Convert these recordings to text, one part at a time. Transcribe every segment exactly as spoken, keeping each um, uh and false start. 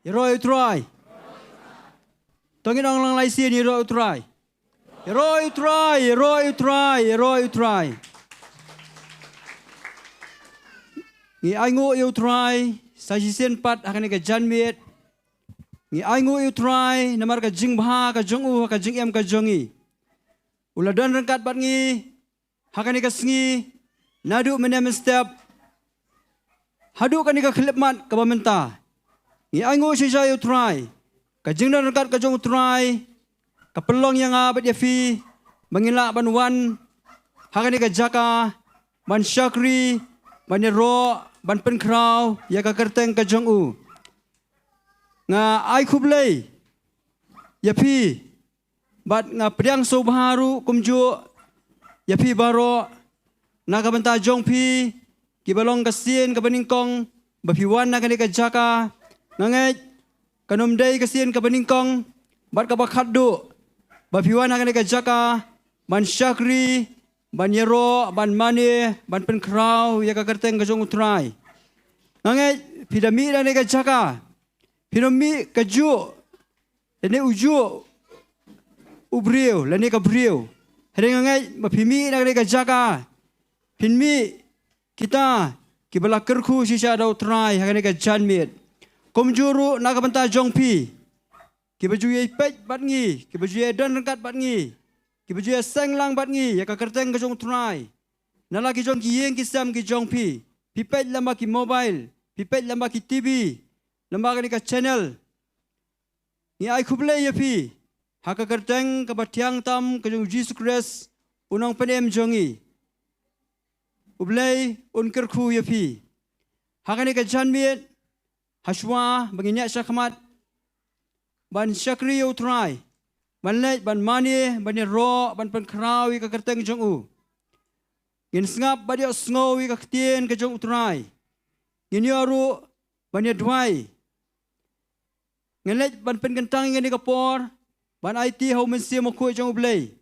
Ïaroh ïa u Trai. To ngin ong lang lai sien, ïaroh ïa u Trai. Ïaroh ïa u Trai, ïaroh ïa u Trai, ïaroh ïa u Trai. Ngi ainguh ïa u Trai sa shisien pat ha kane ka janmiet. Ngi ainguh ïa u Trai namar ka jingbha ka jong u ha ka jingim ka jong ngi. U la don ryngkat bad ngi ha kane ka sngi, naduh mynne mynstep haduh kane ka khyllipmat kaba mynta. Ngi ainguh shisha ïa u Trai, ka jingdon ryngkat ka jong u Trai ka pynlong ïa nga bad ïa phi ba ngin lah ban wan ha kane ka jaka ban shakri, ban ïaroh, ban pynkhraw ïa ka kyrteng ka jong u. Nga ai khublei ïa phi bad nga pdiang sngewbha ruh kumjuh ïa phi baroh na ka bynta jong phi, kiba long ka sien kaba nyngkong ba phi wan na kane ka jaka. Nga ngeit kan ym dei ka sien kaba nyngkong bad kaba khatduh ba phi wan na kane ka jaka ban shakri, ban ïaroh, ban mane, ban pynkhraw ïa ka kyrteng ka jong u Trai. Nga ngeit phi da mih na kane ka jaka, phin ym mih kajuh lane ujuh u briew lane ka briew. Hynrei nga ngeit ba phi mih na kane ka jaka, phin mih kita kiba la kyrkhu shisha da u Trai ha kane ka janmiet. Kumjuh ruh na ka bynta jong phi kiba ju ïai peit bad ngi, kiba ju ïai don ryngkat bad ngi, kiba ju ïai seng lang bad ngi ïa ka kyrteng ka jong u Trai na la ki jong ki ïing ki sem ki jong phi. Phi peit lyngba ki mobile, phi peit lyngba ki T V, lyngba kane ka channel. Ngi ai khublei ïa phi ha ka kyrteng kaba thiang tam ka jong u Jisu Khrist, u Nongpynim jong ngi. U Blei un kyrkhu ïa phi ha kane ka janmiet. Hashwa ba ngin ïaid shakhmat ban shakri ïa u Trai, ban leit ban mane, ban ïaroh, ban pynkhraw ïa ka kyrteng jong u, ngin sngap bad ïohsngew ïa ka ktien ka jong u Trai. Ngin ïoh ruh ban ïaduwai. Ngin leit ban pynkyntang ïa kane ka por ban aiti ha u Mynsiem Bakhuid jong u Blei.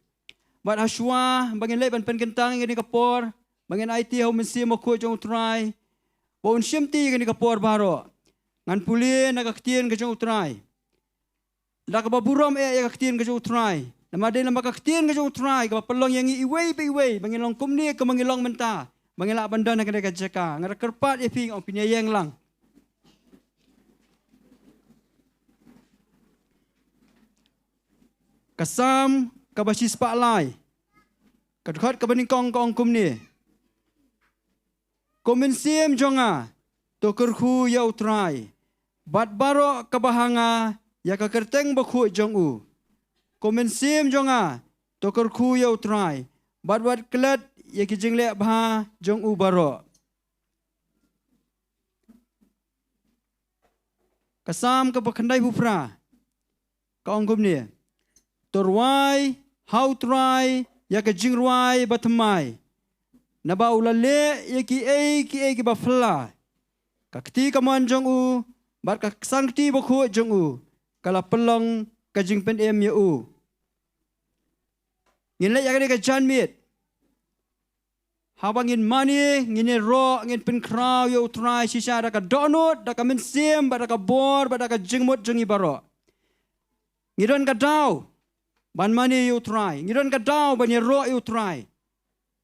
Bad hashwa ba ngin leit ban pynkyntang ïa kane ka por ba ngin aiti ha u Mynsiem Bakhuid jong u Trai ba un shimti ïa kane ka por baroh, ngan pule na ka ktien ka jong u Trai. Da kaba burom eh ïa ka ktien ka jong u Trai, namar dei namar ka ktien ka jong u Trai kaba pynlong ïa ngi iwei pa iwei ba ngin long kumne kumba ngi long mynta, ba ngin lah ban don ha kane ka jaka. Nga da kyrpad ïa phi, nga ong phin ïeng lang. Ka Salm kaba shispah lai, ka dkhot kaba nyngkong ka ong kumne: Ko mynsiem jong nga, to kyrkhu ïa u Trai, bad baroh kaba ha nga ïa ka kyrteng bakhuid jong u. Ko mynsiem jong nga, to kyrkhu ïa u Trai, bad wat klet ïa ki jingleh bha jong u baroh. Ka Salm kaba khyndaiphew phra ka ong kumne: To rwai ha u Trai ïa ka jingrwai bathymmai, naba u la leh ïa kiei kiei kiba phylla. Ka kti kamon jong u bad ka ksangkti bakhuid jong u ka la pynlong ka jingpynim ïa u. Ngin leit ïa kane ka janmiet, haba ngin mane, ngin ïaroh, ngin pynkhraw ïa u Trai shisha da ka dohnud, da ka mynsiem, bad da ka bor, bad da ka jingmut jong ngi baroh. Ngi don ka daw ban mane ïa u Trai, ngi don ka daw ban ïaroh ïa u Trai.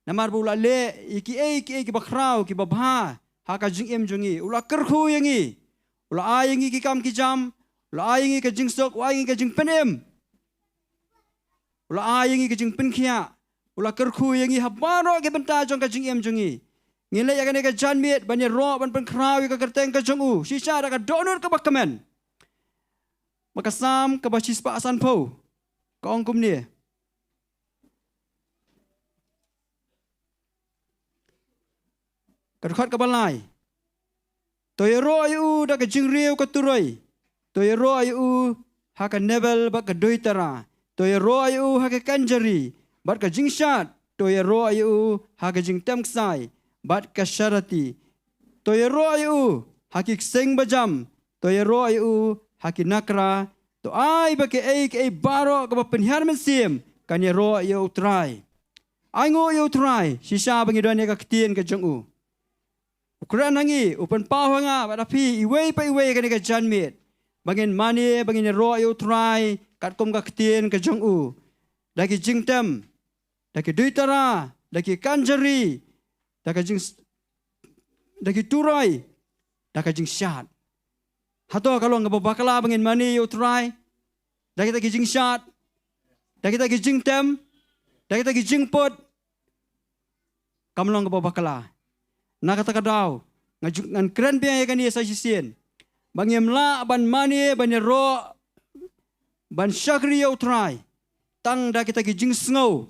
Namar ba u la leh ïa kiei kiei kiba khraw, kiba bha ha ka jingim jong ngi. U la kyrkhu ïa ngi, u la ai ïa ngi ki kam ki jam, u la ai ïa ngi ka jingsuk, u ai ïa ngi ka jingpynim. U la ai ïa ngi ka jingpynkhiah, u la kyrkhu ïa ngi ha baroh ki bynta jong ka jingim jong ngi. Ngin leit ïa kane ka janmiet ban ïaroh, ban pynkhraw ïa ka kyrteng ka jong u shisha da ka dohnud kaba kmen. Ba ka Salm kaba shispah sanphew ka ong kumne, ka dkhot kaba lai: To ïaroh ïa u da ka jingriew ka turoi, to ïaroh ïa u ha ka Nebel bad ka Duitara, to ïaroh ïa u ha ka Kenjari bad ka jingshad, to ïaroh ïa u ha ka jingtem ksai bad ka sharati, to ïaroh ïa u ha ki ksing bajam, to ïaroh ïa u ha ki nakra, to ai ba kiei kiei baroh kaba pynhiar mynsiem kan ïaroh ïa u Trai. Ainguh ïa u Trai shisha ba ngi don ïa ka ktien ka jong u. U kren ha ngi, u pynpaw ha nga bad ha phi iwei pa iwei ha kane ka janmiet. ba ngin mane, ba ngin ïaroh ïa u Trai katkum ka ktien ka jong u, da ki jingtem, da ki duitara, da ki kanjari, da ka jing, da ki turoi, da ka jingshad. Hato ka long kaba bakla ba ngin mane ïa u Trai da kita ki jingshad, da kita ki jingtem, da kita ki jingput? Kam long kaba bakla. Na kata ka daw, nga ju-, ngan kren biang ïa kane sa shisien, ba ngim lah ban mane, ban ïaroh, ban shakri ïa u Trai tang da kita ki jingsngew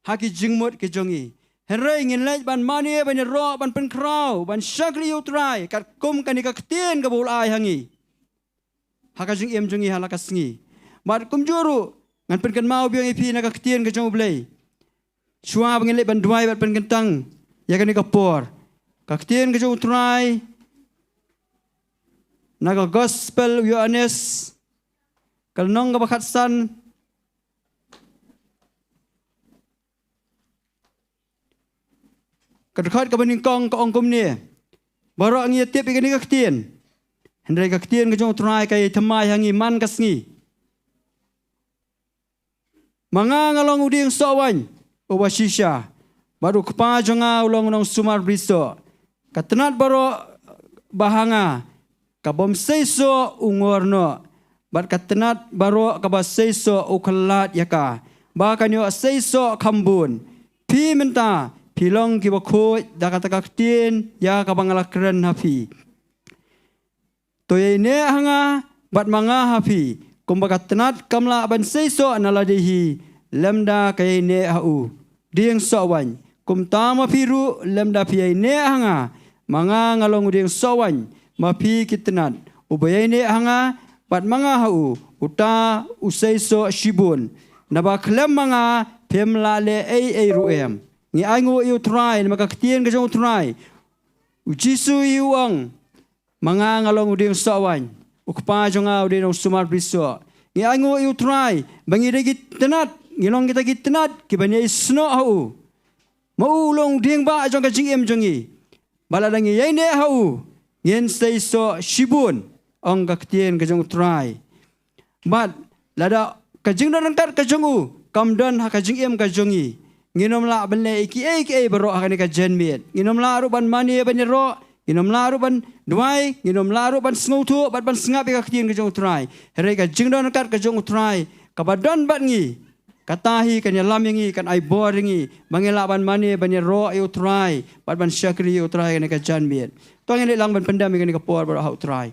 ha ki jingmut ki jong ngi. Hynrei ngin leit ban mane, ban ïaroh, ban pynkhraw, ban shakri ïa u Trai katkum kane ka ktien kaba u la ai ha ngi ha ka jingim jong ngi ha la ka sngi. Bad kumjuh ruh, ngan pynkynmaw biang ïa phi na ka ktien ka jong u Blei, shuwa ba ngin leit ban duwai bad pynkyntang ïa kane ka por. Ka ktien ka jong u Trai na ka Gospel u Ïoannis, ka lynnong kaba khatsan, ka dkhot kaba nyngkong ka ong kumne: Baroh ngi ïa tip ïa kane ka ktien, hynrei ka ktien ka jong u Trai ka ïai thymmai ha ngi man ka sngi. Ma nga nga long u dieng soh waiñ uba shisha, bad u Kpa jong nga u long u nongsumar brisoh. Ka tnat baroh ba ha nga ka bym seisoh u ngor noh, bad ka tnat baroh kaba seisoh u khlad ïa ka, ba kan ïoh seisoh kham bun. Phi mynta phi long kiba khuid da kata ka ktien ïa kaba nga la kren ha phi. To ïaineh ha nga, bad ma nga ha phi. Kumba ka tnat kam lah ban seisoh na lade hi lymda ka ïaineh ha u dieng soh waiñ, kumta ma phi ruh lymda phi ïaineh ha nga. Ma nga nga long u dieng soh waiñ, ma phi ki tnat. Uba ïaineh ha nga bad ma nga ha u, uta u seisoh shibun, naba khlem ma nga phim lah leh ei ei ruh em. Ngi ainguh ïa u Trai namar ka ktien ka jong u Trai. U Jisu hi u ong, ma nga nga long u dieng soh waiñ, u Kpa jong nga u dei u nongsumar brisoh. Ngi ainguh ïa u Trai ba ngi dei ki tnat, ngi long kita ki tnat kiban ïai snoh ha u. Ma u u long u dieng bah jong ka jingim jong ngi, ba lada ngi ïaineh ha u ngin seisoh shibun, ong ka ktien ka jong u Trai. Bad lada ka jingdon ryngkat ka jong u kam don ha ka jingim ka jong ngi, ngin ym lah ban leh kiei kiei baroh ha kane ka janmiet. Ngin ym lah ruh ban mane ban ïaroh, ngin ym lah ruh ban duwai, ngin ym lah ruh ban sngewthuh bad ban sngap ïa ka ktien ka jong u Trai. Hynrei ka jingdon ryngkat ka jong u Trai kaba don bad ngi, kata hi kan ïalam ïa ngi, kan ai bor ïa ngi ba ngin lah ban mane ban ïaroh ïa u Trai bad ban shakri ïa u Trai ha kane ka janmiet. To ngin leit lang ban pyndem ïa kane ka por baroh ha u Trai.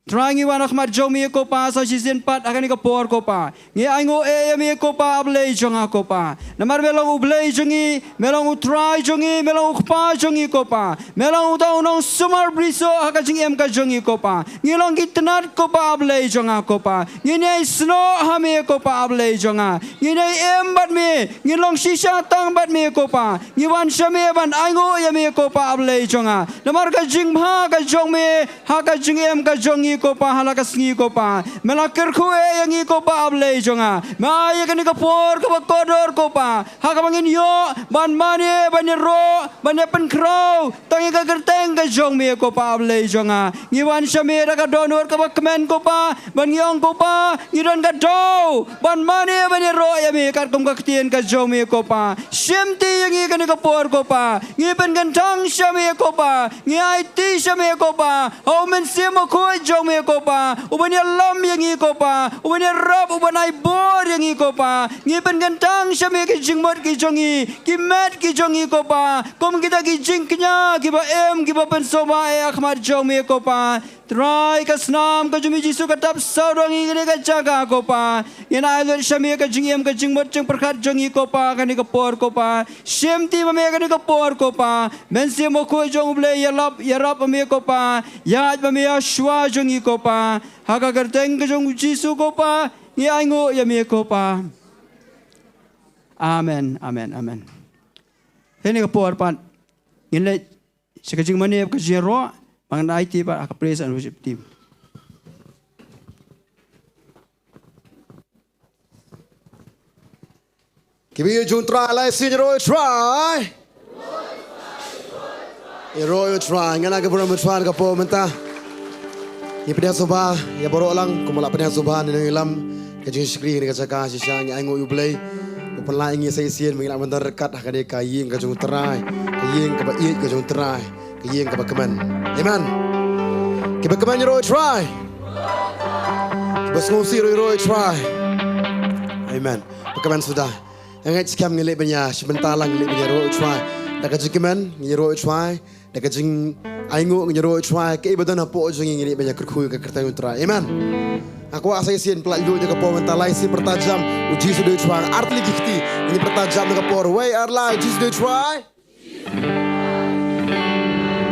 Trai, ngi wan ha khmat jong me ko Pa sa shisien pat ha kane ka por ko Pa. Ngi ainguh ïa me ko Pa, A Blei jong nga ko Pa. Namar me long U Blei jong ngi, me long U Trai jong ngi, me long U Kpa jong ngi ko Pa. Me long uta u nongsumar brisoh ha ka jingim ka jong ngi ko Pa. Ngi long ki tnat ko Pa, A Blei jong nga ko Pa. Ngin ïai snoh ha me ko Pa, A Blei jong nga. Ngin ïai im bad me, ngin long shisha tang bad me ko Pa. Ngi wan sha me ban ainguh ïa me ko Pa, A Blei jong nga. Namar ka jingbha ka jong me ha ka jingim ka jong ngi ko Pa, ha la ka sngi ko Pa. Me la kyrkhu ïa ngi ko Pa, A Blei jong nga. Me ai ïa kane ka por kaba kordor ko Pa, ha kaba ngin ïoh ban mane, ban ïaroh, ban ïapynkhraw tang ïa ka kyrteng ka jong me ko Pa, A Blei jong nga. Ngi wan sha me da ka dohnud kaba kmen ko Pa, ban ngi ong ko Pa, ngi don ka daw ban mane ban ïaroh ïa me katkum ka ktien ka jong me ko Pa. Shimti ïa ngi kane ka por ko Pa. Ngi pynkyntang sha me ko Pa. Ngi aiti sha me ko Pa. Ha U Mynsiem Bakhuid jong me ko Pa, uban ïalam ïa ngi ko Pa, uban ïarap, uban ai bor ïa ngi ko Pa. Ngi pynkyntang sha me ki jingmut ki jong ngi, ki met ki jong ngi ko Pa, kum kita ki jingkñia kiba im, kiba pynsngewbha ha khmat jong me ko Pa. Trai, ka snam ka jong me Jisu ka tap sawdong ïa kane ka jaka ko Pa. Ngin ai lut sha me ka jingim, ka jingmut jingpyrkhat jong ngi ko Pa, kane ka por ko Pa. Shimti ma me kane ka por ko Pa. Mynsiem Bakhuid jong U Blei ïalap, ïarap ma me ko Pa. Ïaid ma me ha shuwa jong ngi ko Pa. Ha ka kyrteng ka jong u Jisu ko Pa, ngi ainguh ïa me ko Pa. Amen, amen, amen. Kane ka por pat ngin leit sha ka jingmane ka jingïaroh, ba ngan aiti pat ha ka praise and worship team. Ki briew jong u Trai, la sien ïaroh ïa u Trai. Ïaroh ïa u Trai, ngan ai ka burom ïa u Trai ka por mynta. Ngi pdiang sngewbha ïa baroh lang, kumba la pdiang sngewbha na ngi lam, ka jingshakri na ka jaka shisha ngi ainguh ïa U Blei. U pynlait ïa ngi sa shisien ba ngi lah ban don ryngkat ha kane ka ïing ka jong U Trai, ka ïing kaba ïeit ka jong U Trai, ka ïing kaba kmen. Amen. Kiba kmen ïaroh ïa U Trai. Kiba sngewsih ïaroh ïa U Trai. Amen. Ba kmen suda. Nga ngeit skhem ngi leit ban ïa, shi bynta lang ngi leit ban ïaroh ïa U Trai. Da ka jingkmen ngi ïaroh ïa U Trai. Da ka jingainguh ngi ïaroh ïa U Trai, kaei ba don hapoh jong ngi ngi leit ban ïa kyrkhu ïa ka kyrteng U Trai. Amen. Nga kwah sa shisien pynlait lut ïa ka por mynta, lai sien pyrta jam, U Jisu dei U Trai. Ar tylli ki kti ngin pyrta jam ïa ka por. Wei, ar lai, U Jisu dei U Trai.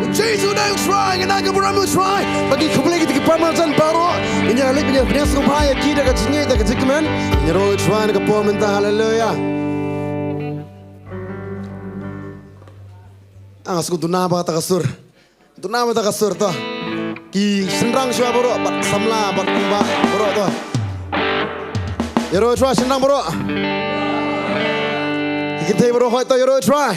U Jisu dei U Trai, ngin ai ka burom ïa U Trai. Bad ngi khublei ïa kita ki para marjan baroh. Ngin ïa leit ban ïa pdiang sngewbha ïa ki da ka jingngeit, da ka jingkmen. Ngin ïaroh ïa U Trai na ka por mynta, haleluya. Ah, nga sngewduna ba kata ka sur. Duna ba kata ka sur to. Ki shynrang shuwa baroh, bad samla, bad kumba baroh to. Ïaroh ïa U Trai shynrang baroh. Ki kynthei baroh hooid to, ïaroh ïa U Trai.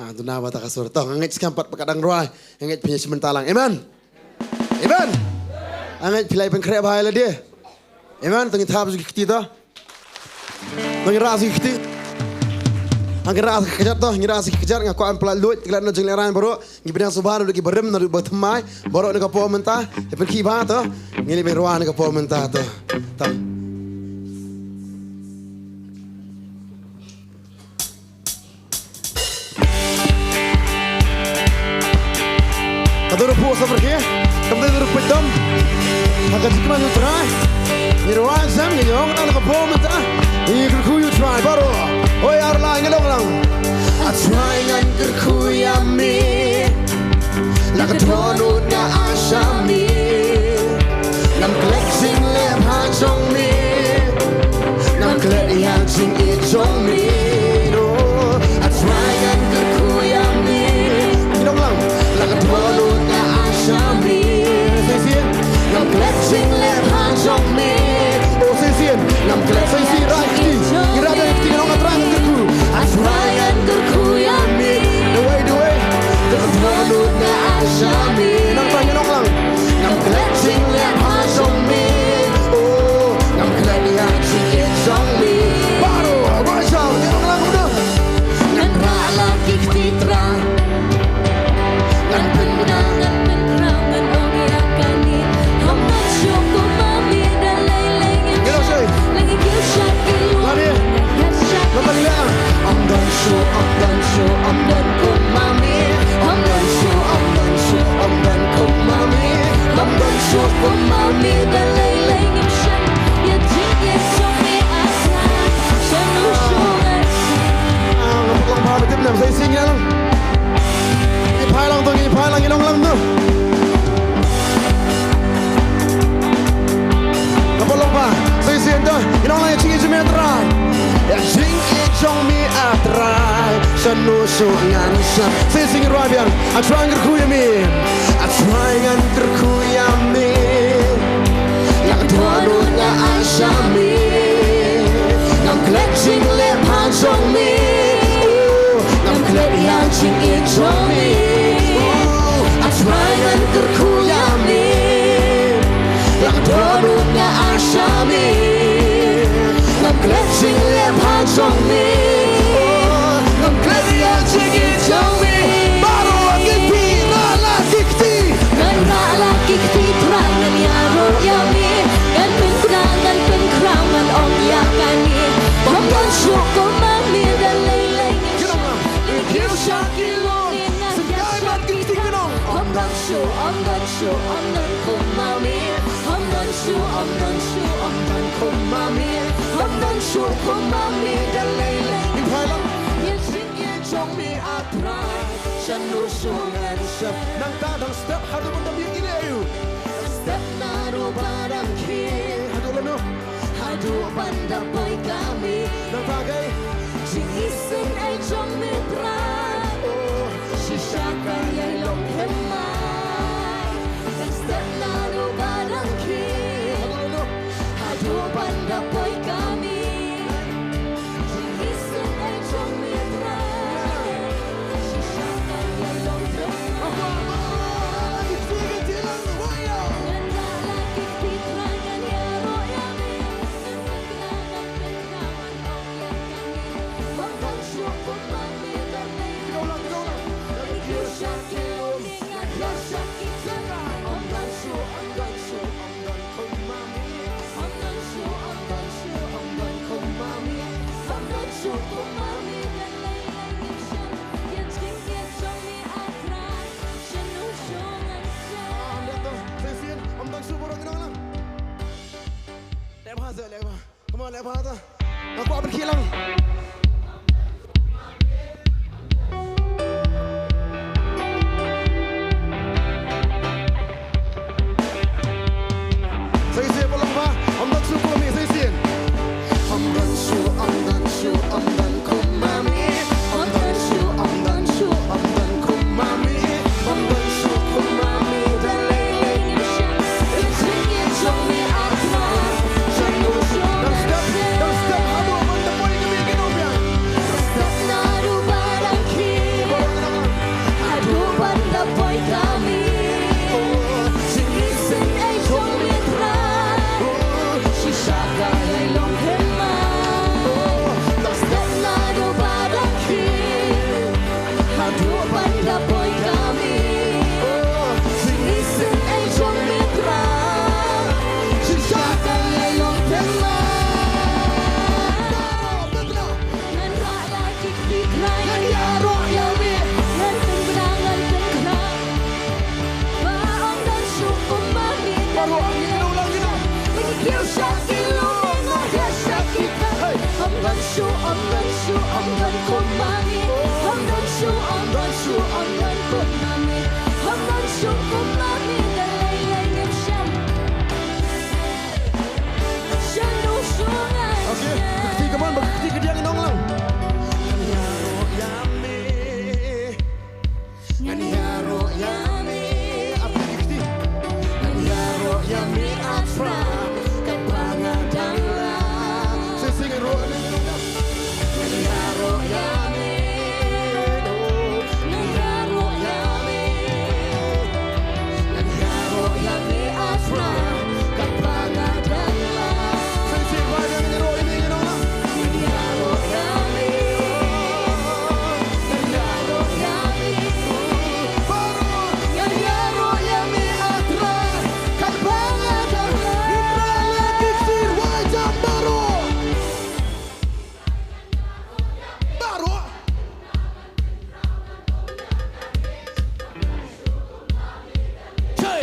Ah, duna ba kata ka sur to. Nga ngeit skhem pat ba ka dang rwai. Nga ngeit phin ïa shi bynta lang. Amen. Amen. Nga ngeit phi la pynkhreh bha ïa lade. Amen. To ngin thap sha ki kti to. To ngin rah sha ki kti. Ngin rah sha ki kjat to, ngin rah sha ki kjat, nga kwah ban pynlait lut, klet na jinglehrain baroh, ngi pdiang sngewbha naduh ki barim, naduh ba thymmai, baroh na ka por mynta, ïa pynkhih bha to, ngin ïa pynrwai na ka por mynta to. To. Ka dur phu sa pyrkhi, kam dei dur phu dom. Ha ka jingkmen U Trai. Ngi rwai jam ngi ong na ka por mynta. Ngi kyrkhu ïa U Trai baroh. Hooid ar lai ngi ong lang. A Trai ngan kyrkhu ïa me. La ka dohnud nga ai sha me. Ngam klet jingleh bha jong me. Ngam klet ïa jingïeit jong me. No, a Trai ngan kyrkhu ïa me. Ngi ong lang. La ka dohnud nga ai sha me. Sa shisien. Ngam klet jingleh bha jong me. Oh, sa shisien. Ngam klet sa shisien, rah kti. Ngi rah da kti, ngi ong A Trai ngan kyrkhu. A Trai ngan kyrkhu ïa me. Duwai, duwai. Ka dohnud nga ai sha me. Nangta ngi ong lang. Ngam klet jingleh bha jong me. Oh, ngam klet ïa jingïeit jong me. Baroh, baroh jam, ngi ong lang kumno. Ngan rah la ki kti Trai. Ngan pynbna, ngan pynkhraw, ngan ong ïa kane. Ym don shuh kum ma me, da lei lei ngim shym. La ngi kiew sha ki lung. Ym don shuh, ym don shuh, ym don kum ma me. Ym don shuh, ym don shuh, ym don kum ma me. Ym don shuh kum ma me, da lei lei ngim shym. Ïa jingïeit jong me A Trai, shano shuh ngan shim. Ah, nga pynlong ba me tip nem sa shisien ngi lang. Ngi phai lang to, ngi phai lang, ngi long lang to. Nga pynlong ba sa shisien to, ngi long lang ïa jingïeit jong me A Trai. Ïa jingïeit jong me A Trai, shano shuh ngan shim. Sa shisien ngi rwai biang. A Trai ngan kyrkhu ïa me. A Trai ngan kyrkhu ïa me. La ka dohnud nga ai sha me. Ngam klet jingleh bha jong me. Oh, ngam klet ïa jingïeit jong me. Oh, A Trai ngan kyrkhu ïa me. La ka dohnud nga ai sha me. Ngam klet jingleh bha jong me. Oh, ngam klet ïa jingïeit jong me. Baroh ki kti, rah la ki kti. Ngan rah la ki kti Trai, ngan ïaroh ïa me. Ngan pynbna, ngan pynkhraw, ngan ong ïa kane. Ym don shuh kum ma me, da lei lei ngim shym. Ngi kiew sha ki lung, ngi nang ïa sha ki kti. Ym don shuh, ym don shuh, ym don kum ma me. Ym don shuh, ym don shuh, ym don kum ma me. Ym don shuh kum ma me, da lei lei. Ïa jingïeit jong me A Trai, shano shuh ngan shim. Nangta dang step haduh ban da biang ïa u. Step naduh ba dang khie. Haduh lano? Haduh ban da poi ka miet. Nangta kaei? Jingisynei jong me Trai. Oh. Shisha ka ïai long thymmai. Dang step naduh ba dang khie. Haduh lano? Haduh ban da poi ka miet. Jingisynei jong me Trai. Shisha ka ïai long thymmai. Dep ha ta. Nga kwah ban khie lang. Sa shisien, pynlong bha. Ym don shuh kum ma me, sa shisien. Ym don shuh, ym don shuh, ym don kum ma me. Ym don shuh, ym don shuh, ym don kum ma me. Ym don shuh kum ma me. Da lei lei ngim shym ïa jingïeit jong me, ah Trai. Shano shuh. Dang step, dang step haduh ban da poi ka me ki nongbiang. Step naduh ba dang khie. Haduh ban da poi ka me. Jingisynei jong me Trai. Shisha ka la long kynmaw. Dang step naduh ba dang khie. Haduh ban da poi ka me. Jingisynei jong me Trai. Shisha ka la long kynmaw. Ngan rah la ki kti Trai, ngan ïaroh ïa me. Ngan pynbna, ngan pynbna. Ba ym don shuh kum ma me. Baroh ngi kynnoh lang, kynnoh. Ngi kiew sha ki lum, ngi hiar sha ki thaiñ. Hey. Ym don shuh, ym don shuh, ym don kum ma me. Ym don shuh, ym don shuh, ym don kum ma me. Ym don shuh kum ma me, da lei lei ngim shym. Shano shuh ngan. Okay, ka kti, come on, ba ka kti ka diang, ngi ong lang. Ngan ïaroh ïa me. Ngan ïaroh ïa me. Ap ïa ki kti. Ngan ïaroh ïa me, ah Trai. Katba nga dang rah. Shisien ngan ïaroh ïa me. Ngan ïaroh ïa me. Ngan ïaroh ïa me. Ngan ïaroh ïa me, ah Trai. Katba nga dang rah. Shisien ba ngan ïaroh ïa me, ngan ong. Ngan ïaroh ïa me. Ngan ïaroh ïa me. Baroh. Ngan ïaroh ïa me, ah Trai. Katba nga dang rah. Ngin rah la ki kti, rwai jam baroh. Baroh. Hey!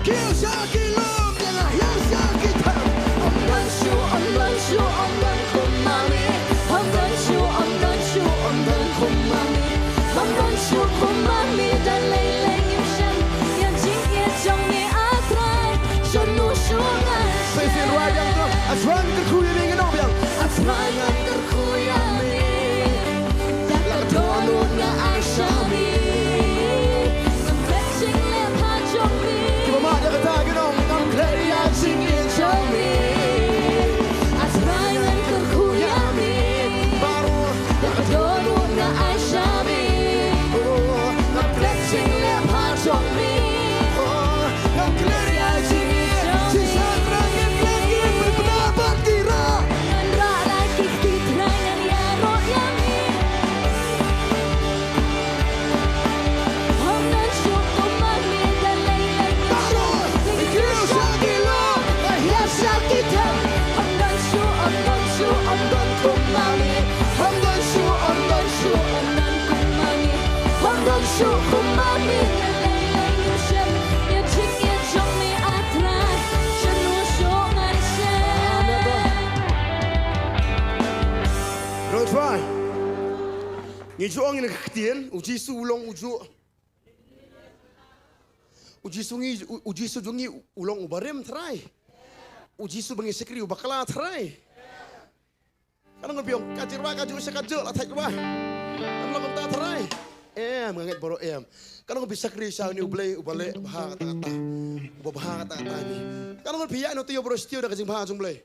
Kiew sha ki lum, ïa nga hiar sha ki thaiñ. Ym don shuh, ym don shuh, ym don kum ma me. Ym don shuh, ym don shuh, ym don kum ma me. Ym don shuh kum ma me, da lei lei ngim shym ïa jingïeit jong me, ah Trai. Shano shuh ngan. Sa shisien rwai biang to. Ah Trai ngan kyrkhu ïa me, ngan ong biang. Ah Trai ngan kyrkhu ïa me. Da ka dohnud nga ai sha me. Ngam klet jingleh bha jong me. Kiba mad ïa kata ki ong, ngam klet ïa jingïeit jong me. Ah Trai ngan kyrkhu ïa me. Baroh. Da ka dohnud nga ai sha me. Oh, ngam klet jingleh bha jong me. Oh, ngam klet ïa jingïeit jong me. Shisha Trai ngin klet, ngin pynbna bad ki rah. Ngan rah la ki kti Trai, ngan ïaroh ïa me. Ym don shuh kum ma me, da lei lei ngim shym. Baroh, ngi kiew sha ki lum, ngi hiar sha ki thaiñ. Ym don shuh, ym don shuh, ym don kum ma me. Ym don shuh, ym don shuh, ym don kum ma me. Ym don shuh kum ma me, da lei lei ngim shym ïa jingïeit jong me, ah Trai. Shano shuh ngan shim. Amen. Roi Trai. Ngi ju ong ïa ka ktien, u Jisu u long u ju. U Jisu ngi, u, u Jisu jong ngi u long u barim Trai. U Jisu ba ngi shakri u bakla Trai. Ka long ka biang, ka jyrwa ka ju sha ka ju la thait wa. Ka long kumta Trai. Em, nga ngeit baroh em. Ka long ka bi shakri sha une u Blei u ba leh bha kata kata. U ba bha kata kata ni. Ka long ka bi ïa no te ïa baroh shtiew da ka jingbha jong u Blei.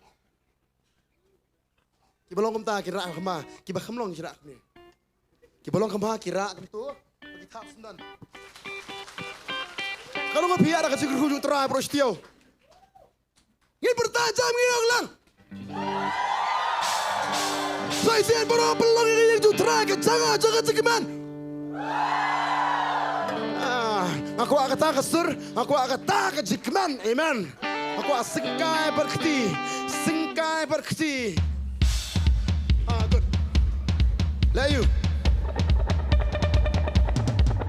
Kiba long kumta ki rah kham, kiba kham long ki rah kham. Kiba long kham ki rah kham to. Ki thap sngewdon. Ka long ka phi ïa da ka jingkyrkhu jong u Trai baroh shtiew. Ngin pyrta jam ngi ong lang. Sa shisien baroh pynlong ïa ka ïing jong u Trai ka jaka jong ka jingkmen. Ah, nga kwah kata ka sur, nga kwah kata ka jingkmen. Amen. Nga kwah syngkai bad kti, syngkai bad kti. Ah, good. Leh ïa u.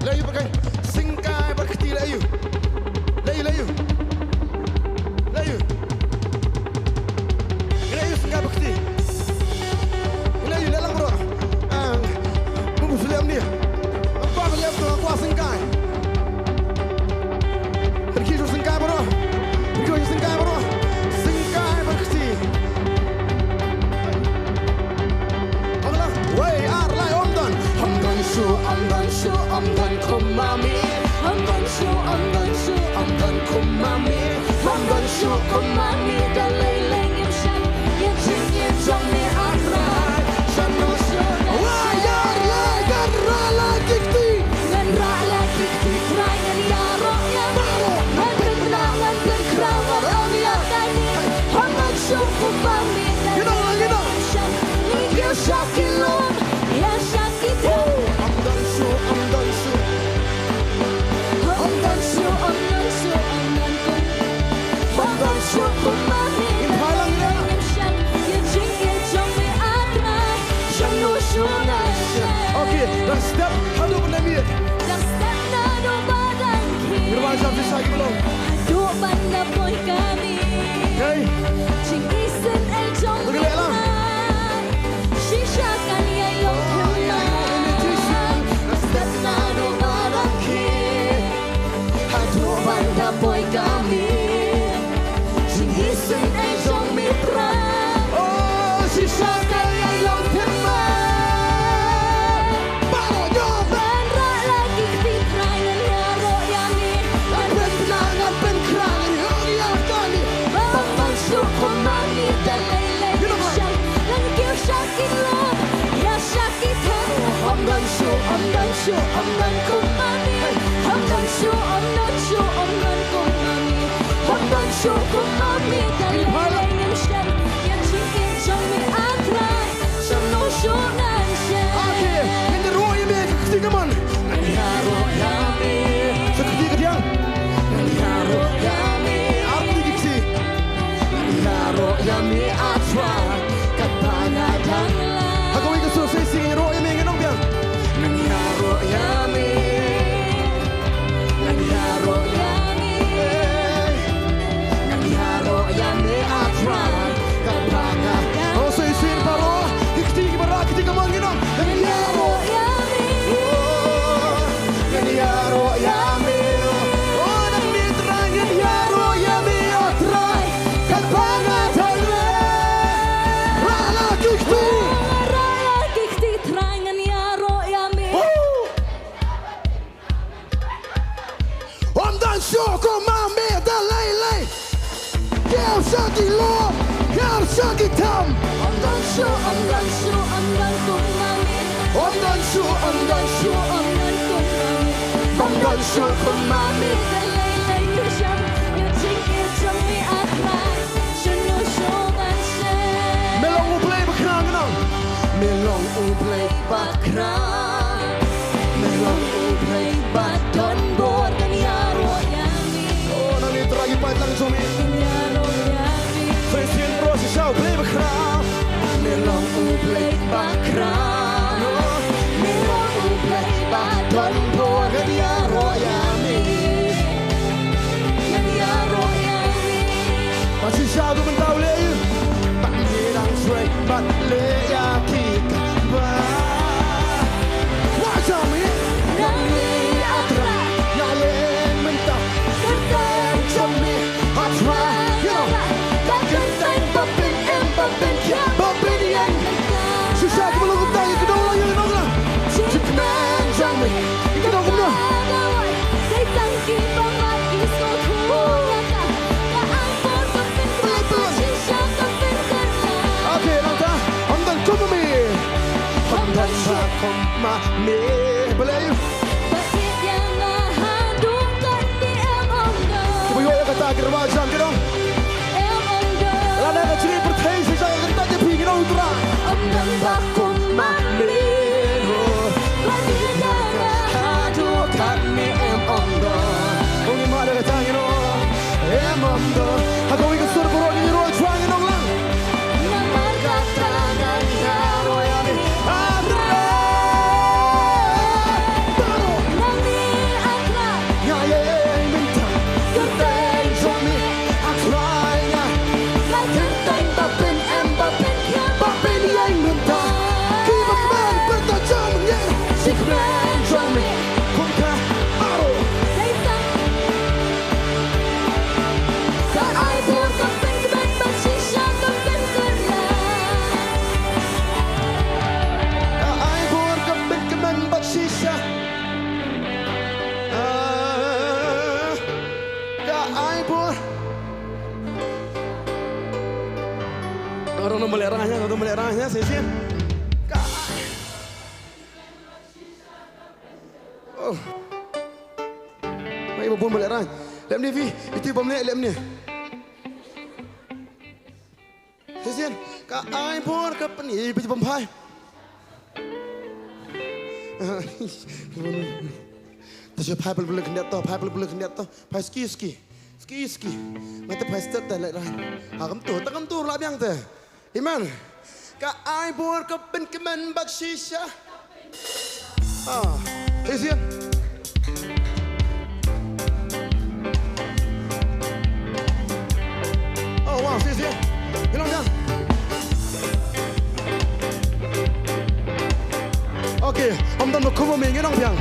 Leh ïa u, pakai. Syngkai bad kti, leh ïa u. Leh ïa u, leh ïa u. Leh ïa u. Leh ïa u. Ka ba kti. Ila ila lang bro. Ang. Bubu sule amni. Ang ba lem tu aku asing kai. Pergi tu sing kai bro. Pergi tu sing kai bro. Sing kai ba kti. Wei ar lai om don. Om don shu, om don shu, om don kum ma mi. Om don shu, om don shu, om don kum ma mi. Om don shu kum ma mi da lei lei ngim shan. Ïa jingim jong mi ar lai. Shan no shu na. Wei ar lai, ngan rah la ki kti. Ngan rah la ki kti Trai, ngan ïaroh ïa mi. Ngan pynbna, ngan pynkhraw, ngan ong ïa kane. Om don shu kum ma mi da lei lei ngim shan. Ngi kiew sha ki lum, ïa sha ki thong. Om don shu, om don shu. Om don shu, om don shu, om don kum. Om don shu kum ma mi da lei lei ngim shan. Ïa jingim jong mi ar lai. Shan no shu na shan. Okay, dang step haduh ban da miet. Dang step naduh ba dang khie. Ngi rwai jam shisha kiba long. Haduh ban da poi ka miet. Hey. Jingisynei jong mi Trai. Shisha kan ïai long khyndiat. Dang step naduh ba dang khie. Haduh ban da poi ka miet. Jingisynei jong mi Trai. Oh, shisha kan ïai long khyndiat. Baroh ngi ban rah la ki kti Trai, ngan ïaroh ïa mi. Ngan pynbna, ngan pynkhraw, ngan ong ïa kane. Om don shu kum ma mi da lei lei ngim shan. Ngan kiew sha ki lum, ïa sha ki thong. Om don shu, om don shu, om don kum ma mi. Om don shu, om don shu, om don kum ma mi. Om don shu kum ma mi da lei lei ngim shan. Ïa jingim jong mi ar lai. Shan no shu ngan shan. Okay, ngan ïaroh ïa me ka kti ka mon. Ngan ïaroh ïa me. Sa kti ka diang. Ngan ïaroh ïa me. Ar kti ki kti. Ngan ïaroh ïa me ar lai. Katba nga dang la. Ha kawei ka sur sa shisien ngan ïaroh ïa me, ngan ong biang. Ngan ïaroh ïa me. Ngan ïaroh ïa me. Ngan ïaroh ïa me ar lai. Katba nga. Oh, sa shisien baroh. Ki kti kiba rah, ki kti ka mon, ngan ong. Ngan ïaroh ïa me. Oh, ngan ïaroh ïa me. Oh, ngan ïaroh ïa me ar lai. Katba nga dang la. Rah la ki kti. Rah la ki kti Trai, ngan ïaroh ïa me. Oh. Om don shu kum ma mi da lei lei. Kiew sha ki lum, kiew sha ki thong. Om don shu, om don shu, om don kum ma mi. Om don shu, om don shu, om don kum ma mi. Om don shu kum ma mi da lei lei ngim shan. Ïa jingim jong mi ar lai. Shan no shu ngan shan. Me long U Blei ba khraw, ngan ong. Me long U Blei ba khraw. Me long U Blei ba don bor, ngan ïaroh ïa me. Oh, nangne Trai, ngi pait lang jong me. Ngan ïaroh ïa me. Sa shisien baroh shisha, U Blei ba khraw. Me long U Blei ba khraw. Me long U Blei ba don bor, ngan ïaroh ïa me. Ngan ïaroh ïa me. Ba shisha haduh mynta U Blei. Bad ngi dang sngewbha ban leh ïa ki kaba. Wat sha me. Nangne A Trai, ïa leh mynta. Kyrteng jong me A Trai, you know. Ka kyrteng ba pyn-im, ba pynkhiah, ba pynïeng. Shisha kiba long kumta, ïa kyndoh lang, ïa kyndoh lang. Jingkmen jong me. Ïa kyndoh kumno. Dei tang kiba mad ki sngewthuh ïa ka. Ka ai bor ka pynkylla, shisha ka pynkylla. Okay, nangta. Om don kum ma me. Om don shu kum ma me. Balei? Ba ïeit ïa nga haduh katne em ong don. Kiba ïoh ïa kata ki rwai jam ki dong. Em ong don. Lada ka jingim pyrthei shisha ka kyntait ïa phi, ngi ong U Trai. Em don ba kum ma me. Ba ïeit ïa nga haduh katne em ong don. Ong ïa ma da kata ngi ong. Em ong don. Ha kawei ka sur baroh ngi ïaroh jwai ngi ong lang. Namar kata ngan ïaroh ïa me. A Trai. Baroh. Nangne A Trai. Nga ïeng mynta. Kyrteng jong me. A Trai nga. Ka kyrteng ba pyn-im ba pyn Ba lehrain, to ba lehrain, shisien. Ka. Oh. Mai ba bun ba lehrain. Lem ni phi, itu bym leh lem ni. Shisien, ka ai bor ka pyn-i ba bym phai. To shu phai pynlong khyndiat to, phai pynlong khyndiat to. Phai ski, ski. Ski, ski. Mata phai step ta lehrain. Ha, kam tu, ta kam tu la biang te. Amen. Ka ai bor ka pynkmen bad shisha. Ah, shisien. Oh, wow, shisien. Ngi long biang. Okay, ym don ba kum ma me, ngi long biang.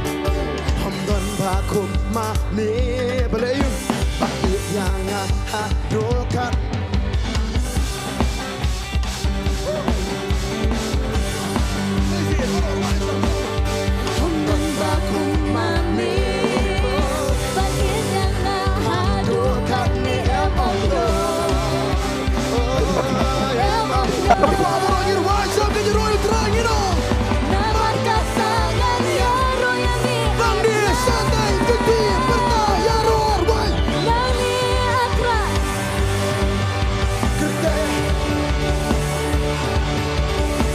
Ym don ba kum ma me, balei ym ba ïa nga haduh kat. Kyrteng.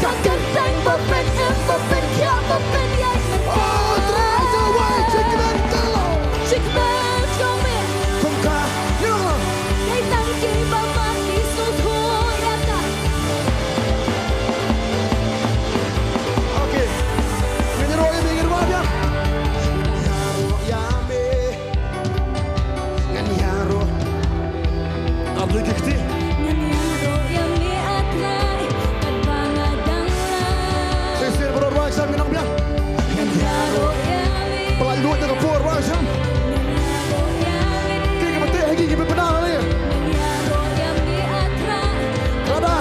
Ka kyrteng ba pyn-im, ba pynkhiah, ba pynïaid. Oh, Trai, Trai, wai, jingkmen jong me. Jingkmen jong me. Kumta, ïa. Dei tang kiba mat ki sngewthuh ïa ka. Okay. Ngan ïaroh ïa me, ngan ïaroh ïa me. Ngan ïaroh. Ap lei ki kti. Ngan ïaroh ïa me, ah Trai, katba nga dang lai. Shisien baroh rwai sham, ngan ong biang. Ngan ïaroh ïa me. Pynlait lut ïa ka por, rwai sham. Ngan ïaroh ïa me. Ki kaba teh ha ngi ki pynbna lei. Ngan ïaroh ïa me, ah Trai. Lada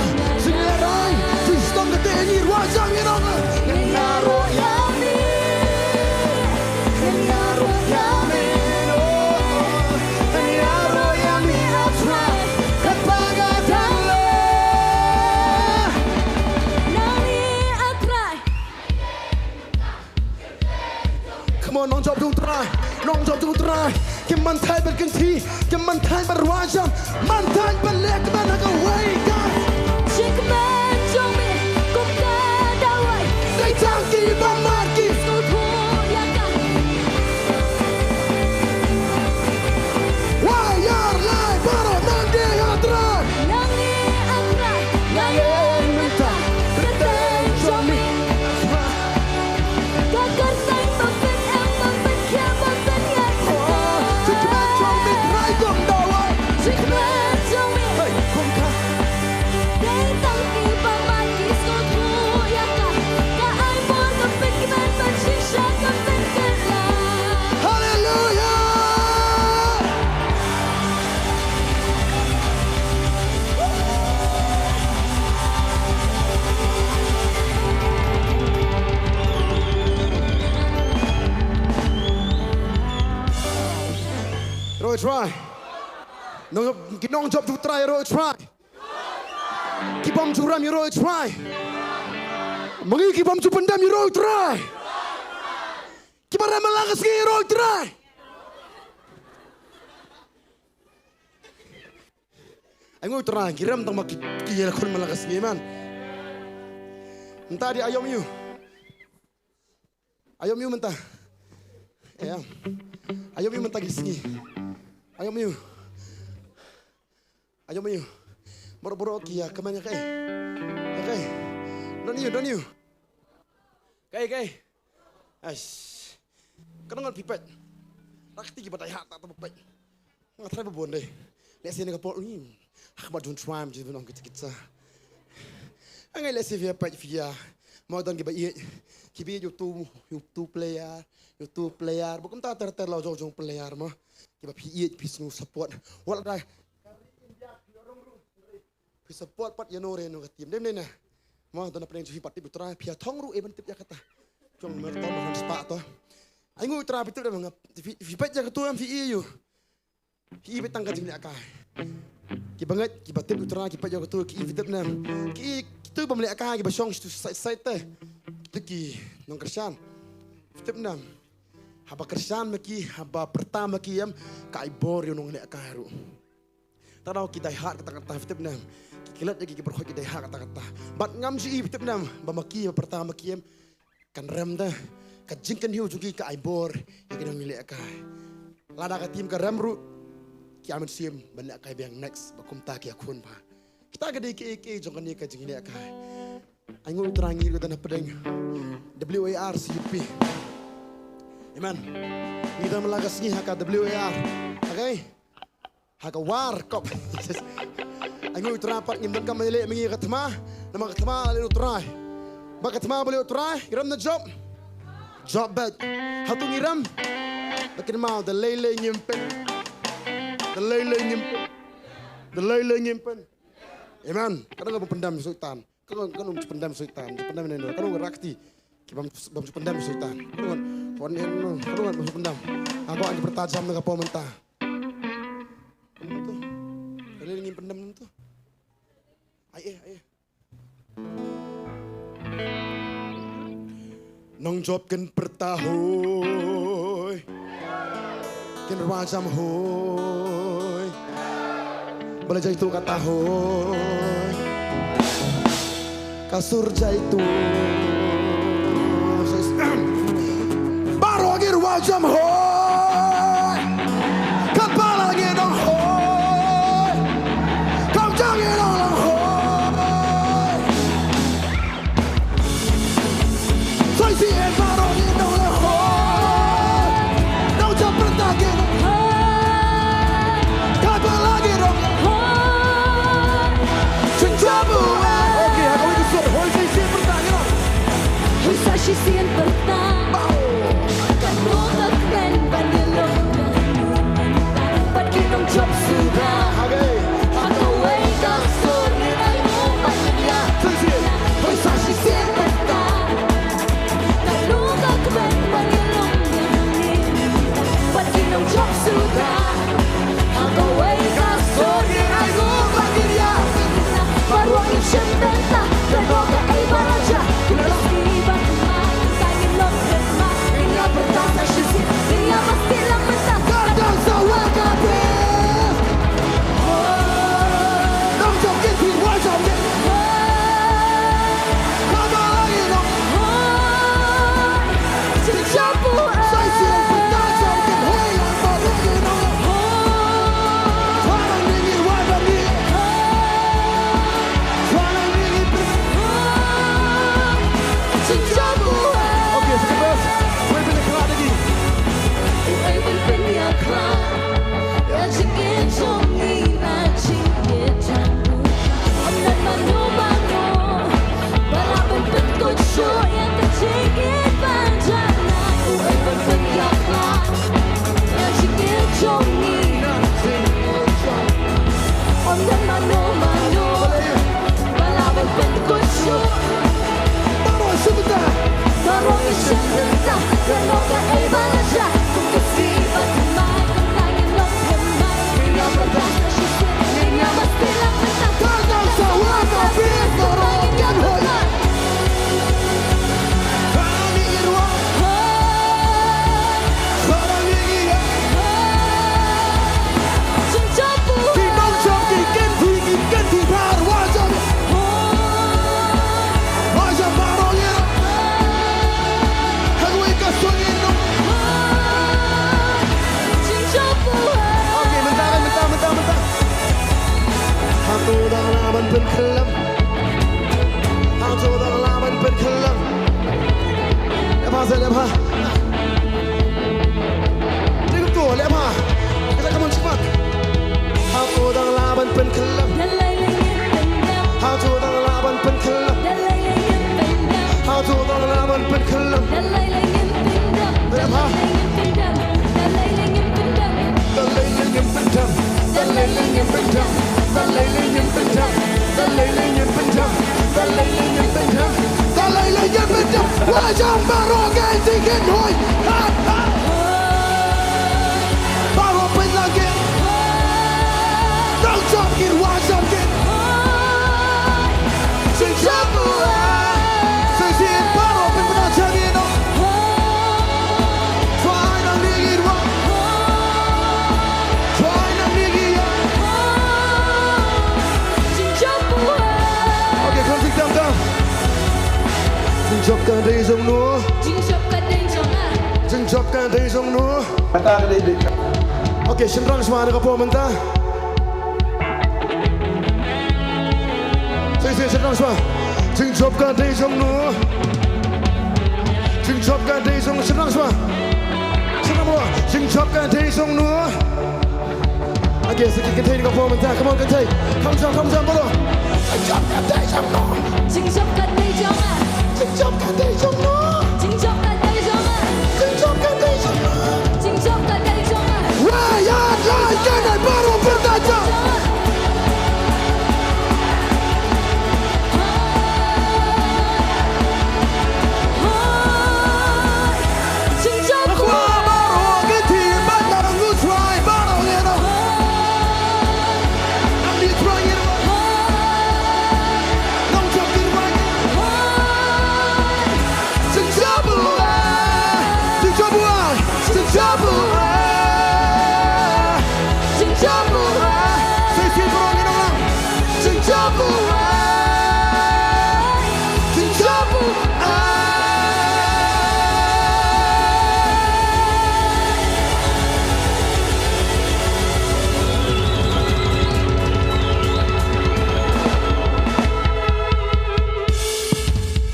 jingïaroh, phi sdang ka teh ha ngi, rwai sham, ngan ong. Ngan ïaroh ïa me. Ngan ïaroh ïa me, Lord. Ngan ïaroh ïa me, ah Trai. Katba nga dang lai. Nang ïa, ah Trai. Come on, nongjop jong u Trai. Nongjop jong u Trai. Kim ban thait ban kynti. Kim ban thait ban rwai sham. Ban thait ban leh kmen ha kawei ka. Jingkmen jong me kum ka dawai. Dei tang kiba mat ki sngewthuh ïa ka. Wai ïar lai baroh, nang dei ha Trai. Nang dei ha Trai. Nga ïeng mynta. Kyrteng jong me. Ka kyrteng ba pyn-im, ba pynkhiah, ba pynïaid. Oh, jingkmen jong me Trai kum dawai. Jingkmen jong me. Hey, kum ka. Dei tang kiba mat ki sngewthuh ïa ka. Ka ai bor ka pynkmen ban shisha ka pynkylla. Hallelujah! Ïaroh ïa u Trai. Nong, ki nongjop jong u Trai, ïaroh ïa u Trai. Ki bym ju rem, ïaroh ïa u Trai. Ma ngi ki bym ju pyndem, ïaroh ïa u Trai. Kiba rem man la ka sngi, ïaroh ïa u Trai. Ainguh Trai, ki rem tang ma ki, ki ïa la khun man la ka sngi man. Mynta dei aïom ïa u. Aïom ïa u mynta. Ïa. Aïom ïa u mynta ki sngi. Aïom ïa u. Aïom ïa u. Baroh baroh ki ïa kmen ïa kaei. Ïa kaei. Don ïa u, don ïa u. Kaei, kaei. Ais. Ka nang ngan phi peit. Rak kti kiba dei ha ta ta peit. Nga trai ba bun dei. Lehse ne ka por ngi. Hak ba dun trai jin nong kita kita. Ngai lehse phi peit phi ïa. Mo don kiba ïeit. Kiba ïeit ïa utu, ïa utu player, ïa utu player. Ba kumta ter ter la jong jong player mo. Kiba phi ïeit phi sngew support. Wat la dei. Phi support pat ïa no re no ka team. Dem ne na. Mo don na pdeng phi pat tip u Trai phi ïa thong ruh e ban tip ïa kata. Jong mer to mo han spah to. Ainguh u Trai phi tip da nga phi phi peit ïa ka tu em phi ïa u. Phi ïa tang ka jingleh kai. Ki bangeit, ki ba tip u Trai, ki peit ïa katu, ki i, phi tip ne em. Ki i, kitu bym lehkai, ki ba shong shitu side side te. Kitu ki nongkyrshan. Phi tip ne em. Haba kyrshan ma ki, haba pyrta ma ki em, ka ai bor ïa u nonglehkai ruh. Tang daw ki die hard kata kata, phi tip ne em. Ki klet ïa ki, ki pyrkhat ki die hard kata kata. Bad ngam ju i, phi tip ne em, ba ma ki, ba pyrta ma ki em. Kan rem da ka jingkynhiew jong ki, ka ai bor ïa ki nonglehkai. Lada ka team ka rem ruh, ki ai mynsiem ban lehkai biang next, ba kumta ki ïakhun bha. Kita ka dei kiei kiei jong kane ka jinglehkai. Ai nguh u Trai, ngi ruh don hapdeng W A R C U P. Amen. Ngi don man la ka sngi ha ka W A R. Okay? Ha ka warkop. Ai nguh u Trai pat, ngim donkam ban ïaleh ma ngi ka thma. Namar ka thma la leh u Trai. Ba ka thma ba leh u Trai, ngi rem ne jop? Jop beit. Hato ngi rem? Ba kin mau, da lei lei ngim pyn. Da lei lei ngim pyn. Da lei lei ngim pyn. Amen. Ka dang ka bym pyndam Soitan. Ka dang ka bym pyndam Soitan. Pyndam ne no. Ka dang rakti. Ki bym, bym pyndam Soitan. Ka dang pon ne no. Ka dang bym pyndam. Aku akan bertajam dengan pemerintah. Ka lei lei ngim pyndam tu. Ai eh, ai eh. Nongjop kin pyrta hoi, kin rwai jam hoi. Ba la jaitu kata hoi, ka sur jaitu. Baroh ngin rwai jam hoi. Ka balang ngi nong hoi. Kam jang ngi nong long hoi. Soi si en baroh ngi nong long hoi. Nongjop pyrta ngi nong hoi. Ka balang ngi nong hoi. Chun jabu. Okay, ha kawei ka sur. Hoi soi si en pyrta ngi nong. Hoi sa shisien pyrta. Ka mut ka kren ban ïalong. Bad ki nongjop suda. Ha kawei ka sur ngi ai nguh bad ngi ïa. Hoi sa shisien pyrta. Ka mut ka kren ban ïalong. Bad ki nongjop suda. Ha kawei ka sur ngi ai nguh bad ngi ïa. Baroh ngi shem bynta, ka dei kaei ba la jia. Ngi ba kynmaw, ka ngi long kynmaw. Ngi ïa pyrta sa shisien, ngi ïa mesti lang mynta. Ka dang sa wa ka dei. Nongjop kin phi wa jop kin. Ka ba la ngi long. Hato dang lah ban pynkhlem? Hato dang lah ban pynkhlem? Leh bha, leh bha. Dei kumto, leh bha. Kita, come on, chikmat. Hato dang lah ban pynkhlem? Hato dang lah ban pynkhlem? Hato dang lah ban pynkhlem? Leh bha. Da lei lei ngim pyndem. Da lei lei ngim pyndem. Da lei lei ngim pyndem. Da lei lei ngim pyndem. Da lei lei ngim pyndem. Da lei lei ngim pyndem. Wa jam baroh ngi tiket hoi. Ha, ha. Baroh pynlong ki. Dang jop ki Jingjop ka dei jong no. Jingjop ka dei jong nga. Jingjop ka dei jong no. Kata ka dei dei. Okay, shynrang shuwa na ka por mynta. Shisien shynrang shuwa. Jingjop ka dei jong no. Jingjop ka dei jong, shynrang shuwa. Shynrang shuwa. Jingjop ka dei jong no. Okay, sa ki kynthei na ka por mynta. Come on, kynthei. Kham jam, kham jam, bro. Jingjop ka dei jong no. Jingjop ka dei jong nga. Jingjop ka dei jong no. Jingjop ka dei jong nga. Jingjop ka dei jong no. Jingjop ka dei jong nga. Wah, ya, ya, ya, ya, baroh pyrta jam. Jingjop.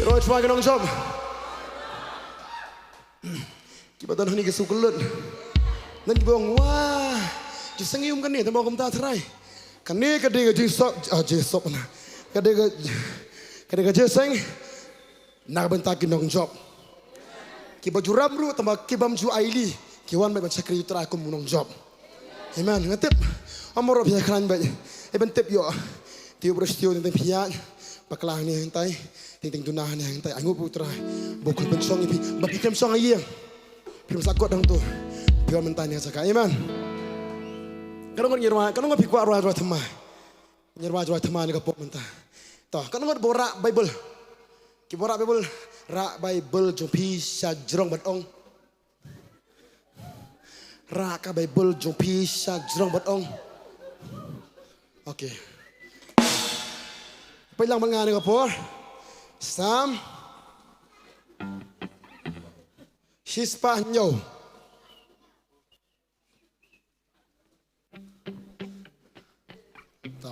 Roi trai ka nongjop. Kiba don hangne ki shu kyllut. Nang kiba ong, wah, ju sngewthuh kane, tang ba kumta trai. Kane ka dei ka jingsop, ah, jingsop na. Ka dei ka, ka dei ka jingseng. Na ka bynta ki nongjop. Kiba ju rap ruh, tang ba ki bym ju ailad. Ki wan beit ban shakri U Trai kum u nongjop. Amen. Nga tip. Amor phi khlaiñ beit. Ai ban tip ïoh. Te u briew shu tip teng teng phi ïaid. Bakla hangne hangtai. Teng teng duna hangne hangtai. Ai nguh U Trai. Bok pynshong ïa phi. Ba phi khlem shong ha ïing. Phim sa kot hangto. Phi wan mynta ne ha jaka. Amen. Katno ngut ngi rwai, katno ngut phi kwah rwai, rwai thymmai. Ngi rwai, rwai thymmai ne ka por mynta. To, katno ngut ba rah Baibl. Kiba rah Baibl, rah Baibl jong phi sha jrong bad ong. Rah ka Baibl jong phi sha jrong bad ong. Okay. Peit lang bad nga ne ka por. Salm shispah hynñiew. Ta.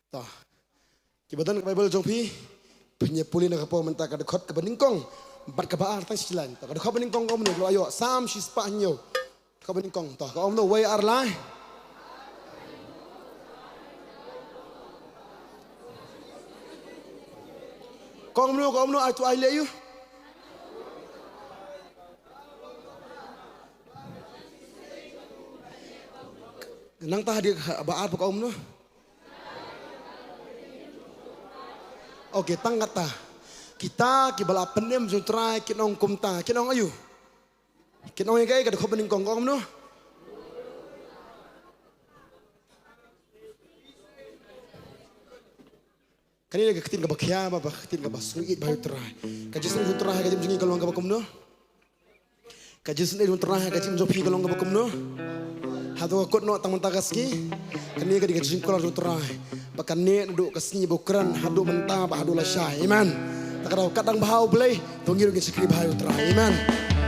Ta. Kiba don ka Baibl jong phi, phin ïa pule na ka por mynta ka dkhot kaba nyngkong bad kaba ar tang shi lain. Ta, ka dkhot ba nyngkong ka ong kumno, ïoh, Salm shispah hynñiew. Dkhot ba nyngkong, ta, ka ong kumno, wei ar lai. Ka ong kumno, ka ong kumno, ai to ai leh ïa u. Nangta hadien ba ar pat ka ong kumno? Okay, tang kata. Kita kiba la pynim jong U Trai kin ong kumta, kin ong aïu? Kin ong ïa kaei, ka dkhot ba nyngkong ka ong kumno? Kane ka ktien kaba khia bha, ka ktien kaba sngewieit bha ïa U Trai. Ka jingsngewieit U Trai ha ka jingim jong ngi ka long kaba kumno? Ka jingsngewieit U Trai ha ka jingim jong phi ka long kaba kumno? Hato ka kut noh tang mynta ka sngi? Kane ka dei ka jingkular U Trai. Ba kane naduh ka sngi ba u kren haduh mynta bad haduh lashai. Amen. Ta ka daw katba dang bha U Blei, to ngi ruh ngin shakri bha ïa U Trai. Amen.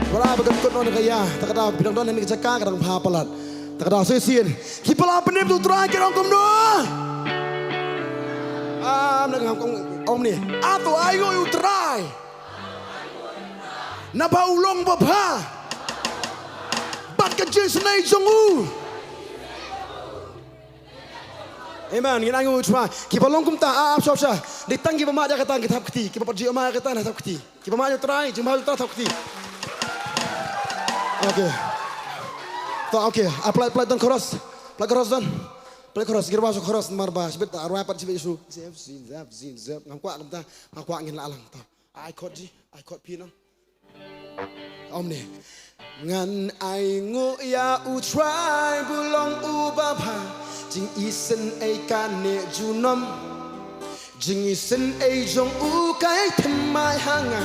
Ba la ba ka kut noh na ka ïa, ta ka daw phi dang don ha kane ka jaka ka dang bha palat. Ta ka daw shisien. Kiba la pynim ïa U Trai kin ong kumno? Ah, nang ong, ong, ong ne. Ah, to ainguh ïa U Trai. Naba u long babha. Bad ka jingisynei jong u. Amen. Ngin ainguh ïa U Trai. Kiba long kumta, ah, ah, sha, sha. Dei tang kiba mad ïa kata ki thap kti. Kiba pat ju mad ïa kata na thap kti. Kiba mad ïa U Trai, jingbha U Trai thap kti. Okay. To, okay. Ah, pynlait, pynlait don chorus. Pynlait chorus don. Pynlait chorus, ngin rwai sha chorus namar ba shibit, ah, rwai pat shibit shu. Zep, zin, zep, zin, zep. Ngam kwah kumta, ngam kwah, ngin lah lang. To. Ai chord ji, ai chord phi nang. Ong ne. Ngan ainguh ïa U Trai ba u long uba bha. Jingisynei kane junom. Jingisynei jong u ka thymmai ha nga,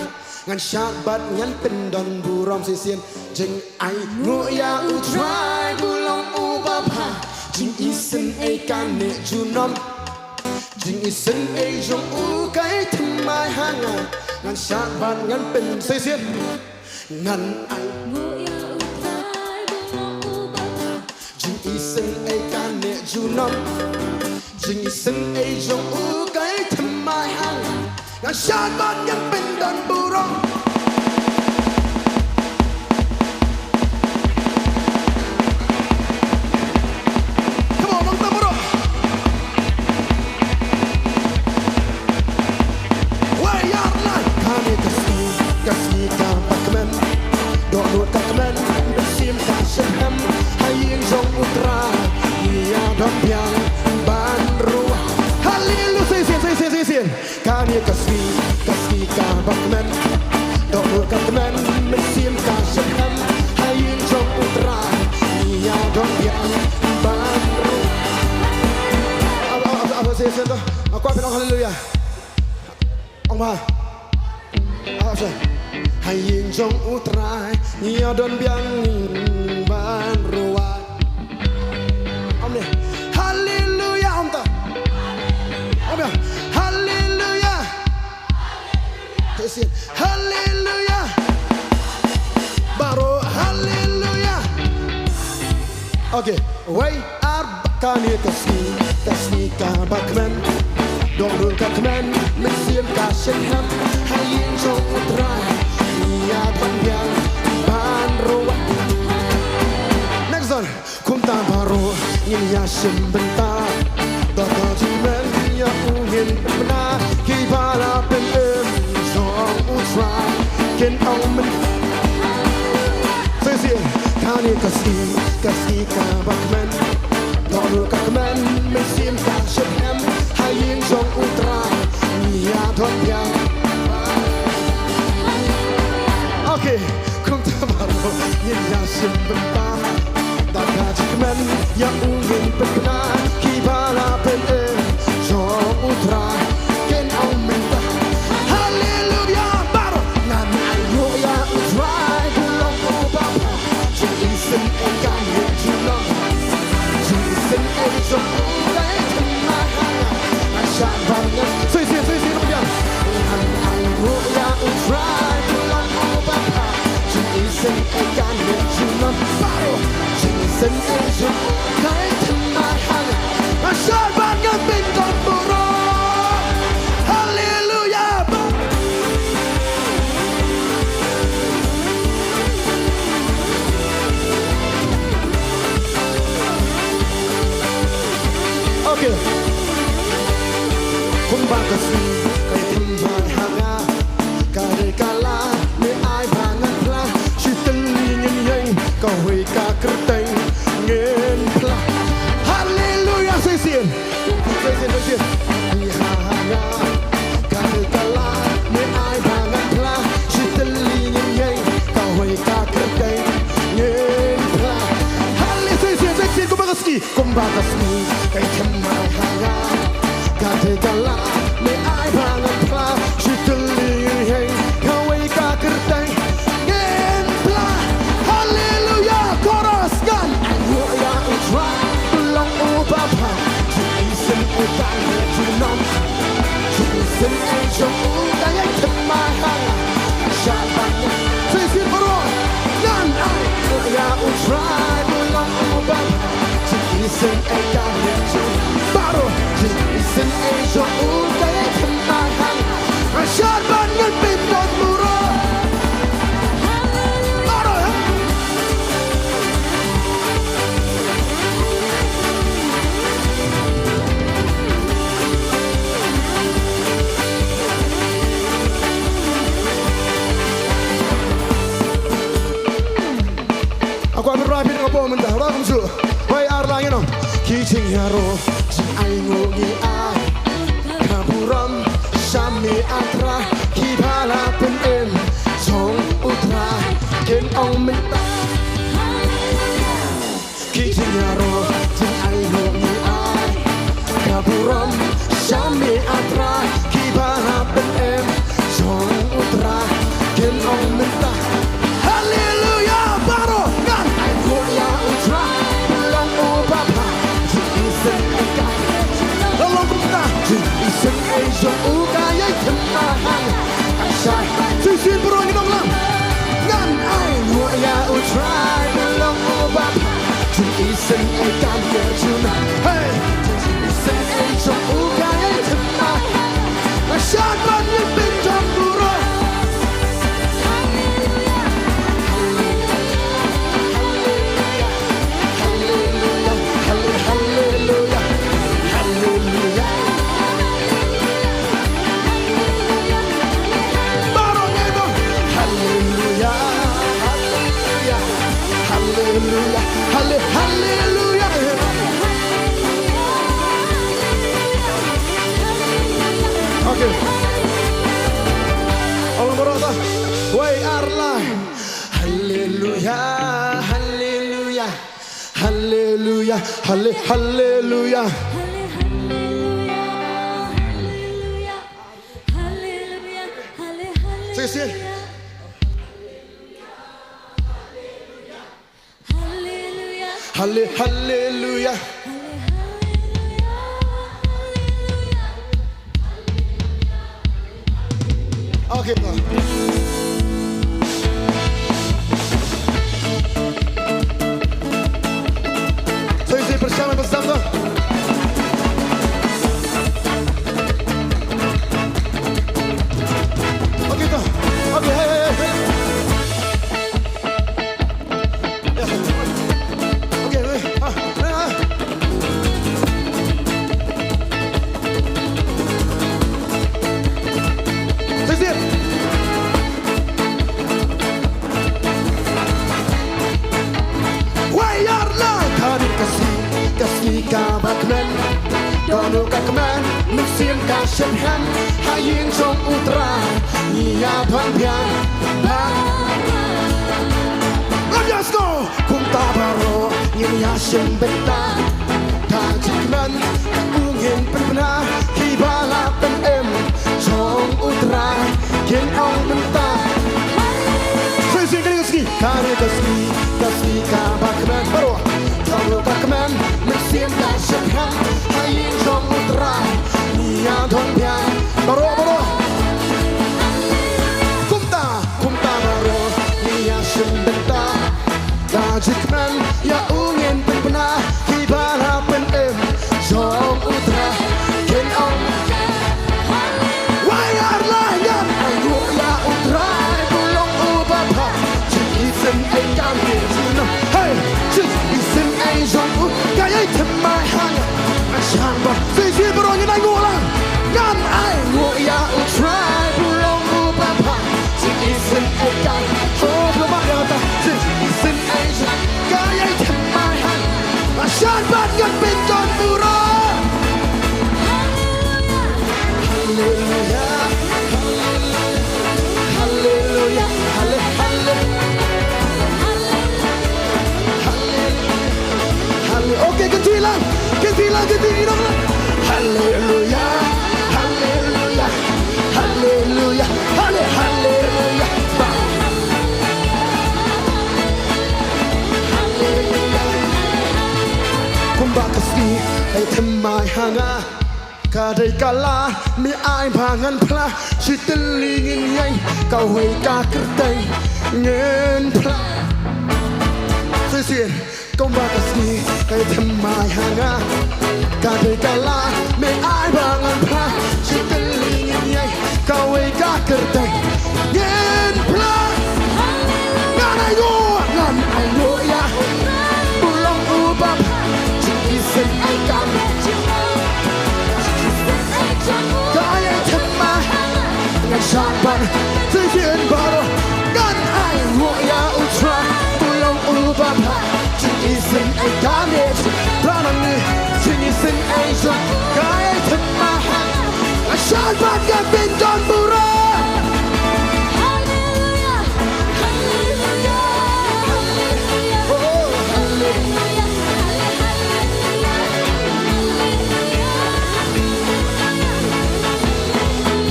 ngan shad bad ngan pyndonburom shisien. Jing ainguh ïa U Trai ba u long uba bha. Jingisynei kane junom. Jingïaseng ei jong u ka ïai thymmai ha nga. Ngan shad bad ngan pyn, sa shisien. Ngan ai. Jingïaseng ei ka neh junom. Jingïaseng ei jong u ka ïai thymmai ha nga. Ngan shad bad ngan pyndon burom. Come on, nongtong burom. Wei ar lai. Kane ka sngi, ka sngi kaba kmen. Dohnud ka kmen, mynsiem ka shemhem. Ha ïing jong U Trai, ngi ïa don biang ban ruh. Haleluya, sa shisien, sa shisien, sa shisien. Kane ka sngi, ka sngi kaba kmen. Dohnud ka kmen, mynsiem ka shemhem. Ha ïing jong U Trai, ngi ïa don biang ban ruh. Ap, ap, ap, ap, sa shisien to. Nga kwah phin ong haleluya. Ong ba. Ap, ap, sa. Ha ïing jong U Trai, ngi ïa don biang ban ruh. Amen. Haleluya, ong ta. Amen. Haleluya. Sa shisien. Haleluya. Baroh haleluya. Okay. Wei ar lai. Kane ka sngi, ka sngi kaba kmen. Dohnud ka kmen, mynsiem ka shemhem. Ha ïing jong U Trai, ngi ïa don biang ban ruh. Next one. Kumta baroh ngin ïa shim bynta. Dohnud jingkmen ïa u ngin pynbna. Kiba la pynim jong U Trai kin ong mynta. Sa shisien. Kane ka sngi, ka sngi kaba kmen. Dohnud ka kmen, mynsiem ka shemhem. Ha ïing jong U Trai, ngi ïa don biang. Okay. Kumta baroh ngin ïa shim bynta. Da ka jingkmen ïa u ngin pynbna. Kiba la pynim jong U Trai kin ong mynta. Haleluya. Baroh ngan ai nguh ïa U Trai, u long uba bha. Jingïaseng ei ka neh junom. Jingïaseng ei jong u ka ïai thymmai ha nga. Ngan shad bad ngan. Sa shisien, sa shisien, ngan ai nguh ïa U Trai, u long uba bha. Jingïaseng ei ka neh junom. Baroh. Jingïaseng ei jong u ka ïai thymmai ha nga. Ngan shad bad ngan pyndon burom. Haleluya. Okay. Kumba ka sngi ka ïai thymmai ha nga. Ka dei ka lad me ai ba ngan phla. Shi tylli ngin ïeng, kawei ka kyrteng ngin phla. Haleluya, sa shisien. Sa shisien, sa shisien. Ïa ha nga. Ka dei ka lad me ai ba ngan phla. Shi tylli ngin ïeng, kawei ka kyrteng ngin phla. Haleluya, sa shisien, sa shisien, kumba ka sngi. Kumba ka sngi ka ïai thymmai ha nga. Ka dei ka lad me ai ba ngan phla. Shi tylli ngin ïeng, kawei ka kyrteng ngin phla. Haleluya, chorus. Ngan ai nguh ïa U Trai, u long uba bha. Jingïaseng ei ka neh junom. Jingïaseng ei jong u ka ïai thymmai ha nga. Shad bad ngan. Sa shisien baroh. Ngan ai nguh ïa U Trai, u long uba bha. Jingïaseng ei ka neh junom. Baroh. Jingïaseng ei jong u ka ïai thymmai ha nga. Ngan shad bad ngan pyndon burom. Baroh. Nga kwah pynrwai phi da kaba mynta, rwai kumjuh. Wei ar lai ngin ong. Ki jingïaroh jingainguh ngi ai. Ka burom sha me ah Trai, kiba la pynim jong U Trai kin ong mynta. Ki jingïaroh jingainguh ngi ai. Ka burom sha me ah Trai, kiba la pynim jong U Trai kin ong mynta. Haleluya, baroh ngan ai nguh ïa U Trai, u long uba bha. Jingïaseng ei ka. Long long kumta. Jing Halle-, hallelujah. Sing, sing. Halle-, hallelujah. Okay, to. Sing, sing, pyrshang, pyrshang, to. Okay, to. Okay, hey, hey, hey. Yes. Okay, hey, ah, ah, ah. Sing, sing. Wei ïar la ka rit ka sngi, ka sngi kaba kmen. Don u ka kmen, mynsiem ka shemhem. Ha ïing jong U Trai ngi ïa don biang. Ba. Let's go! Kumta baroh ngin ïa shim bynta. Ka jingkmen ka u ngin pynbna, kiba la pynim jong U Trai kin ong mynta. Sing, sing, ka ri ka sngi, ka ri ka sngi, ka sngi kaba kmen baroh. Jong u ka kmen, mynsiem ka shemhem, ha ïing jong U Trai ngi ïa don biang. Baroh, baroh. Kumta, kumta baroh ngi ïa shim bynta. Ka jingkmen ïa u ngin pynbna, kiba la pynim jong U Trai kin ong. Wei ïar la ngan ainguh ïa U Trai, u long uba bha. Jingisynei kam kyrjuna, hey, jingisynei jong u ka ïai thymmai ha nga. Ngan shang ban, shisha baroh ngin ainguh lang. Ngan ainguh ïa U Trai, u long uba bha. Jingisynei kam, oh, ba ma ïa ta, jingisynei jong u ka ïai thymmai ha nga. Ngan shang ban, ngan pynjot burom. Hallelujah. Hallelujah. Halle-, halle-, halle-, okay, kynti lang. Kynti lang, kynti lang. Hallelujah. Hallelujah. Hallelujah. Halle-, hallelujah. Ba. Hallelujah. Kumba ka sngi, ai thymmai ha nga. Ka dei ka la me ai ba ngan phla, shi tylli ngin ïeng, kawei ka kyrteng ngin phla. Shisien, kumba ka sngi, ka thymmai ha nga. Ka dei ka la me ai ba ngan phla, shi tylli ngin ïeng, kawei ka kyrteng ngin phla. Ngan ainguh, ngan ainguh ïa u long uba bha. Jingisynei kam, ka ïai thymmai. Ngan shang ban, shisien baroh. Ngan ainguh ïa U Trai, u long uba bha. Jingisynei kam, eh, phla nangne. Jingisynei jong u ka ïai thymmai. Ngan shang ban, ngan pynjot burom. Hallelujah. Hallelujah. Hallelujah. Oh, hallelujah.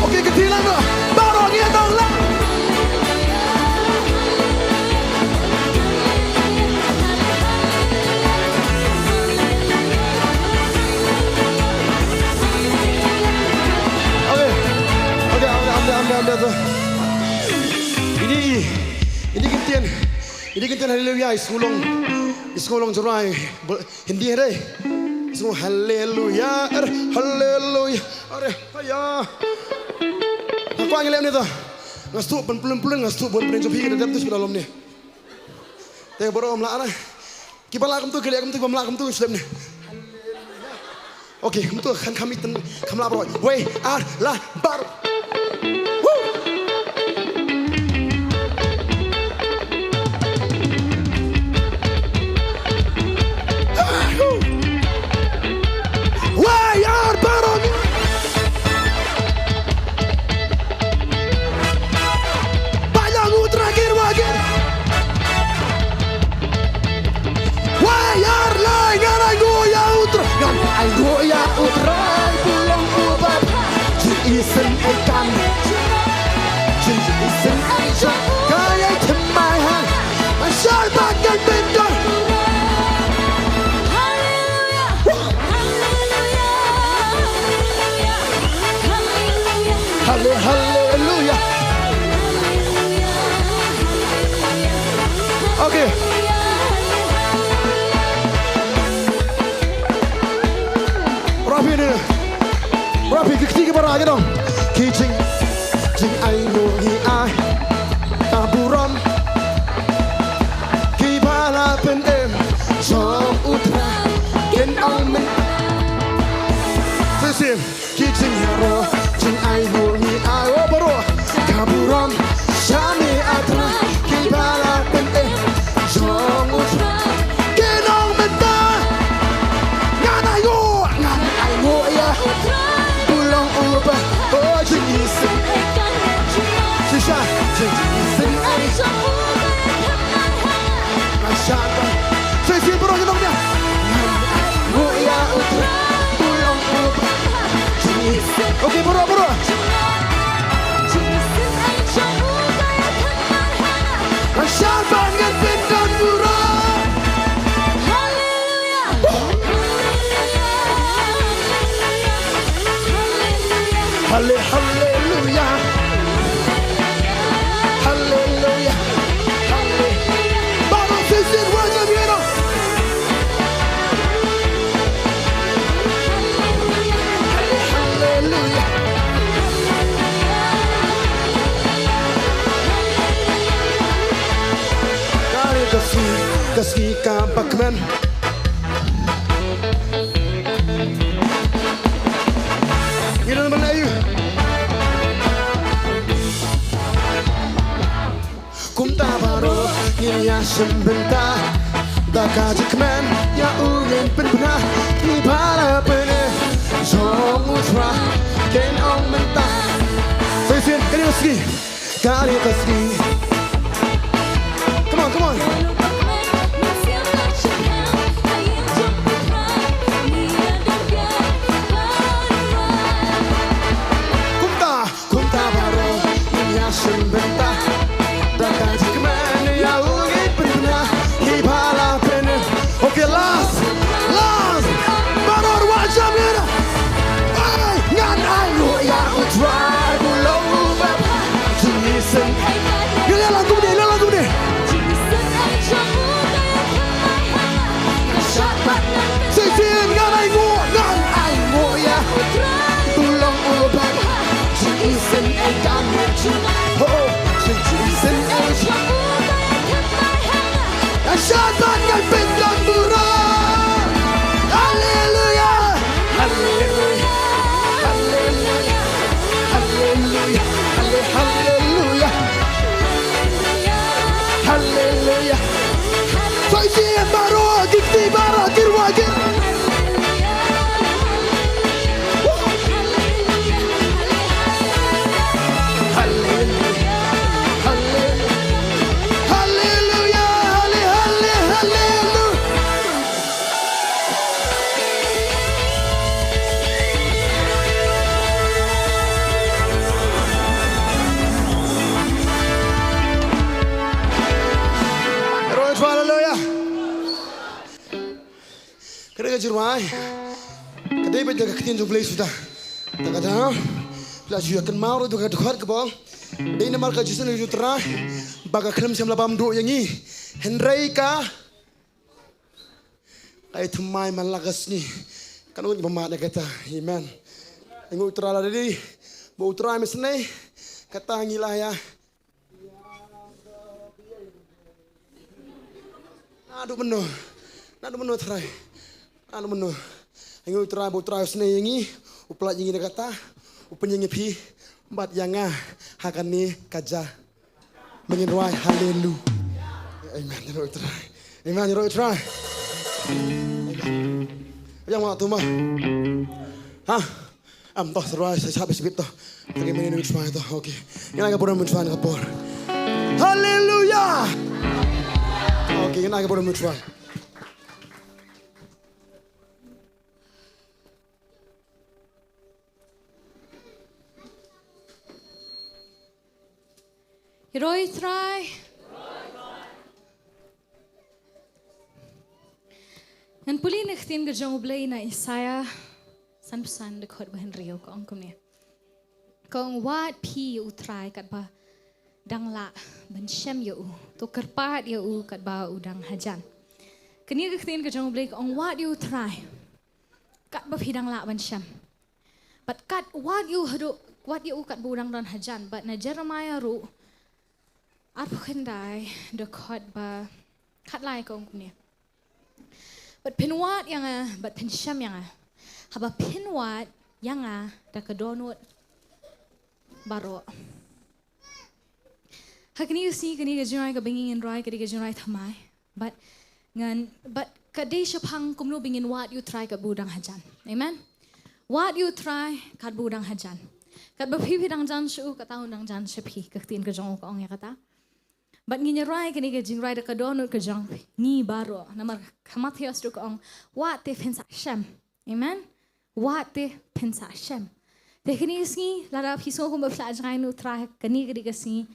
Okay, kynti lang noh. Baroh ngi ïa dang lang. Okay. Okay, amde, amde, amde, amde to. Ini, ini kyntien, ini kyntien haleluya, i sngewlong, i sngewlong Jowai, bo-, Hindi hynrei. I sngew haleluya, er, haleluya, er, haya. Nga kwah ngi leh ne to. Nga sngewthuh pynplun plun, nga sngewthuh bun pynjop hi ka dep tu shu lom ne. Te baroh ym lah na. Kiba lah kumtu ki leh kumtu, kiba ym lah kumtu shlem ne. Okay, kumtu khan kham iten, kham lah baroh. Wei, ar, la, bar. Woo! Wei, ar, baroh. Balang U Trai kin wagin. Wei, ar, lai, ngan ai Halle-, hallelujah. Okay. Rapi ni. Rapi ki kti ki para ki dong. Ki jing, jing ai mo ni ai. Ka burom. Ki bala pen em. Jong u Trai. Ken ong men. Sisi. Ki jingïaroh, jingai mo ngi ai o baroh. Ka burom, sha me a Trai, ki bala pen eh. Jong u Trai, ken ong mynta. Ngan ai nguh, ngan ai nguh ïa. U long uba, o jingïaseng. Shisha, jingïaseng ai. Ngan shad ban. Shisha baroh ki long ïa. Ngan ai nguh ïa u Trai. U long uba. Okay, baroh, baroh. Ngan shad ban ngan pyndonkam baroh. Halle-, hallelujah. Hallelujah. Hallelujah. Baroh shisien worship, you know. Hallelujah. Ka ri ka sngi, ka sngi kaba kmen. Ngi don ban ïa. Kumta baroh ngin ïa shim bynta. Da ka jingkmen ïa u ngin pynbna. Ki bala pene jong u Trai ken ong mynta. Shisien, ka ri ka sngi. Ka ri ka sngi. Come on, come on. Kumta. Kumta baroh ngin ïa shim bynta. Da ka jingkmen ïa u ngin pynbna. Ki bala pene. Okay, last. Last. Baroh wat jam ïa. Ai, ngan ai nguh ïa u Trai u long uba. Jingïaseng. Ïa la la kumne, la la kumne. Shisien ngan ai nguh, ngan ai nguh ïa. U long uba. Jingïaseng ai kan. Ho, jingïaseng ai. Ngan shad ban ngan pyndonkam baroh. Hallelujah. Hallelujah. Hallelujah. Hallelujah. Halle-, hallelujah. Hallelujah. Shisien baroh, ki kti baroh, ki rwai ki. Hallelujah. Hallelujah. Hallelujah. Halle-, halle-, hallelujah. Hallelujah. Ka dei ka jingrwai. Ka dei beit da ka ktien jong U Blei suda. Da ka dei. Phi la ju ïa kynmaw ruh da ka dkhot kaba ong. Dei namar ka jingïaseng jong U Trai ba ka khlem shym la bam duh ïa ngi. Hynrei ka Ka ai thymmai man la ka sngi. Kan ong ba ma na kata. Amen. Ai nguh U Trai lada dei ba U Trai um isynei, kata ngi la ïa. Naduh mynno? Naduh mynno Trai? Naduh mynno? Ai nguh U Trai ba U Trai u isynei ïa ngi, u pynlait ïa ngi na kata, u pynïeng ïa phi bad ïa nga ha kane ka ja. Ba ngin rwai hallelujah. Amen. Ïaroh ïa U Trai. Amen. Ïaroh ïa U Trai. Amen. Ïa ma tu ma. Ha? Am toh sa rwai sa shah bit bit toh. Tagi mene ni U Trai toh. Okay. Ngin ai ka burom U Trai ka por. Hallelujah. Okay, ngin ai ka burom U Trai. Ïaroh ïa U Trai. Ngan pule na ka ktien ka jong U Blei na Isaïah sanphew san dkhot ba hynriew, ka ong kumne. Ong wad phi ïa U Trai katba dang lah ban shem ïa u. To kyrpad ïa u katba u dang hajan. Kane ka ktien ka jong U Blei ka ong wad ïa U Trai katba phi dang lah ban shem. Bad kat wad ïa u haduh, wad ïa u katba u dang don hajan. Bad na Jeremiah ruh arphew khyndai dkhot ba khatlai ka ong kumne. Bad phin wad ïa nga, bad phin shem ïa nga. Haba phin wad ïa nga da ka dohnud baroh. Ha kane ka sngi kane ka jingrwai kaba ngin rwai ka dei ka jingrwai thymmai. Bad ngan, bad ka dei shaphang kumno ba ngin wad ïa U Trai katba u dang hajan. Amen. Wad ïa U Trai katba u dang hajan. Katba phi phi dang jan sha u, kata un dang jan sha phi. Ka ktien ka jong u ka ong ïa kata. Bad ngin ïa rwai kane ka jingrwai da ka dohnud ka jong ngi baroh. Namar ha Mathaios ruh ka ong wad te phin sa shem. Amen. Wad te phin sa shem. Te kane ka sngi lada phi sngew kumba phi la jngai na U Trai, kane ka dei ka sngi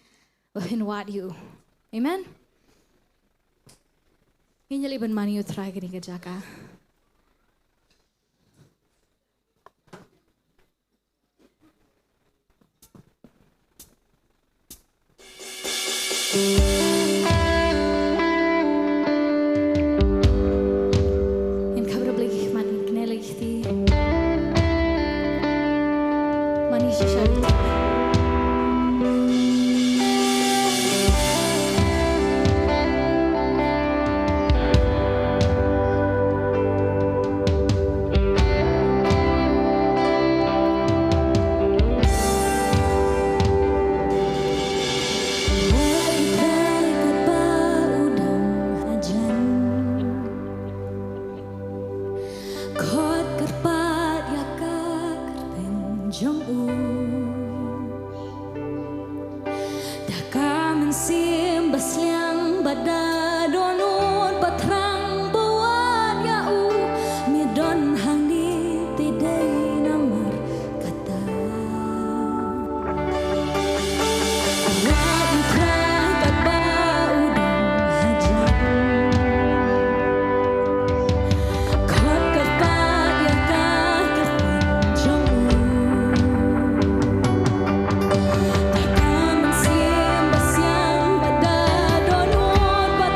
ba phin wad ïa u. Amen. Ngin ïa leit ban mane ïa U Trai kane ka jaka. Ngin khapra bad la ki khmat, ngin kynnoh la ki kti. Mane shisha. Khot kyrpad ïa ka kyrteng jong u. Da ka mynsiem ba sliang bad da dohnud ba thrang ba wad ïa u, me don hangne te dei namar kata. Wad U Trai katba u dang hajan. Khot kyrpad ïa ka kyrteng jong u. Da ka mynsiem ba sliang bad da dohnud ba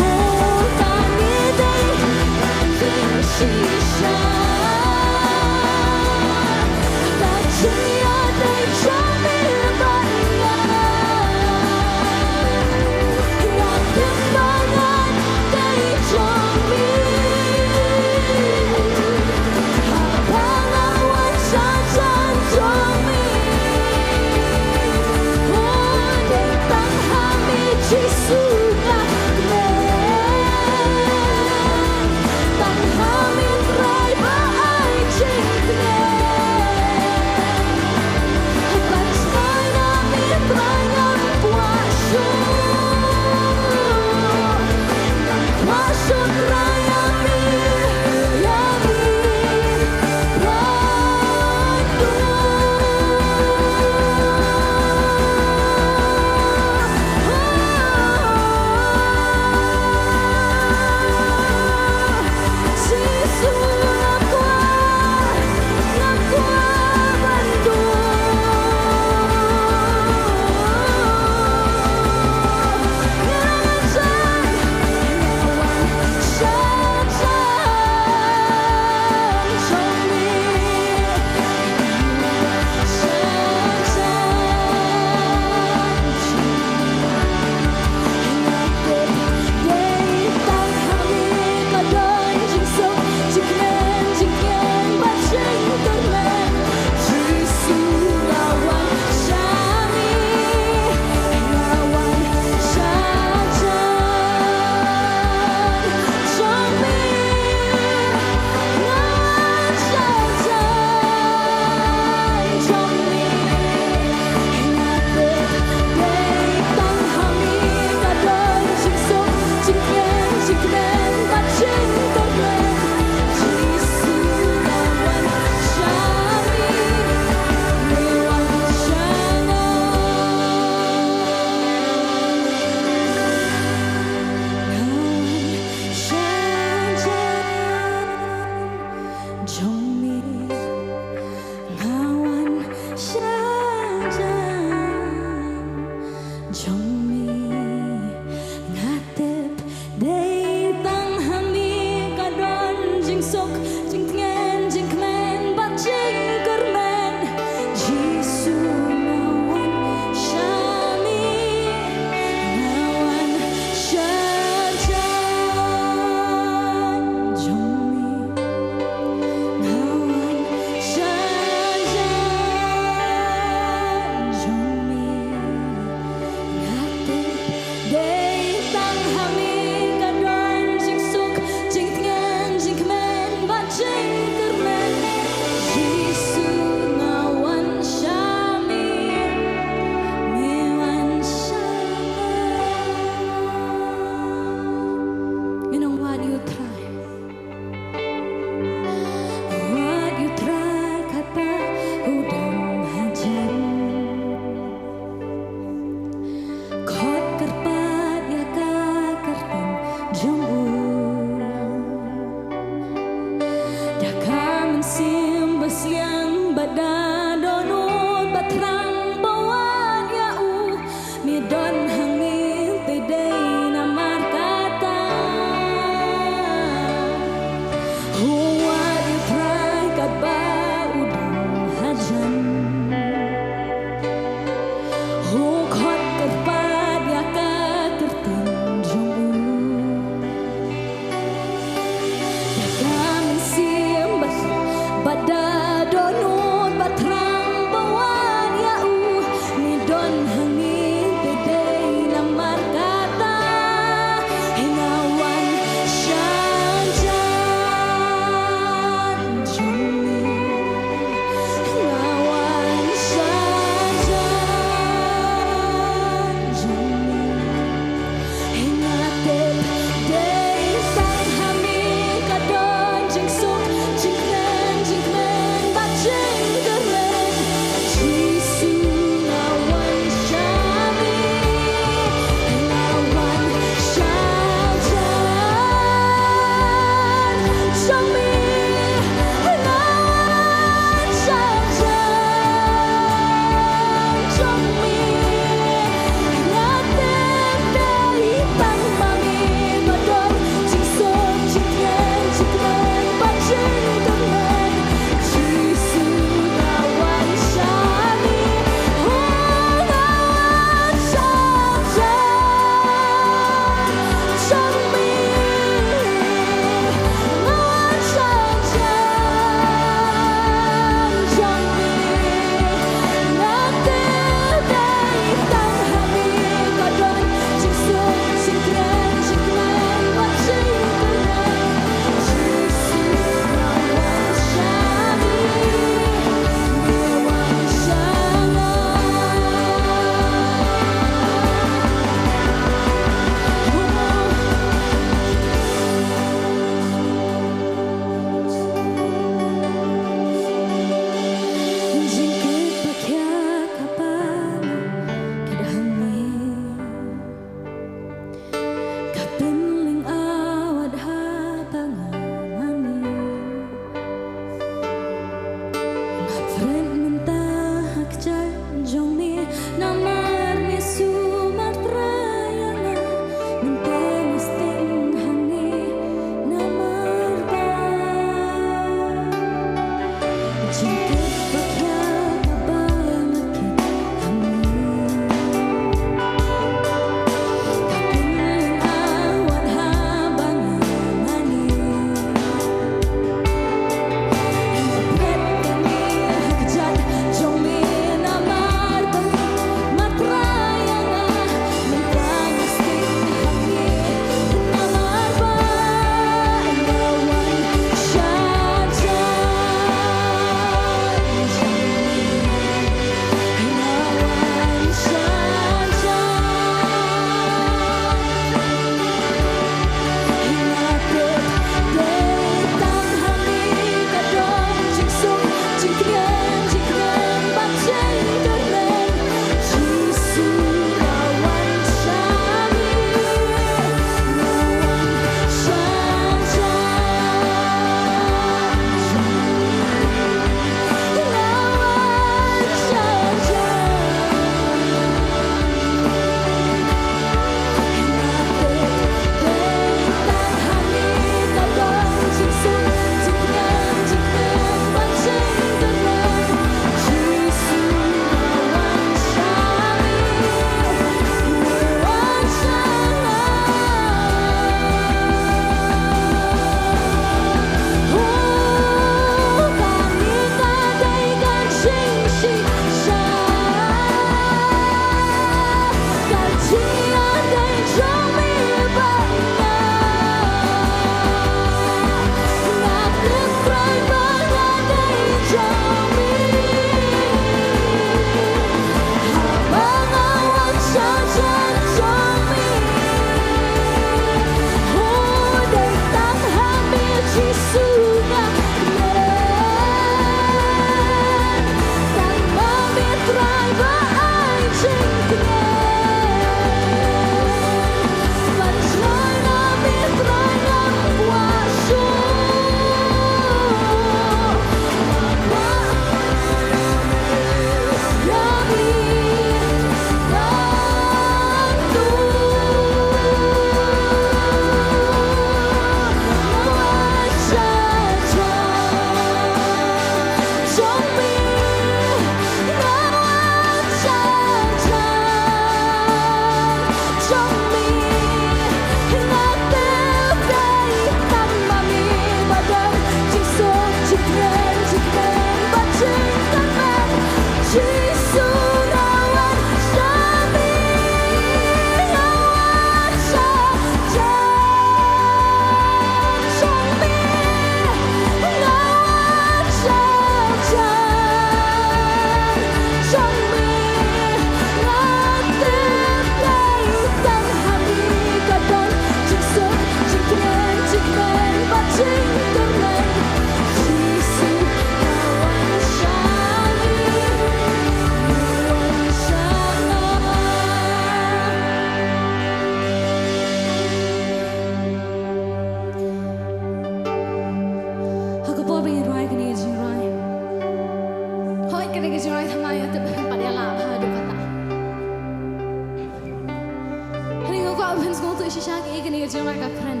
Shisha ki ïa kane ka jingrwai ka kren.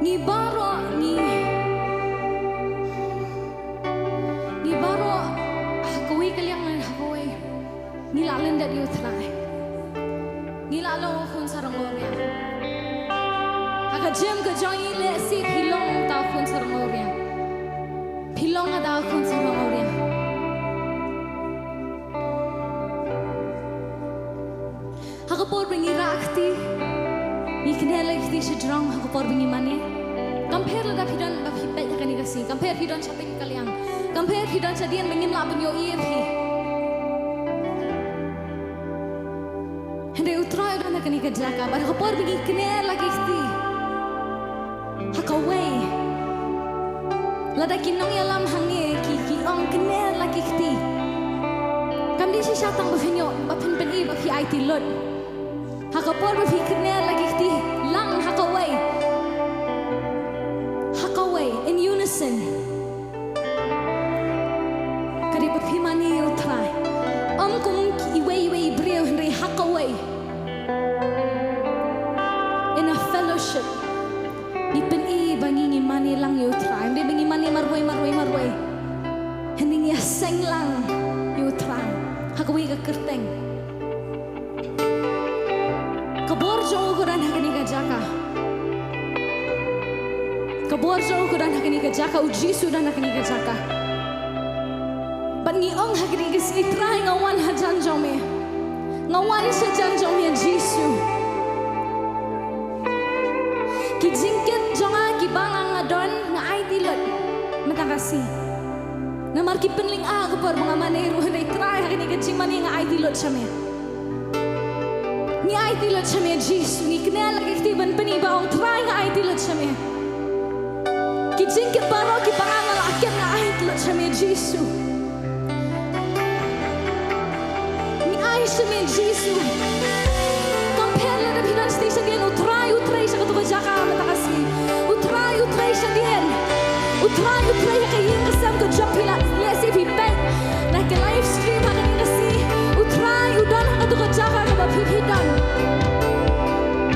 Ngi baroh ngi, ngi baroh ha kawei ka liang ne ha kawei, ngi la lyndet ïa u Trai. Ngi la long u khun sarong awria. Ha ka jem ka jong ngi lehse phi long uta u khun sarong awria. Phi long uta u khun sarong awria. Ha ka por ba ngi rah kti, ngi kner la ki kti shajrong ha ka por ba ngi mane. Kam pher lada phi don ba phi peit ha kane ka sngi, kam pher phi don sha pdeng ka liang, kam pher phi don shadien ba ngim lah ban ïohi ïa phi. Hynrei u Trai u don ha kane ka jaka, bad ha ka por ba ngi kner la ki kti ha kawei, lada ki nongïalam hangne ki, ki ong kner la ki kti, kam dei shisha tang ba phin ïoh, ba phin pyni ba phi aiti lut. Ha ka por ba phi kner la ki kti lang ha kawei, ha kawei, in unison, ka dei ba phi mane ïa u Trai. Ym kum iwei iwei i briew, hynrei ha kawei, in a fellowship. Ngi pyni ba ngi, ngi mane lang ïa u Trai, ym dei ba ngi mane marwei marwei marwei. Hynrei ngi ïaseng lang ïa u Trai ha kawei ka kyrteng. Ka bor jong u ka don ha kane ka jaka. Ka bor jong u ka don ha kane ka jaka, u Jisu u don ha kane ka jaka. Bad ngi ong ha kane ka sngi, Trai, nga wan hajan jong me. Nga wan shajan jong me Jisu. Ki jingkit jong nga kiba nga, nga don, nga aiti lut mynta ka sngi. Namar ki pynlyngngoh ha ka por ba nga mane ruh, hynrei Trai, ha kane ka jingmane nga aiti lut sha me. Ngi aiti lut sha me Jisu, ngi kner la ki kti ban pyni ba ong Trai nga aiti lut sha me. Ki jingkit baroh kiba nga la kit nga aiti lut sha me Jisu. Ngi ai sha me Jisu. Kam pher lada phi don shadien, u Trai u trei sha katu ka jaka mynta ka sngi. U Trai u trei shadien. U Trai u trei ha ka ïing ka sem ka jong phi, lehse phi peit na ka live stream ha kane ka sngi. U Trai u don ha katu ka jaka kaba phi, phi don.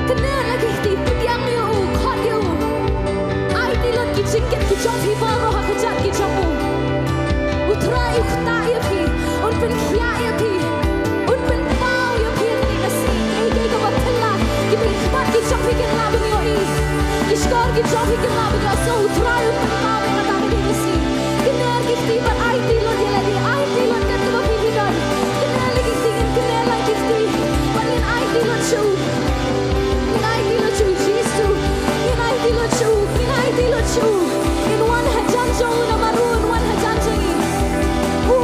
Kner la ki kti, pdiang ïa u, khot ïa u. Aiti lut ki jingkit ki jong phi baroh ha ka kjat ki jong u. U Trai u ktah ïa phi, un pynkhiah ïa phi, un pynpaw ïa phi ha kane ka sngi. Ei, ei, kaba phylla, kiba ki khmat ki jong phi kin lah ban ïohi, ki shkor ki jong phi kin lah ban ïohsngew. U Trai un pynpaw ïa kata ha kane ka sngi. Kner ki kti bad aiti lut ïa lade, aiti lut kat kaba phi, phi don. Kner la ki kti, ngin kner la ki kti bad ngin aiti lut sha u. Ngin aiti lut sha u Jisu. Ngin aiti lut sha u. Ngin aiti lut sha u. Ngin wan hajan jong u namar u un wan hajan jong ngi. U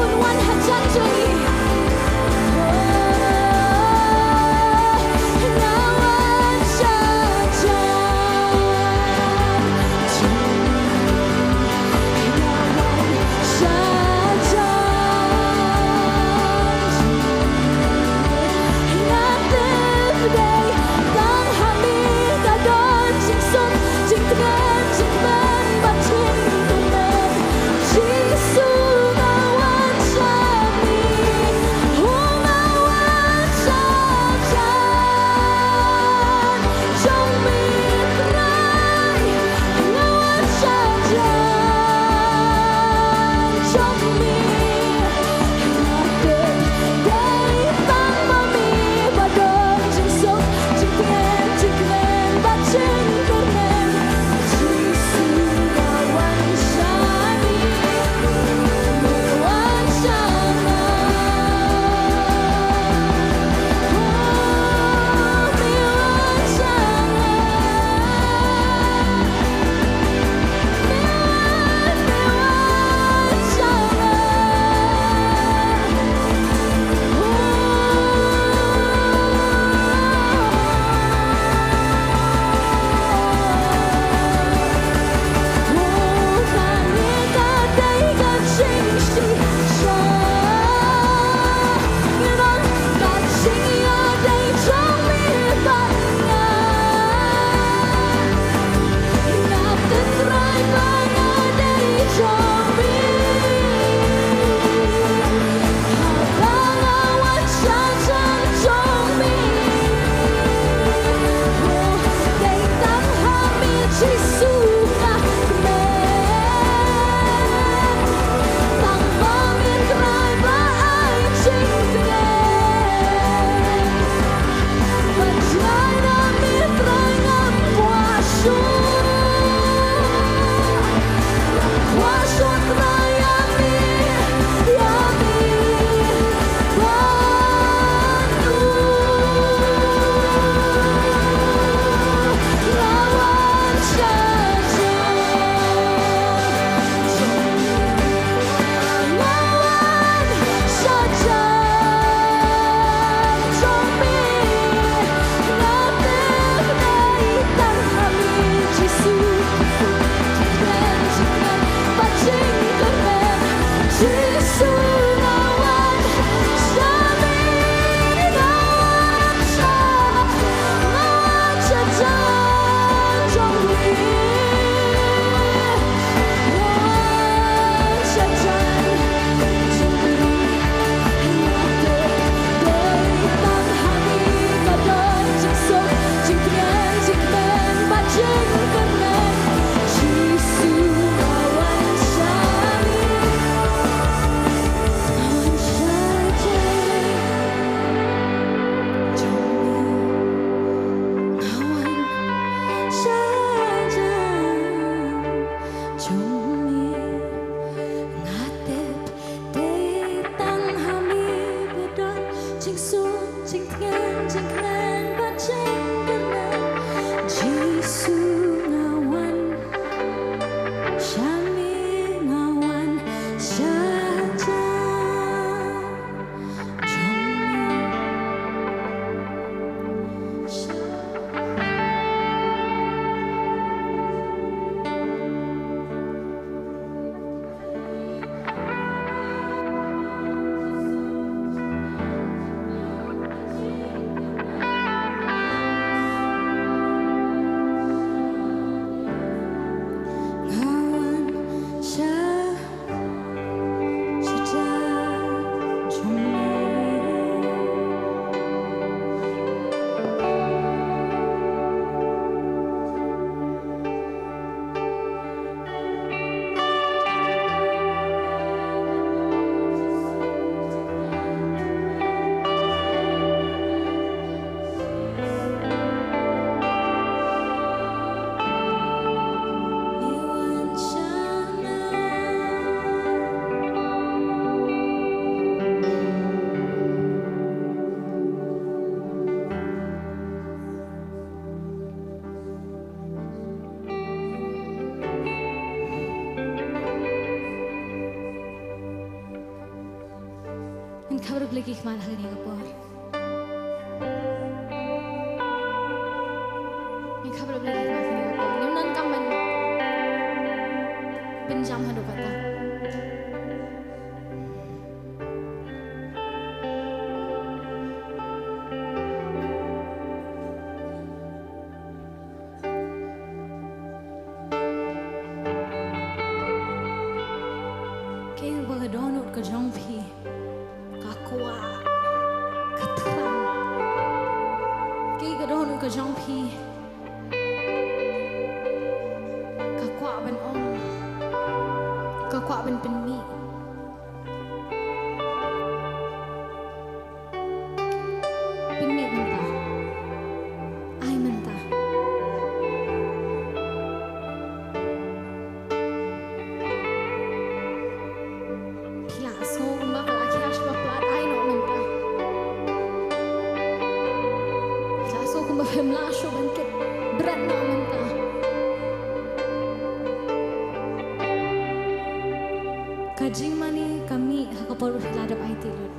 Jisu, jingtngen, jingkmen bad jingkyrmen. Jisu, nga wan sha me, nga wan sha jaka jong me. Ngin khapra bad ki khmat ha kane ka por. Ngin khapra bad ki khmat ha kane ka por. Ngim donkam ban pynjam haduh katta. Kaei ba ka dohnud ka jong phi ka kwah ka thrang. Kaei ka dohnud ka jong phi ka kwah ban ong, ka kwah ban pynmih. Pynmih mynta. Ai mynta. Phi la sngew kumba ka la khia sha ba palat, ai noh mynta. Phi la sngew kumba phim lah shuh ban kit, bret noh mynta. Ka jingmane ka mih ha ka por ba phi la dep aiti lut.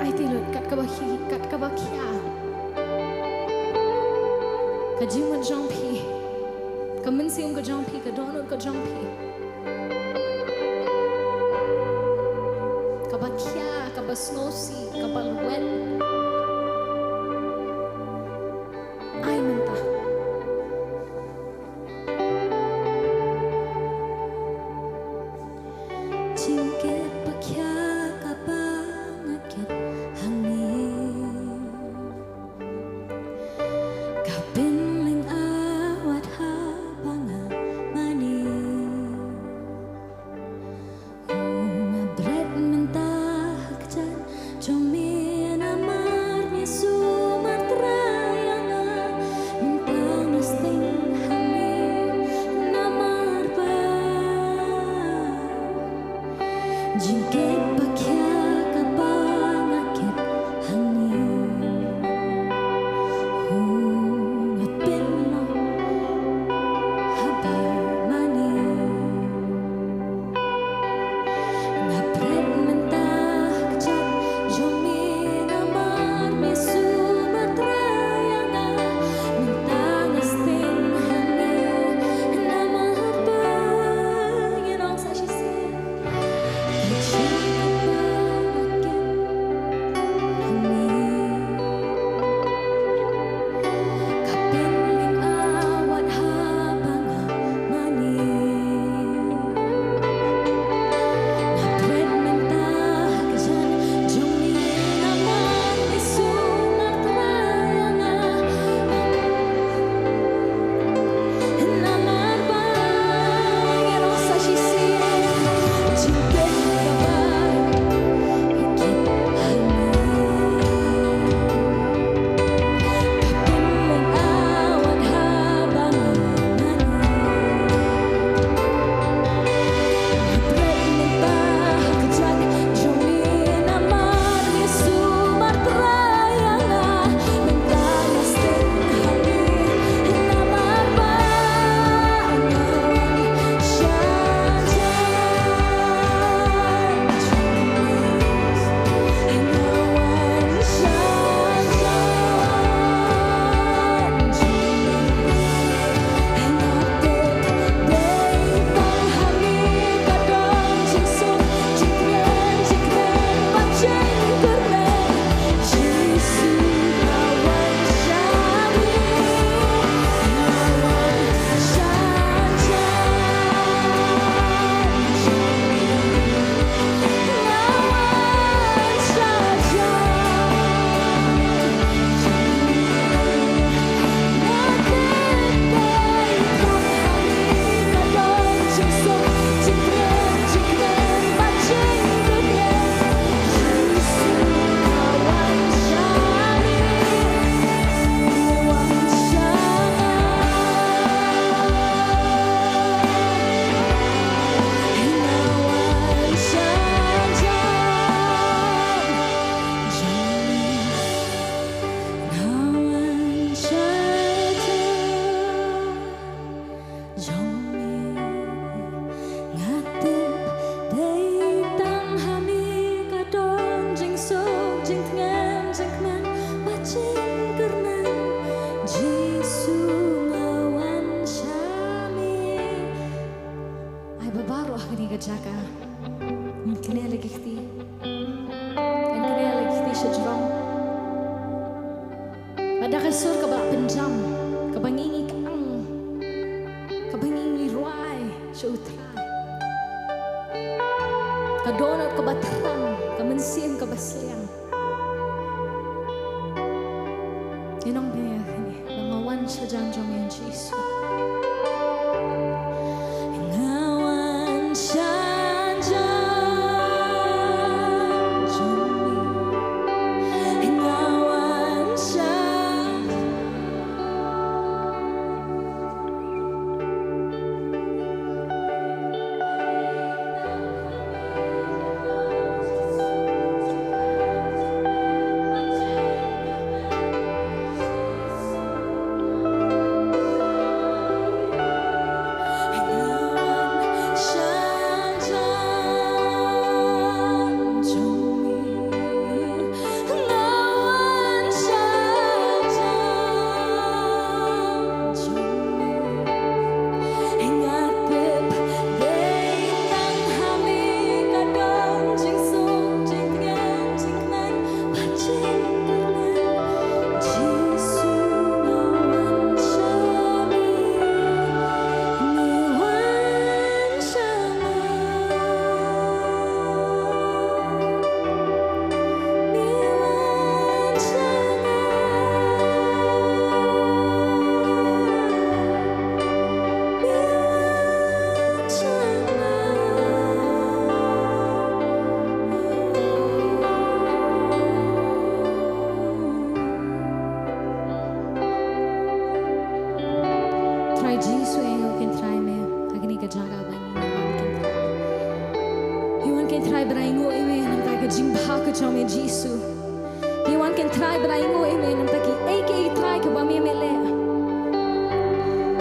Aiti lut kat kaba khia, kat kaba khia. Ka jingmut jong phi, ka mynsiem ka jong phi, ka dohnud ka jong phi, kaba khia, kaba sngewsih, kaba lwet. Ai mynta. Jingkit ba khia kaba nga kit hangne, ka pynlyngngoh wat haba nga mane. Nga bret mynta ha kjat jong me, namar me sumar trai ïa nga. Mynta nga sting hangne namar ba jingkit ba khia kaba nga kit hangne. Nga pynlong haba mane. Nga bret mynta ha kjat jong me, namar me sumar trai ïa nga. Mynta nga sting hangne namar ba, ngin ong sa shisien. Ka jingkit ba Baroh ha kane ka jaka, ngin knieh la ki kti. Ngin knieh la ki kti sha jrong. Bad da ka sur kaba la pynjam, kaba ngi ngi kang, kaba ngi ngi rwai sha U Trai. Ka dohnud kaba thrang, ka mynsiem kaba sliang. Ngi ong ïa kane, ba nga wan shajan jong me Jisu. Nga wan shajan jong me. Nga wan shajan. Trai Jisu, ngi ainguh kynthrai me ha kane ka jaka ba ngi wan kynthrai. Ngi wan kynthrai ban ainguh ïa me namar ka jingbha ka jong me Jisu. Ngi wan kynthrai ban ainguh ïa me namar kiei kiei Trai kiba me me leh.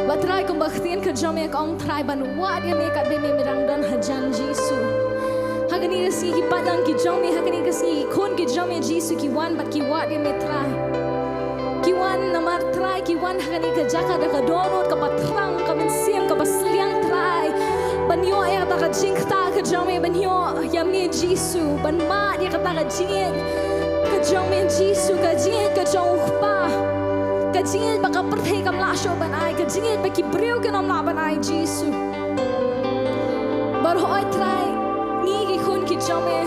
Ba Trai kumba ka ktien ka jong me ka ong Trai ban wad ïa me katba me me dang don hajan Jisu. Ha kane ka sngi ki paidlang ki jong me, ha kane ka sngi ki khun ki jong me Jisu ki wan bad ki wad ïa me Trai. Ki wan namar Trai, ki wan ha kane ka jaka da ka dohnud kaba thrang, ka mynsiem kaba sliang Trai. Ban ïoh ïa kata ka jingktah ka jong me, ban ïoh ïa me Jisu, ban mad ïa kata ka jingïeit ka jong me Jisu, ka jingïeit ka jong U Kpa, ka jingïeit ba ka pyrthei kam lah shuh ban ai, ka jingïeit ba ki briew kin ym lah ban ai Jisu. Baroh Trai, ngi ki khun ki jong me,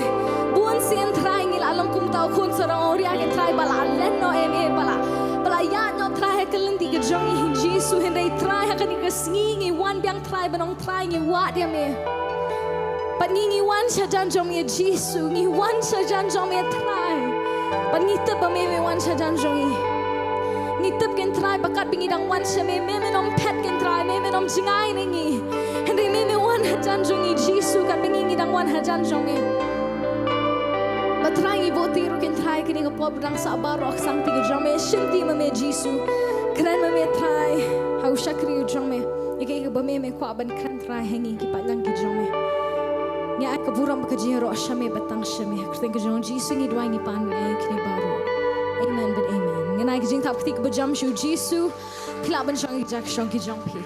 bun sien Trai ngi la long kum uta u khun sarong awria kynthrai ba la len noh ïa me, ba la, ba la ïaid noh Trai ha ka lynti ka jong ngi Jisu, hynrei Trai ha kane ka sngi ngi wan biang Trai ban ong Trai ngi wad ïa me. Bad ngi ngi wan shajan jong me Jisu, ngi wan shajan jong me Trai. Bad ngi tip ba me me wan shajan jong ngi. Ngi tip kynthrai ba katba ngi dang wan sha me, me me ym phet kynthrai, me me ym jngai na ngi. Hynrei me me wan hajan jong ngi Jisu, katba ngi ngi dang wan hajan jong me. Ba Trai ngi buh ti ruh kynthrai kane ka por ba dang sah baroh ha ka sangti ka jong me, shim ti ma me Jisu. Kren ma me Trai ha u shakri u jong me. Ïa kaei kaba me me kwah ban kren Trai ha ngi ki paidlang ki jong me. Ngi ai ka burom bad ka jingïaroh sha me bad tang sha me. Ha ka kyrteng ka jong Jisu ngi duwai ngi pan ïa kine baroh. Amen bad amen. Ngan ai ka jingthap kti kaba jam sha u Jisu. Phi lah ban shong ïa ki jaka shong ki jong phi.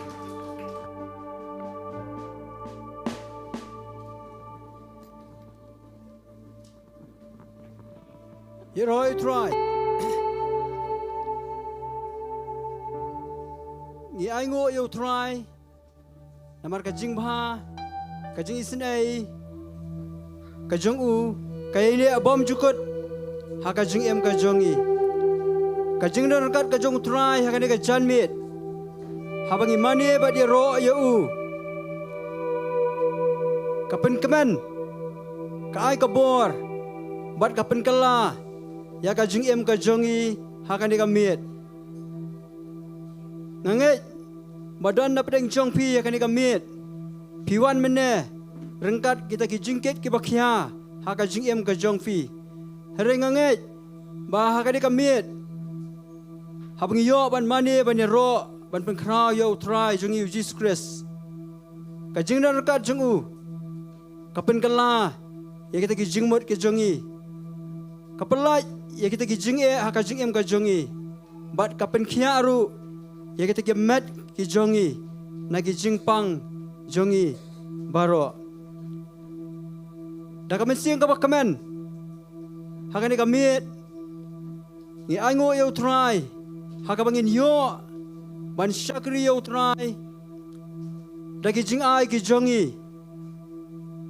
Ïaroh ïa u Trai. Ngi ainguh ïa u Trai namar ka jingbha, ka jingisynei ka jong u, ka ïaineh bymjukut ha ka jingim ka jong ngi. Ka jingdon ryngkat ka jong u Trai ha kane ka janmiet, haba ngi mane bad ïaroh ïa u, ka pynkmen, ka ai ka bor bad ka pynkylla ïa ka jingim ka jong ngi ha kane ka miet. Nga ngeit ba don na pdeng jong phi ha kane ka miet, phi wan mynne ryngkat kita ki jingkit kiba khia ha ka jingim ka jong phi. Hynrei nga ngeit ba ha kane ka miet, haba ngi ïoh ban mane ban ïaroh ban pynkhraw ïa u Trai jong ngi u Jisu Khrist, ka jingdon ryngkat jong u ka pynkylla ïa kita ki jingmut ki jong ngi, ka pynlait ïa kita ki jingeh ha ka jingim ka jong ngi, bad ka pynkhiah ruh ïa kita ki met ki jong ngi na ki jingpang jong ngi. baroh. Da ka mynsiem kaba kmen ha kane ka miet, ngi ainguh ïa U Trai ha kaba ngin ïoh ban shakri ïa U Trai da ki jingai ki jong ngi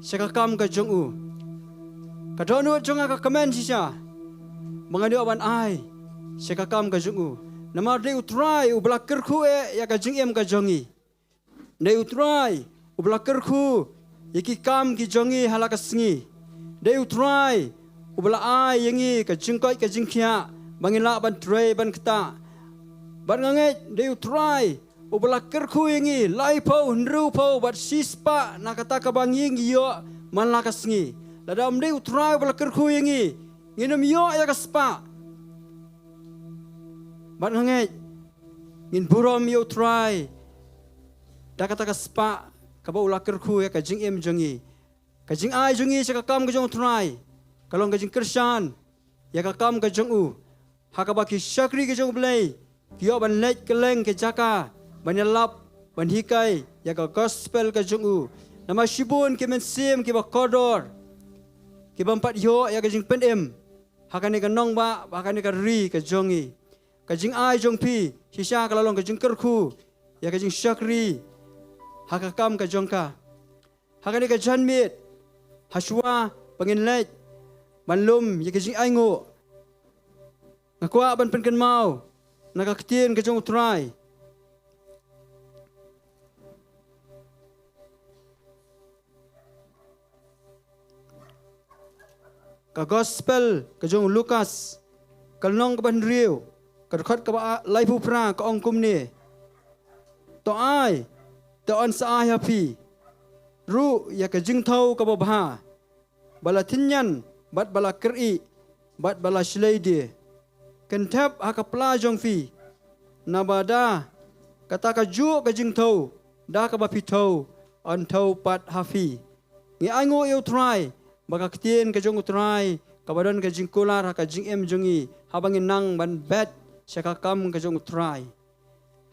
sha ka kam ka jong U. Ka dohnud jong nga ka kmen shisha ba ngan ïoh ban ai sha ka kam ka jong U. Namar dei U Trai uba la kyrkhu eh ïa ka jingim ka jong ngi. Dei U Trai uba la kyrkhu ïa ki kam ki jong ngi ha la ka sngi. Dei U Trai uba la ai ïa ngi ka jingkoit ka jingkhiah ba ngin lah ban trei ban ktah. Bad nga ngeit dei U Trai uba la kyrkhu ïa ngi laiphew, hynriewphew bad shispah na kata kaba ngi ngi ïoh man la ka sngi. Lada ym dei U Trai uba la kyrkhu ïa ngi, ngin ym ïoh ïa ka spah. Bad nga ngeit ngin burom ïa U Trai da kata ka spah kaba U la kyrkhu ïa ka jingim jong ngi. Ka jingai jong ngi sha ka kam ka jong U Trai ka long ka jingkyrshan ïa ka kam ka jong U, ha kaba ki shakri ka jong U Blei ki ïoh ban leit kylleng ki jaka ban ïalap, ban hikai ïa ka gospel ka jong U. Namar shibun ki mynsiem kiba kordor ki bym pat ïoh ïa ka jingpynim ha kane ka nongbah, ha kane ka ri ka jong ngi. Ka jingai jong phi shisha ka la long ka jingkyrkhu ïa ka jingshakri ha ka kam ka jong ka. Ha kane ka janmiet, ha shuwa ba ngin leit ban lum ïa ka jingainguh, nga kwah ban pynkynmaw na ka ktien ka jong U Trai. Ka gospel ka jong u Lukas, ka lynnong kaba hynriew, ka dkhot kaba a-, laiphew phra, ka ong kumne: To ai, te yn sa ai ha phi ruh ïa ka jingthew kaba bha, ba la tynñian bad ba la kyrieh bad ba la shlei die. Kynthep ha ka pla jong phi, naba da kata kajuh ka jingthew da kaba phi thew, yn thew pat ha phi. Ngi ainguh ïa U Trai ba ka ktien ka jong U Trai kaba don ka jingkular ha ka jingim jong ngi, haba ngi nang ban bet sha ka kam ka jong U Trai.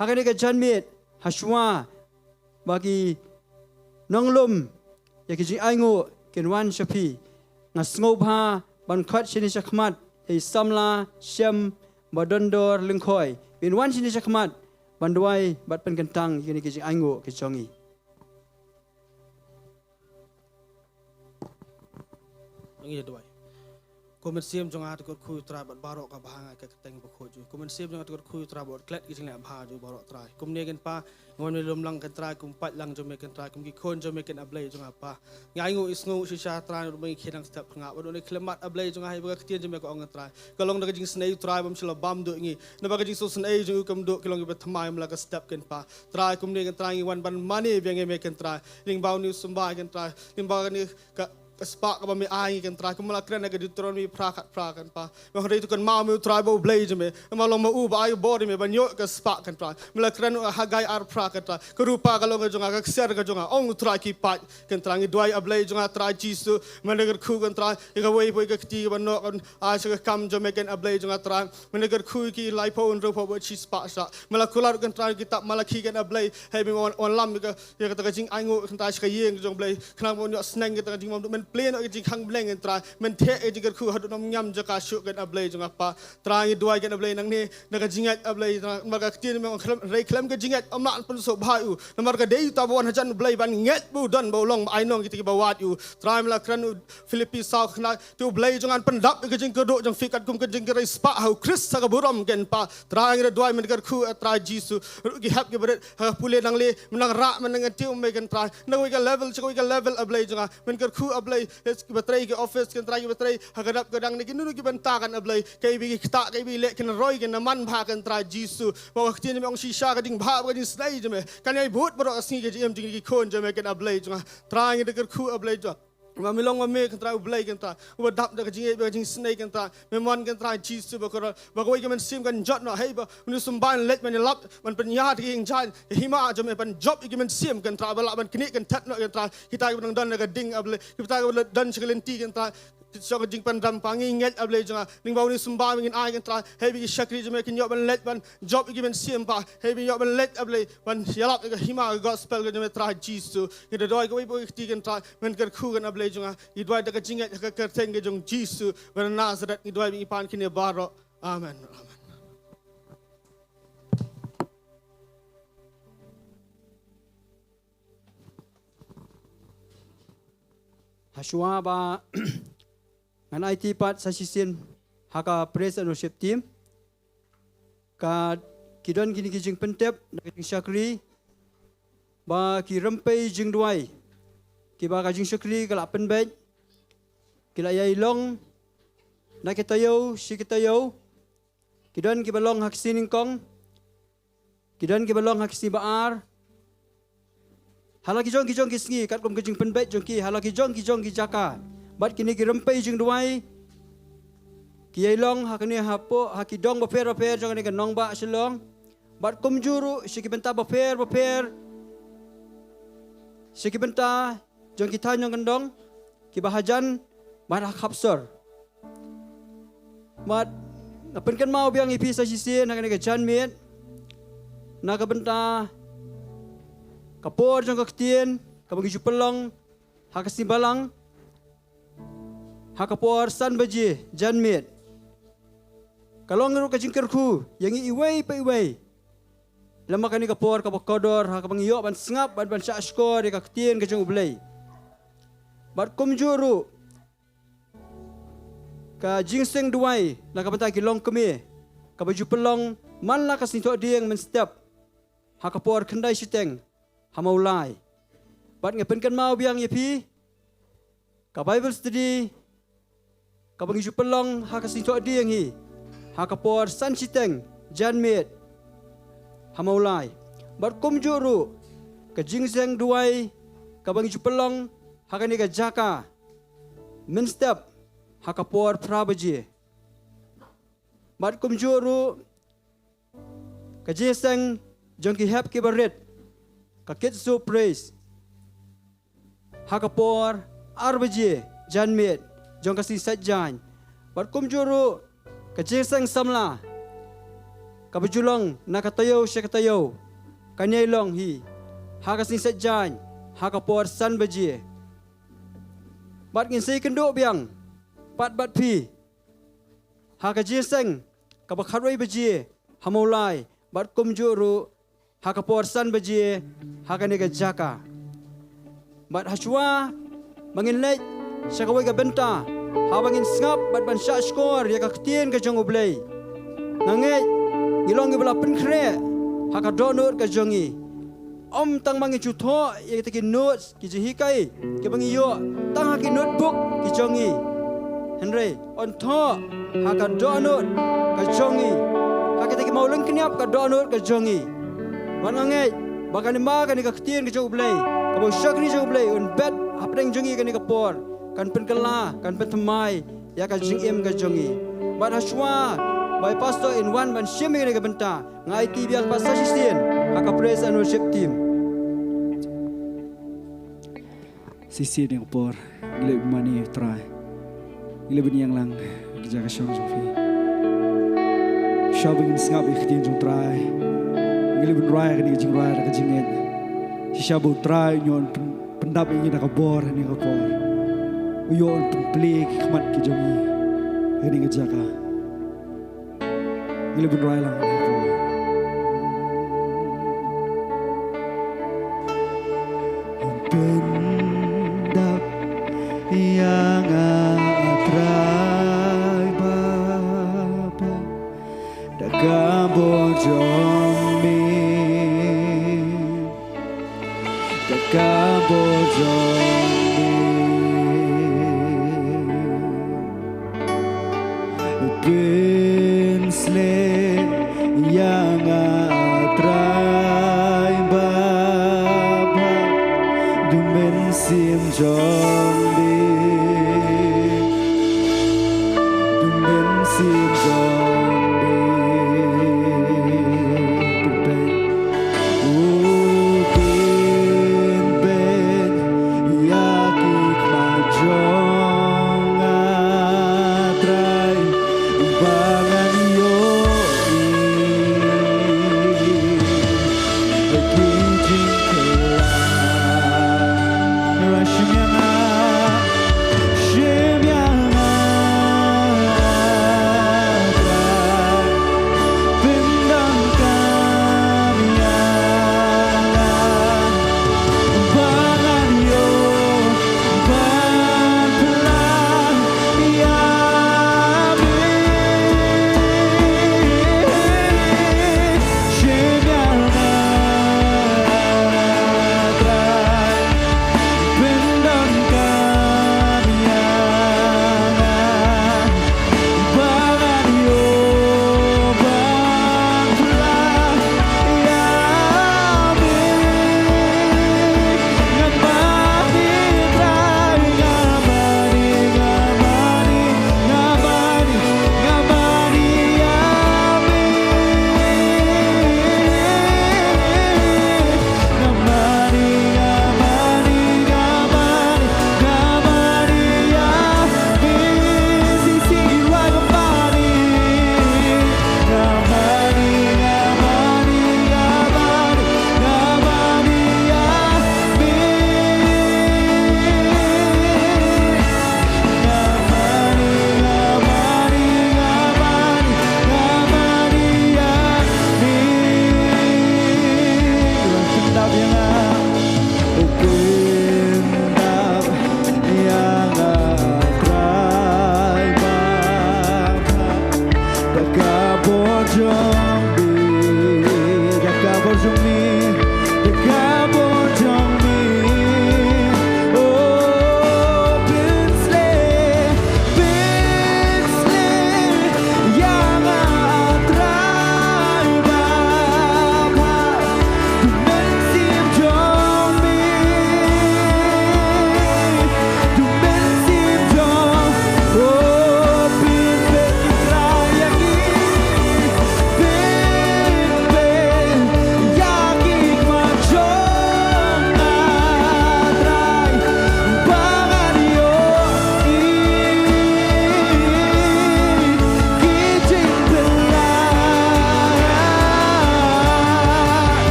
Ha kane ka janmiet, ha shuwa ba ki nonglum ïa ki jingainguh kin wan sha phi, nga sngewbha ban khot shane shakhmat ïa i samla Shem Badondor Lyngkhoi, ban wan shane shakhmat ban duwai bad pynkyntang ïa kine ki jingainguh ki jong ngi. Ngi duwai. Ko Mynsiem jong nga, to kyrkhu Trai bad baroh kaba ha nga ka kyrteng bakhuid jong. Ko Mynsiem jong nga, to kyrkhu Trai bad klet ki jingleh bha jong baroh Trai. Kumne kynpa, nga wan ïalum lang kynta Trai kum paid lang jong me kynta Trai, kum ki khun jong me kynta A Blei jong nga Pa. Nga ainguh isngew shisha Trai, naba ngi khie nang step nga bad une khlem mat A Blei jong nga, haba ka ktien jong me ka ong kynta Trai, ka long da ka jingsnei Trai bym shu la bam duh ngi. Naba ka jingsngew snei jong u kam duh ki long kiba thymmai ym la ka step kynpa. Trai kumne kynta Trai ngi wan ban mane biang ïa me kynta Trai. Lyngba une u symbai kynta Trai. Lyngba kane ka, ka spah kaba me ai ngi kynta Trai. Kumba la kren ha ka Deuteronomy phra khat phra kynpa. Ba hynrei to kynmaw me U Trai ba U Blei jong me. Namar long ma u ba ai bor ïa me ban ïoh ka spah kynta Trai. Me la kren ha Haggai ar phra kynta Trai. Ka rupa ka long ka jong nga, ka ksiar ka jong nga, ong U Trai ki paid kynta Trai. Ngi duwai A Blei jong nga Trai Jisu, me da kyrkhu kynta Trai ïa kawei pa kawei ka kti kaba noh kan ai sha ka kam jong me kynta A Blei jong nga Trai. Me da kyrkhu ïa ki laiphew, hynriewphew bad shispah shah. Me la kular kynta Trai kitab Malaki kynta A Blei, hei me wan, wan lam ïa ka, ïa kata ka jingainguh kynta Trai sha ka ïing jong Blei. Khnang ba un ïoh sneng kata ka jingbymduh, men plie noh ïa ka jingkhang bneng kynta Trai. Men theh ïa ka jingkyrkhu haduh nym ñiam jaka shuh kynta A Blei jong nga Pa. Trai ngi duwai kynta A Blei nangne, na ka jingngeit A Blei, namar ka ktien me ong khlem, hynrei khlem ka jingngeit ym lah ban pynsngewbha ïa u. Namar ka dei uta ba wan hajan U Blei ban ngeit ba u don, ba u long ba ainong kita kiba wad ïa u. Trai me la kren ha u Philippi saw khyndai, te U Blei jong nga un pyndap ïa ka jingkyrduh jong phi katkum ka jingkyrhai spah ha U Khrist ha ka burom kynpa. Trai ngi da duwai men kyrkhu, eh, Trai Jisu. Ruh ki hep kiba rit ha ka pule nangle, men nang rah, men nang kyntiew me kynta Trai. Na kawei ka level sha kawei ka level A Blei jong nga. Men kyrkhu A Blei, eh, kiba trei ki office kynta Trai, kiba trei ha ka dap ka dang, ne kino kino ki bynta kynta A Blei. Kaei ba ki ktah, kaei ba ki leh, kin roi, kin man bha kynta Trai Jisu. Ba ka ktien me ong shisha ka jingbha bad ka jingsnei jong me kan ïai bud baroh ka sngi ka jingim jong ki khun jong me kynta A Blei jong nga. Trai ngi da kyrkhu A Blei jong nga. Ba me long ma me kynta Trai U Blei kynta Trai uba dap da ka jingïeit bad ka jingsnei kynta Trai. Me mon kynta Trai Jisu ba kyrkhu, ba kawei ka mynsiem kan jot noh, hei ba une u symbai un leit ban ïalap, ban pynïar ïa ki ïing jaiñ, ïa hima jong me, ban jop ïa ki mynsiem kynta Trai, ba lah ban knieh kynthet noh kynta Trai kita kiba nang don ha ka ding A Blei, kita kiba don sha ka lynti kynta Trai. Tip sha ka jingpynrem pa ngi ngeit A Blei jong nga. Lyngba une u symbai ba ngin ai kynrad. Hei ba ki shakri jong me kin ïoh ban leit ban jop ïa ki mynsiem pa. Hei ba ïoh ban leit A Blei ban ïalap ïa ka hima ka gospel ka jong me Trai Jisu. Ngi da duwai kawei pa kawei ka kti kynrad. Men kyrkhu kan A Blei jong nga. Ngi duwai da ka jingngeit ha ka kyrteng ka jong Jisu. Ba na Nazaret ngi duwai ba ngi pan kine baroh. Amen. Amen. Hashwa ba ngan aiti pat sa shisien ha ka praise and worship team. Ka ki don kine ki jingpyntip na ka jingshakri ba ki rympei jingduwai kiba ka jingshakri ka la pynbeit, ki la ïai long na ki taïew shi ki taïew. Ki don kiba long ha ki sngi nyngkong, ki don kiba long ha ki sngi ba ar. Ha la ki jong ki jong ki sngi katkum ka jingpynbeit jong ki ha la ki jong ki jong ki jaka. Bad kine ki rympei jingduwai ki ïai long ha kane hapoh ha ki dong bapher bapher jong kane ka nongbah Shillong. Bad kumjuh ruh sha ki bynta bapher bapher, sha ki bynta jong ki thaiñ jong kyndong kiba hajan bad ha khapsor. Bad nga pynkynmaw biang ïa phi sa shisien ha kane ka janmiet na ka bynta ka por jong ka ktien kaba ngi ju pynlong ha ka sngi Balang ha ka por san baje janmiet. Ka long ruh ka jingkyrkhu ïa ngi iwei pa iwei lem ha kane ka por kaba kordor ha kaba ngi ïoh ban sngap bad ban shahshkor ïa ka ktien ka jong U Blei. Bad kumjuh ruh ka jingseng duwai na ka bynta ki longkmie kaba ju pynlong man la ka Sngi Thohdieng mynstep ha ka por khyndai shiteng ha Mawlai. Bad nga pynkynmaw biang ïa phi ka Bible study kaba ngi ju pynlong ha ka Sngi Thohdieng hi ha ka por san shiteng janmiet ha Mawlai. Bad kumjuh ruh ka jingseng duwai kaba ngi ju pynlong ha kane ka jaka mynstep ha ka por phra baje. Bad kumjuh ruh ka jingseng jong ki hep kiba rit, ka Kids Praise ha ka por ar baje janmiet jong ka sngi Saitjaiñ. Bad kumjuh ruh ka jingseng samla kaba ju long na ka taïew sha ka taïew kan ïai long hi ha ka sngi Saitjaiñ ha ka por san baje. Bad ngin sa ïakynduh biang pat bad phi ha ka jingseng kaba khatwei baje ha Mawlai bad kumjuh ruh ha ka por san baje ha kane ka jaka. Bad hashwa ba ngin leit sha kawei ka bynta haba ngin sngap bad ban shahshkor ïa ka ktien ka jong U Blei, nga ngeit ngi long ngi ba la pynkhreh ha ka dohnud ka jong ngi. Ym tang ba ngi ju thoh ïa kita ki notes ki jinghikai kiba ngi ïoh tang ha ki notebook ki jong ngi, hynrei yn thoh ha ka dohnud ka jong ngi, ha kita ki mawlyngkniap ka dohnud ka jong ngi. Bad nga ngeit ba kane ma kane ka ktien ka jong U Blei kaba u shakri jong U Blei un bet hapdeng jong ngi kane ka por kan pynkylla kan pynthymmai ïa ka jingim ka jong ngi. Bad hashwa ba i pastor in wan ban shim ïa kane ka bynta, nga aiti biang pat sa shisien ha ka praise and worship team. Shisien ïa ka por ngi leh bymani Trai, ngi leh bymani ïa nga lang ka jaka shong jong phi. Shisha ba ngin sngap ïa ka ktien jong Trai, ngi leh bymani Trai kane ka jingrwai da ka jingngeit. Shisha ba u Trai un ïoh pyn- pyndap ïa ngi da ka bor ha kane ka por. U ïoh un pynplie ki khmat ki jong ngi ha kane ka jaka. Ngi leh bymani Trai lang ha kane ka por. Pyndap ïa nga Trai Baba da ka bor jong me. Ka ka bor jong me. Pynsleh ïa nga Trai Baba, da u mynsiem jong me. Da u mynsiem jong me. Pynbeit. U pynbeit ïa ki khmat jong nga.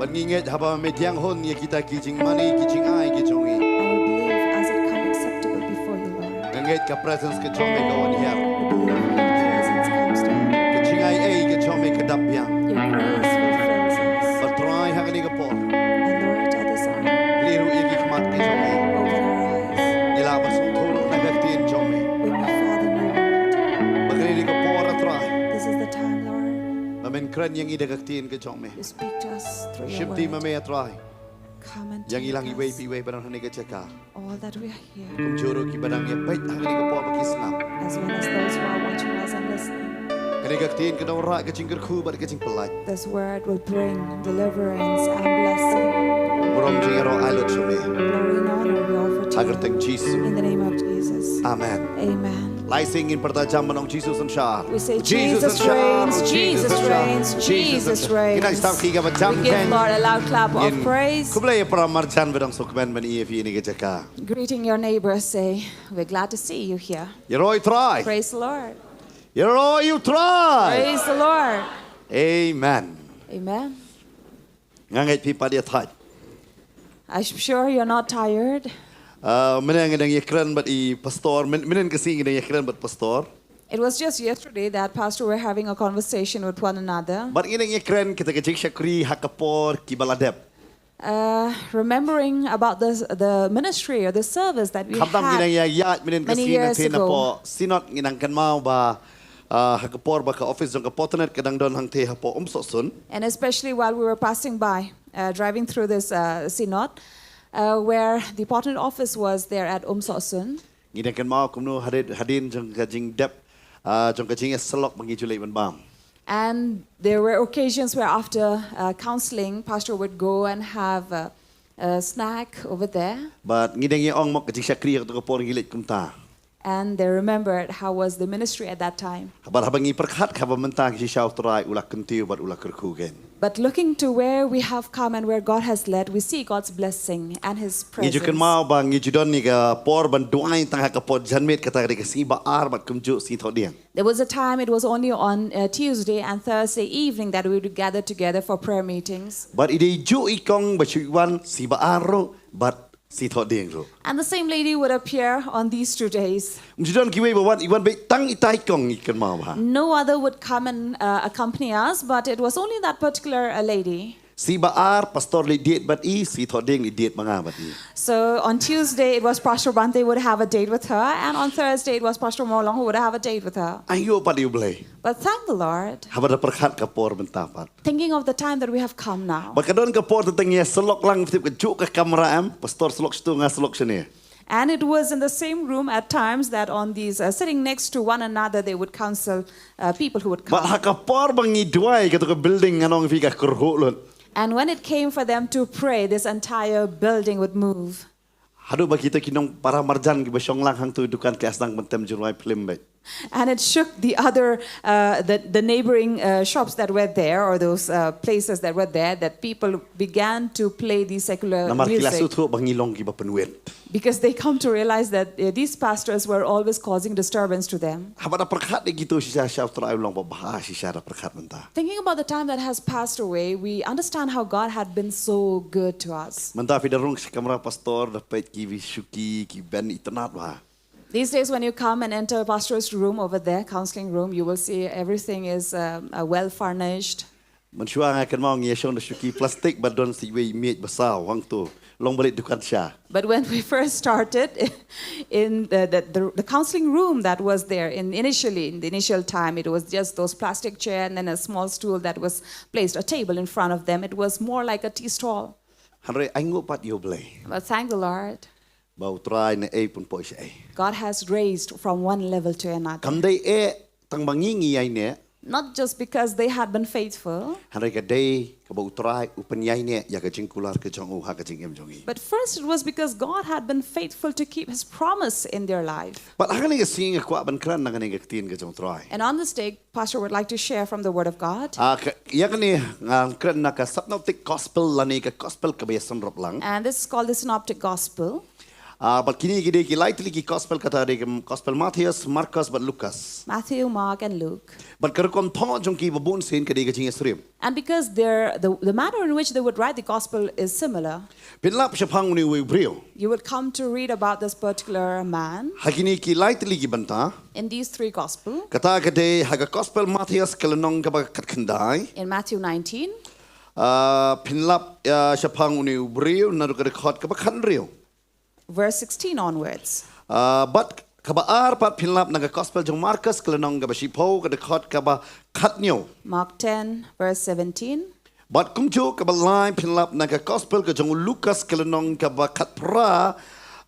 Ngi ngeit haba me diang hun ïa kita ki jingmane ki jingai ki jong ngi. And we believe as it come acceptable before you, Lord. Nga ngeit ka presence ka jong me ka wan hiar. We believe your presence comes down. Ka jingai ei ka jong me ka dap biang. Your grace fulfills us. Ba Trai ha kane ka por. And Lord, at this hour, Plie ruh ïa ki khmat ki jong ngi. open our eyes. Ngi lah ban sngewthuh ruh na ka ktien jong me. We move forward in your word. Ba kane ka por, a Trai. This is the time, Lord. Ba men kren ïa ngi da ka ktien ka jong me. You speak to us through your Shim ti ma word. me, a Trai. Come and Ïa ngi lang take iwei us. Pa iwei ba don ha kane ka jaka. All that we are here, Kumjuh ruh kiba dang ïa peit ha kane ka por ba ki sngap. as well as those who are watching us and listening. Kane ka ktien kan wanrah ka jingkyrkhu bad ka jingpyllait. This word will bring deliverance and blessing. Burom jingïaroh ai lut sha me. Glory and honor be offered to Ha you. kyrteng Jisu. In the name of Jesus. Amen. Amen. Lai sing ngin pyrta jam ban ong Jisu yn shah. We say, Jisu "Jesus yn shah, reigns, Jisu Jesus yn shah, reigns, Jisu yn Jesus shah. reigns." Ngin ai sngewbha ïa ki ba jam We give kheiñ. Lord a loud clap of Ngin praise. khublei ïa para marjan ba dang sngewkmen ban ïohi ïa ngi ha kane ka jaka. Greeting your neighbor, say, "We're glad to see you here." Ïaroh ïa U Trai. Praise the Lord. Ïaroh ïa U Trai. Praise the Lord. Amen. Amen. Nga ngeit phi pat ïa thait. I'm sure you're not tired. Uh, mynne ngi dang ïakren bad i pastor, myn- mynne ka sngi ngi dang ïakren bad pastor. It was just yesterday that Pastor were having a conversation with one another, Bad ngi dang ïakren kita ki jingshakri ha ka por kiba la dep. uh, remembering about the, the ministry or the service that we Khamtam ngi dang had. ïa ïaid mynne ka many sngi na years te na ago. po synod, ngi dang kynmaw ba uh, ha ka por ba ka office jong ka Potnet ka dang don hangte hapoh Umsohsun. And especially while we were passing by, uh, driving through this uh, synod, uh, where the Potnet office was there at Umsohsun. Ngi dang kynmaw kumno hadien, hadien jong ka jingdep, uh, jong ka jingïasyllok ba ngi ju leit ban bam. And there were occasions where after uh, counseling, Pastor would go and have a, a snack over there. Bad ngi dang ïa ong mo ka jingshakri ha kato ka por ngi leit kumta. And they remembered how was the ministry at that time. Bad haba ngi pyrkhat haba mynta ki shisha U Trai u la kyntiew bad u la kyrkhu kein. But looking to where we have come and where God has led, we see God's blessing and His Ngi ju presence. kynmaw ba ngi ju don ïa ka por ban duwai tang ha ka por janmiet, kata ka dei ka sngi ba ar bad kumjuh sngi thohdieng. There was a time, it was only on uh, Tuesday and Thursday evening that we would gather together for prayer meetings. Bad i dei juh i kong ba shu wan sngi ba ar ruh bad sngi thohdieng ruh. And the same lady would appear on these two days. Ym ju don kiwei ba wan, i wan beit tang itai i kong, ngi kynmaw bha. No other would come and uh, accompany us, but it was only that particular uh, lady. Sngi ba ar pastor leit date bad i, sngi thohdieng leit date ma nga bad i. So on Tuesday, it was Pastor Bante would have a date with her, and on Thursday, it was Pastor Mawlong who would have a date with her. Ai ïoh pat ïa U Blei. But thank the Lord, Haba da pyrkhat ka por mynta pat. thinking of the time that we have come now. Bad ka don ka por tang ïasyllok lang, tip ka juh ka kamra em, pastor syllok shatu, nga syllok shane. And it was in the same room at times that on these, uh, sitting next to one another, they would counsel uh, people who would Bad come. ha ka por ba ngi duwai, kato ka building ngan ong ïa phi ka kyrhuh lut. And when it came for them to pray, this entire building would move. Haduh ba kita ki nongpara marjan kiba shong lang hangto dukan ki la sdang ban tem jingrwai film beit. And it shook the other, uh, the, the neighboring uh, shops that were there, or those uh, places that were there, that people began to play the secular Namar ki la music sngewthuh ba ngi long kiba pynwit. because they come to realize that uh, these pastors were always causing disturbance to them. Haba da pyrkhat ïa kito shisha, shisha U Trai u long babha shisha da pyrkhat mynta. Thinking about the time that has passed away, we understand how God had been so good to us. Mynta phi da rung sha kamra pastor, da peit ki shuki, ki bench itynnad bha. These days, when you come and enter a pastor's room over there, counseling room, you will see everything is um, uh, well furnished. Mynshuwa nga kynmaw ngi ïa shong da shuki plastik bad don sa iwei i miej ba saw hangto. Long ba leit dukan sha. But when we first started in the, the, the, the counseling room that was there, in initially, in the initial time, it was just those plastic chair and then a small stool that was placed, a table in front of them. It was more like a tea stall. Hynrei ainguh pat ïa U Blei. But thank the Lord, Ba U Trai u neh pynpoh shaei. God has raised from one level to another. Kam dei eh tang ba ngi ngi ïaineh. Not just because they had been faithful, Hynrei ka dei kaba U Trai u pynïaineh ïa ka jingkular ka jong u ha ka jingim jong ngi. but first it was because God had been faithful to keep His promise in their life. Bad ha kane ka sngi nga kwah ban kren na kane ka ktien ka jong U Trai. And on this day, Pastor would like to share from the Word of God. Ah, ka, ïa kane ngan kren na ka synoptic gospel lane ka gospel kaba ïasynrop lang. And this is called the Synoptic Gospel. Ah, bad kine ki dei ki lai tylli ki gospel, kata dei ki gospel Mathaios, Markos bad Lukas. Matthew, Mark, and Luke. Bad ka rukom thoh jong ki ba bun sien ka dei ka jingïasyriem. And because they're, the, the manner in which they would write the gospel is similar, Phin lap shaphang une uwei u briew. You would come to read about this particular man Ha kine ki lai tylli ki bynta. In these three gospel. Kata ka dei ha ka gospel Mathaios ka lynnong kaba khatkhyndai. In Matthew nineteen. Ah, phin lap, ah, shaphang une u briew naduh ka dkhot kaba khathynriew. Verse sixteen onwards. Ah, bad kaba ar pat phin lap na ka gospel jong Markos ka lynnong kaba shiphew ka dkhot kaba khathynñiew. Mark ten, verse seventeen. Bad kumjuh kaba lai phin lap na ka gospel ka jong u Lukas ka lynnong kaba khatphra,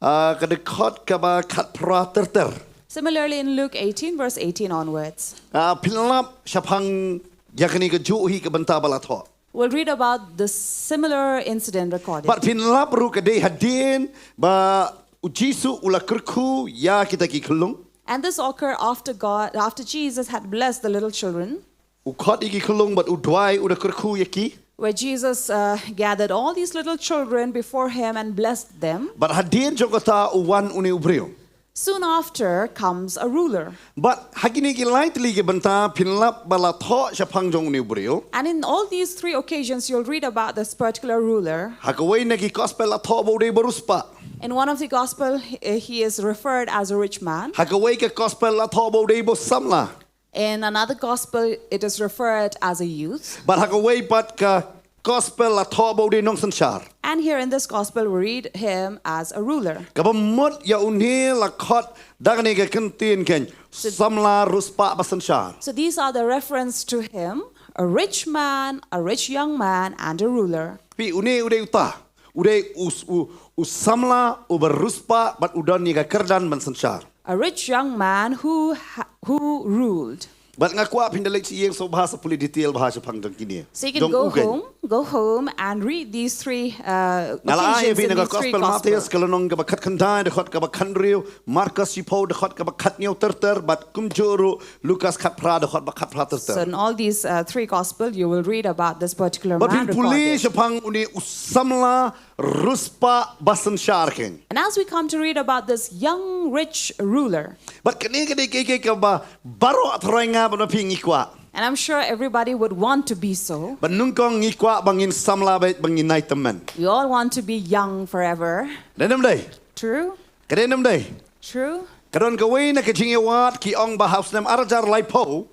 ah, ka dkhot kaba khatphra ter ter. Similarly, in Luke eighteen, verse eighteen onwards. Ah, phin lap shaphang ïa kane kajuh hi ka bynta ba la thoh. We'll read about the similar incident recorded. Bad phin lap ruh ka dei hadien ba u Jisu u la kyrkhu ïa kita ki khyllung. And this occurred after God, after Jesus had blessed the little children. U khot ïa ki khyllung bad u duwai, u da kyrkhu ïa ki. Where Jesus uh, gathered all these little children before him and blessed them. Bad hadien jong kata u wan une u briew. Soon after comes a ruler. Bad ha kine ki lai tylli ki bynta phin lap ba la thoh shaphang jong une u briew. And in all these three occasions, you'll read about this particular ruler. Ha kawei na ki gospel la thoh ba u dei ba riewspah. In one of the gospel, he he is referred as a rich man. Ha kawei ka gospel la thoh ba u dei ba u samla. In another gospel, it is referred as a youth. Bad ha kawei pat ka gospel la thoh ba u dei nongsynshar. And here in this gospel, we read him as a ruler. Kaba mut ïa une la khot da kane ka kyntien kein, samla, riewspah bad synshar. So these are the reference to him, a rich man, a rich young man, and a ruler. Phi, une u dei uta. U dei u, u, u samla, uba riewspah bad u don ïa ka kyrdan ban synshar. A rich young man who ha- who ruled. Bad nga kwah phin da leit sha ïing sngewbha sa pule detail bha shaphang jong kine. So you can Jong go u kein. home, go home and read these three uh, Nga la ai occasions phi in na ka these three gospel gospel. Mathaios ka lynnong kaba khatkhyndai, dkhot kaba khathynriew, Markos shiphew, dkhot kaba khathynñiew ter ter, bad kumjuh ruh Lukas khatphra, dkhot ba khathynriew ter ter. So in all these uh, three gospel, you will read about this particular Bad man phin pule recorded. shaphang une u samla, riewspah bad synshar kein. And as we come to read about this young rich ruler, Bad kane ka dei kaei kaei kaba baroh trai nga bad phi ngi kwah. And I'm sure everybody would want to be so. Bad nyngkong ngi kwah ba ngin samla bad ba ngin nai tymmen. We all want to be young forever. Dei ne ym dei? True? Ka dei ne ym dei? True? Ka don kawei na ka jingïawad ki ong ba ha u snem ar hajar laiphew.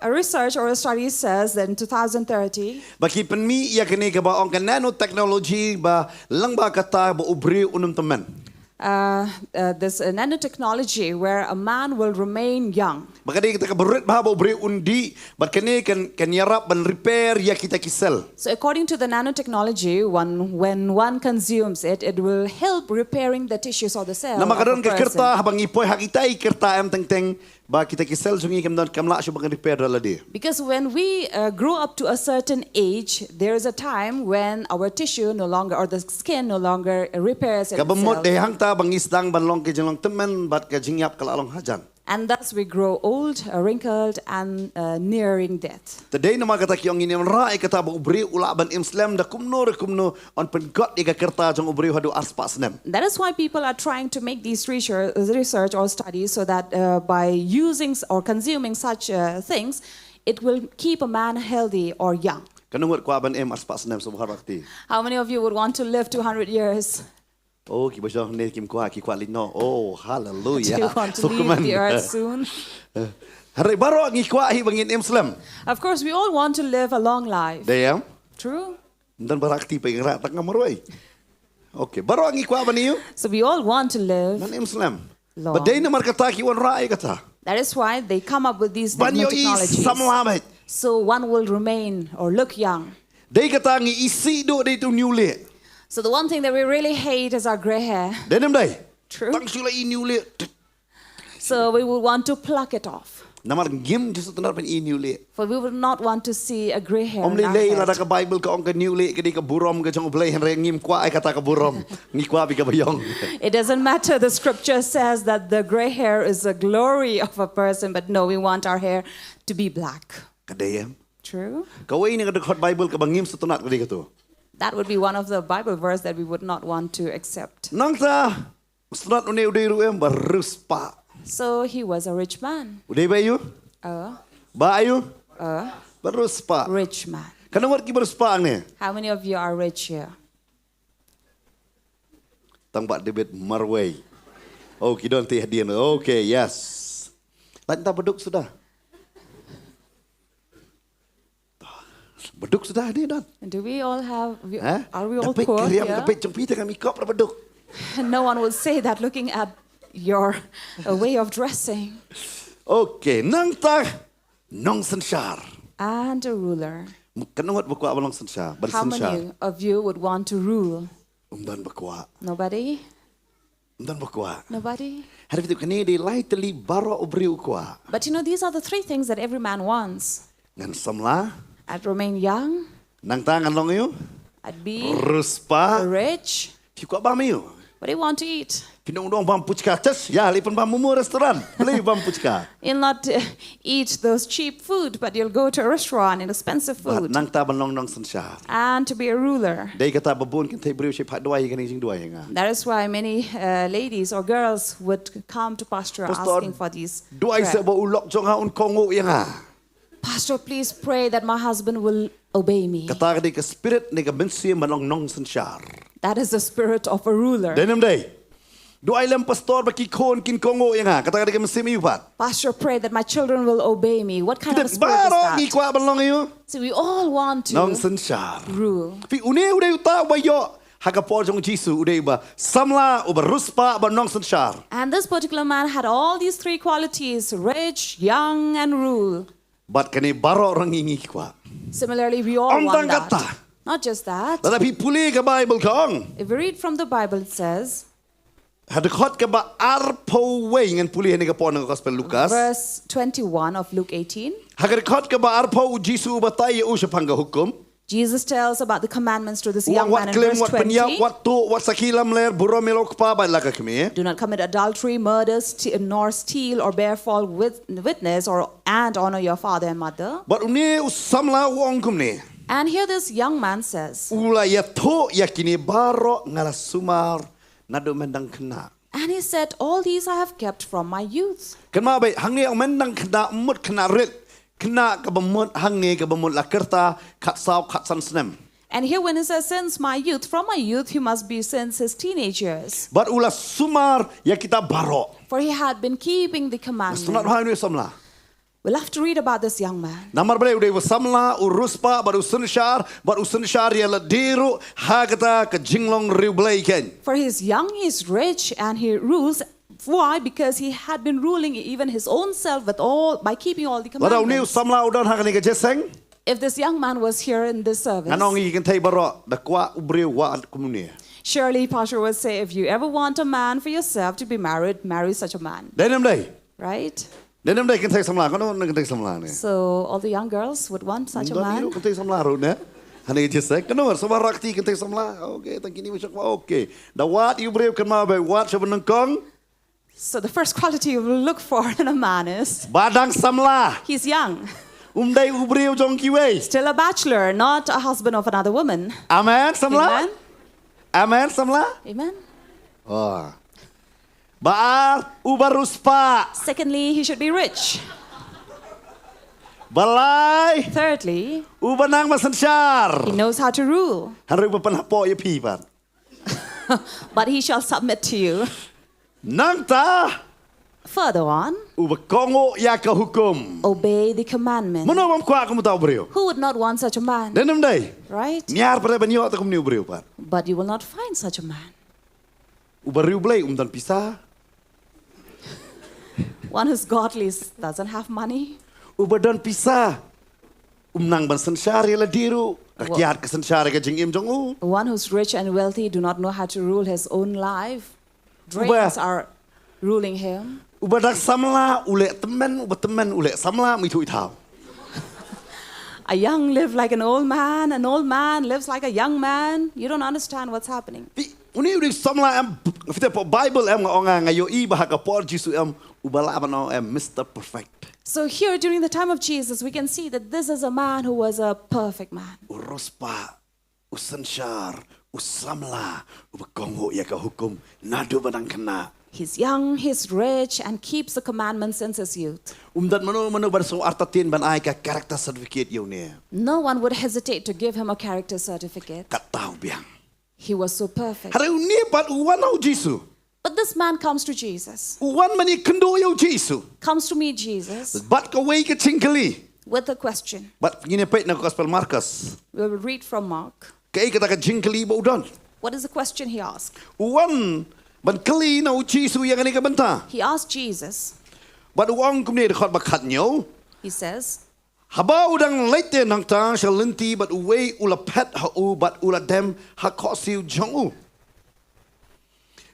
A research or a study says that in two thousand thirty, Ba ki pynmih ïa kane kaba ong ka nanotechnology ba lyngba kata ba u briew un ym tymmen. Uh, uh, this uh, nanotechnology where a man will remain young. Ba ka dei kata kaba rit bha ba u briew un dih, bad kane kan, kan ïarap ban repair ïa kita ki cell. So according to the nanotechnology, one, when one consumes it, it will help repairing the tissues or the cell. Namar ka Of a don ka person. Kyrta, haba ngi poi ha kita ki kyrta em teng teng, ba kita ki cell jong ngi kam don, kam lah shuh ban repair da lade. Because when we uh, grow up to a certain age, there is a time when our tissue no longer, or the skin no longer repairs Kaba mut itself. dei hangta ba ngi sdang ban long ka jinglong tymmen bad ka jingïap ka la long hajan. And thus we grow old, uh, wrinkled, and uh, nearing death. Te dei namar kata ki ong ngin ïa wanrah ïa kata ba u briew u lah ban im slem da kumno re kumno, yn pyndap ïa ka kyrta jong u briew haduh arspah snem. That is why people are trying to make these research, research or studies so that uh, by using s- or consuming such uh, things, it will keep a man healthy or young. Katno ngut kwah ban im arspah snem sngewbha rakti? How many of you would want to live two hundred years? Oh, ki ba shong ne kim kwah, ki kwah leit noh. Oh, hallelujah. Do you want to leave the earth soon? Hynrei baroh ngi kwah hi ba ngin im slem. Of course, we all want to live a long life. Dei em? True? Ym don ba rakti, pynrah tang nga marwei. Okay, baroh ngi kwah ban ïoh. So we all want to live. Ban im slem. Long. Ba dei namar kata ki wanrah ïa kata. That is why they come up with these Ban ïoh i technologies. samla beit. So one will remain or look young. Dei kata ngi isih duh dei tu ñiuhlieh. So the one thing that we really hate is our gray hair. Dei ne ym dei? True. Tang shu la i ñiuhlieh. So we would want to pluck it off. Namar ngim ju sngewtynnat ban i ñiuhlieh. For we would not want to see a gray hair. Ym In our lei lei head. Lada ka Bible ka ong ka ñiuhlieh ka dei ka burom ka jong U Blei, hynrei ngim kwah ïa kata ka burom. Ngi kwah beit kaba ïong. It doesn't matter. The scripture says that the gray hair is the glory of a person, but no, we want our hair to be black. Ka dei em? True? Kawei na ka dkhot Bible kaba ngim sngewtynnat ka dei kato. That would be one of the Bible verse that we would not want to accept. Nangta Sngewthuh une u dei ruh em ba riewspah. So he was a rich man. U dei ba ïoh? Uh, Ba ïoh? Uh, Ba riewspah. Rich man. Katno ngut ki ba riewspah hangne? How many of you are rich here? Tang Bah David marwei. Oh, ki don te hadien. Okay, yes. Tang ta baduk suda. Baduk suda hadien don. Do we all have, we, Ha? Are we all poor here? Ka peit jong phi te kam ikop ra baduk. No one will say that looking at your uh, way of dressing. Okay, nangta nongsynshar. And a ruler. Katno ngut ba kwah ba nongsynshar? How many of you would want to rule? Um don ba kwah. Nobody? Um don ba kwah. Nobody? Hynrei kane dei lai tylli baroh u briew u kwah. But you know, these are the three things that every man wants. Ngan samla. I'd remain young. Nangta ngan long ïoh. I'd be Riewspah. Rich. Phi kwah bam ïoh. What do you want to eat? Phi nong dong bam puchka, chas, ïa lei pynbam momo restaurant. Lei bam puchka. You'll not uh, eat those cheap food, but you'll go to a restaurant and expensive food. Nangta ban long nongsynshar. And to be a ruler. Dei kata ba bun kynthei briew shu phah duwai kane jingduwai nga. That is why many uh, ladies or girls would come to pastor asking for these. Duwai se ba u lok jong nga un kohnguh ïa nga. Pastor, please pray that my husband will obey me. Kata ka dei ka spirit ne ka mynsiem ban long nongsynshar. That is the spirit of a ruler. Dei ne ym dei? Duwai lem pastor ba ki khun kin kohnguh ïa nga. Kata ka dei ka mynsiem ïa u pat. Pastor, pray that my children will obey me. What kind of a spirit is that? Baroh ngi kwah ban long ïa u. So we all want to nongsynshar. Rule. Phi, une u dei uta uba ïoh ha ka por jong u Jisu, u dei uba samla, uba riewspah, uba nongsynshar. And this particular man had all these three qualities, rich, young, and rule. Bad kane baroh ruh ngi ngi kwah. Similarly, we all want that. Ym tang kata. Not just that. Lada phi pule ka Bible ka ong. If we read from the Bible, it says, ha dkhot kaba arphew wei, ngan pule hangne ka por na ka Gospel Lukas. Verse twenty-one of Luke eighteen. Ha ka dkhot kaba arphew, u Jisu u batai ïa u shaphang ka hukum. Jesus tells about the commandments to this young man in verse twenty. Wat klim, wat pynïap, wat tuh, wat sakhi lamler, burom ïa la u kpa bad la ka kmie. Do not commit adultery, murder, st- nor steal, or bear false wit- witness, or and honor your father and mother. Bad une u samla u ong kumne. And here this young man says, u la ïathuh ïa kine baroh nga la sumar naduh mynba nga dang khynnah. And he said, all these I have kept from my youth. Kynmaw bha, hangne ong mynba nga dang khynnah, mut khynnah rit, khynnah kaba mut hangne kaba mut la ka rta khatsaw khatsan snem. And here when he says, since my youth, from my youth, he must be since his teenage years. Bad u la sumar ïa kita baroh. For he had been keeping the commandments. Sngewthuh bha une u samla. We'll have to read about this young man. Namar balei? U dei u samla, u riewspah, bad u synshar, bad u synshar ïa lade ruh ha kata ka jinglong riewblei kein. For he's young, he's rich, and he rules. Why? Because he had been ruling even his own self with all, by keeping all the commandments. Lada une u samla u don ha kane ka jingïaseng. If this young man was here in this service, ngan ong ïa ki kynthei baroh, da kwah u briew wad kumne. Surely, Pastor would say, if you ever want a man for yourself to be married, marry such a man. Dei ne ym dei? Right? Dei ne ym dei kynthei samla, kano kynthei samla ne? So all the young girls would want such a man. Kynthei samla ruh ne? Hangne jingïaseng, kano, sa baroh kti kynthei samla. Okay, tang kine ba shong, okay. Da wad ïa u briew kynmaw bha, wad sha ba nyngkong. So the first quality you will look for in a man is ba dang samla. He's young. Um dei u briew jong kiwei. Still a bachelor, not a husband of another woman. Amen, samla? Amen. Amen, samla? Amen. Oh. Ba ar, uba riewspah. Secondly, he should be rich. Ba lai. Thirdly, uba nang ban synshar. He knows how to rule. Hynrei uba pynhapoh ïa phi pat. But he shall submit to you. Nangta. Further on, uba kohnguh ïa ka hukum. Obey the commandment. Mano bym kwah kum uta u briew? Who would not want such a man? Dei ne ym dei? Right? Ngi ïar pat ban ïoh uta kumne u briew pat. But you will not find such a man. Uba riewblei um don pisa. One who's godly is- doesn't have money. Uba don pisa um nang ban synshar ïa lade ruh. Ka kiad ka synshar ïa ka jingim jong u. One who's rich and wealthy do not know how to rule his own life. Dreams are ruling him. Uba dang samla u leh tymmen, uba tymmen u leh samla, um ithuh ithaw. A young live like an old man, an old man lives like a young man. You don't understand what's happening. Phi, une u dei samla em, phi te pdeng Bible em nga ong nga ïohi ba ha ka por Jisu em, uba lah ban ong em Mister Perfect. So here during the time of Jesus, we can see that this is a man who was a perfect man. U riewspah, u synshar, U samla uba kohnguh ïa ka hukum naduh ba dang khynnah. He's young, he's rich, and keeps the commandments since his youth. Um don mano mano ban sngew artatien ban ai ka character certificate ïa une. No one would hesitate to give him a character certificate. Katta u biang. He was so perfect. Hynrei une pat u wan ha u Jisu. But this man comes to Jesus, U wan ban ïakynduh ïa u Jisu. Comes to meet Jesus Bad kawei ka jingkylli. With a question. Bad ngin ïa peit na ka Gospel Markos. We will read from Mark. Kaei kata ka jingkylli ba u don? What is the question he asked? U wan ban kylli na u Jisu ïa kane ka bynta. He asked Jesus, Bad u ong kumne, dkhot ba khathynñiew. He says, Haba u dang leit te nangta sha lynti bad uwei u la phet ha u bad u la dem ha khohsiew jong u.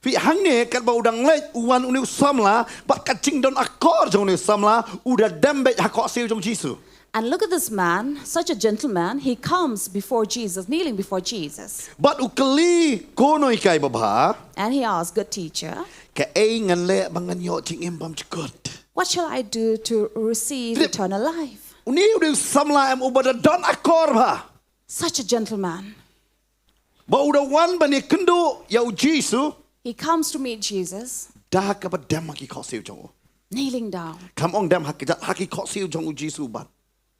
Phi, hangne katba u dang leit u wan une u samla, bad ka jingdon akor jong une u samla u da dem beit ha khohsiew jong u Jisu. And look at this man, such a gentleman. He comes before Jesus, kneeling before Jesus. Bad u kylli ko nonghikai babha. And he asked, "Good teacher, Kaei ngan leh ba ngan ïoh jingim bymjukut? What shall I do to receive eternal life?" Une u dei u samla em uba da don akor bha. Such a gentleman. Ba u da wan ban ïakynduh ïa u Jisu. He comes to meet Jesus. Da kaba dem ha ki khohsiew jong u. Kneeling down. Kam ong dem ha ki, ha ki khohsiew jong u Jisu bad.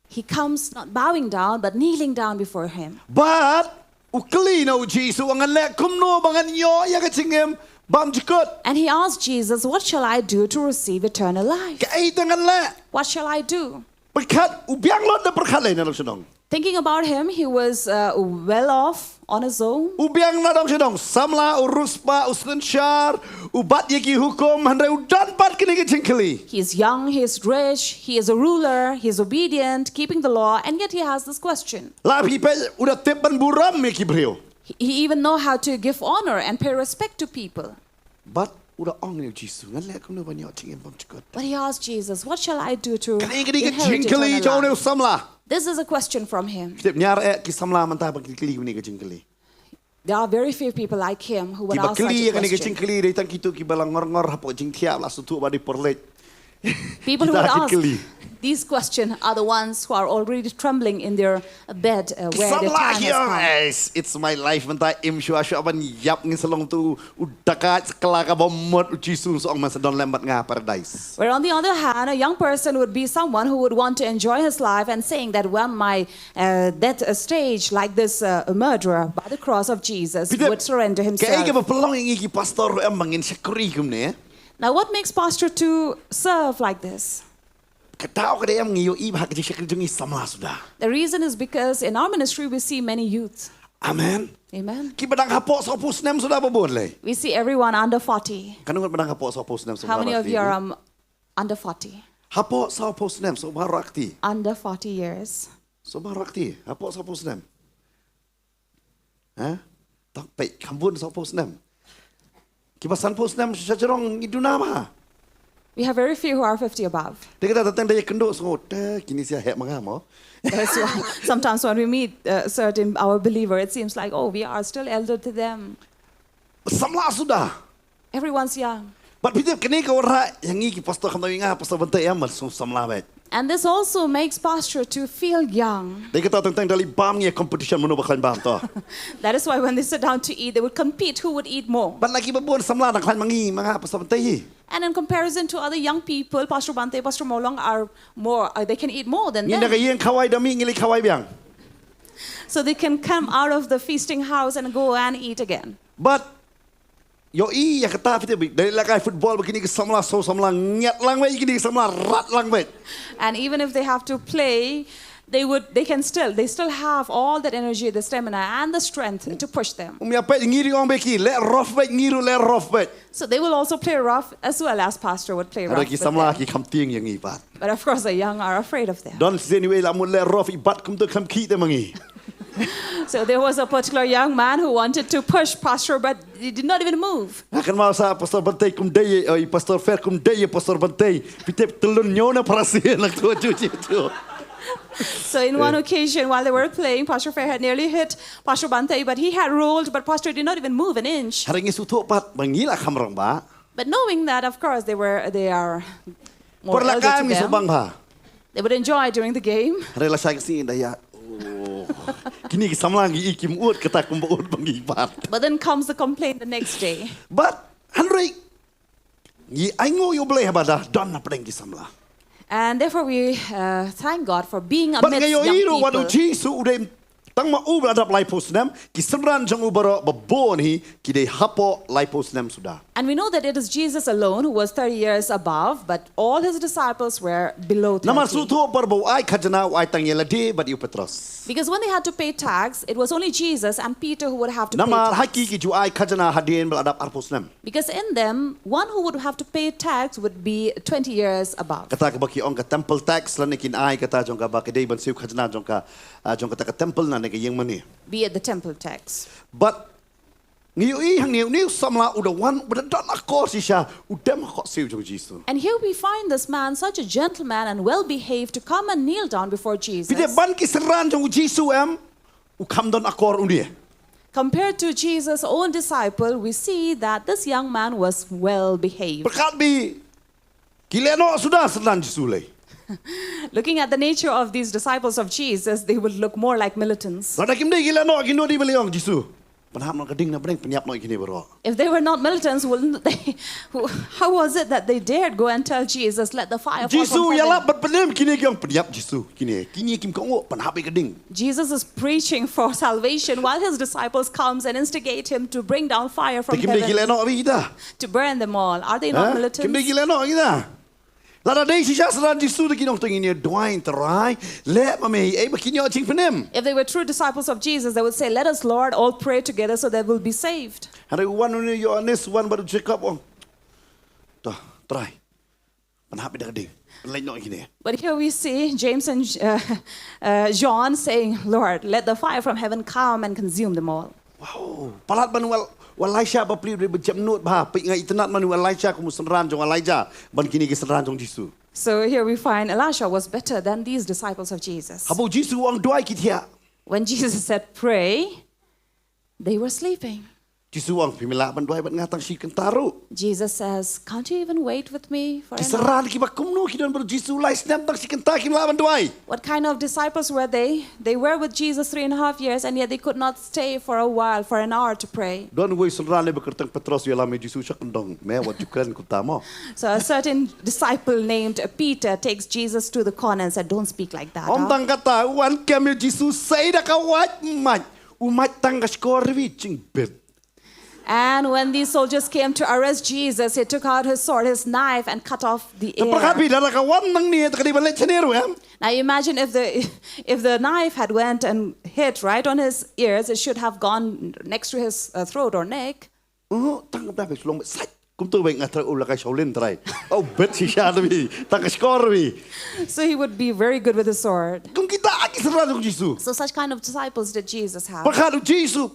He comes not bowing down, but kneeling down before him. Bad u kylli na u Jisu, ngan leh kumno ba ngan ïoh ïa ka jingim bymjukut? And he asked Jesus, "What shall I do to receive eternal life?" Kaei te ngan leh? What shall I do? Pyrkhat u biang lut da pyrkhat lei na dong shnong. Thinking about him, he was uh, well off on his own. U biang na dong shnong, samla, u riewspah, u synshar, u bat ïa ki hukum, hynrei u don pat kine ki jingkylli. He's young, he's rich, he is a ruler, he's obedient, keeping the law, and yet he has this question. La phi peit u da tip ban burom ïa ki briew. He, he even know how to give honor and pay respect to people. Bad u da ong ïa u Jisu, ngan leh kumno ban ïoh jingim bymjukut? But he asked Jesus, "What shall I do to Kane ka dei ka inherit jingkylli jong une eternal u life?" samla. This is a question from him. Tip, ñiar eh ki samla mynta ba ki kylli kine ka jingkylli. There are very few people like him who would Kiba ask such kylli a ïa kane ka question. Jingkylli dei tang kito kiba la ngor ngor hapoh jingthiah, la sngewthuh ba dei por leit. People who Kita would ki ask kylli. These questions are the ones who are already trembling in their bed uh, where their Samla time ki has ong, come. "Yes, it's my life, mynta im shuwa shuwa ban ïap, ngin sa long tu u dakaid sa kylla kaba mut, u Jisu sa ong, men sa don lem bad nga ha paradais." Where on the other hand, a young person would be someone who would want to enjoy his life and saying that when my uh, death uh, stage, like this uh, murderer by the cross of Jesus, Peter, would surrender kaei kaba himself. pynlong ïa ngi ki pastor ruh em ba ngin shakri kumne? Now, what makes pastor to serve like this? Ka daw ka dei em, ngi ïohi ba ha ka jingshakri jong ngi samla suda. The reason is because in our ministry we see many youth. Amen. Amen. Kiba dang hapoh sawphew snem suda ba bun lei. We see everyone under forty. Katno ngut ba dang hapoh sawphew snem? How many of you are um, under forty? Hapoh sawphew snem, sawphew baroh kti. Under forty years. Sawphew baroh kti, hapoh sawphew snem. Ha? Tang peit, kham bun sawphew snem. Kiba sanphew snem sha jrong ngi duna bha. We have very few who are fifty above. Te kata tang da ïakynduh sngew, te kine sha heh ma nga mo. That's why sometimes when we meet uh, certain our believer, it seems like, "Oh, we are still elder to them." Samla suda. Everyone's young. Bad phi tip kane ka wanrah ïa ngi ki pastor, khamtam ïa nga, Pastor Bantei, ïa, man sum samla bad. And this also makes pastor to feel young. Dei kata tang tang da leit bam ngi competition mano ba khlaiñ bam to. That is why when they sit down to eat, they would compete who would eat more. Bad na kiba bun samla dang khlaiñ ma ngi, ma nga, Pastor Bantei. And in comparison to other young people, Pastor Bante, Pastor Mawlong are more, uh, they can eat more than Ngi na ka them. ïing khawai da mih, ngi leit khawai biang. So they can come out of the feasting house and go and eat again. Bad ïohi ïa kata, phi tip, da leit lehkai football bad kine ki samla, saw samla ngiat lang bad, kine ki samla rat lang bad. And even if they have to play, they would, they can still, they still have all that energy, the stamina, and the strength to push them. Um ïa peit, ngi ruh ong bad ki, leh rough bad, ngi ruh leh rough bad. So they will also play rough as well as pastor would play rough Hynrei ki with samla them. Ki kham tieng ïa ngi pat. But of course, the young are afraid of them. Don shisien iwei la mut leh rough, i bat kumto kham khih te ma ngi. So there was a particular young man who wanted to push pastor, but he did not even move. Nga kynmaw sa Pastor Bantei kum dei, oi, Pastor Fer kum dei, Pastor Bantei. Phi tip tylun ñiew na pharasi na tu tu tu tu. So in one occasion, while they were playing, Pastor Fair had nearly hit Pastor Bante, but he had rolled, but Pastor did not even move an inch. Hynrei ngi sngewthuh pat ba ngi la kham rangbah. But knowing that, of course, they were they are more Por la elder kai to ngi sngewbang them. Bha. They would enjoy during the game. Hynrei la shai ka sngi da ïa, oh, Kine ki samla ngi i kim ut kata kumba ut ba ngi bat. But then comes the complaint the next day. But hynrei ngi ai nguh ïa U Blei haba da don na pdeng ki samla. And therefore we uh, thank God for being But amidst ngi ïohi young ruh wat u people. Jisu u dei tang ma u ba la dap laiphew snem, ki synran jong u baroh ba bun hi ki dei hapoh laiphew snem suda. And we know that it is Jesus alone who was thirty years above, but all his disciples were below Namar thirty. shuh shuh por ba u ai khajna u ai tang ïa lade bad ïa u Petros. Because when they had to pay tax, it was only Jesus and Peter who would have to Namar pay ha tax. ki ki ju ai khajna hadien ba la dap arphew snem. Because in them, one who would have to pay tax would be twenty years above. Kata kaba ki ong ka temple tax lane kin ai kata jong ka ba ka dei ban siew khajna jong ka ah, jong kata ka temple lane ka ïing mane. Be it the temple tax. But ngi ïohi hangne une u samla u da wan u da don akor shisha u dem ha khohsiew jong u Jisu. And here we find this man, such a gentleman and well behaved, to come and kneel down before Jesus. Phi dei ban ki synran jong u Jisu em u kham don akor une. Compared to Jesus' own disciple, we see that this young man was well behaved. Pyrkhat bha ki leh noh suda synran Jisu lei. Looking at the nature of these disciples of Jesus, they would look more like militants. Lada kim dei ki leh noh ki nud i ba leh ong Jisu. Pynhap noh ka ding na pdeng pynïap noh kine baroh. If they were not militants, wouldn't they, who- how was it that they dared go and tell Jesus, "Let the fire fall Jisu from heaven"? ïalap bad pynim kine ki ong pynïap Jisu kine. Kine kim kohnguh pynhap ïa ka ding. Jesus is preaching for salvation while his disciples comes and instigate him to bring down fire Te from kim dei ki leh heaven noh bha kita. To burn them all. Are they not Ha? militants? Kim dei ki leh noh kita. Lada dei shisha synran Jisu te ki ong to ngin ïa duwai Trai. Leh ma me ei ba kin ïoh jingpynim. If they were true disciples of Jesus, they would say, "Let us, Lord, all pray together so that we'll be saved." Hynrei u wan une u Ïoannis u wan bad u Jakob u ong. To, Trai. Pynhap ïa ka ding. Pynlait noh kine. But here we see James and uh, uh, John saying, "Lord, let the fire from heaven come and consume them all." Wow. Palat ban u Elijah ba plie ba jem nud bha. Phi nga itynnad ban u Elijah kum u synran jong Elijah ban kine ki synran jong Jisu. So here we find Elisha was better than these disciples of Jesus. Haba u Jisu u ong duwai ki thiah. When Jesus said, "Pray," they were sleeping. Jisu u ong phi mih lah ban duwai bad nga tang shi kynta ruh. Jesus says, "Can't you even wait with me for an hour?" Ki synran kiba kumno ki don bad u Jisu lai snem tang shi kynta kim lah ban duwai. What kind of disciples were they? They were with Jesus three and a half years, and yet they could not stay for a while, for an hour to pray. Don uwei u synran lei ba kyrteng Petros u ïalam ïa u Jisu sha kyndong. Me wat ju kren kumta mo. So a certain disciple named Peter takes Jesus to the corner and said, "Don't speak like that." Ym tang kata, u wan kem ïa u Jisu sei da ka wait mait. U mait tang ka shkor ri jingbit. And when these soldiers came to arrest Jesus, he took out his sword, his knife, and cut off the ear. Te pyrkhat phi lada ka wan nangne te ka dei ban leit shane ruh em. Now imagine if the if the knife had went and hit right on his ears, it should have gone next to his uh, throat or neck. Uh, tang ka bla phi shlong sait. Kumto ba nga trai u la ka Shaolin trai. Oh, bet shisha da phi. Tang ka shkor phi. So he would be very good with the sword. Kum kita ki synran jong u Jisu. So such kind of disciples did Jesus have. Pyrkhat u Jisu,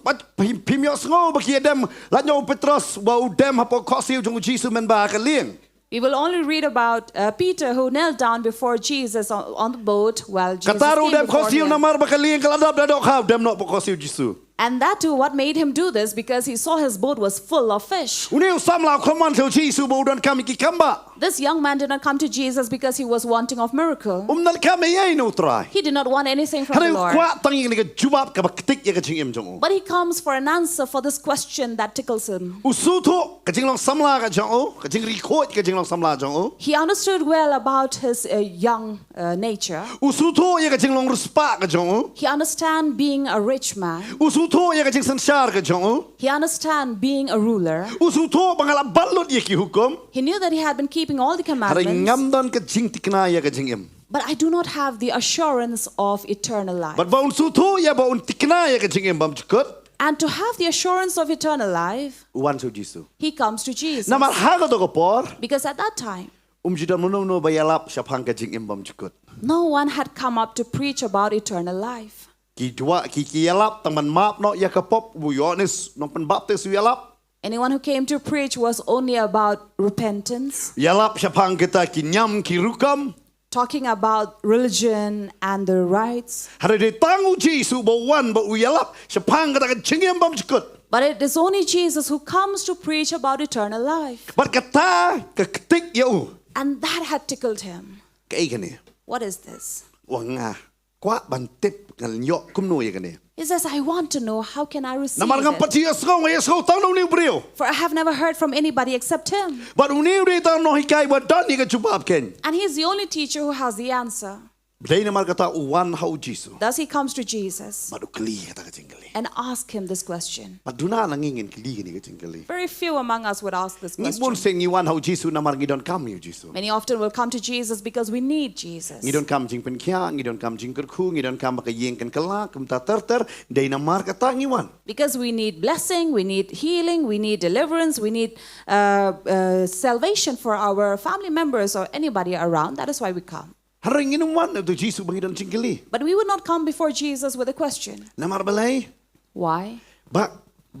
phim ïohsngew ba ki ïa dem, lait noh u Petros ba u dem hapoh khohsiew jong u Jisu mynba ka lieng. We will only read about uh, Peter who knelt down before Jesus on, on the boat while Jesus came before him. Kata ruh u dem khohsiew namar ba ka lieng ka la dap da dohkha, u dem noh hapoh khohsiew Jisu. And that too, what made him do this, because he saw his boat was full of fish. Une u samla u khlem wan sha u Jisu ba u donkam ïa ki kambah. This young man did not come to Jesus because he was wanting of miracle. Um donkam ei ei na u Trai. He did not want anything from the Lord. Hynrei u kwah tang ïa kane ka jubab kaba ktik ïa ka jingim jong u. But he comes for an answer for this question that tickles him. U sngewthuh ka jinglong samla ka jong u, ka jingri khuid ka jinglong samla jong u. He understood well about his uh, young uh, nature. U sngewthuh ïa ka jinglong riewspah ka jong u. He understand being a rich man. U sngewthuh ïa ka jingsynshar ka jong u. He understand being a ruler. U sngewthuh ba nga la bat lut ïa ki hukum. He knew that he had been keeping all the commandments. Hynrei ngam don ka jingthikna ïa ka jingim. But I do not have the assurance of eternal life. Bad ba un sngewthuh ïa ba un thikna ïa ka jingim bymjukut. And to have the assurance of eternal life, u wan sha u Jisu. He comes to Jesus. Namar ha kato ka por. Because at that time, um ju don mano mano ba ïalap shaphang ka jingim bymjukut. No one had come up to preach about eternal life. Ki duwai ki ki ïalap tang ban map noh ïa ka pop, u Ïoannis nongpynbaptis u ïalap. Anyone who came to preach was only about repentance. Ïalap shaphang kita ki niam ki rukom. Talking about religion and the rites. Hynrei dei tang u Jisu ba wan ba u ïalap shaphang kata ka jingim bymjukut. But it is only Jesus who comes to preach about eternal life. Bad kata ka ktik ïa u. And that had tickled him. Kaei kane? What is this? Wa nga kwah ban tip, ngan ïoh kumno ïa kane. He says, I want to know how can I receive Namar ngam pat it. ïohsngew, ïohsngew tang na une u briew. For I have never heard from anybody except him. Bad une u dei tang u nonghikai ba don ïa ka jubab keiñ. And he's the only teacher who has the answer. Dei namar kata u wan ha u Jisu. Thus he comes to Jesus Bad u kylli ïa kata ka jingkylli. And ask him this question. Bad duna na ngi ngin kylli kane ka jingkylli. Very few among us would ask this Ngi question. Bun sien ngi wan ha u Jisu namar ngi donkam ïa u Jisu. Many often will come to Jesus because we need Jesus. Ngi donkam jingpynkhiah, ngi donkam jingkyrkhu, ngi donkam ba ka ïing kan kylla, kumta ter ter, dei namar kata ngi wan. Because we need blessing, we need healing, we need deliverance, we need uh, uh, salvation for our family members or anybody around. That is why we come. Hynrei ngin ym wan ha u Jisu ba ngi don jingkylli. But we would not come before Jesus with a question. Namar balei? Why? Ba,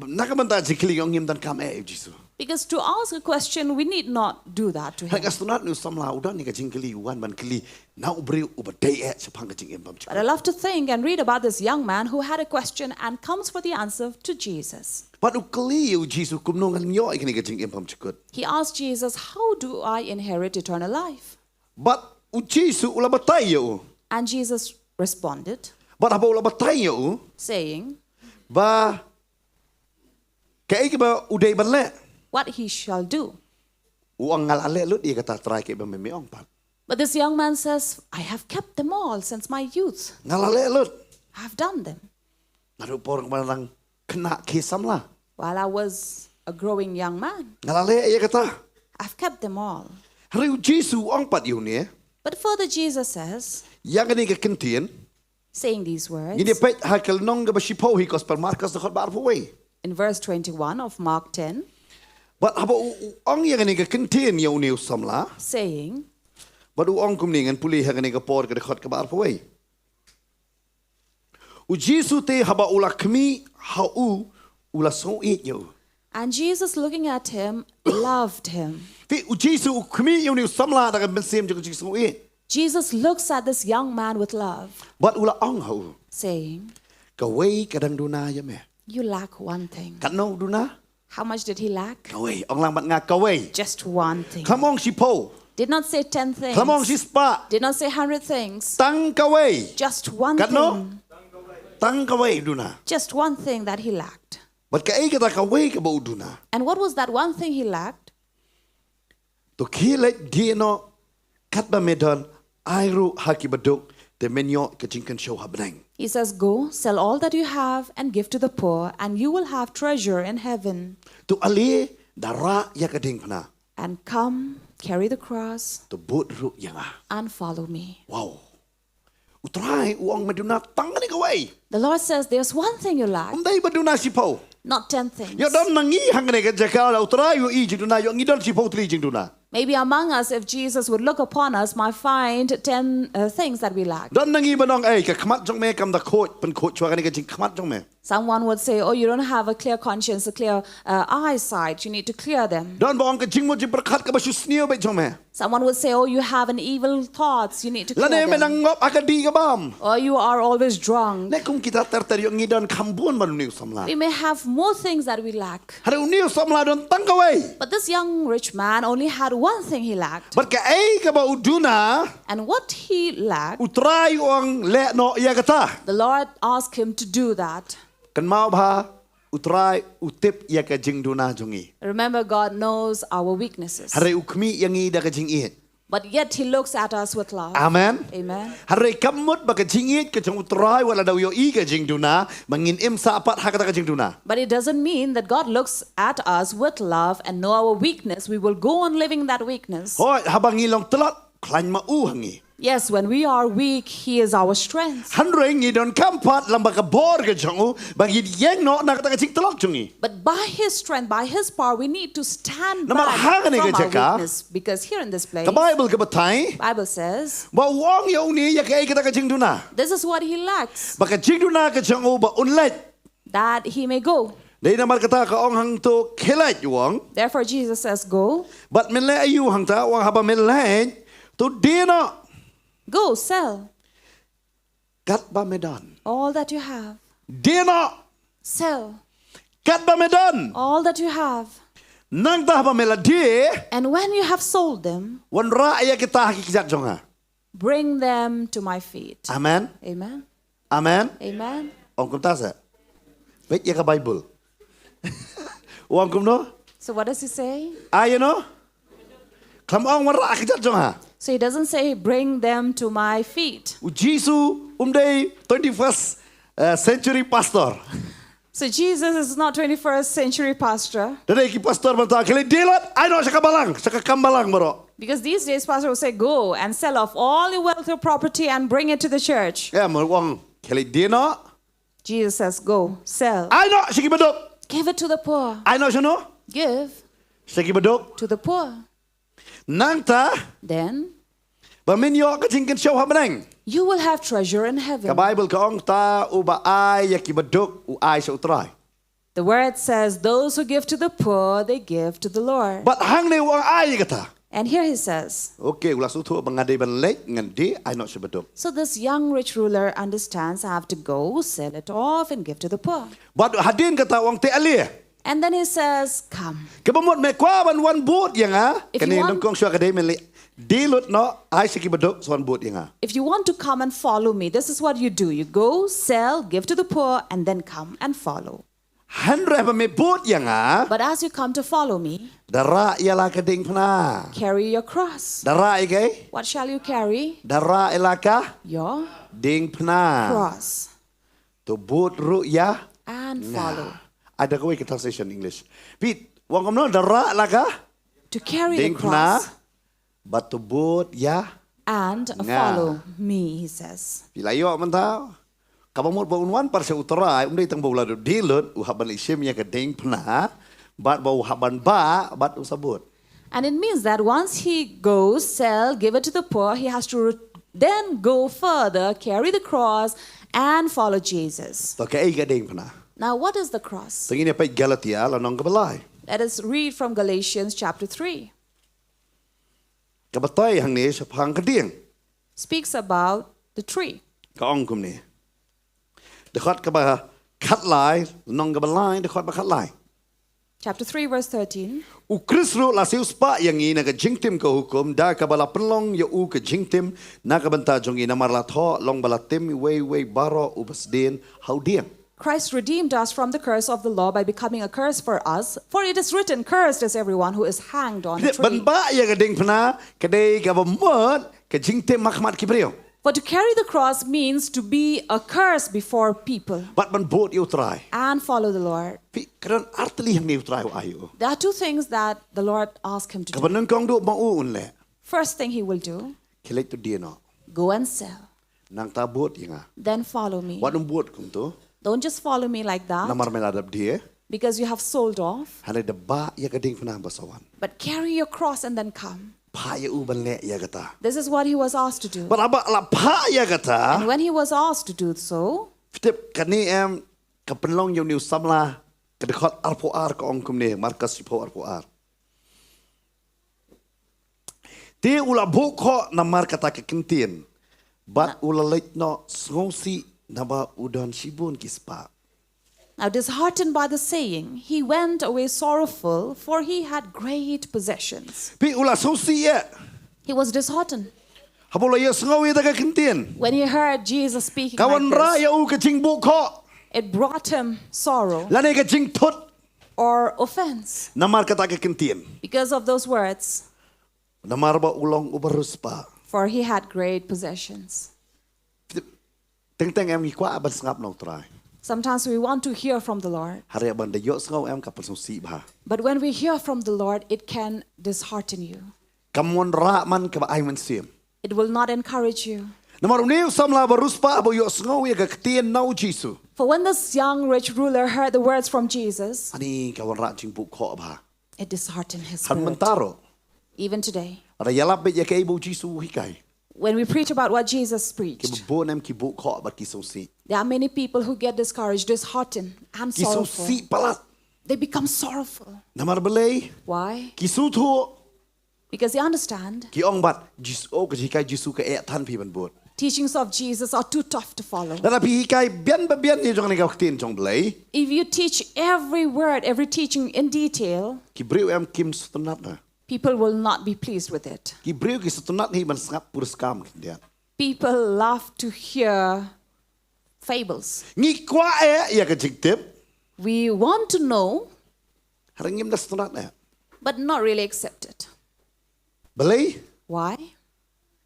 na ka bynta jingkylli ong ngim donkam eh ïa u Jisu. Because to ask a question, we need not do that to Ha him. ka sngewtynnat une u samla u don ïa ka jingkylli, u wan ban kylli na u briew uba dei eh shaphang ka jingim bymjukut. But I love to think and read about this young man who had a question and comes for the answer to Jesus. Bad u kylli ïa u Jisu, kumno ngan ïoh ïa kane ka jingim bymjukut. He asked Jesus, how do I inherit eternal life? Bad u Jisu u la batai ïa u. And Jesus responded, Bad haba u la batai ïa u, saying, ba kaei kaba u dei ban leh, what he shall do. u ong nga la leh lut ïa kata Trai, kaei ba me ong pat. But this young man says, I have kept them all since my youth. Nga la leh lut. I have done them. Naduh por ba nga dang khynnah khie samla. While I was a growing young man, Nga la leh ïa kata. I've kept them all. Hynrei u Jisu u ong pat ïa une. But further, Jesus says, Ïa kane ka kyntien. Saying these words, Ngin ïa peit ha ka lynnong kaba shiphew hi Gospel Markos dkhot ba arphew wei. In verse twenty-one of Mark ten, Bad haba u, u ong ïa kane ka kyntien ïa une u samla. Saying, Bad u ong kumne, ngan pule ha kane ka por ka dkhot kaba arphew wei. U Jisu te haba u la khmih ha u, u la sngewieit ïa u. And Jesus, looking at him, loved him. Te u Jisu u khmih ïa une u samla da ka mynsiem jong ka jingsngewieit. Jesus looks at this young man with love, Bad u la ong ha u, Saying, kawei ka dang duna ïa me. You lack one thing. Katno u duna? How much did he lack? Kawei. Ong lang bad nga, kawei. Just one thing. Khlem ong shiphew. Did not say ten things. Khlem ong shispah. Did not say hundred things. Tang kawei. Just one Katno? Thing. Tang kawei u duna. Just one thing that he lacked. Bad kaei kata kawei kaba u duna? And what was that one thing he lacked? To khie leit die noh katba me don, ai ruh ha ki baduk, te men ïoh ka jingkynshew ha bneng. He says, Go, sell all that you have and give to the poor, and you will have treasure in heaven. To ale da rah ïa ka diengphna. And come, carry the cross, To bud ruh ïa nga. And follow me. Wow. U Trai u ong me duna tang kane kawei. The Lord says, There's one thing you lack, Ym dei ba duna shiphew. Not ten things. Ïoh don na ngi hangne ka jaka la u Trai u ïohi jingduna, ïoh ngi don shiphew tylli jingduna. Maybe among us, if Jesus would look upon us, might find ten uh, things that we lack. Don na ngi ban ong, ei, ka khmat jong me kam da khuid, pynkhuid shuwa kane ka jingkhmat jong me. Someone would say, Oh, you don't have a clear conscience, a clear uh, eyesight. You need to clear them. Don ba ong ka jingmut jingpyrkhat kaba shu sniew beit jong me. Someone would say, Oh, you have an evil thoughts. You need to clear Lane me them. nang ngop ha ka dih ka bam. Or you are always drunk. Ne kum kita ter ter ïoh ngi don kham bun ban une u samla. We may have more things that we lack. Hynrei une u samla don tang kawei. But this young rich man only had one thing he lacked. Bad kaei kaba u duna. And what he lacked, U Trai u ong leh noh ïa kata. The Lord asked him to do that. Kynmaw bha, u Trai u tip ïa ka jingduna jong ngi. Remember, God knows our weaknesses. Hynrei u khmih ïa ngi da ka jingïeit. But yet he looks at us with love. Amen. Amen. Hynrei kam mut ba ka jingïeit ka jong u Trai wat la da u ïohi ka jingduna, ba ngin im sah pat ha kata ka jingduna. But it doesn't mean that God looks at us with love and know our weakness. We will go on living in that weakness. Hooid, haba ngi long tlot, khlaiñ ma u ha ngi. Yes, when we are weak, he is our strength. Hynrei ngi donkam pat lyngba ka bor ka jong u, ba ngin ïeng noh na kata ka jingtlot jong ngi. But by his strength, by his power, we need to stand Namar back ha kane from ka our jaka, weakness. Because here in this place, ka Baibl ka batai, Bible says, ba u ong ïa une ïa kaei kata ka jingduna. This is what he lacks, Ba ka jingduna ka jong u ba un leit. That he may go. Dei namar kata ka ong hangto khie leit u ong. Therefore Jesus says, Go. Bad men leh aïu hangta, u ong haba men leit, to die noh. Go, sell. Katba me don. All that you have. Die noh. Sell. Katba me don. All that you have. Nangta haba me la die. And when you have sold them. Wanrah ïa kita ha ki kjat jong nga. Bring them to my feet. Amen. Amen. Amen. Amen. Ong kumta sa. Peit ïa ka Bible. Ong kumno? So what does he say? Ai ïa no? Khlem ong wanrah ha kjat jong ha. So he doesn't say, "Bring them to my feet." U Jisu um dei twenty-first uh, century pastor. So Jesus is not twenty-first century pastor. Da dei ki pastor mynta ki la dei lut, ai noh sha ka balang, sha ka kam balang baroh. Because these days, pastor will say, "Go and sell off all your wealth or property and bring it to the church." Em, u ong ki la dei noh. Jesus says, "Go, sell. Ai noh sha ki baduk. Give it to the poor. Ai noh shano? Give Sha ki baduk. To the poor. Nangta Then ba men ïoh ka jingkynshew ha bneng." You will have treasure in heaven." Ka Bible ka ong ta uba ai ïa ki baduk u ai sha u Trai. The word says, "Those who give to the poor, they give to the Lord." Bad hangne u ong ai ïa kata. And here he says, Okay, u la sngewthuh ba nga dei ban leit ngan dei ai noh sha baduk. "So this young rich ruler understands, I have to go, sell it off, and give to the poor." Bad hadien kata u ong te ale. And then he says, "Come." Kaba mut me kwah ban wan bud ïa nga. If Kane you want- nyngkong shuwa ka dei men leit dei lut noh, ai sha ki baduk sa wan bud ïa nga. "If you want to come and follow me, this is what you do. You go, sell, give to the poor, and then come and follow." Hynrei ba me bud ïa nga. But as you come to follow me, Da rah ïa la ka diengphna. Carry your cross." Da rah ïa ka. What shall you carry? Da rah ïa la ka. Your Diengphna. Cross. To bud ruh ïa. And follow. Ai da kawei ka translation English. Peit, u ong kumno, da rah la ka. To carry the Diengphna. Cross. Bad to bud ïa. And Nga. Follow me, he says. Phi la ïoh mynta. Kaba mut ba un wan pat sha u Trai, um dei tang ba u la dei lut, u hap ban leit shim ïa ka diengphna, bad ba u hap ban bah, bad u sa bud. And it means that once he goes, sell, give it to the poor, he has to re- then go further, carry the cross, and follow Jesus. To kaei ka diengphna? Now, what is the cross? Te ngin ïa peit Galatia lynnong kaba lai. Let us read from Galatians chapter three. Kaba tei hangne shaphang ka dieng. Speaks about the tree. Ka ong kumne. Dkhot kaba khatlai, lynnong kaba lai, dkhot ba khatlai. Chapter three, verse thirteen. U Khrist ruh la siewspah ïa ngi na ka jingtim ka hukum, da kaba la pynlong ïa u ka jingtim na ka bynta jong ngi, namar la thoh long ba la tim iwei iwei baroh uba sdien ha u dieng. Christ redeemed us from the curse of the law by becoming a curse for us, for it is written, 'Cursed is everyone who is hanged on a tree.'" Ban bah ïa ka diengphna, ka dei kaba mut ka jingtim ha khmat ki briew. For to carry the cross means to be a curse before people. Bad ban bud ïa u Trai. And follow the Lord. Phi, ka don ar tylli hangne u Trai u ai ïa u. There are two things that the Lord asked him to do. Kaba nyngkong duh ba u un leh. First thing he will do, Khie leit to die noh. "Go and sell. Nangta bud ïa nga. Then follow me." Wat nym bud kumto. Don't just follow me like that, Namar me la dep die. Because you have sold off. Hynrei da bah ïa ka diengphna ba sa wan. But carry your cross and then come. Phah ïa u ban leh ïa kata. This is what he was asked to do. Bad haba la phah ïa kata. And when he was asked to do so, Phi tip kane em, ka pynlong ïa une u samla, ka dkhot arphew ar ka ong kumne, Markos shiphew arphew ar. Te u la buh khoh namar kata ka ktien. Bad u la leit noh sngewsih naba u don shibun ki spah. Now, disheartened by the saying, he went away sorrowful, for he had great possessions. Phi, u la sngewsih ïa. He was disheartened Haba u la ïohsngew ïa kata ka ktien. When he heard Jesus speaking Ka like wanrah this. Ïa u ka jingbuh khoh. It brought him sorrow Lane ka jingthut. Or offense. Namar kata ka ktien. Because of those words. Namar ba u long u ba riewspah. For he had great possessions. Teng teng em ngi kwah ban sngap na u Trai. Sometimes we want to hear from the Lord. Hynrei haba da ïohsngew em ka pynsngewsih bha. But when we hear from the Lord, it can dishearten you. Kam wanrah man kaba ai mynsiem. It will not encourage you. Namar une u samla ba riewspah ba u ïohsngew ïa ka ktien na u Jisu. For when this young rich ruler heard the words from Jesus, Ani ka wanrah jingbuh khoh bha. It disheartened his Hadien spirit. Mynta ruh. Even today. Haba ïalap bad ïa kaei ba u Jisu u hikai. When we preach about what Jesus preached, Kiba bun em ki buh khoh bad ki sngewsih. There are many people who get discouraged, disheartened, and sorrowful. Ki sngewsih palat. They become sorrowful. Namar balei? Why? Ki sngewthuh. Because they understand. Ki ong bad Jisu, oh, ka jinghikai Jisu ka eh than phi ban bud. Teachings of Jesus are too tough to follow. Lada phi hikai biang ba biang ïa jong kane ka ktien jong Blei. If you teach every word, every teaching in detail, Ki briew em kim sngewtynnad na. People will not be pleased with it. Ki briew ki sngewtynnat hi ban sngap pur skam khyndiat. People love to hear fables. Ngi kwah eh ïa ka jingtip. We want to know, Hynrei ngim da sngewtynnat eh. but not really accept it. Balei? Why?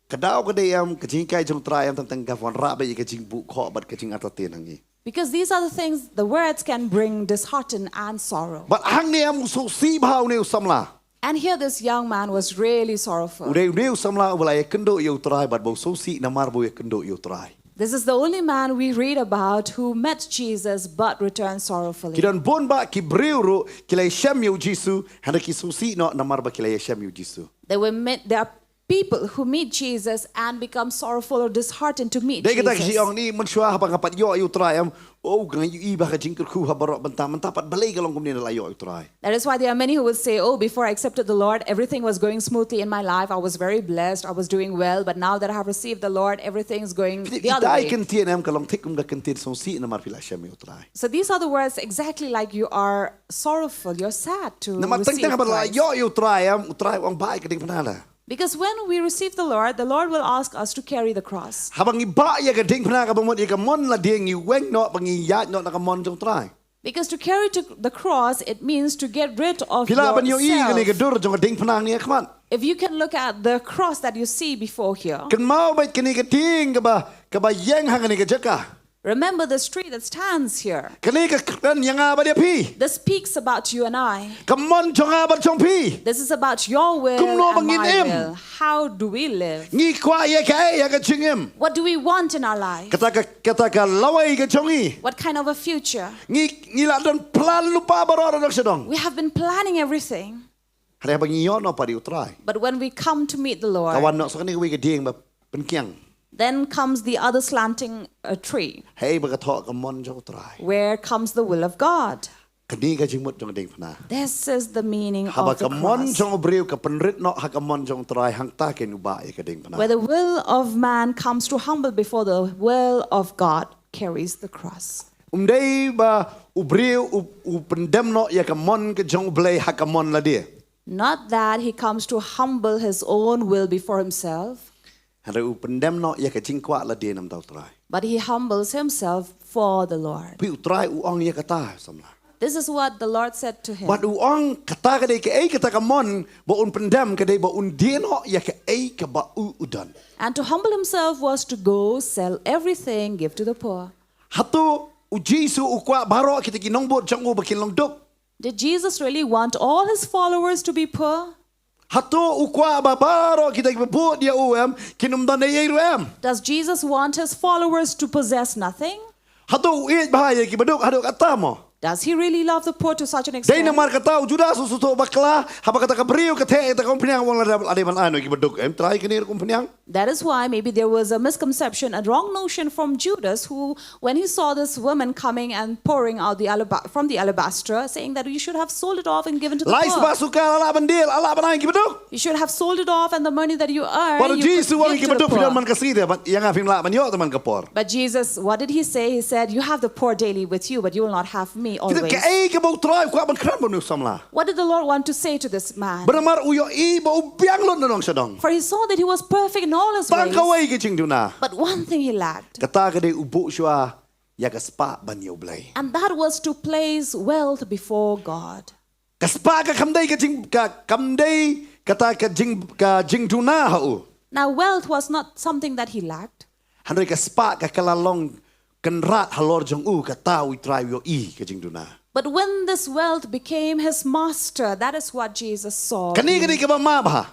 Ka daw ka dei em ka jinghikai jong u Trai em tang tang ka wanrah beit ïa ka jingbuh khoh bad ka jingartatien ha ngi. Because these are the things, the words can bring dishearten and sorrow. Bad hangne em u sngewsih bha une u samla. And here this young man was really sorrowful. U dei une u samla uba la ïakynduh ïa u Trai bad ba u sngewsih namar ba u ïakynduh ïa u Trai. This is the only man we read about who met Jesus but returned sorrowfully. Ki don bun bah ki briew ruh ki la ïashem ïa u Jisu, hynrei ki sngewsih noh namar ba ki la ïashem ïa u Jisu. There were met, there are people who meet Jesus and become sorrowful or disheartened to meet Dei kata ki Jesus. ong ni, mynshuwa haba nga pat ïoh ïa u Trai em, oh, nga ïohi ba ka jingkyrkhu ha baroh bynta, mynta pat balei ka long kumne, la ïoh ïa u Trai. That is why there are many who would say, "Oh, before I accepted the Lord, everything was going smoothly in my life. I was very blessed. I was doing well. But now that I have received the Lord, everything is going the other Ita i way." kyntien em ka long thik kum ka kyntien sngewsih namar phi la shem ïa u Trai. So these are the words exactly like you are sorrowful, you're sad to Namar teng receive teng haba la Christ. ïoh ïa u Trai em, u Trai u ong ba ai ka diengphna la. Because when we receive the Lord, the Lord will ask us to carry the cross. Haba ngi bah ïa ka diengphna kaba mut ïa ka mon lade, ngi weng noh ba ngi ïaid noh na ka mon jong u Trai. Because to carry to the cross, it means to get rid of Phi lah ban ïohi kane ka yourself. dur jong ka diengphna hangne ha khmat. If you can look at the cross that you see before here, Kynmaw beit kane ka dieng kaba, kaba ïeng ha kane ka jaka. remember this tree that stands here. Kane ka kren ïa nga bad ïa phi. This speaks about you and I. Ka mon jong nga bad jong phi. This is about your will Kumno ba and ngin my im? Will. How do we live? Ngi kwah ïa kaei ha ka jingim? What do we want in our life? Kata ka, kata ka lawei ka jong ngi. What kind of a future? Ngi, ngi la don plan lypa baroh na nongshong shnong. We have been planning everything. Hynrei haba ngi ïoh noh pat ïa u Trai, But when we come to meet the ka Lord, wan noh sa kane kawei ka dieng ba pynkiang. Then comes the other slanting uh, tree. Hei ba ka thoh ka mon jong u Trai. Where comes the will of God? Kane ka jingmut jong ka diengphna. This is the meaning Haba of the ka mon cross. Jong u briew ka pynrit noh ha ka mon jong u Trai, hangta keiñ u bah ïa ka diengphna. Where the will of man comes to humble before the will of God carries the cross. Um dei ba u briew u, u pyndem noh ïa ka mon ka jong u Blei ha ka mon lade. Not that he comes to humble his own will before himself, Hynrei u pyndem noh ïa ka jingkwah lade namar u Trai. But he humbles himself for the Lord. Phi, u Trai u ong ïa kata, samla. This is what the Lord said to him. Wat u ong kata ka dei kaei kata ka mon ba un pyndem, ka dei ba un die noh ïa kaei kaba u u don. And to humble himself was to go sell everything, give to the poor. Hato u Jisu u kwah baroh kita ki nongbud jong u ba kin long duk? Did Jesus really want all his followers to be poor? Hato u kwah ba baroh kita kiba bud ïa u em kin ym don ei ei ruh em? Does Jesus want his followers to possess nothing? Hato u ïeit bha ïa kiba duk haduh katta mo? Does he really love the poor to such an Dei extent? namar kata u Judas u sngewthuh bakla, haba kata ka briew ka theh ïa kata ka umphniang, u ong lada, lada ban ai noh kiba duk em, Trai, kane ruh ka umphniang. That is why maybe there was a misconception, a wrong notion from Judas, who, when he saw this woman coming and pouring out the alaba- from the alabaster, saying that you should have sold it off and given to the Lai spah poor. sukar, a lah ban die, a lah ban ai kiba duk. You should have sold it off, and the money that you earn, Bad u you could Jisu u ong ïa give to kiba the duk, phi don poor. man ka sngi de, bad ïa nga phim lah ban ïoh te man ka por. But Jesus, what did he say? He said, "You have the poor daily with you, but you will not have me Kita always." kaei kaba u Trai u kwah ban kren bad une u samla. What did the Lord want to say to this man? Bad namar u ïohi ba u biang lut na nongshong shnong. For he saw that he was perfect in all his Tang ways. kawei ka jingduna. But one thing he lacked, Kata ka dei u buh shuwa ïa ka spah ban ïa u Blei. and that was to place wealth before God. Ka spah ka kam dei ka jing, ka kam dei kata ka jing, ka jingduna ha u. Now, wealth was not something that he lacked. Hynrei ka spah ka, ka la long kynrad halor jong u, kata u Trai u ïohi ka jingduna. But when this wealth became his master, that is what Jesus saw. Kane ka dei kaba map bha.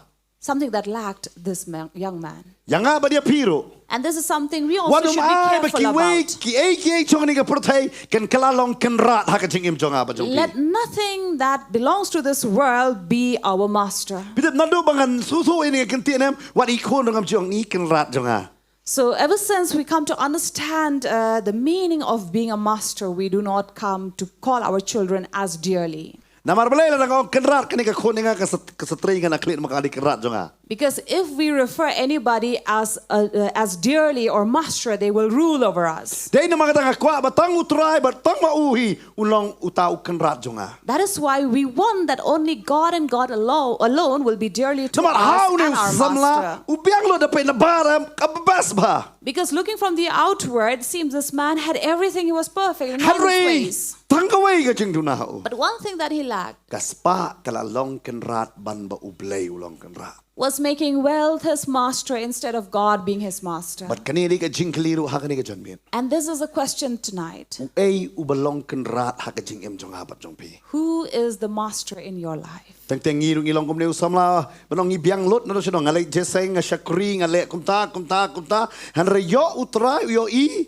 Something that lacked this man, young man. Ïa nga bad ïa phi ruh. And this is something we Wat also ym should ai be ba careful kiwei, about. kiei kiei jong kane ka pyrthei kan kylla long kynrad ha ka jingim jong nga bad jong phi. Let nothing that belongs to this world be our master. Phi tip, naduh ba ngan sngewthuh ïa kane ka ktien em, wat i khun ruh ngam ju ong i kynrad jong nga. So ever since we come to understand uh, the meaning of being a master, we do not come to call our children as dearly. Namar balei lada nga ong kynrad, kane ka khun ïa nga, ka sat-, ka satri nga na khlieh, namar ka dei kynrad jong nga. Because if we refer anybody as uh, uh, as dearly or master, they will rule over us. Dei namar kata nga kwah ba tang U Trai, ba tang ma u hi, u long uta u kynrad jong nga. That is why we want that only God and God alone, alone will be dearly to Namar us ha u ne and u our samla, master. U biang lut da peit na barim, ka best bha. Because looking from the outward, seems this man had everything, he was perfect in all his Hynrei, ways. Tang kawei ka jingduna ha u. But one thing that he lacked Ka spah ka la long kynrad ban ba U Blei u long kynrad. Was making wealth his master instead of God being his master. Bad kane dei ka jingkylli ruh ha kane ka janmiet. And this is a question tonight. Uei uba long kynrad ha ka jingim jong nga bad jong phi? Who is the master in your life? Teng teng ngi ruh ngi long kumne u samla, ban ong ngi biang lut na ruh sha dong, nga leh jeseng, nga shakri, nga leh kumta, kumta, kumta. Hynrei ïoh U Trai, ïoh i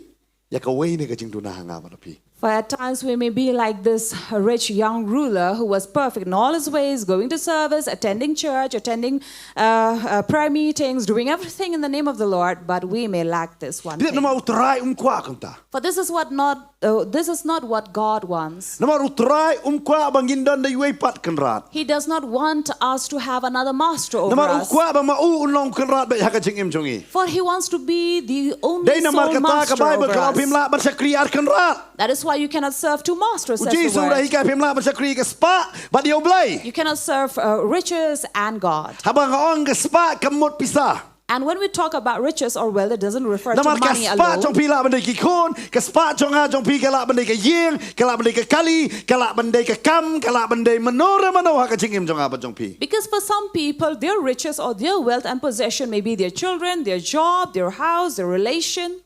ïa kawei ne ka jingduna ha nga bad phi. For at times we may be like this rich young ruler who was perfect in all his ways, going to service, attending church, attending uh, uh, prayer meetings, doing everything in the name of the Lord, but we may lack this one Dei thing. Namar U Trai um kwah kumta. For this is what not uh, this is not what God wants. Namar U Trai um kwah ba ngin don da iwei pat kynrad. He does not want us to have another master over Namar u us. Kwah ba ma u un long kynrad beit ha ka jingim jong ngi. For he wants to be the only Dei namar sole kata master ka Baibl over ka ong us. Phim lah ban shakri ar kynrad. That is why you cannot serve two masters, U says the Jisu u da word. Hikai phim lah ban shakri ka spah bad ïa U Blei. You cannot serve uh, riches and God. Haba nga ong ka spah kam mut pisa. And when we talk about riches or wealth, it doesn't refer Namar to money alone. Namar ka spah jong phi lah ban dei ki khun, ka spah jong nga jong phi ka lah ban dei ka ïing, ka lah ban dei ka kali, ka lah ban dei ka kam, ka lah ban dei mano re mano ha ka jingim jong nga bad jong phi. Because for some people, their riches or their wealth and possession may be their children, their job, their house, their relation.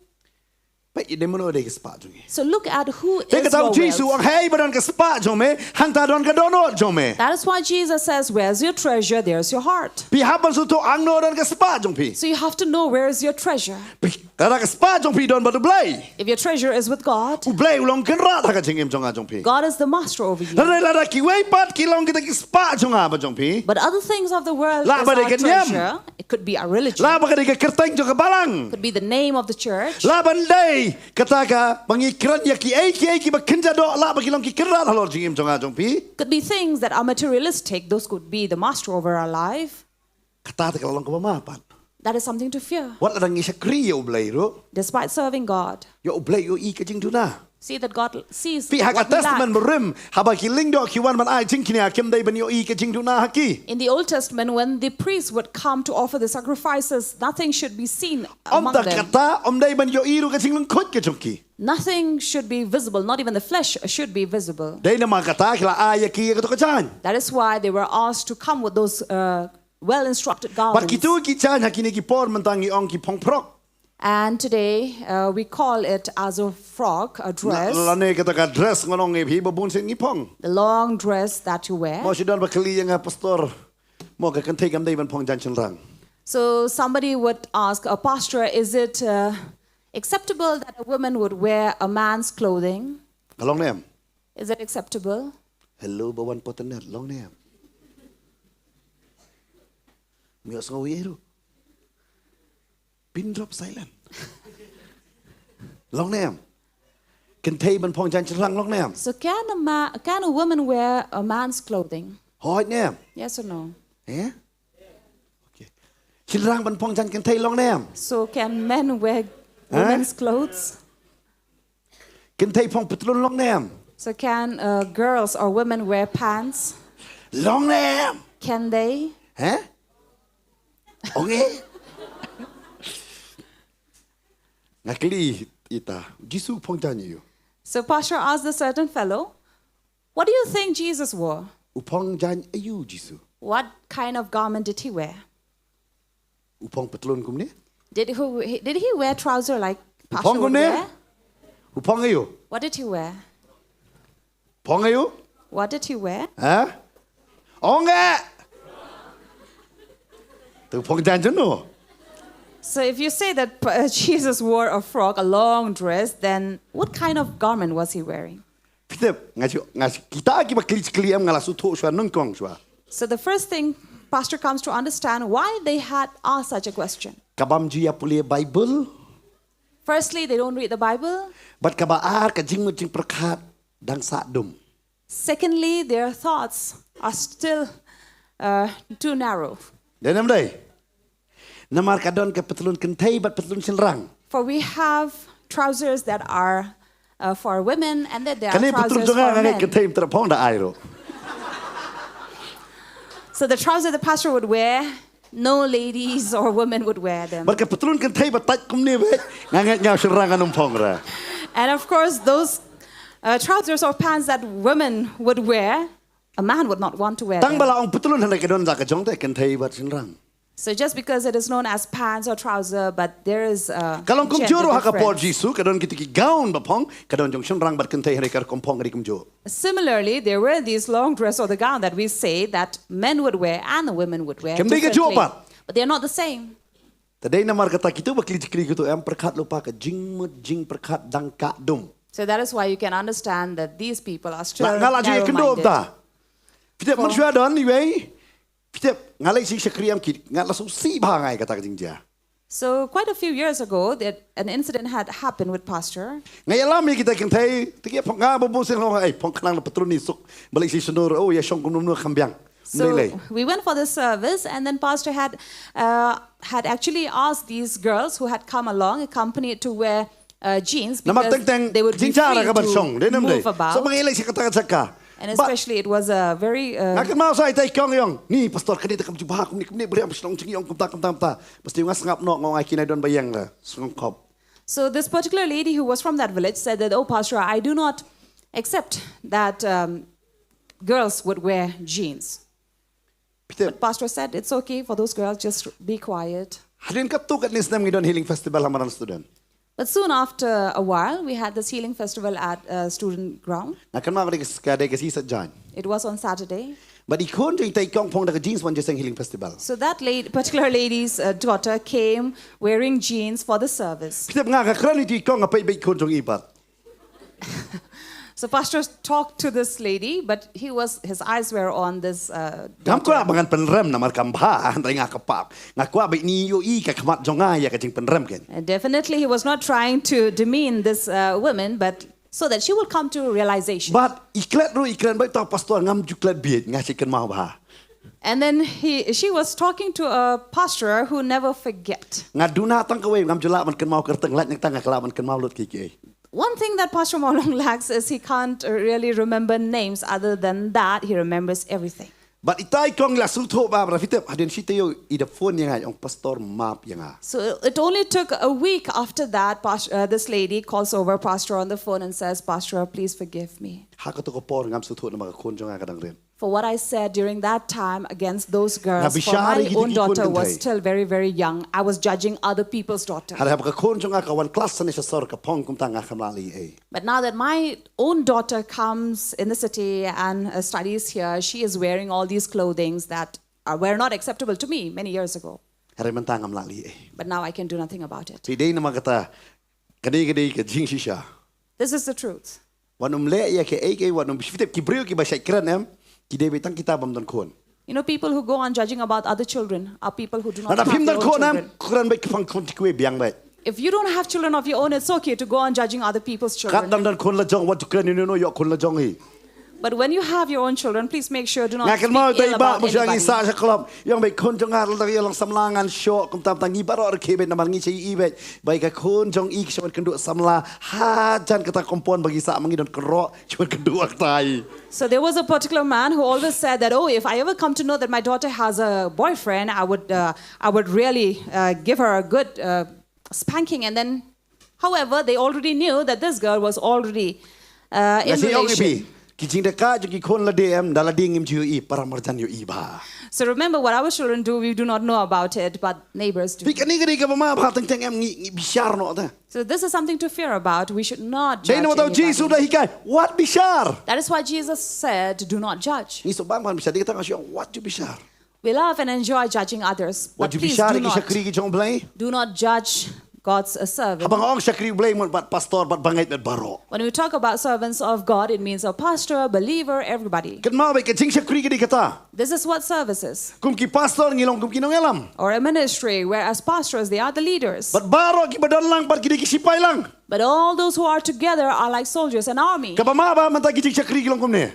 Peit ïa dei mano dei ka spah jong ngi. So look at who Te is kata your U Jisu wealth. Ong hei ba don ka spah jong me, hangta don ka dohnud jong me. That is why Jesus says, "Where's your treasure, there's your heart." Phi hap ban sngewthuh hangno don ka spah jong phi. So you have to know where is your treasure. Phi, lada ka spah jong phi don bad U Blei. If your treasure is with God, U Blei u long kynrad ha ka jingim jong nga jong phi. God is the master over you. Hynrei lada kiwei pat ki long kita ki spah jong nga bad jong phi. But other things of the world Lah is ba dei our ka niam. Treasure. It could be a religion. Lah ba ka dei ka kyrteng jong ka balang. Could be the name of the church. Lah ban dei kata ka ba ngi kren ïa kiei kiei kiba kynja doh lah ba ki long ki kynrad halor jingim jong nga jong phi. Could be things that are materialistic. Those could be the master over our life. Kata te ka la long kaba ma pat. That is something to fear. Wat la dang ngi shakri ïa U Blei ruh. Despite serving God. Ïa U Blei ïohi ka jingduna. See that God sees Phi ha ka what we lack. Testament barim, haba ki lyngdoh ki wan ban ai jingkñia, kim dei ban ïohi ka jingduna ha ki. In the Old Testament, when the priests would come to offer the sacrifices, nothing should be seen among them. Ym da kata, ym dei ban ïohi ruh ka jinglyngkhuit ka jong ki. Nothing should be visible, not even the flesh should be visible. Dei namar kata ki la ai ïa ki ïa kato ka jaiñ. That is why they were asked to come with those uh, well-instructed garments. Bad kito ki jaiñ ha kine ki por mynta ngi ong ki phong phrok. And today uh, we call it as a frock, a dress. La, lane kata ka dress ngan ong ïa phi ba bun sien ngi phong. The long dress that you wear. Mo shi don ba kylli ïa nga pastor. Mo ka kynthei kam dei ban phong jaiñ shynrang. So somebody would ask a pastor, is it uh, acceptable that a woman would wear a man's clothing? Ka long ne em? Is it acceptable? Hello ba wan potenet, long ne em? Miok sngew ïa ruh. Pin drop silent. Long ne em? Kynthei ban phong jaiñ shynrang long ne em? So can a ma- can a woman wear a man's clothing? Hooid ne em? Yes or no? Eh? Okay. Shynrang ban phong jaiñ kynthei long ne em? So can men wear Huh? women's clothes? Kynthei phong patlun long ne em? So can uh, girls or women wear pants? Long ne em? Can they? Heh? Ong e? Nga kylli ita, Jisu phong jaiñ aïu? So pastor asked the certain fellow, "What do you think Jesus wore?" U phong jaiñ aïu Jisu? What kind of garment did he wear? U phong patlun kumne? Did he, did he wear trouser like Pastor would wear? U phong aïu? What did he wear? Phong aïu? What did he wear? Ha? Ong e. Tu phong jaiñ jong no? So if you say that uh, Jesus wore a frock, a long dress, then what kind of garment was he wearing? Phi tip, nga shu, nga shu, kita kiba kylli kylli em nga la shu thoh shuwa nyngkong shuwa. So the first thing pastor comes to understand why they had asked such a question. Ka bym ju ïa pule Bible. Firstly, they don't read the Bible. Bad kaba ar ka jingmut jingpyrkhat dang sah dum. Secondly, their thoughts are still uh, too narrow. Dei ne em dei? Namar ka don ka patlun kynthei bad patlun shynrang. For we have trousers that are uh, for women and that there are Kane patlun trousers jong nga for nga ngai men. kynthei, ym trap phong da ai ruh. So the trousers the pastor would wear, no ladies or women would wear them. Bad ka patlun kynthei ba tight kumne beit, nga ngai ïa u shynrang ngan ym phong ruh. And of course, those uh, trousers or pants that women would wear, a man would not want to wear Tang ba them. la ong patlun, hynrei ka don jaka jong te, kynthei bad shynrang. So just because it is known as pants or trouser, but there is a Ka long kumjuh gender ruh ha ka por difference. Jisu, ka don kitei ki gown ba phong, ka don jong shynrang bad kynthei, hynrei ka rukom phong ka dei kumjuh. Similarly, there were these long dress or the gown that we say that men would wear and the women would wear Kam dei ka juh differently. Pat. But they're not the same. Te dei namar kata kito ba kli kli kito em, pyrkhat lypa ka jingmut jingpyrkhat dang ka dum. So that is why you can understand that these people are still Nga nga la ju ïakynduh narrow-minded. ta. Phi tip, man For- shuwa don, anyway. Phi tip, nga leit sha shakri em kit, nga la shu sih bha ngai kata ka jingjia. So quite a few years ago, that an incident had happened with Pastor. Nga ïalam ïa kita kynthei, te ki phong, nga ba bun sien long, ai phong khnang na patlun ni suk, ba leit sha shnur, oh ïa shong kumno kumno kham biang. So Mlei lei. We went for the service, and then Pastor had uh, had actually asked these girls who had come along, accompanied, to wear uh, jeans Namar because teng teng they would be jingjar free ka ban shong, dei to nam dei. Move about. So ba ngi leit sha kata ka jaka. And Ba- especially it was a very uh, Nga kynmaw sa ïa tai kong ïong. Ni pastor, kane te kam jubha kumne kumne, bri am shnong jingïong kumta kumta kumta. Pasti nga sngap noh, nga ong ai kine don ba ïeng la. Sngap khop. So this particular lady who was from that village said that, "Oh, Pastor, I do not accept that um, girls would wear jeans." Phi tip, But Pastor said, "It's okay for those girls, just be quiet." hadien katto katne snem ngi don healing festival ha madan student. But soon after a while, we had this healing festival at uh, student ground. Nga kynmaw ka dei ka, ka dei ka sngi Saitjaiñ. It was on Saturday. Bad i khun jong i tai kong phong da ka jeans wan jingïaseng healing festival. So that lady, particular lady's uh, daughter came wearing jeans for the service. Phi tip, nga ka kren ïa i kong, nga peit beit khun jong i pat. So Pastor talked to this lady, but he was his eyes were on this. Uh, Ngam kwah daughter. ba ngan pynrem namar kam bha, hynrei nga ka pap. Nga kwah ba ini ïohi ka khmat jong nga ïa ka jingpynrem ken. And definitely, he was not trying to demean this uh, woman, but so that she will come to realization. Bad i klet ruh i kren beit, to pastor, ngam ju klet bieit, nga shu kynmaw bha. And then he, she was talking to a pastor who never forget. Nga duna tang kawei, ngam ju lah ban kynmaw kyrteng, lait nangta nga lah ban kynmaw lut kiei kiei. One thing that Pastor Mawlong lacks is he can't really remember names. Other than that, he remembers everything. Bad i tai kong la sngewthuh bha, bad phi tip, hadien shi taïew i da phone ïa nga, i ong, "Pastor, map ïa nga." So it only took a week after that, Pas- uh, this lady calls over Pastor on the phone and says, "Pastor, please forgive me." Ha kato ka por ngam sngewthuh namar ka khun jong nga ka dang rit. For what I said during that time against those girls, for Nga bishar my ïa kita own ki khun daughter was kynthei. Still very, very young. I was judging other people's daughter. Hynrei haba ka khun jong nga ka wan klas san sha sor, ka phong kumta, nga kam lah leh ei. But now that my own daughter comes in the city and uh, studies here, she is wearing all these clothings that uh, were not acceptable to me many years ago. Hynrei mynta ngam lah leh ei. But now I can do nothing about it. Te dei namar kata, ka dei, ka dei ka jingshisha. This is the truth. Wat nym leh ïa kiei kiei, wat nym, phi tip, ki briew kiba shait kren em, ki dei beit tang kita bym don khun. You know, people who go on judging about other children are people who do not Lada have phim their don own khun em, children. kren beit ki phong khun kiwei biang beit. If you don't have children of your own, it's okay to go on judging other people's Kat children. dang don khun la jong, wat ju kren ïano ïano ïoh khun la jong hi. But when you have your own children, please make sure do not Nga kynmaw speak ill tai ba about mu sha ngi anybody. Sah sha Klob. Ïong beit khun jong nga la ïa long samla ngan shoh, kumta ta ngi baroh rkhie beit namar ngi sha i beit. Bai ka khun jong i ka shong kynduh samla. Hajan kata kompon ba ngi sah ma ngi don kynroh, shong kynduh aktai. So there was a particular man who always said that, "Oh, if I ever come to know that my daughter has a boyfriend, I would, uh, I would really uh, give her a good uh, spanking." And then, however, they already knew that this girl was already uh, in Nga shu ïong i bi. relation. Ki jingdaka jong ki khun lade em, da lade ngim ju ïohi, para marjan ïohi bha. So remember, what our children do, we do not know about it, but neighbors do. Phi, kane ka dei kaba ma bha teng teng em, ngi, ngi bishar noh te. So this is something to fear about. We should not judge Dei namar ta u Jisu da anybody. hikai, wat bishar. That is why Jesus said, "Do not judge." Ngi sngewbha ban bishar, dei kata nga shu ong, wat ju bishar. We love and enjoy judging others, Wat but ju please bishar do ki not shakri ki jong Blei. Do not judge God's uh, servant. Haba nga ong shakri Blei, mut bad pastor, bad bangeit, bad baroh. When we talk about servants of God, it means a pastor, a believer, everybody. Kynmaw beit ka jingshakri ka dei kata. This is what service is. Kum ki pastor ngi long kum ki nongïalam. Or a ministry, whereas pastors, they are the leaders. Bad baroh kiba don lang bad ki dei ki sipai lang. But all those who are together are like soldiers, an army. Kaba ma bha mynta ki jingshakri ki long kumne.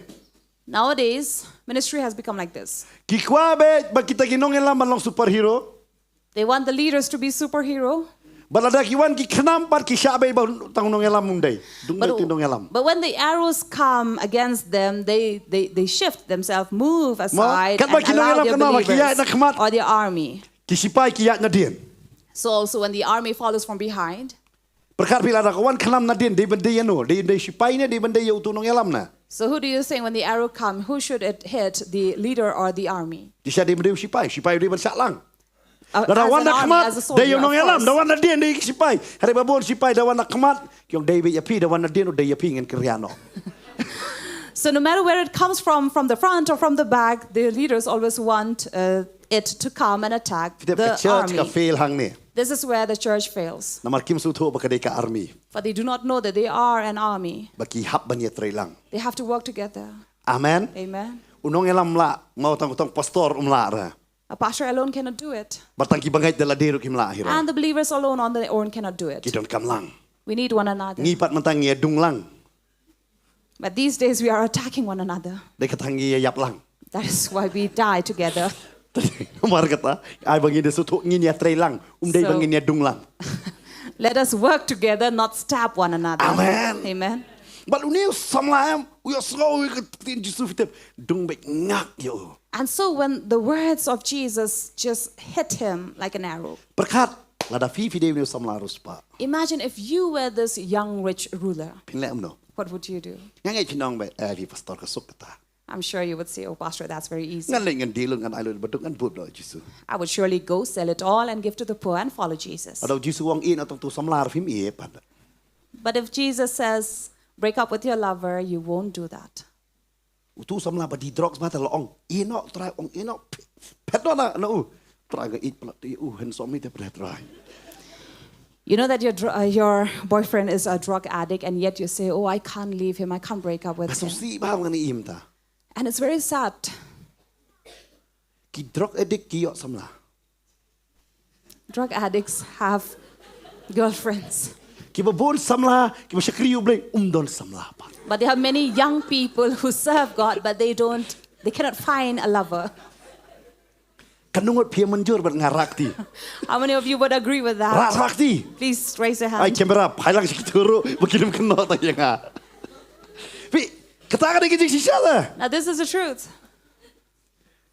Nowadays, ministry has become like this. Ki kwah beit ba kita ki nongïalam ban long superhero. They want the leaders to be superhero. Bad lada ki wan ki khnam pat ki shah bei ba tang u nongïalam um dei. Dung But, dei u nongïalam. but when the arrows come against them, they, they, they shift themselves, move aside, Katba and ki allow nongïalam their khnam ki ïaid na believers khmat. Or the army. Ki sipai ki ïaid nadien. So also when the army follows from behind, Pyrkhat phi, lada ka wan khnam nadien, dei ban dei ïano, dei ban dei sipai ne, dei ban dei ïa utu u nongïalam ne? So who do you think when the arrow comes, who should it hit, the leader or the army? Dei shah dei ban dei u sipai, sipai u dei ban shah lang. Uh, Lada as wan an na army, khmat, as a soldier, dei ïa u of nongïalam, course. Da wan nadien dei ki sipai. Hynrei ba bun sipai da wan na khmat, ki ong dei beit ïa phi, da wan nadien u dei ïa phi, ngan kyrïa noh. So no matter where it comes from, from the front or from the back, the leaders always want uh, it to come and attack Phi tip the ka church ka army. Fail hangne. This is where the church fails. Namar kim sngewthuh ba ka dei ka army. For they do not know that they are an army. Ba ki hap ban ïatreilang. They have to work together. Amen. Amen. U nongïalam um lah, mo tang tang pastor um lah re. A pastor alone cannot do it. Bad tang ki bangeit da lade ruh kim lah hi re. And the believers alone on their own cannot do it. Ki donkam lang. We need one another. Ngi pat mynta ngi ïadung lang. But these days we are attacking one another. Dei kata ngi ïaïap lang. That is why we die together. Namar kata, ai ba ngin da sngewthuh ngin ïatreilang. Um dei ba So- ngin ïadung lang. Let us work together, not stab one another. Amen. Amen. Bad une u samla em, u ïohsngew ïa ka ktien Jisu, phi tip, dung beit ngak ïa u. And so when the words of Jesus just hit him like an arrow, Pyrkhat, lada phi phi dei une u samla riewspah. Imagine if you were this young rich ruler. Phin leh kumno? What would you do? Nga ngeit phin ong beit, eh, phi pastor ka suk kata. I'm sure you would say, "Oh, Pastor, that's very easy." Ngan leit ngan dei lut, ngan ai lut baduk, ngan bud noh Jisu. I would surely go sell it all and give to the poor and follow Jesus. Lada u Jisu u ong ïeh noh tang utu u samla, phim ïeh pat. But if Jesus says, "Break up with your lover," you won't do that. Utu u samla ba die drugs ba te la ong, ïeh noh Trai, ong ïeh noh, phet noh na, na u. Trai, nga ïeit palat ïa u, handsome hi te pat Trai. You know that your dr- uh, your boyfriend is a drug addict, and yet you say, "Oh, I can't leave him. I can't break up with Ba him." sngewsih bha ngan ïa mynta. And it's very sad. Ki drug addict ki ïoh samla. Drug addicts have girlfriends. Kiba bun samla, kiba shakri U Blei, um don samla pat. But there are many young people who serve God, but they don't, they cannot find a lover. Katno ngut phi ïa mynjur bad nga rakti? How many of you would agree with that? Rak, rakti. Please raise your Ai, hand. camera, phai lang sha ki turu, ba kin ym kynnoh tang ïa nga. Phi, kata ka dei ka jingshisha te. Now, this is the truth.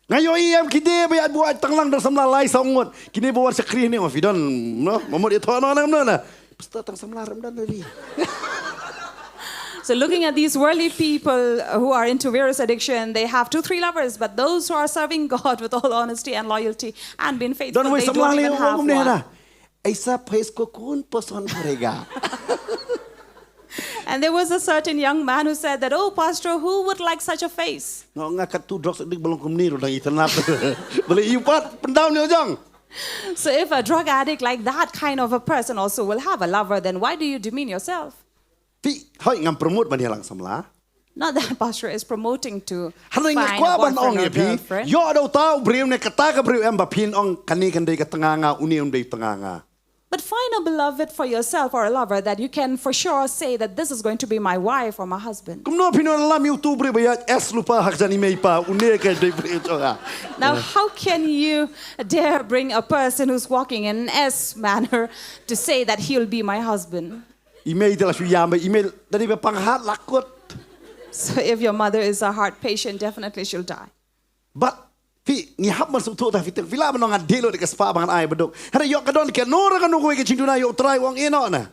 Nga ïohi em, ki dei ba ïaid buaid tang lang da samla lai saw ngut. Kine ba wan shakri ne, ma phi don, no? Ma mut ïathoh noh ne em, no, na. Pastor, tang samla ruh ym don re. So, looking at these worldly people who are into various addiction, they have two, three lovers, but those who are serving God with all honesty and loyalty and being faithful, Don wei they samla don't le, even have um ne one. na. Aisa face ko kun pasand karega. And there was a certain young man who said that, "Oh, Pastor, who would like such a face?" Nga ong, nga katto drugs addict ba long kumne ruh dang itynnad. Balei ïa u pat, pyndam ne jong. So if a drug addict like that kind of a person also will have a lover, then why do you demean yourself? Phi, hoi, ngam promote ban ïalang samla. Not that Pastor is promoting to Hynrei nga find kwah a ban ong boyfriend or ïa phi, girlfriend. ïoh da uta u briew ne kata ka briew em ba phin ong kane kan dei ka tnga nga, une um dei tnga nga. But find a beloved for yourself or a lover that you can for sure say that this is going to be my wife or my husband. Kumno phin ong lam ïa utu u briew ba ïaid S lypa ha ka jan i mei i pa, une ka dei briew jong nga. Now, how can you dare bring a person who's walking in an S manner to say that he'll be my husband? I mei te la shu ïam ba, i mei da dei ba pang hat la kut. So if your mother is a heart patient, definitely she'll die. But phi, ngi hap ban sngewthuh ta, phi tip, phi lah ban ong nga dei lut da ka spah ba ngan ai baduk. Hynrei ïoh ka don kano re kano kawei ka jingduna, ïoh u Trai u ong ïeh noh na.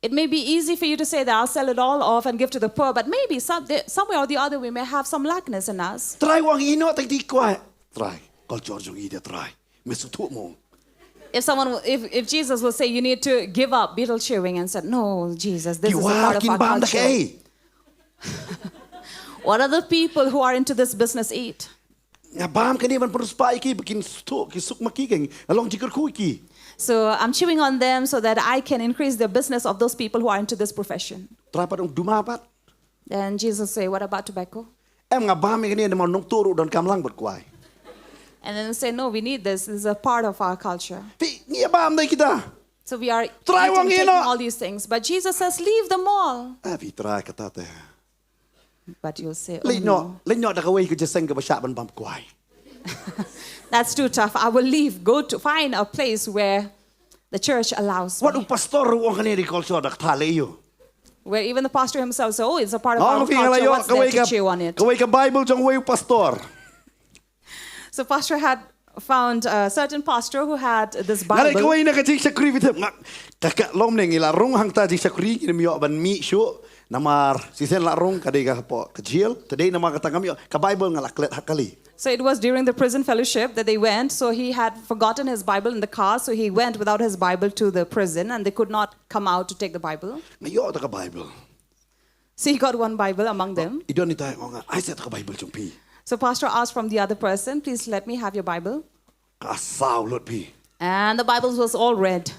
It may be easy for you to say that I'll sell it all off and give to the poor, but maybe some, there, somewhere or the other we may have some lackness in us. Trai u ong ïeh noh tang, dei kwah. Trai, culture jong ngi te Trai. Me sngewthuh mo. If someone, will- if, if Jesus will say you need to give up betel chewing and said, "No, Jesus, this Ki is a wah part of kin our bam da culture." kaei? What are the people who are into this business eat? Nga bam kane ban pynspah ïa ki ba kin sngewthuh, ki suk ma ki, kane ka long jingkyrkhu ïa ki. So I'm chewing on them so that I can increase the business of those people who are into this profession. Trai pat ong, duma pat. Then Jesus say, "What about tobacco?" Em, nga bam ïa kane namar u nongtuh ruh u donkam lang bad kwai. And then say, "No, we need this. This is a part of our culture." Phi, ngi ïa bam da kita. So we are Trai u ong eating, ïeh taking noh. All these things. But Jesus says, "Leave them all." Ah, phi, Trai, kata te. But you'll say, "Oh, Leit no." noh, leit noh da kawei ka jingïaseng kaba shah ban bam kwai. That's too tough. I will leave. Go to find a place where the church allows me. Wat u pastor ruh u ong kane dei culture da kata lei ïoh. Where even the pastor himself says, "Oh, it's a part of Nga our ong phi nga la culture. ïoh What's there kawei to ka chew on it?" kawei ka Bible jong uwei u pastor. So pastor had found a certain pastor who had this Nga lei Bible. Kawei na ka jingshakri phi tip nga ka ka lom ne ngi la rung hangta jingshakri ngi ym ïoh ban mih shuh. Namar shisien la rung ka dei ka hapoh ka jail. Te dei namar kata ngam ïoh ka Bible nga la klet ha kali. So it was during the prison fellowship that they went. So he had forgotten his Bible in the car. So he went without his Bible to the prison and they could not come out to take the Bible. Nga ïoh ta ka Bible. So he got one Bible among them. I don ita nga ong ai sa ta ka Bible jong phi. So pastor asked from the other person, "Please let me have your Bible." Ka saw lut phi. And the Bible was all red.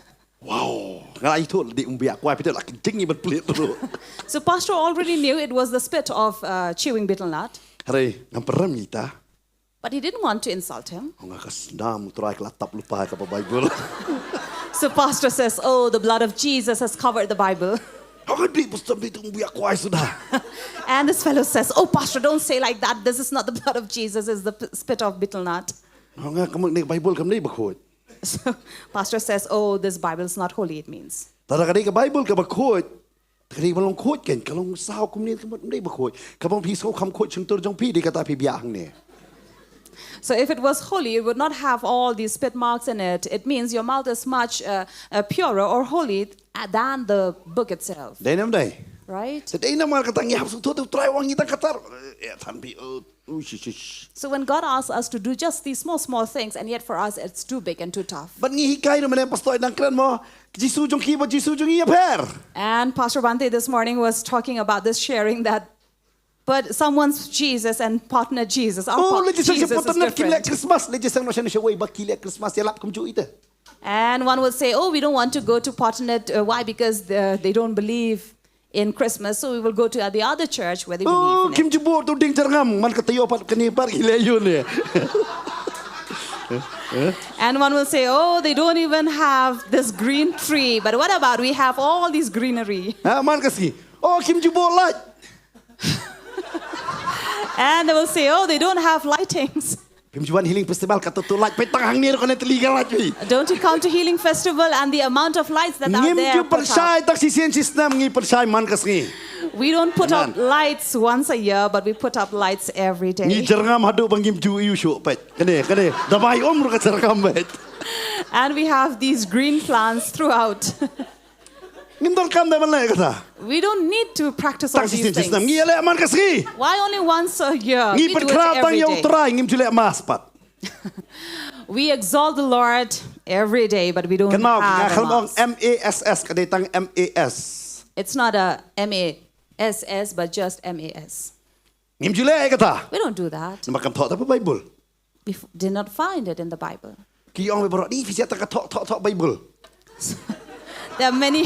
Wow. Nga la ithuh dei um biak kwai phi te la ki jing i ban plit tu. So pastor already knew it was the spit of uh, chewing betel nut. Hare ngam pyrem ita. But he didn't want to insult him. Nga ka snam u Trai ka la tap lypa ka Bible. So pastor says, "Oh, the blood of Jesus has covered the Bible." Nga dei pastor dei tu um biak kwai suda. And this fellow says, "Oh, pastor, don't say like that. This is not the blood of Jesus, it's the p- spit of betel nut." Nga kam ne Bible kam ne bakhuid. So pastor says, "Oh, this Bible is not holy," it means. Tara ka dei ka Bible ka bakhuid. Ka dei ba long khuid kan ka long saw kumne ka mut dei bakhuid. Ka bang phi saw kam khuid shyntur jong phi dei kata phi biak hangne. So if it was holy, it would not have all these spit marks in it. It means your mouth is much uh, uh, purer or holy uh, than the book itself, Dei nam dei. Right? Te dei namar kata ngi hap sngewthuh te u Trai u ong ngi tang katar. Eh, than phi. Oh, shish. So when God asks us to do just these small, small things, and yet for us it's too big and too tough. Ban ngi hikai na mane pastor dang kren mo. Jisu jong ki ba Jisu jong ngi ïa pher. And Pastor Bhante this morning was talking about this, sharing that, but someone's Jesus and partner Jesus, our Oh, par- le jisang Jesus is Christmas ki le different. Christmas le jisang no shane shawai ba ki le Christmas ïa lap kumjuh ita. And one will say, "Oh, we don't want to go to Potternet. Uh, why? Because uh, they don't believe in Christmas, so we will go to the other church where they Oh, believe in kim it." Ju bor tu ding jarngam man kata ïoh pat kane pat ki le ïoh ne. And one will say, "Oh, they don't even have this green tree, but what about we have all these greenery?" Ha man ka sngi. Oh, kim Ju bor light. And they will say, "Oh, they don't have lightings." Kim Ju wan healing festival kata tu light peit tang hangne ruh kane teli ka light phi. Don't you come to Healing Festival and the amount of lights that are Ngim there Ju put up? Pyrshai tak shisien shisnem ngi pyrshai man ka sngi. We don't put up Amen. Lights once a year, but we put up lights every Ngi day. Jarngam haduh ba ngim Ju ïoh shuh peit. Kane kane da bai um ruh ka Jarngam peit. And we have these green plants throughout. Ngim donkam da ban leh kata. We don't need to practice all Tak these shisien things. Shisnem ngi ïa leh man ka sngi. Why only once a year? Ngi We do it pynkhraw tang every ïa u day. Trai ngim Ju leh mass pat. We exalt the Lord every day, but we don't Kynmaw nga have a khlem ong mass. M A S S ka dei tang M A S. It's not a M A S S, but just M A S. Ngim Ju leh kata. We don't do that. Namar kam thoh ta Bible. We f- did not find it in the Bible. Ki ong ba baroh di phi siat ka thoh thoh thoh Bible. There are many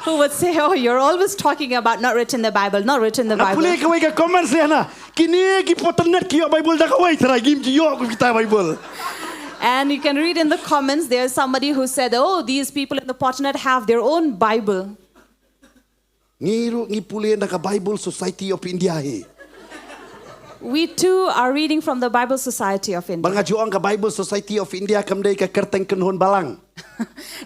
who would say, "Oh, you're always talking about not written in the Bible, not written in the Nga pule Bible." kawei ka comments ne na. Kine ki Potternet ki ïoh Bible da kawei trai ngim Ju ïoh kum kita Bible. And you can read in the comments, there's somebody who said, "Oh, these people in the Potternet have their own Bible." Ngi ruh ngi pule na ka Bible Society of India hi. We too are reading from the Bible Society of Ba India. nga ju ong ka Bible Society of India kam dei ka kyrteng kynhun balang.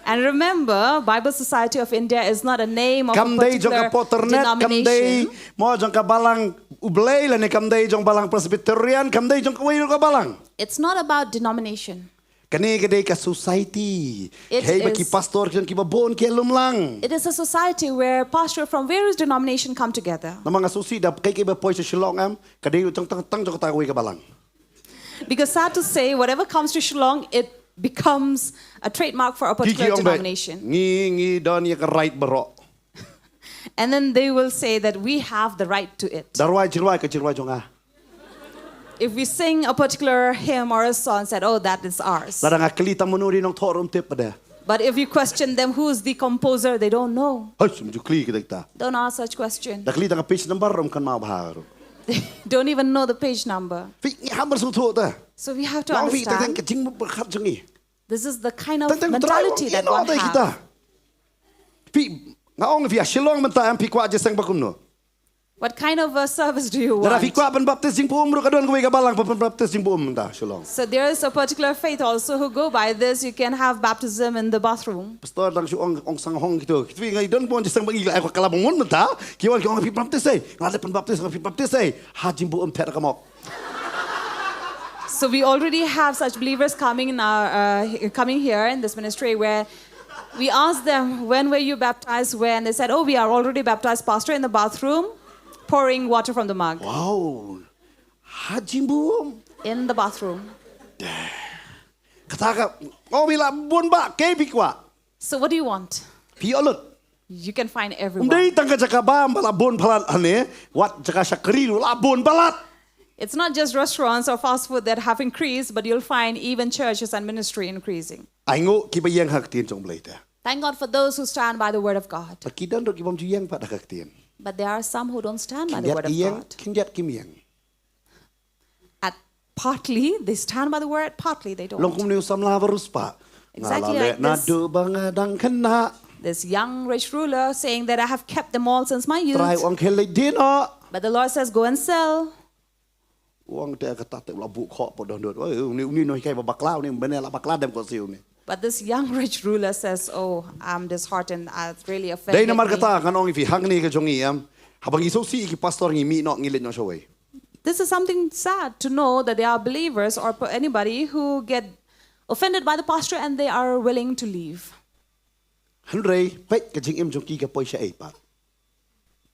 And remember, Bible Society of India is not a name of Kam a dei jong ka particular Potternet, kam dei denomination. mo jong ka balang U Blei lane kam dei jong balang Presbyterian, kam dei jong kawei ruh ka balang. It's not about denomination. Kane ka dei ka society. It Hei ba ki is- pastor ki jong ki ba bun ki lum lang. It is a society where pastors from various denominations come together. Namar nga sngewsih da kai kai ba poi sha Shillong em, ka dei tang tang tang jong kata kawei ka balang. Because sad to say, whatever comes to Shillong, it becomes a trademark for a Ki ki particular ong ba denomination. ngi ngi don ïa ka right baroh. And then they will say that we have the right to it. Da rwai jingrwai ka jingrwai jong nga. If we sing a particular hymn or a song, said, "Oh, that is ours." Lada nga kylli tang mano ri nongthoh ruh ym tip pat de. But if you question them, who's the composer, they don't know. Hoi, sum ju kylli kita kita. Don't ask such question. Da kylli tang ka page number ruh ym kynmaw bha ruh. They don't even know the page number. Phi ngi ham sngewthuh ta. So we have to Nong phi ta understand. Ka jingpyrkhat jong ngi. This is the kind of Tang tang mentality that one has. Phi nga ong phi a Shillong mynta em phi kwah jingïaseng ba kumno. What kind of a service do you Lada phi want? kwah ban baptis jingbuum ruh ka don kawei ka balang ban pynbaptis jingbuum mynta Shillong. So there is a particular faith also who go by this. You can have baptism in the bathroom. Pastor dang shu ong ong sang hong kito. Kito ngi don pon jisang bangi ai ko kala bangun mynta. Ki wan ki ong phi baptis eh. Nga da pynbaptis nga phi baptis eh. Ha jingbuum thet ka mok. So we already have such believers coming in our uh, coming here in this ministry where we asked them, "When were you baptized?" Where, and they said, "Oh, we are already baptized, Pastor, in the bathroom, pouring water from the mug." Wow. Ha jingbuum. In the bathroom. Kata ka. Oh bila bun ba ke phi kwah. So what do you want? Phi olut. You can find Um everyone. dei tang ka jaka ba ba la bun palat ane. Wat jaka shakri la bun palat. It's not just restaurants or fast food that have increased, but you'll find even churches and ministry increasing. Ai ngu ki ba ïeng ha ka ktien jong Blei te. Thank God for those who stand by the word of God. Ba ki don ruh ki bam ju ïeng pat ha ka ktien. But there are some who don't stand by the Khyndiat word ki of ïeng, God. khyndiat kim ïeng. At partly they stand by the word, partly they don't. Long kum ni u samla ba ruh spah. Nga la Exactly leh like na this. du ba nga dang khynnah. This young rich ruler saying that I have kept them all since my youth. Trai ong khel lei din o. But the Lord says, "Go and sell." Ong te ka tat te la bu kho po don dot. Uni uni no kai ba bakla uni bene la bakla dem ko si uni. But this young rich ruler says, "Oh, I'm disheartened. I've really Dei offended namar me." kata ngan ong ïa phi hangne ka jong i em. Haba ngi sngewsih ki pastor ngi mih noh ngi leit noh shawei. This is something sad to know that there are believers or p- anybody who get offended by the pastor and they are willing to leave. Hynrei peit ka jingim jong ki ka poi shaei pat.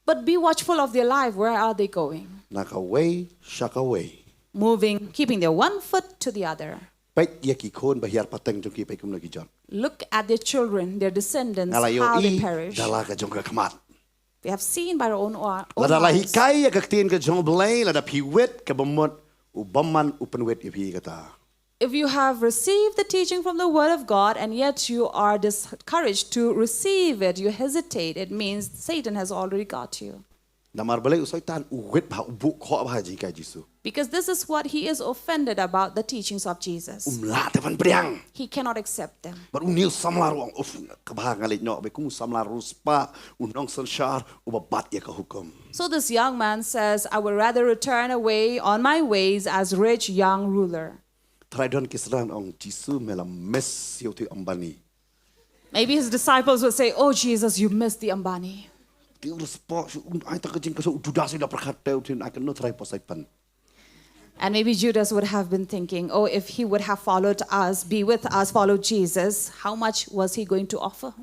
But be watchful of their life. Where are they going? Na kawei sha kawei. Moving, keeping their one foot to the other. Peit ïa ki khun ba hiar pateng jong ki peit kumno ki jot. Look at their children, their descendants, Nga la how they ïohi perish. da la ka jong ka khmat. We have seen by our own, our own Lada la eyes. hikai ïa ka ktien ka jong Blei lada phi wit ka bamut u bymman u pynwit ïa phi kata. If you have received the teaching from the word of God and yet you are discouraged to receive it, you hesitate, it means Satan has already got you. Namar balei u Soitan u wit bha u buk khoh bha jinghikai Jisu. Because this is what he is offended about, the teachings of Jesus. Um lah te ban pdiang. He cannot accept them. Bad u niu samla ruh ong uf ka bha nga leit noh ba kum u samla ruh spah u nongsynshar u ba bat ïa ka hukum. So this young man says, "I would rather return away on my ways as rich young ruler." Trai don ki sdang ong Jisu me la miss ïa u te Ambani. Maybe his disciples would say, "Oh Jesus, you missed the Ambani." Ti u spah shu un ai ta ka jing ka so u Judas ila perkhat te u tin ai ka no trai posai pan. And maybe Judas would have been thinking, "Oh, if he would have followed us, be with us, follow Jesus, how much was he going to offer?"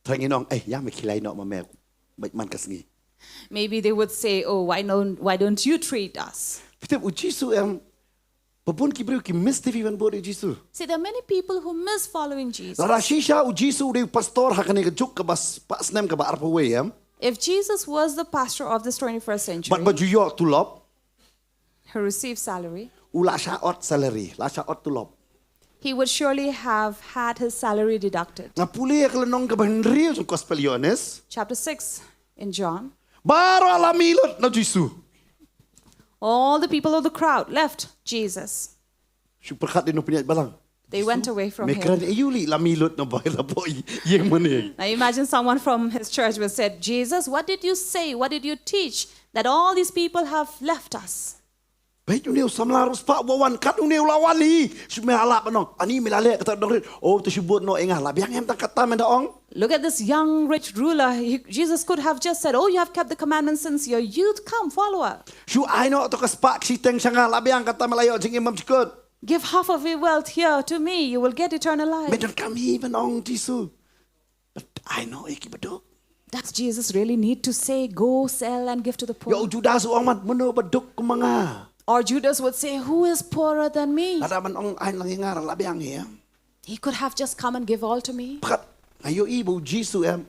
Trai ngi nong eh ya me khilai noh ma me. Bait man ka sngi. Maybe they would say, "Oh, why don't, why don't you treat us?" Phi tip u Jisu em. Ba bun ki briew ki miss te phi ban bud ïa u Jisu. See, there are many people who miss following Jesus. Lada shisha u Jisu u dei u pastor ha kane ka juk ka ba spah snem ka ba arphew wei em. If Jesus was the pastor of this twenty-first century, Bad ba ju ïoh tulop. He received salary. U la shah ot salary, la shah ot tulop. He would surely have had his salary deducted. Nga pule ïa ka lynnong ka ba hynriew jong Gospel Ïohannes. Chapter six in John. Baroh la mih lut na u Jisu. All the people of the crowd left Jesus. Shu pyrkhat dei nongpynïaid balang. They went away from Me him. kren ïa u lei la mih lut na ba la poi ïeng mane. Now imagine someone from his church would said, "Jesus, what did you say? What did you teach that all these people have left us?" Bad une u samla ruh spah u ba wan kat une u la wan hi. Shu me la lah ban ong. Ani me la leh kata dong rit. Oh te shu bud noh ïa nga la biang em tang kata me da ong. Look at this young rich ruler. He, Jesus could have just said, "Oh, you have kept the commandments since your youth. Come, follow us." Shu ai noh to ka spah ka shiteng sha nga la biang kata me la ïoh jingim bymjukut. "Give half of your wealth here to me. You will get eternal life." Me donkam hi ban ong Jisu. Bad ai noh ïa ki baduk. Does Jesus really need to say, "Go sell and give to the poor"? Ïa u Judas u ong man mano baduk kum ma nga. Or Judas would say, "Who is poorer than me?" Lada man ong ai lang ïa nga la biang hi em. He could have just come and give all to me. Pyrkhat nga ïohi ba u Jisu em.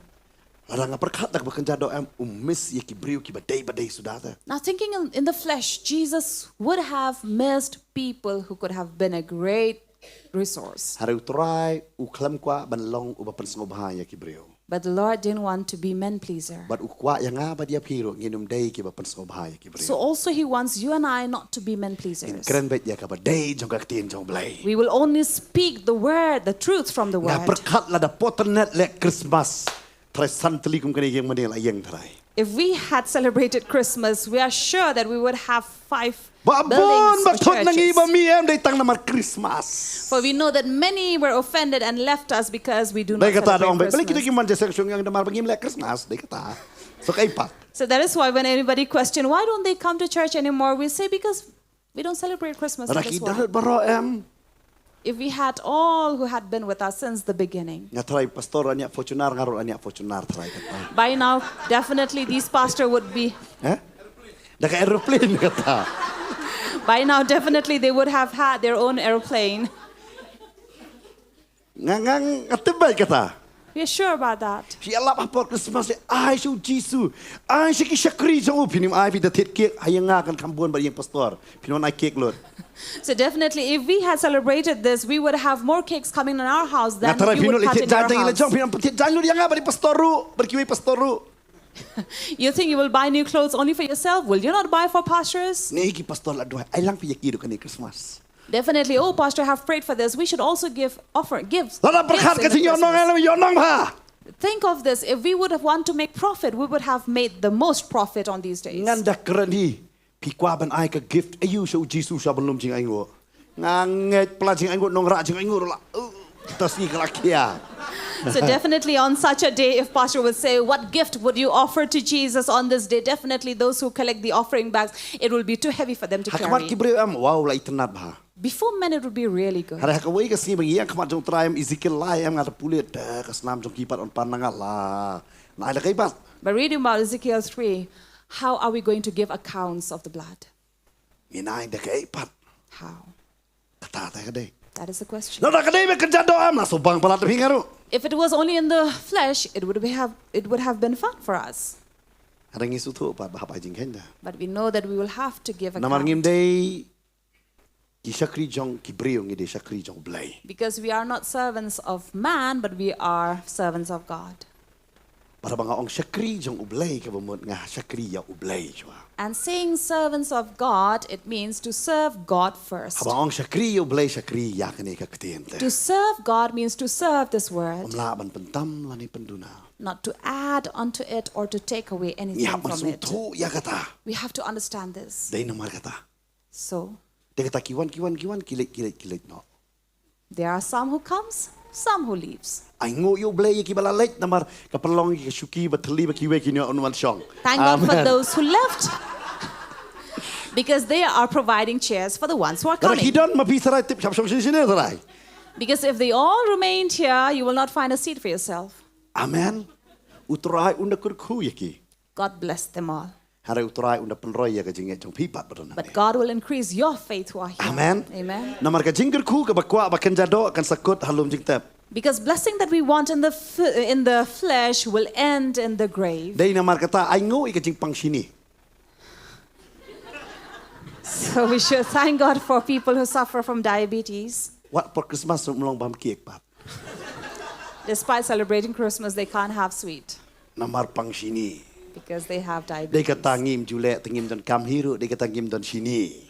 Lada nga pyrkhat da kaba kynja doh em u miss ïa ki briew ki ba dei ba dei suda te. Now thinking in, in the flesh, Jesus would have missed people who could have been a great resource. Hynrei u Trai u khlem kwah ban long u ba pynsngewbha ïa ki briew. But the Lord didn't want to be men pleaser. Bad u kwah ïa nga bad ïa phi ruh ngin ym dei ki ba pynsngewbha ïa ki briew. So also he wants you and I not to be men pleasers. Ngin kren beit ïa ka ba dei jong ka ktien jong Blei. We will only speak the word, the truth from the word. Nga pyrkhat lada pyrthei leh Christmas. Trai san tylli kum kane ïeng mane la ïeng trai. If we had celebrated Christmas, we are sure that we would have five Ba buildings bun ba or thut na ngi churches. Ba mi em dei tang namar Christmas. For we know that many were offended and left us because we do not Dei kata celebrate dong ba balik kita Christmas. Ki man je seng shong yang namar ba ngim leh Christmas dei kata. So ka ipat. So that is why when anybody question, "Why don't they come to church anymore?" we say, "Because we don't celebrate Christmas." Ada That is ki why. Dalit baroh em. If we had all who had been with us since the beginning, Nga tharai pastor anya Fortuner, nga ruh anya Fortuner tharai kata. By now, definitely these pastor would be. Eh? Da ka aeroplane kata. By now, definitely they would have had their own aeroplane. Nga nga nga tip bha kata. We are sure about that. Phi ïalap ha por Christmas, ai sha u Jisu. Ai sha ki shakri jong u. Phin ym ai, phi da thied cake ha ïing, nga kan kham bun bad ïing pastor. Phin wan ai cake lut. So definitely, if we had celebrated this, we would have more cakes coming in our house than Nga tharai you phin would lut cut thied in your jaiñ jong house. Phin ym thied jaiñ lut ïa nga bad ïing pastor ruh, bad kiwei pastor ruh. You think you will buy new clothes only for yourself? Will you not buy for pastors? Ni ki pastor la duwai, ai lang phi ïa ki ruh kane Christmas. Definitely, oh, pastor, have prayed for this. We should also give offer gifts. Lada Gifts pyrkhat in ka the jingïohnong, Christmas. Ai lang ïohnong bha. Think of this. If we would have want to make profit, we would have made the most profit on these days. Ngan da kren hi. Phi kwah ban ai ka gift aïu sha u Jisu sha ban lum jingainguh? Nga ngeit pla jingainguh, nongrah jingainguh ruh la. Uh, ta sngi ka la khia. So definitely on such a day, if pastor would say, "What gift would you offer to Jesus on this day?" Definitely those who collect the offering bags, it will be too heavy for them to Ha khmat ki carry. briew em, wow, la itynnad bha. Before men, it would be really good. Hynrei ha kawei ka sngi ba ngi ïeng khmat jong u Trai em, Ezekiel lai em, nga da pule da ka snam jong ki pat, yn pan na nga la. Nai da kaei pat? But reading about Ezekiel three, how are we going to give accounts of the blood? Ngi nai da kaei pat? How? Kata te ka dei. That is the question. Lada ka dei ba kynja doh em, la shu bang palat da phi nga ruh. If it was only in the flesh, it would be have it would have been fun for us. Hynrei ngi sngewthuh pat ba hap ai jingkheiñ da. But we know that we will have to give Namar ngim account. dei ki shakri jong ki briew, ngi dei shakri jong u Blei. Because we are not servants of man, but we are servants of God. Bad haba nga ong shakri jong u Blei, kaba mut nga shakri ïa u Blei shuwa. And saying servants of God, it means to serve God first. Haba nga ong shakri ïa u Blei, shakri ïa kane ka ktien te. To serve God means to serve this word, Ym lah ban pyntam lane pynduna. not to add onto it or to take away Ngi anything hap ban from it. sngewthuh ïa kata. We have to understand this. Dei namar kata. So, Dei kata ki wan, ki wan, ki wan, ki leit, ki leit, ki leit noh. There are some who comes, some who leaves. Ainguh ïa u Blei ïa kiba la leit namar ka pynlong ïa ka shuki bad thylli ba kiwei kin ïoh wan shong. Thank God for Amen. Those who left. Because they are providing chairs for the ones who are Lada ki coming. don, ma phi Sarai, tip shap shong shisien Sarai. Because if they all remained here, you will not find a seat for yourself. Amen. U Trai un da kyrkhu ïa ki. God bless them all. Hynrei u Trai un da pynroi ïa ka jingngeit jong phi pat ba don hangne. But God will increase your faith who are here. Amen. Amen. Namar ka jingkyrkhu kaba kwah ba kynja doh kan sa kut ha lum jingtep. Because blessing that we want in the f- in the flesh will end in the grave. Dei namar kata ainguh ïa ka jingpang shini. So we should thank God for people who suffer from diabetes. Wat por Christmas ruh ym long bam cake pat. Despite celebrating Christmas, they can't have sweet Namar pang shini. Because they have Dei diabetes. kata ngim ju leh, te ngim don kam hi ruh, dei kata ngim don shini.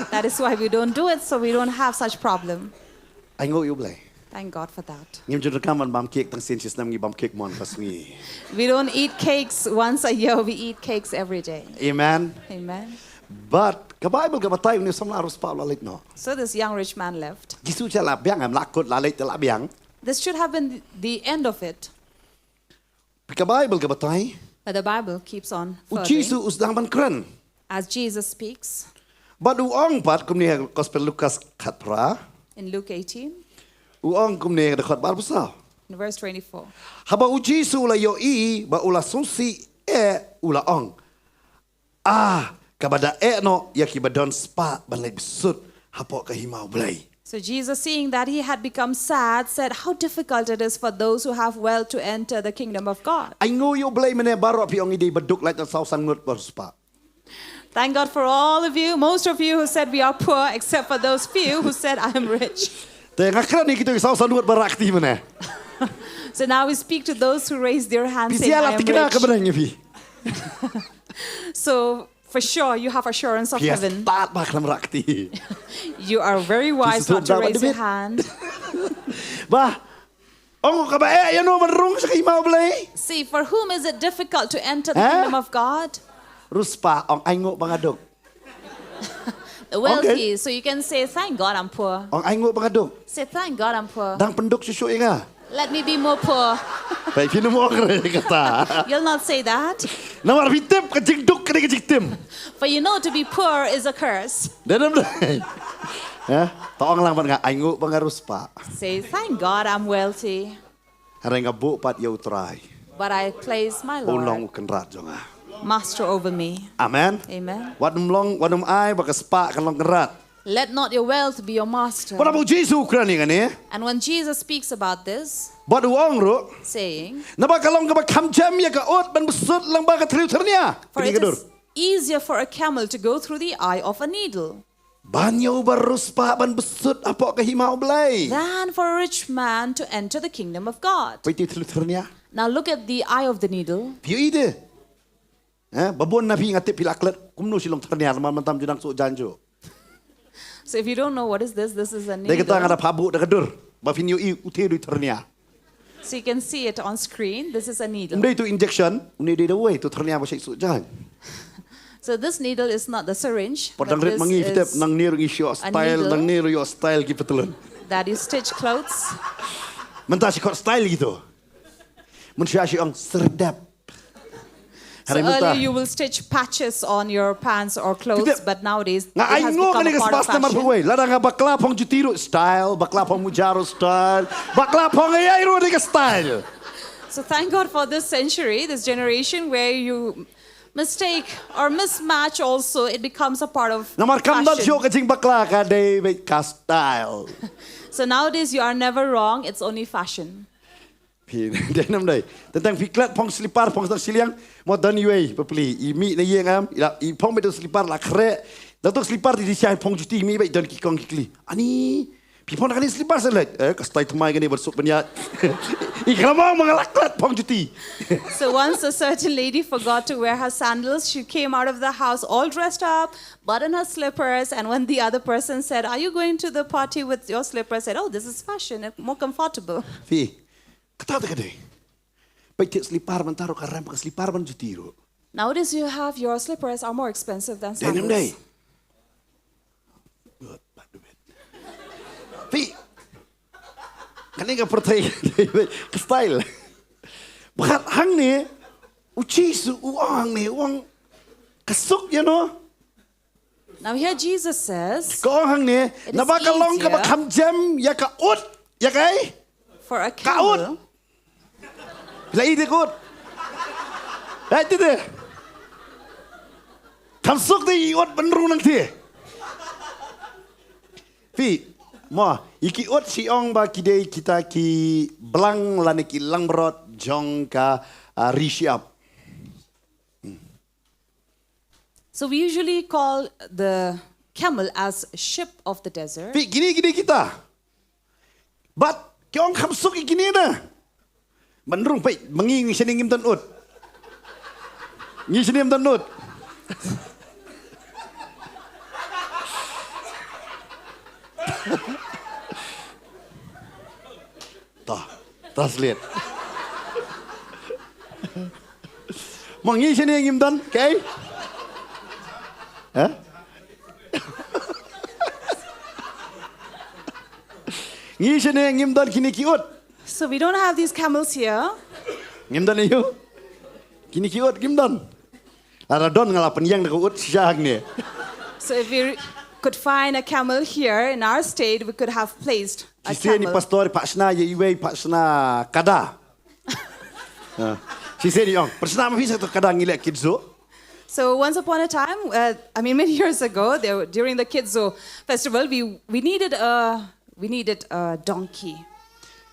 That is why we don't do it, so we don't have such problem. Ainguh ïa u Blei. Thank God for that. Ngim ju don kam ban bam cake, tang sien shisnem ngi bam cake mon ka sngi. We don't eat cakes once a year, we eat cakes every day. Amen. Amen. But ka Bible ka batai une u samla riewspah u la leit noh. So this young rich man left. Jisu sha la biang em, la kut la leit te la biang. This should have been the end of it. Ka Bible ka batai, But the Bible keeps on u furthering. Jisu u sdang ban kren. As Jesus speaks Bad u ong pat kumne ha Gospel Lukas khatphra. In Luke eighteen, U ong kumne ha dkhot ba arphew saw. in verse twenty-four. Haba u Jisu u la ïohi ba u la sngewsih eh, u la ong, ah, kaba da eh noh ïa kiba don spah ban leit bsut hapoh ka hima u Blei. So Jesus, seeing that he had become sad, said, "How difficult it is for those who have wealth to enter the kingdom of God." Ainguh ïa u Blei mynne baroh phi ong i dei ba duk, lait na saw san ngut ba riewspah. Thank God for all of you, most of you who said we are poor, except for those few who said, "I am rich." Te nga kren ïa kito ki saw san ngut ba rah kti mynne. So now we speak to those who raised their hands Phi saying, sia "I la am tikna ka rich." bneng ïa phi. So for sure, you have assurance of Phi ïa heaven. Stad ba khlem rah kti. You are very wise Phi not to sdang ba raise your debit. Hand. Bah. Ong kaba eh ïa no ban rung sha ka hima U Blei? See, for whom is it difficult to enter the Huh? kingdom of God? Ruh spah, ong ainguh ba nga duk. The wealthy. So you can say, "Thank God I'm poor." Ong ainguh ba nga duk. Say, "Thank God I'm poor." Dang pynduk shuh shuh ïa nga. Let me be more poor. Peit phi nym ong re kata. You'll not say that. Namar phi tip ka jingduk ka dei ka jingtim. For you know to be poor is a curse. Dei nym dei. Ïa, to ong lang bad nga, ainguh ba nga ruh spah. Say, "Thank God I'm wealthy." Hynrei nga buh pat ïa U Trai. But I place my Lord. U long u kynrad jong nga. Master over me. Amen. Amen. Wat nym long, wat nym ai ba ka spah kan long kynrad. Let not your wealth be your master. Bad haba U Jisu u kren ïa kane. And when Jesus speaks about this, bad u ong ruh, saying, naba ka long kaba kham jem ïa ka ut ban bsut lyngba ka thliw thyrnia. For it is easier for a camel to go through the eye of a needle. Ban ïa u ba riewspah ban bsut hapoh ka hima U Blei. Than for a rich man to enter the kingdom of God. Peit ïa u thliw thyrnia. Now look at the eye of the needle. Phi ïohi de. Eh, ba bun na phi nga tip phi la klet kumno shi long thyrnia, namar mynta ym ju nang suh jan juh. So if you don't know what is this, this is a needle. Dei kata nga da phah buh da ka dur ba phin ïohi, u te u dei u thyrnia. So you can see it on screen. This is a needle. Ym dei tu injection, une dei da uwei tu thyrnia ba shait suh jan. So this needle is not the syringe. Pat dang rit ma ngi, phi tip, nangne ruh ngi shu ïoh style, nangne ruh ïoh style ki patlun. That you stitch clothes. Mynta shi khot style kito. Mynshuwa shi ong syrdep. So earlier you will stitch patches on your pants or clothes, but nowadays it has become a part of fashion. Lada nga bakla phong juti ruh style, bakla phong muja ruh style, bakla phong ei ei ruh dei ka style. So thank God for this century, this generation where you mistake or mismatch also, it becomes a part of fashion. Namar kam don shuh ka jingbakla, ka dei beit ka style. So nowadays you are never wrong, it's only fashion. Phi dei nam dei. Tang tang phi klet phong slipar, phong tang shiliang, mo don iwei bapli. I mih na ïing em, i la, i phong beit u slipar la khreh. Da tu slipar ti di shai phong juti, i mih beit don ki kong ki kli. Ani, phi phong da kane slipar sa leit. Eh, ka style thymmai kane ban suk ban ïaid. I khlem ong ma nga la klet phong juti. So once a certain lady forgot to wear her sandals, she came out of the house all dressed up, buttoned her slippers, and when the other person said, "Are you going to the party with your slippers?" said, "Oh, this is fashion, more comfortable." Phi, kata te ka dei. Peit te slipar mynta ruh ka rem ka slipar ban juti ruh. Nowadays you have your slippers are more expensive than sandals. Dei nam dei. Phi, kane ka pyrthei ka style. Bad hangne u Jisu u ong hangne, u ong ka suk ïa no. Now here Jesus says, ka ong hangne, naba ka long kaba kham jem ïa ka ut, ïa kaei? For a camel. Phi la i te ka ut. Hei, te te. Kham suk te i ut ban rung nangtei. Phi, mo, i ki ut shi ong ba ki dei kita ki blang lane ki langbrot jong ka, ah, ri shyiap. So we usually call the camel as sheep of the desert. Phi, kine kine kita. Bad ki ong kham suk ïa kine na. Ban rung, peit, ma ngi ngi shane ngim don ut. Ngi shane ngim don ut. Ta, ta sliet. Ma ngi shane ngim don, okay? Ha? Ngi shane ngim don kine ki ut. So we don't have these camels here. Ngim don ïa u. Kine ki ut ngim don. Lada don nga la pynïeng da ka ut shisha hangne. So if we could find a camel here in our state, we could have placed a camel. Shisien i pastor i phah shna ïa iwei, i phah shna kada. Shisien i ong, pynshna ma phi sa kata ka kada, ngi leh Kids Zoo. So once upon a time, uh, I mean many years ago, there, during the Kids Zoo festival, we, we needed a, we needed a donkey.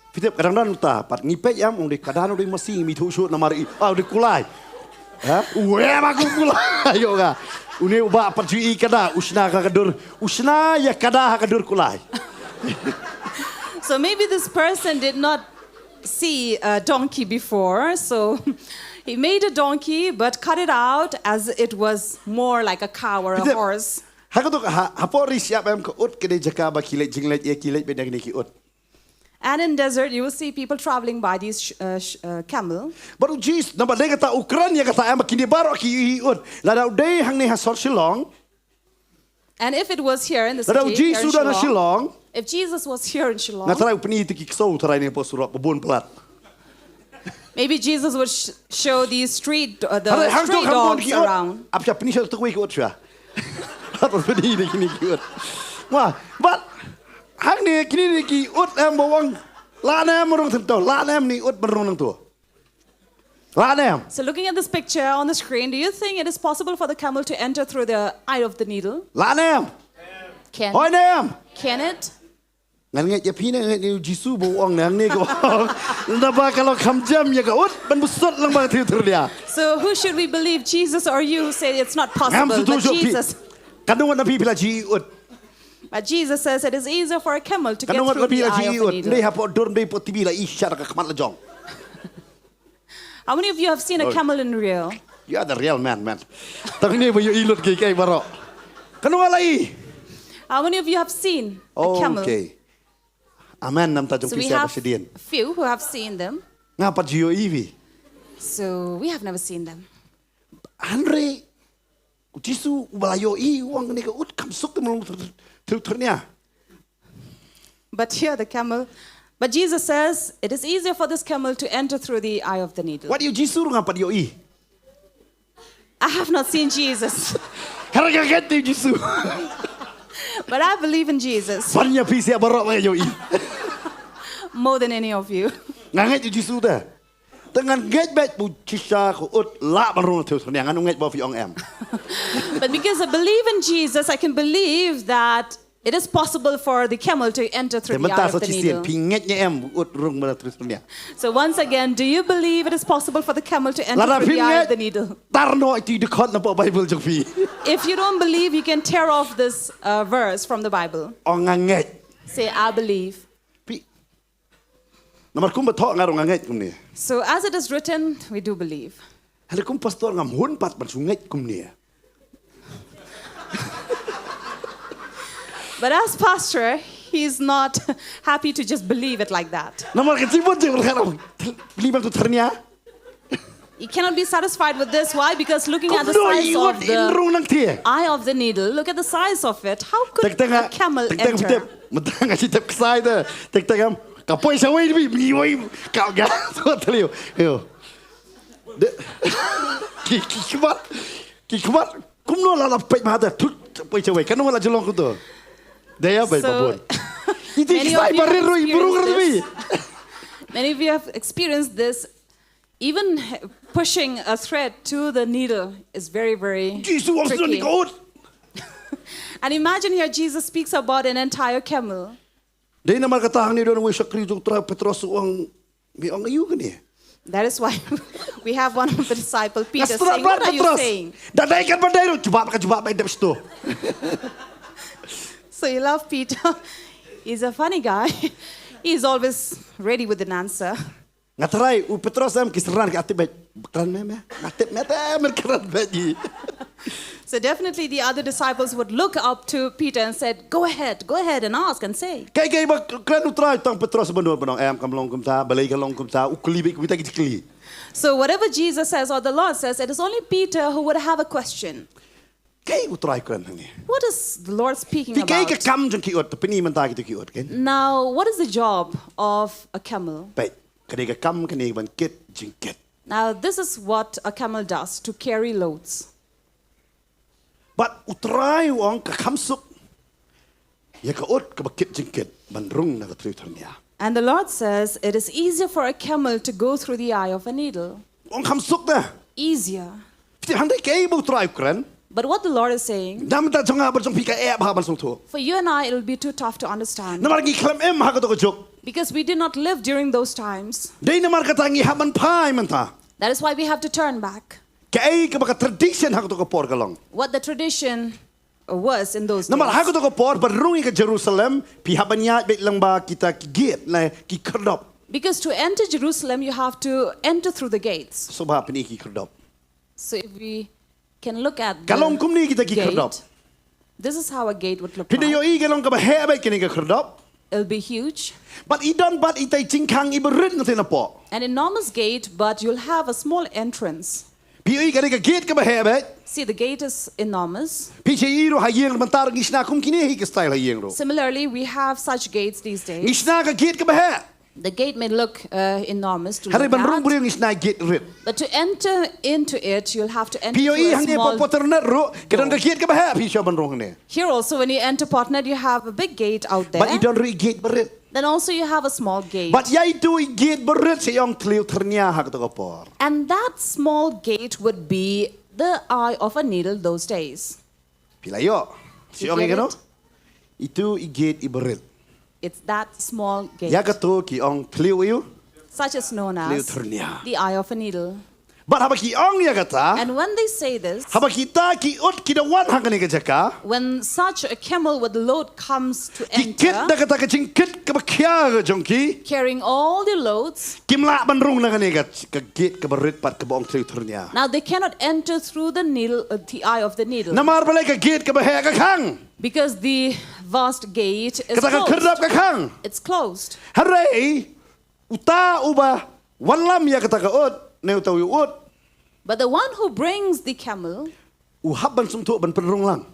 Phi tip, ka dang don ta, pat ngi peit ïam, u dei kada, u dei masi, ngi ithuh shuh namar i, ah, u dei kulai. Ha? U em ha u kulai ïoh ka. Une u bah pat ju i kada, u shna ka ka dur, u shna ïa kada ha ka dur kulai. So maybe this person did not see a donkey before, so he made a donkey but cut it out as it was more like a cow or a horse. Ha ka tuk, ha, hapoh ri shyiap em ka ut ka dei jaka ba ki leit jingleit ïa ki leit beit na kine ki ut. And in desert, you will see people traveling by these sh- uh, sh- uh, camel. Bad u Jisu, namar dei kata u kren ïa kata em ba kine baroh ki ïohi ut. Lada u dei hangne ha sor Shillong. And if it was here in the Lada u city, here in Jisu u don ha Shillong, Shillong. If Jesus was here in Shillong, Nga tharai u pyni ïa ki ksew tharai ne pos surok ba bun palat. Maybe Jesus would sh- show these street, uh, the Hare hang stray tok hang bun dogs ki ut. Around. Ap sha pyni sha tu ki ut sha. Hap pyni ne kine ki ut. Wah, bad hangne kine ne ki ut em ba ong. Lah ne em rung thim to, lah ne em ne ut ban rung nang to. Lah ne em. So looking at this picture on the screen, do you think it is possible for the camel to enter through the eye of the needle? Lah ne em. Can, Hoi ne em. Can it? Ngan ngeit ïa phi ne ngeit ïa u Jisu ba u ong ne hangne ka ong. Naba ka long kham jam ïa ka ut ban bsut lang ba ka thriu thyrnia. So who should we believe, Jesus or you, who say it's not Ngam possible? sutu But shuh phi. Jesus, Kan ngat na phi phi la ji ut. but Jesus says it is easier for a camel to Kan get ngat through na phi the la eye ji of the ut. Ndei needle. Hapoh dur ndei hapoh T V la i shar ka khmat la jong. How many of you have seen a Oh. Camel in real? You are the real man, man. Tang ne ba ïohi lut ki kai baroh. Kan ngat la i. How many of you have seen a camel? Okay. Amen, namta jong So phi we sia ba have shadien. Few who have seen them. Nga pat ji ïohi phi. So we have never seen them. Hynrei u Jisu u ba la ïohi u ong ne ka ut kham suk te mynrung thriu thyrnia. But here the camel, but Jesus says it is easier for this camel to enter through the eye of the needle. Wat ïa u Jisu ruh nga pat ïohi. I have not seen Jesus, Hynrei nga ngeit ïa u Jisu. but I believe in Jesus Ban ïa phi sia baroh ba ïohi. More than any of you. Nga ngeit ïa u Jisu te. Te ngan ngeit beit ba u shisha ka ut lah ban rung thriu thyrnia, ngan ngeit ba phi ong em. But because I believe in Jesus, I can believe that it is possible for the camel to enter through Te the eye mynta of sa the shisien needle. Phi ngeit ne em ba u ut rung ban thriu thyrnia. So once again, do you believe it is possible for the camel to enter Lada through phi the eye of the ngeit, needle? tar noh ïa ki dkhot na poh Bible jong phi. If you don't believe, you can tear off this uh, verse from the Bible. Ong nga ngeit. Say, I believe. Phi. Namar kumba thoh nga ruh nga ngeit kumne. So as it is written, we do believe. Hynrei kum pastor ngam hun pat ban shu ngeit kumne. But as pastor, he's not happy to just believe it like that. Namar ka jingmut jong ka, li ban thriu thyrnia. He cannot be satisfied with this. Why? Because looking at the Kumno size i of ut in rung the nangthie. Eye of the needle, look at the size of it. How could Tek tek a camel tek tek enter? Mynta nga shi tep ksai te. Tek tek am. Ka poi sa wei bi mi wei. Ka ga. So tell you. Yo. De. Ki ki kmat. Ki kmat. Kumno la la peit ma da tut poi sa wei. Kan wala jolong kumto. Dei ïa bai So, babun. Iti many ksai of you barir have roi burung experienced roi. This. Many of you have experienced this. Even pushing a thread to the needle is very, very Jisu ong sini tricky. Ka ut. And imagine here Jesus speaks about an entire camel. Dei namar kata hangne don wei shakri jong u Trai Petros u ong, mi ong aïu kane. That is why we have one of the disciple Peter Ngastra saying, "What bad are you Petros. Saying?" Da dei kan ban dei ru jubab ka jubab bai dep sto. So you love Peter. He's a funny guy. He's always ready with an answer. Nga trai u Petros em ki sran ka tip bai kran me me. Nga tip me te me kran bai ji. So definitely the other disciples would look up to Peter and said, "Go ahead, go ahead and ask and say." Kai kai ba kren u Trai tang Petros ban dur ban ong em kam long kumta, balei ka long kumta, u kli bai kumta ki kli. So whatever Jesus says or the Lord says, it is only Peter who would have a question. Kai u Trai kren hangne. What is the Lord speaking Phi kai ka about? Kam jong ki ut, pini mynta kita ki ut kan. Now, what is the job of a camel? Peit, ka dei ka kam kane ban kit jingkit. Now, this is what a camel does to carry loads. Bad u Trai u ong ka kham suk ïa ka ut kaba kit jingkit ban rung na ka thriu thyrnia. And the Lord says, it is easier for a camel to go through the eye of a needle. Ong kham suk te. Easier. Phi hang dei kai ba u Trai u kren. But what the Lord is saying, Namar ta jong nga bad jong phi ka eh bha ban sngewthuh. For you and I, it will be too tough to understand. Namar ngi khlem im ha kato ka juk. Because we did not live during those times. Dei namar kata ngi hap ban phai mynta. That is why we have to turn back. Kaei kaba ka tradition ha kato ka por ka long. What the tradition was in those Namar ha days. Kato ka por ban rung ïa ka Jerusalem, phi hap ban ïaid beit lyngba kita ki gate ne ki khyrdop. Because to enter Jerusalem, you have to enter through the gates. Sngewbha pyni ki khyrdop. So if we can look at Ka long the kumne kita ki khyrdop. gate, this is how a gate would look Phi da like. ïohi ka long kaba heh beit kane ka khyrdop. It'll be huge. Bad i don bad ita i jingkhang iba rit na te na pok. An enormous gate, but you'll have a small entrance. Phi ïohi ka dei ka gate kaba heh bad. See, the gate is enormous. Phi ïohi ruh ha ïing mynta ngi shna kum kine hi ka style ha ïing ruh. Similarly, we have such gates these Ngi days. Shna ka gate kaba heh. The gate may look uh, enormous to Hynrei look ban rung at. Briew ngi shna gate rit. But to enter into it, you'll have to enter Phi through ïohi a hangne small. Port Phillip Road ruh ka don ka gate kaba heh phi shu ban rung hangne. Here also, when you enter Port Phillip, you have a big gate out there. Bad i don ruh i gate ba rit. Then also you have a small gate. Bad ïa itu i gate ba rit sa ong thliew thyrnia ha kata ka por. And that small gate would be the eye of a needle those days. Phi la ïoh. Sa ong You ïa get kano. It? Itu i gate iba rit. It's that small gate. Ïa kato ki ong thliew ïu. Such is known Thliew as thyrnia. The eye of a needle. Bad haba ki ong ïa kata. And when they say this, Haba kita ki ut ki da wan ha kane ka jaka. When such a camel with load comes to Ki kit da enter, kata ka jingkit kaba khia ka jong ki. Carrying all the loads, Kim lah ban rung na kane ka ka gate kaba rit pat kaba ong thliew thyrnia. Now they cannot enter through the needle, uh, the eye of the needle. Namar balei ka gate kaba heh ka khang. Because the vast gate is Kata ka closed. Khyrdop ka khang. It's closed. Hynrei uta uba wanlam ïa kata ka ut ne uta u ut. But the one who brings the camel U hap ban sngewthuh ban pynrung lang.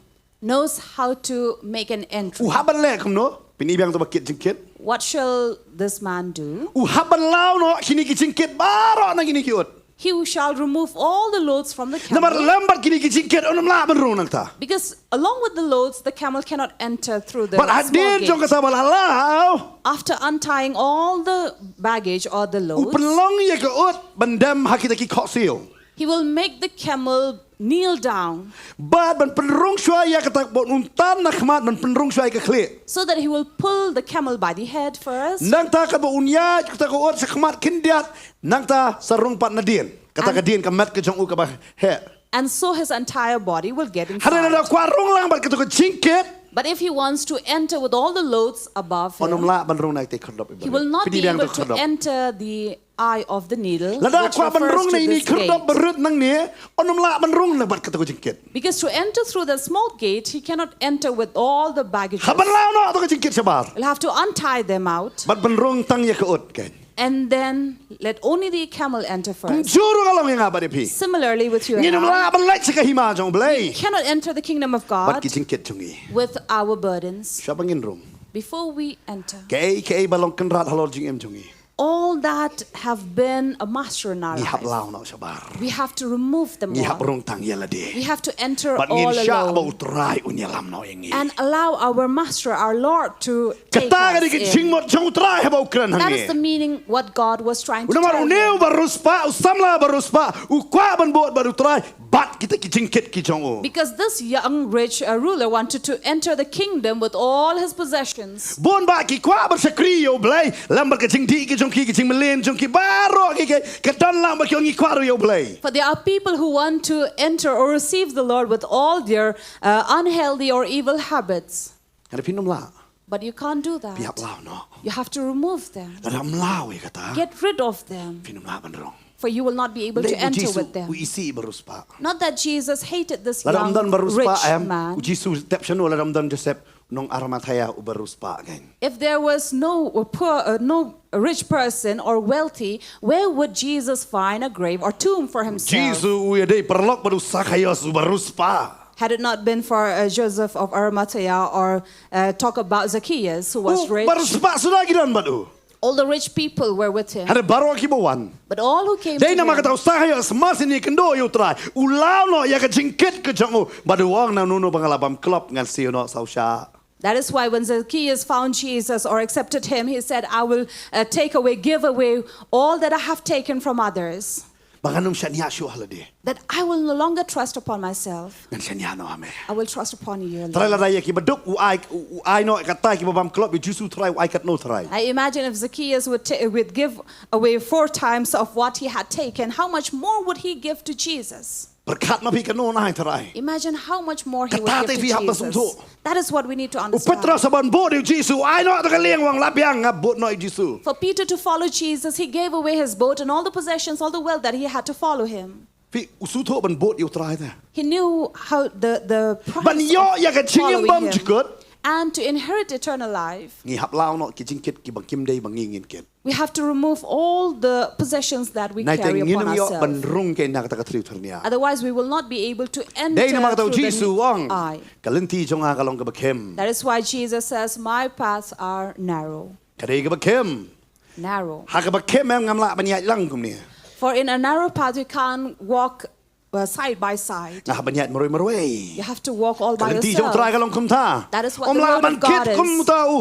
Knows how to make an entrance. U hap ban leh kumno. Phin i biang to ba kit jingkit. What shall this man do? U hap ban law noh kine ki jingkit baroh na kine ki ut. He shall remove all the loads from the camel. Namar lem bad kine ki jingkit un ym lah ban rung nangta. Because along with the loads, the camel cannot enter through the Bad small hadien gate. Jong kata ba la law. After untying all the baggage or the U loads, pynlong ïa ka ut ban dem ha kita ki khohsiew. He will make the camel kneel down. Bad ban pynrung shuwa ïa kata ba un tan na khmat ban pynrung shuwa ïa ka khlieh. So that he will pull the camel by the head first. Nangta katba un ïaid kata ka ut sha khmat khyndiat nangta sa rung pat nadien. Kata ka dien ka met ka jong u kaba heh. And so his entire body will get Hynrei lada inside. Kwah rung lang bad kata ka jingkit. But if he wants to enter with all the loads above Un ym him, lah ban rung na kata ka khyrdop. He will not Phi be i biang able to ka to khyrdop. Enter the eye of the needle, Lada which kwah ban refers rung to na ini this khyrdop gate. Ba rit nangne. Un ym lah ban rung na bad kata ka jingkit. Because to enter through the small gate, he cannot enter with all the baggage. Hap ban law noh kata ka jingkit shabar. He'll have to untie them out Bad ban rung tang ïa ka ut kan. And then let only the camel enter first. Kumjuh ruh ka long ïa nga bad ïa phi. Similarly with you Ngin and ym I, lah ban leit sha ka hima jong U Blei. We cannot enter the kingdom of God Bad ki jingkit jong ngi. With our burdens. Shuwa ba ngin rung. Before we enter. Kaei kaei ba long kynrad halor jingim jong ngi. All that have been a master in our Ngi hap life. Law noh shabar. We have to remove them Ngi hap all. Rung tang ïa lade. We have to enter Bad all ngin shah ba U alone. Trai un ïalam noh ïa ngi. And allow our master, our Lord, to take Kata ka us dei ka in. Jingmut jong U Trai haba u kren hangne. That is the meaning what God was trying to Namar tell une u him. Baruspah, u samla Baruspah, u kwah ban bud bad U Trai bad kita ki jingkit ki jong u. Because this young rich uh, ruler wanted to enter the kingdom with all his possessions. Bun bah ki kwah ban shakri ïa U Blei lem bad ka jingdih ki jong ki, ki jingmlien jong ki baroh ki, ki ka don lang bad ki ong ngi kwah ruh ïa U Blei. For there are people who want to enter or receive the Lord with all their uh, unhealthy or evil habits. Hynrei phin ym lah. But you can't do that. Phi hap law noh. You have to remove them. Lada ym law ïa kata. Get rid of them. Phin ym lah ban rong. For you will not be able Dei to u enter Jisu, with them. U isih Baruspah. Not that Jesus hated this Lada ym young don Baruspah rich em, man. U Jisu tep shano lada ym don Joseph nong Arimathea u Baruspah kan. If there was no uh, poor, uh, no rich person or wealthy, where would Jesus find a grave or tomb for himself? Jisu u ïadei paralok bad u Sakhaios u Baruspah. Had it not been for uh, Joseph of Arimathea or uh, talk about Zacchaeus, who was U rich, Baruspah suda ki don bad u. All the rich people were with him. Hynrei baroh kiba wan. But all who came to Dei namar him, kata u Sakhaios mar syn ïakynduh ïa U Trai. U law noh ïa ka jingkit ka jong u. Bad u ong na uno uno ba nga la bam klop ngan siew noh saw shah. That is why when Zacchaeus found Jesus or accepted him, he said, I will uh, take away, give away all that I have taken from others. Ba ngan ym shaniah shuh ha lade. That I will no longer trust upon myself. Ngan shaniah noh ha me. I will trust upon you, Lord. Trai lada ïa kiba duk u ai, u, u ai noh kata kiba bam klop ïa U Jisu Trai u ai katno Trai. I imagine if Zacchaeus would, ta- would give away four times of what he had taken, how much more would he give to Jesus? Pyrkhat ma phi katno un ai Trai. Imagine how much more he would Kata give te to phi hap ban Jesus. sngewthuh. That is what we need to U understand. Petros haba un bud ïa U Jisu, u ai noh da ka liang, u ong lah biang nga bud noh ïa U Jisu. For Peter to follow Jesus, he gave away his boat and all the possessions, all the wealth that he had to follow him. Phi, u sngewthuh ban bud ïa U Trai te. He knew how the, the price Ban ïoh ïa ka of following jingimbam him. Jukut. and to inherit eternal life, ngi hap law noh ki jingkit kiba kim dei ba ngi ngin kit. We have to remove all the possessions that we Nai te carry ngin upon ym ïoh ban ourselves. rung keiñ na kata ka thriew tyrnia. Otherwise, we will not be able to enter Dei namar kata u through Jisu u the ong, eye. ka lynti jong nga ka long kaba khim. That is why Jesus says, "My paths are narrow." Ka dei kaba khim. Narrow. Ha kaba khim em ngam lah ban ïaid lang kumne. For in a narrow path, you can't walk uh, side by side. Nga hap ban ïaid marwei marwei. You have to walk all Ka by lynti jong u Trai yourself. Ka long kumta. That is what Ym the lah word ban of God kit kum is. uta u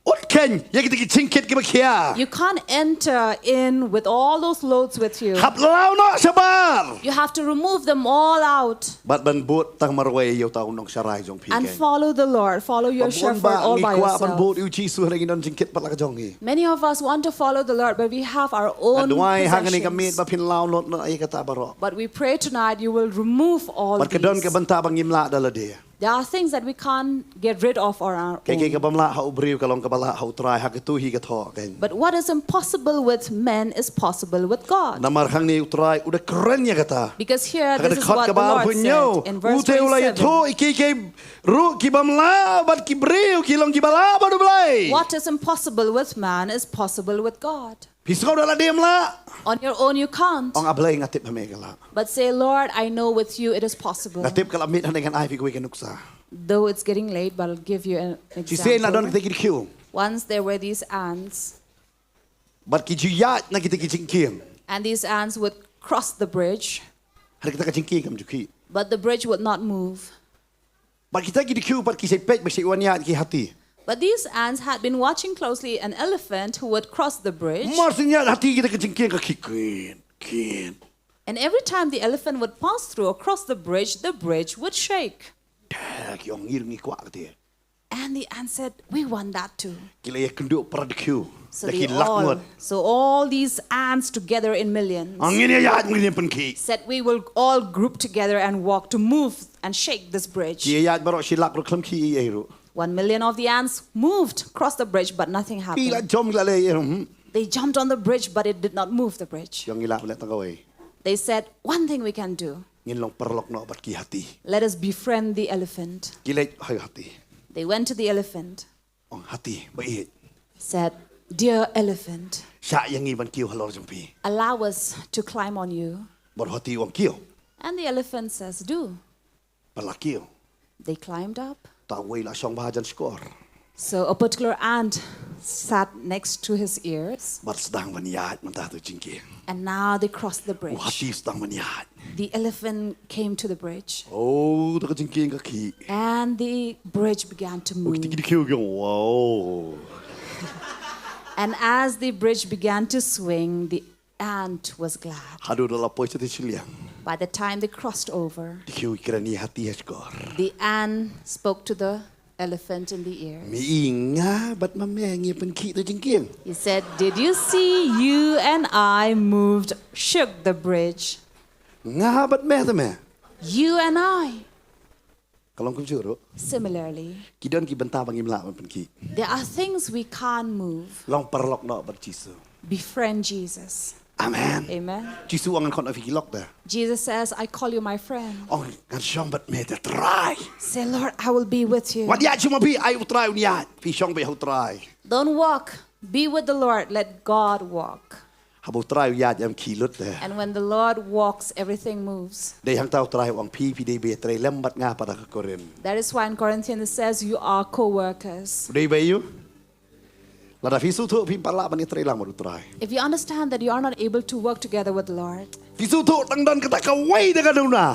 ut keiñ ïa kita ki jingkit kiba khia. You can't enter in with all those loads with you. Hap law noh shabar. You have to remove them all out Bad ban bud tang marwei ïa uta u nongsharai jong phi and keiñ. Follow the Lord. Follow your Ba bun shepherd ba all ngi by kwah ban bud yourself. ïa u Jisu hynrei ngi don jingkit pat la ka jong ngi. Many of us want to follow the Lord, but we have our Nga own duwai ha kane ka miet possessions. Ba phin law noh noh ïa kata baroh. But we pray tonight you will remove all Bad ka don these. Ka bynta ba ngim lah da lade. There are things that we can't get rid of on our Kaei kaei own. Kaba ym lah ha u briew ka long kaba lah ha u Trai ha katu hi ka thoh keiñ. But what is impossible with men is possible with God. Namar hangne u Trai u da kren ïa kata. Because here, Ha ka this is dkhot what the kaba Lord arphew hynñiew, said in verse u te u la twenty-seven. ïathuh ïa kiei kiei ruh kiba ym lah bad ki briew ki long kiba lah bad U Blei. What is impossible with man is possible with God. Phi sngew da lade ym lah. On your own, you can't. Ong, A Blei, nga tip ha me ka lah. But say, "Lord, I know with you it is possible." Nga tip ka la miet, hangne ngan ai phi kawei ka nuksa. Though it's getting late, but I'll give you an Shisien la don example. Kita ki dkhiew. Once there were these ants, Bad ki ju ïaid na kita ki jingkieng. And these ants would cross the bridge, Ha kita ka jingkieng kam ju khih. but the bridge would not move. Bad kita ki dkhiew pat ki shait peit ba shait wan ïaid ki hati. But these ants had been watching closely an elephant who would cross the bridge. Mar shu ïaid hati kita ka jingkieng ka khih kit kit. And every time the elephant would pass through or cross the bridge, the bridge would shake. Te ki ong, ngi ruh ngi kwah kata. And the ants said, "We want that too." Ki la ïakynduh para dkhiew. So Da they ki lak all, ngut. So all these ants together in millions Ong, ngin ïaid, ngin ïapynkit. Said, "We will all group together and walk to move and shake this bridge." Ki ïaid baroh shi lak ruh khlem khih ei ei ruh. One million of the ants moved, crossed the bridge, but nothing Ki la happened. jump, ki la leh ei ei ruh. Hmm. They jumped on the bridge, but it did not move the bridge. Ki ong, ngi lah ban leh tang kawei. They said, "One thing we can do. Ngin long paralok noh bad ki hati. Let us befriend the elephant." Ki leit ha u hati. They went to the elephant, Ong, hati ba ïeit, said, "Dear elephant, shah ïa ngi ban kiew halor jong phi. Allow us to climb on you." Bad u hati u ong, kiew. And the elephant says, "Do." Bad la kiew. They climbed up. Uta uwei la shong bha jan shkor. So a particular ant sat next to his ears Bad sdang ban ïaid mynta ha tu jingkieng. and now they crossed the U bridge. hati sdang ban ïaid. The elephant came to the bridge Oh, uta ka jingkieng ka khih. and the bridge began to Oh, kita move. ki dkhiew ki ong, wow. And as the bridge began to swing, the ant was glad. Haduh da la poi shatei shiliang. By the time they crossed over, Dkhiew ki kren ïa hati ha shkor. The ant spoke to the elephant in the ear. Me i, nga bad ma me ngi ïapynkit tu jingkieng. He said, "Did you see you and I moved, shook the bridge?" Nga bad me te me. You and I. Ka long kumjuh ruh. Similarly, Ki don ki bynta ba ngim lah ban pynkit. There are things we can't move. Long paralok noh bad Jisu. Befriend Jesus. Amen. Amen. Jisu u ong, ngan khot noh ïa phi ki lok de. Jesus says, "I call you my friend." Ong, ngan shong bad me te Trai. Say, "Lord, I will be with you." Wat ïaid shuh ma phi, ai u Trai un ïaid. Phi shong beit ha u Trai. Don't walk. Be with the Lord. Let God walk. Haba u Trai u ïaid em khih lut de. And when the Lord walks, everything moves. Dei hangta u Trai u ong, phi, phi dei ba ïatrei lem bad nga pat ha ka kurim. That is why in Corinthians it says, "You are co-workers." Dei ba ïoh. Lada phi sngewthuh phim pat lah ban ïatrei lang bad u Trai. If you understand that you are not able to work together with the Lord, Phi sngewthuh tang don kata kawei de ka duna.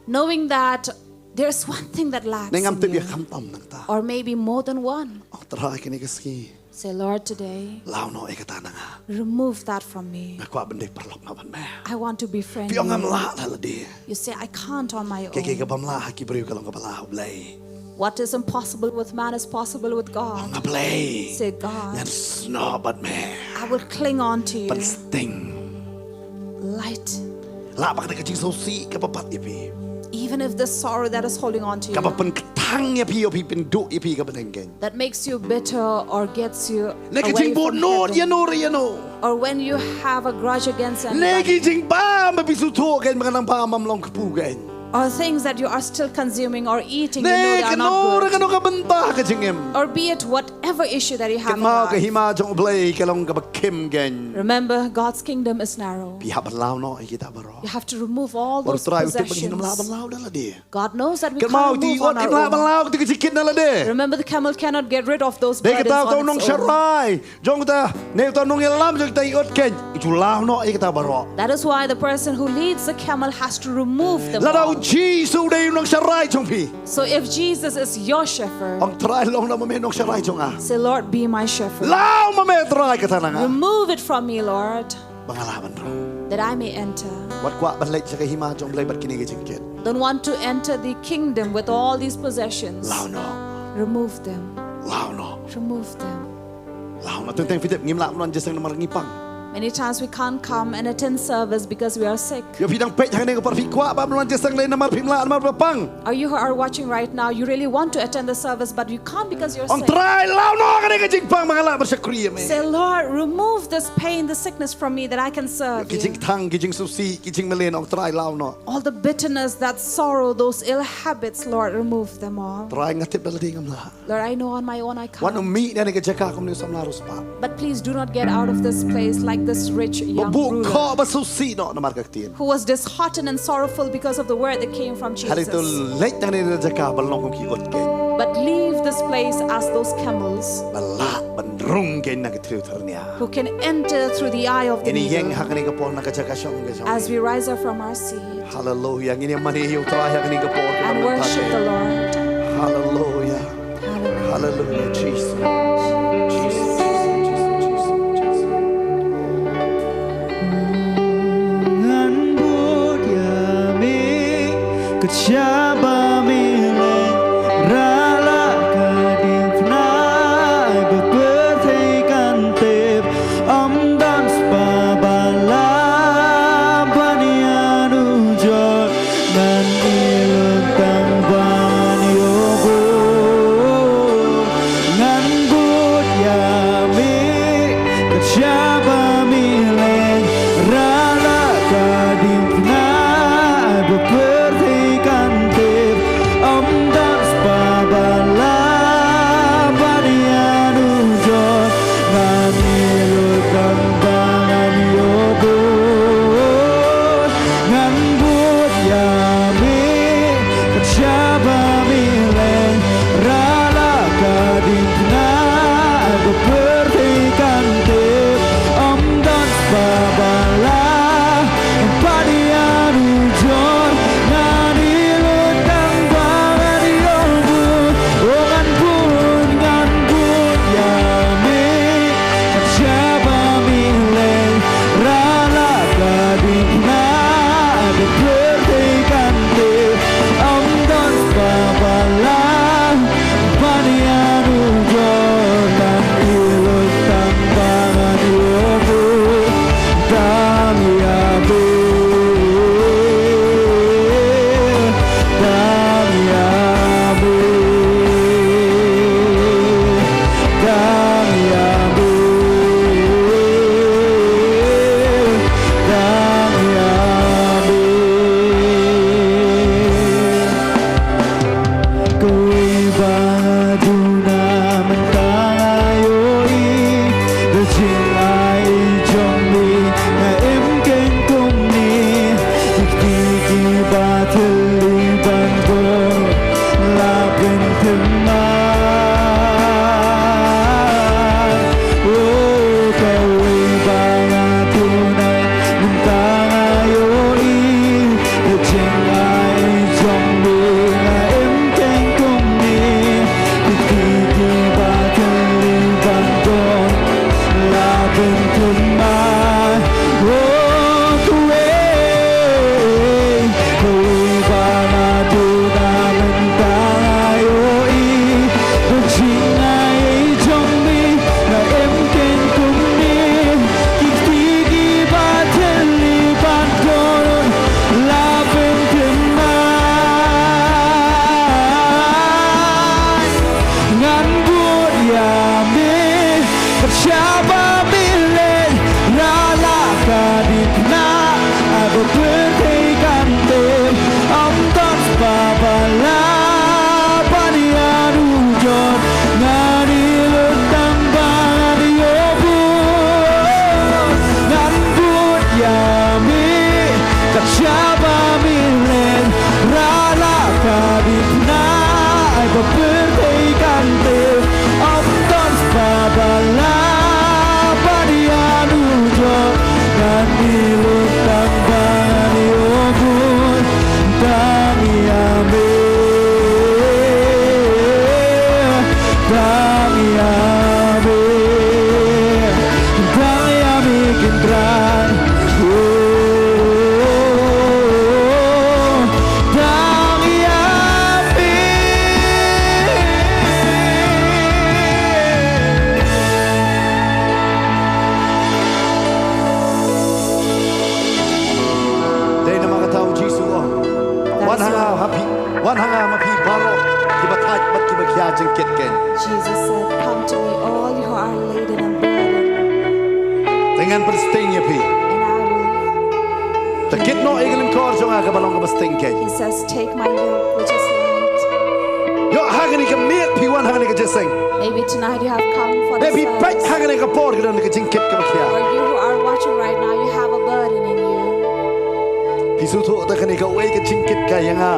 Knowing that there's one thing that lacks Ne ngam in tip ïa you, khamtam nangta. Or maybe more than one. Oh Trai, kane ka sngi, Say, "Lord, today, law noh ïa kata na nga. Remove that from me. Nga kwah ban dei paralok noh bad me." I want to befriend Phi ong, ngam you." lah da lade. You say, "I can't on my Kaei kaei own." kaba ym lah ha ki briew ka long kaba lah ha u Blei. What is impossible with man is possible with God. Ong, A Blei, Say, "God, ngan snoh bad me. I will cling on to you." Pynsting. Light. Lah ba kane ka jingsngewsih kaba bat ïa phi, Even if the sorrow that is holding on to you, kaba pynkthang ïa phi, ïa phi, pynduh ïa phi ka bneng keiñ. That makes you bitter or gets you Ne ka away jingbun from nud heaven. ïano re ïano. Or when you have a grudge against Ne anybody. ki jingbam ba phi sngewthuh keiñ ba nga nang bam, bam long kpu keiñ. Or things that you are still consuming or eating, you know they are not good. Kano ka bynta ka jingim. Or be it whatever issue that you have in life. Kynmaw ka hima jong U Blei ka long kaba khim keiñ. Remember, God's kingdom is narrow. Phi hap ban law noh ïa kita baroh. You have to remove all those possessions. Bad U Trai u tip ba ngim lah ban law da lade. God knows that we can't remove on our own. Kynmaw, ki ot kim lah ban law da ka jingkit na lade. Remember, the camel cannot get rid of those burdens on its own. Dei kata uta u nongsharai jong kita, ne uta u nongïalam jong kita i ot keiñ, i ju law noh ïa kita baroh. That is why the person who leads the camel has to remove them all. Lada U Jisu u dei u nongsharai jong phi. So if Jesus is your shepherd, ong, Trai, long da ma me nongsharai jong nga. Say, "Lord, be my shepherd." Law ma me, Trai, kata na nga. Remove it from me, Lord. Ba nga lah ban rung. That I may enter. Wat kwah ban leit sha ka hima jong U Blei bad kine ki jingkit. Don't want to enter the kingdom with all these possessions. Law noh. Remove them. Law noh. Remove them. Law noh. Teng teng phi tip ngim lah ban wan jingïaseng namar ngi pang. Many times we can't come and attend service because we are sick. Ïa phi dang peit hangne ka por, phi kwah ban wan jingïaseng lei namar phim lah, namar ba pang. Or you who are watching right now, you really want to attend the service, but you can't because you're sick. Ong, Trai, law noh kane ka jingpang ba nga lah ban shakri ïa me. Say, "Lord, remove this pain, this sickness from me, that I can serve you." Ki jingthang, ki jingsngewsih, ki jingmlien, ong, Trai, law noh. All the bitterness, that sorrow, those ill habits, Lord, remove them all. Trai, nga tip da lade ngam lah. Lord, I know on my own I can't. Wat nym mih na kane ka jaka kum une u samla riewspah. But please do not get out of this place like this rich young ruler. Ba buh khoh, ba sngewsih noh namar ka ktien. Who was disheartened and sorrowful because of the word that came from Jesus. Hynrei to leit na kane ka jaka ban long kum ki ot keiñ. But leave this place as those camels. Ba lah ban rung keiñ na ka thriu thyrnia. Who can enter through the eye of the needle. Ngin ïeng ha kane ka por na ka jaka shong ka jong. As we rise up from our seat. Hallelujah. Ngin ïa mane ïa U Trai ha kane ka por. And worship the Lord. Hallelujah. Hallelujah. Hallelujah, Jesus. Jesus, Jesus, Jesus, Jesus. Ngan bud ïa me ka jaka ba me leh, ra la ka diengphna ba pyrthei kan tip. Ym don spah ba lah ban ïanujor, ngan ïalut tang ba ngan ïohbud. Ngan bud ïa me ka jaka ba me leh, ra la ka diengphna ba pyrthei kan tip. Ym don spah ba lah ban ïanujor, ngan ïalut tang ba ngan ïohbud. Ngan bud ïa me ka jaka ba me leh, ra la ka diengphna ba pyrthei kan tip. Ym don spah ba lah ban ïanujor, ngan ïalut tang ba ngan ïohbud. Oh, ngan bud, ngan bud ïa me ka jaka ba me leh, ra la ka diengphna ba pyrthei kan tip. Ym don spah ba lah ban ïanujor, ngan ïalut tang ba ngan ïohbud. Tang ïa me, tang ïa me, tang ïa me, tang ïa me. Kawei ba nga duna mynta nga ïohi, da jingai jong me nga im kein kumne. Ki kti kiba thylli ban bor la pynthymmai. Oh, kawei ba nga duna mynta nga ïohi, da jingai jong me nga im kein kumne. Ki kti kiba thylli ban bor la pynthymmai. Oh, kawei, kawei ba nga duna mynta nga ïohi, da jingai jong me nga im kein kumne. Ki kti kiba thylli ban bor la pynthymmai. Ngan bud ïa me ka jaka ba me leh, ra la ka diengphna ba pyrthei kan tip. Ym don are laden and burdened, Te ngan pynsting ïa phi. and I will. Te kit noh ïa ka lyngkor jong nga kaba long kaba sting kein. He says, "Take my yoke, which is light." Ïoh ha kane ka miet phi wan ha kane ka jingïaseng. Maybe tonight you have come for Te the phi peit ha service. kane ka por ka don ka jingkit kaba khia. Or you who are watching right now, you have a burden in you. Phi sngewthuh te kane kawei ka jingkit ka ïa nga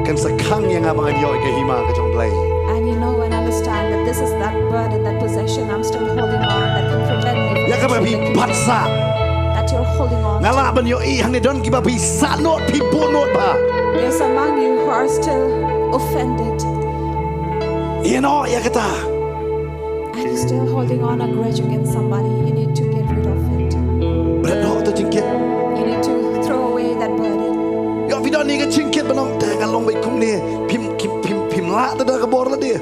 kan sa khang ïa nga ba ngan ïoh ïa ka hima ka jong U Blei. And you know and understand that this is that burden, that possession I'm still holding on that can prevent me from Ïa kaba phi entering the kingdom bat sah. That you're holding on Nga to. lah ban ïohi hangne don kiba phi sah nud, phi buh nud bha. There's among you who are still offended. Ïeh noh ïa kata. And you're still holding on a grudge against somebody. You need to get rid of it. Bret noh te jingkit. You need to throw away that burden. Ïoh phi don ïa ka jingkit ban ong te nga long beit kumne. Phim phim phim phim lah te da ka bor lade.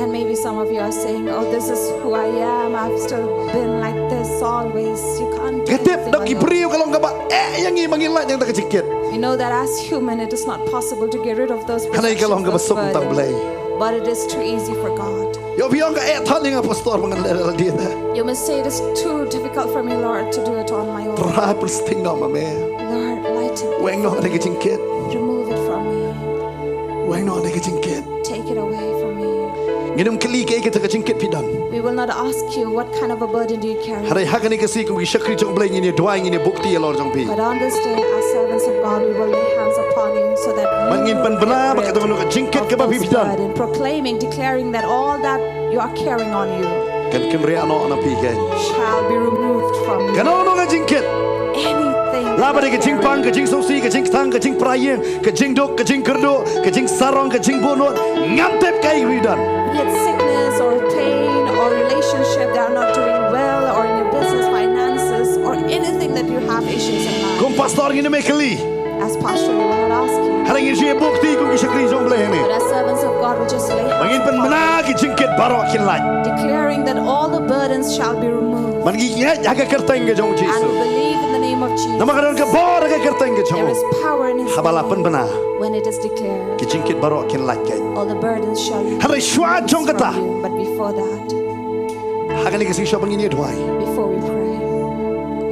And maybe some of you are saying, "Oh, this is who I am. I've still been like this always. You can't do Ka tip anything da on ki your own." briew ka long kaba eh ïa ngi ba ngin lait ïa ka jingkit. You know that as human, it is not possible to get rid of those Hangne ka long possessions, kaba those suk tang burdens. Blei. But it is too easy for God. Ïoh phi ong ka eh thon ïa nga pastor ba ngan leh lade te. You may say, "It is too difficult for me, Lord, to do it on my own." Trai pynsting noh ma me. Lord, lighten. Weng noh ïa ka jingkit. Remove it from me. Weng noh ïa ka jingkit. Take it away from me. Ngin ym kylli kaei kata ka jingkit phi don. We will not ask you what kind of a burden do you carry. Hynrei ha kane ka sngi kum ki shakri jong U Blei ngin ïa duwai, ngin ïa bukti halor jong phi. But on this day, as servants of God, we will lay hands upon you so that you Bad ngin pynbna ba kata kano ka jingkit kaba phi phi don. And proclaiming, declaring that all that you are carrying on you Kan kynriah noh na phi kein. shall be removed from you. Kano kano ka jingkit. Anything. Laba dei ka jingpang, ka jingsngewsih, ka jingktah, ka jingpyrshah ïing, ka jingduk, ka jingkyrduh, ka jingsarong, ka jingbun nud. Ngam tip kaei ruh don. Be it sickness or pain or relationship that are not doing well or in your business, finances, or anything that you have issues in life. Kum pastor ngin ym kylli. As pastor, we will not ask you. Hynrei ngin shu bukti kum ki shakri jong U Blei hangne. But as servants of God, we just lay hands Ba ngin pynbna ki jingkit baroh kin lait. Declaring that all the burdens shall be removed. Bad ngi ngeit ha ka kyrteng ka jong U Jisu. And we believe in the name of Jesus. Namar ka don ka bor ha ka kyrteng ka jong There U. Is power in His Haba la name. Pynbna. When it is declared, Ki jingkit baroh kin lait kein. All the burdens shall be Hynrei shuwa jong kata. From you. But before that, Ha kane ka sngi shuwa ba ngin ïa duwai. Before we pray,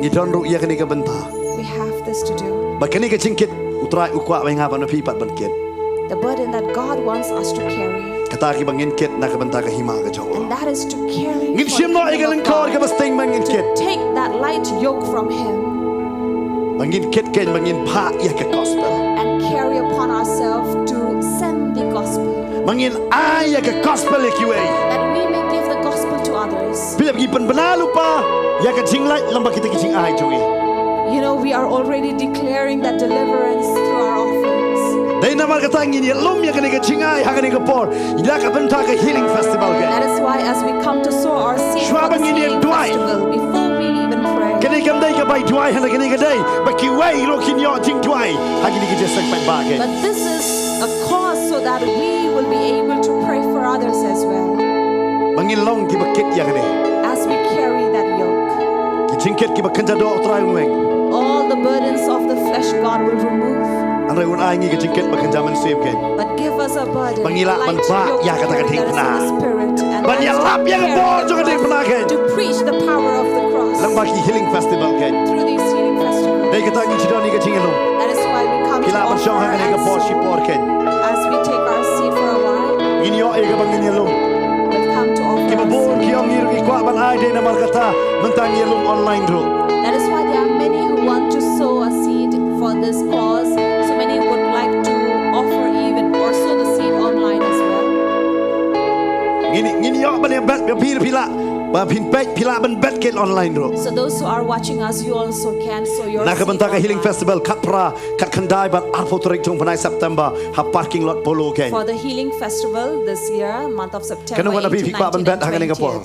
ngi don ruh ïa kane ka bynta. We have this to do. Ba kane ka jingkit U Trai u kwah ba nga bad phi pat ban kit. The burden that God wants us to carry. Kata ki ba ngin kit na ka bynta ka hima ka jong U. And that is to carry Ngin shim noh ïa ka lyngkor kaba sting ba ngin kit. Take that light yoke from Him. Ba ngin kit kein ba ngin phah ïa ka gospel. And carry upon ourselves to send the gospel. Ba ngin ai ïa ka gospel ïa kiwei. That we may give the gospel to others. Phi ïa ngi pynbna lypa ïa ka jinglait lyngba kita ki jingai jong ngi. You know, we are already declaring that deliverance through our offerings. Dei namar kata ngin ïalum ïa kane ka jingai ha kane ka por. Ïa ka bynta ka healing festival kein. That is why as we come to sow our seed Shuwa ba ngin ïa duwai. Festival, before we even pray. Kane kam dei ka bai duwai hana kane ka dei. Ba kiwei ruh kin ïoh jingduwai. Ha kine ki jingïaseng paidbah kein. But this is a cause so that we will be able to pray for others as well. Ba ngin long ki ba kit ïa kane. As we carry that yoke. Ki jingkit ki ba kynja doh U Trai un weng. All the burdens of the flesh God will remove. Hynrei un ai ngi ki jingkit ba kynja mynsiem kein. But give us a burden. Ba ngi lah ban bah ïa kata ka diengphna. Ban ïalap ïa ka bor jong ka diengphna kein. To preach the power of the cross. Lyngba ki healing festival kein. Through these healing festivals. Dei kata ngi ju don ïa ka jingïalum. That is why we come to offer. Phi lah ban shong ha kane ka por shipor kein. As we take our seat for a while. Ngin ïoh ïa kaba ngin ïalum. We'll come to offer. Ki ba bun ki ong ngi ruh ngi kwah ban ai dei namar kata mynta ngi ïalum online ruh. That is why there are many who want to sow a seed for this cause. So many would like to offer even or sow the seed online as well. Ngin ngin ïoh ban ïa bet ba phi phi lah ba phin peit phi lah ban bet kein online ruh. So those who are watching us, you also can sow your Na ka bynta ka healing festival khatphra khatkhyndai bad arphew tarik jong u bnai September ha parking lot Polo kein. For the healing festival this year, month of September. Kano kano phi phi kwah ban bet ha kane ka por.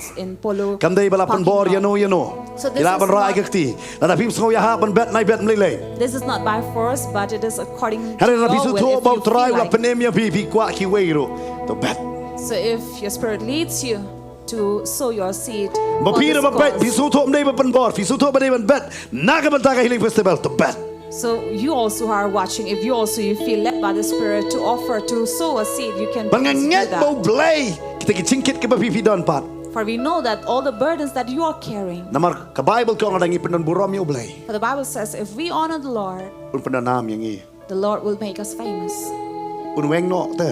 Kam dei ba la pynbor ïano ïano. Phi lah ban rah ïa ka kti. Lada phim sngew ïahap ban bet nai bet mlei lei. This is not by force, but it is according to your will. Hynrei lada phi sngewthuh ba U Trai u la pynim ïa phi phi kwah kiwei ruh to bet. So if your spirit leads you to sow your seed. Ba phi ruh ba bet phi sngewthuh ba dei ba pynbor phi sngewthuh ba dei ban bet na ka bynta ka healing festival to bet. So you also are watching, if you also you feel led by the Spirit to offer to sow a seed, you can. Ba nga ngeit ba U Blei kita ki jingkit kiba phi phi don pat. For we know that all the burdens that you are carrying. Namar ka Baibl ka ong lada ngi pyndon burom ïa U Blei, For the Bible says if we honor the Lord, un pyndon nam ïa ngi. The Lord will make us famous. Un weng noh te.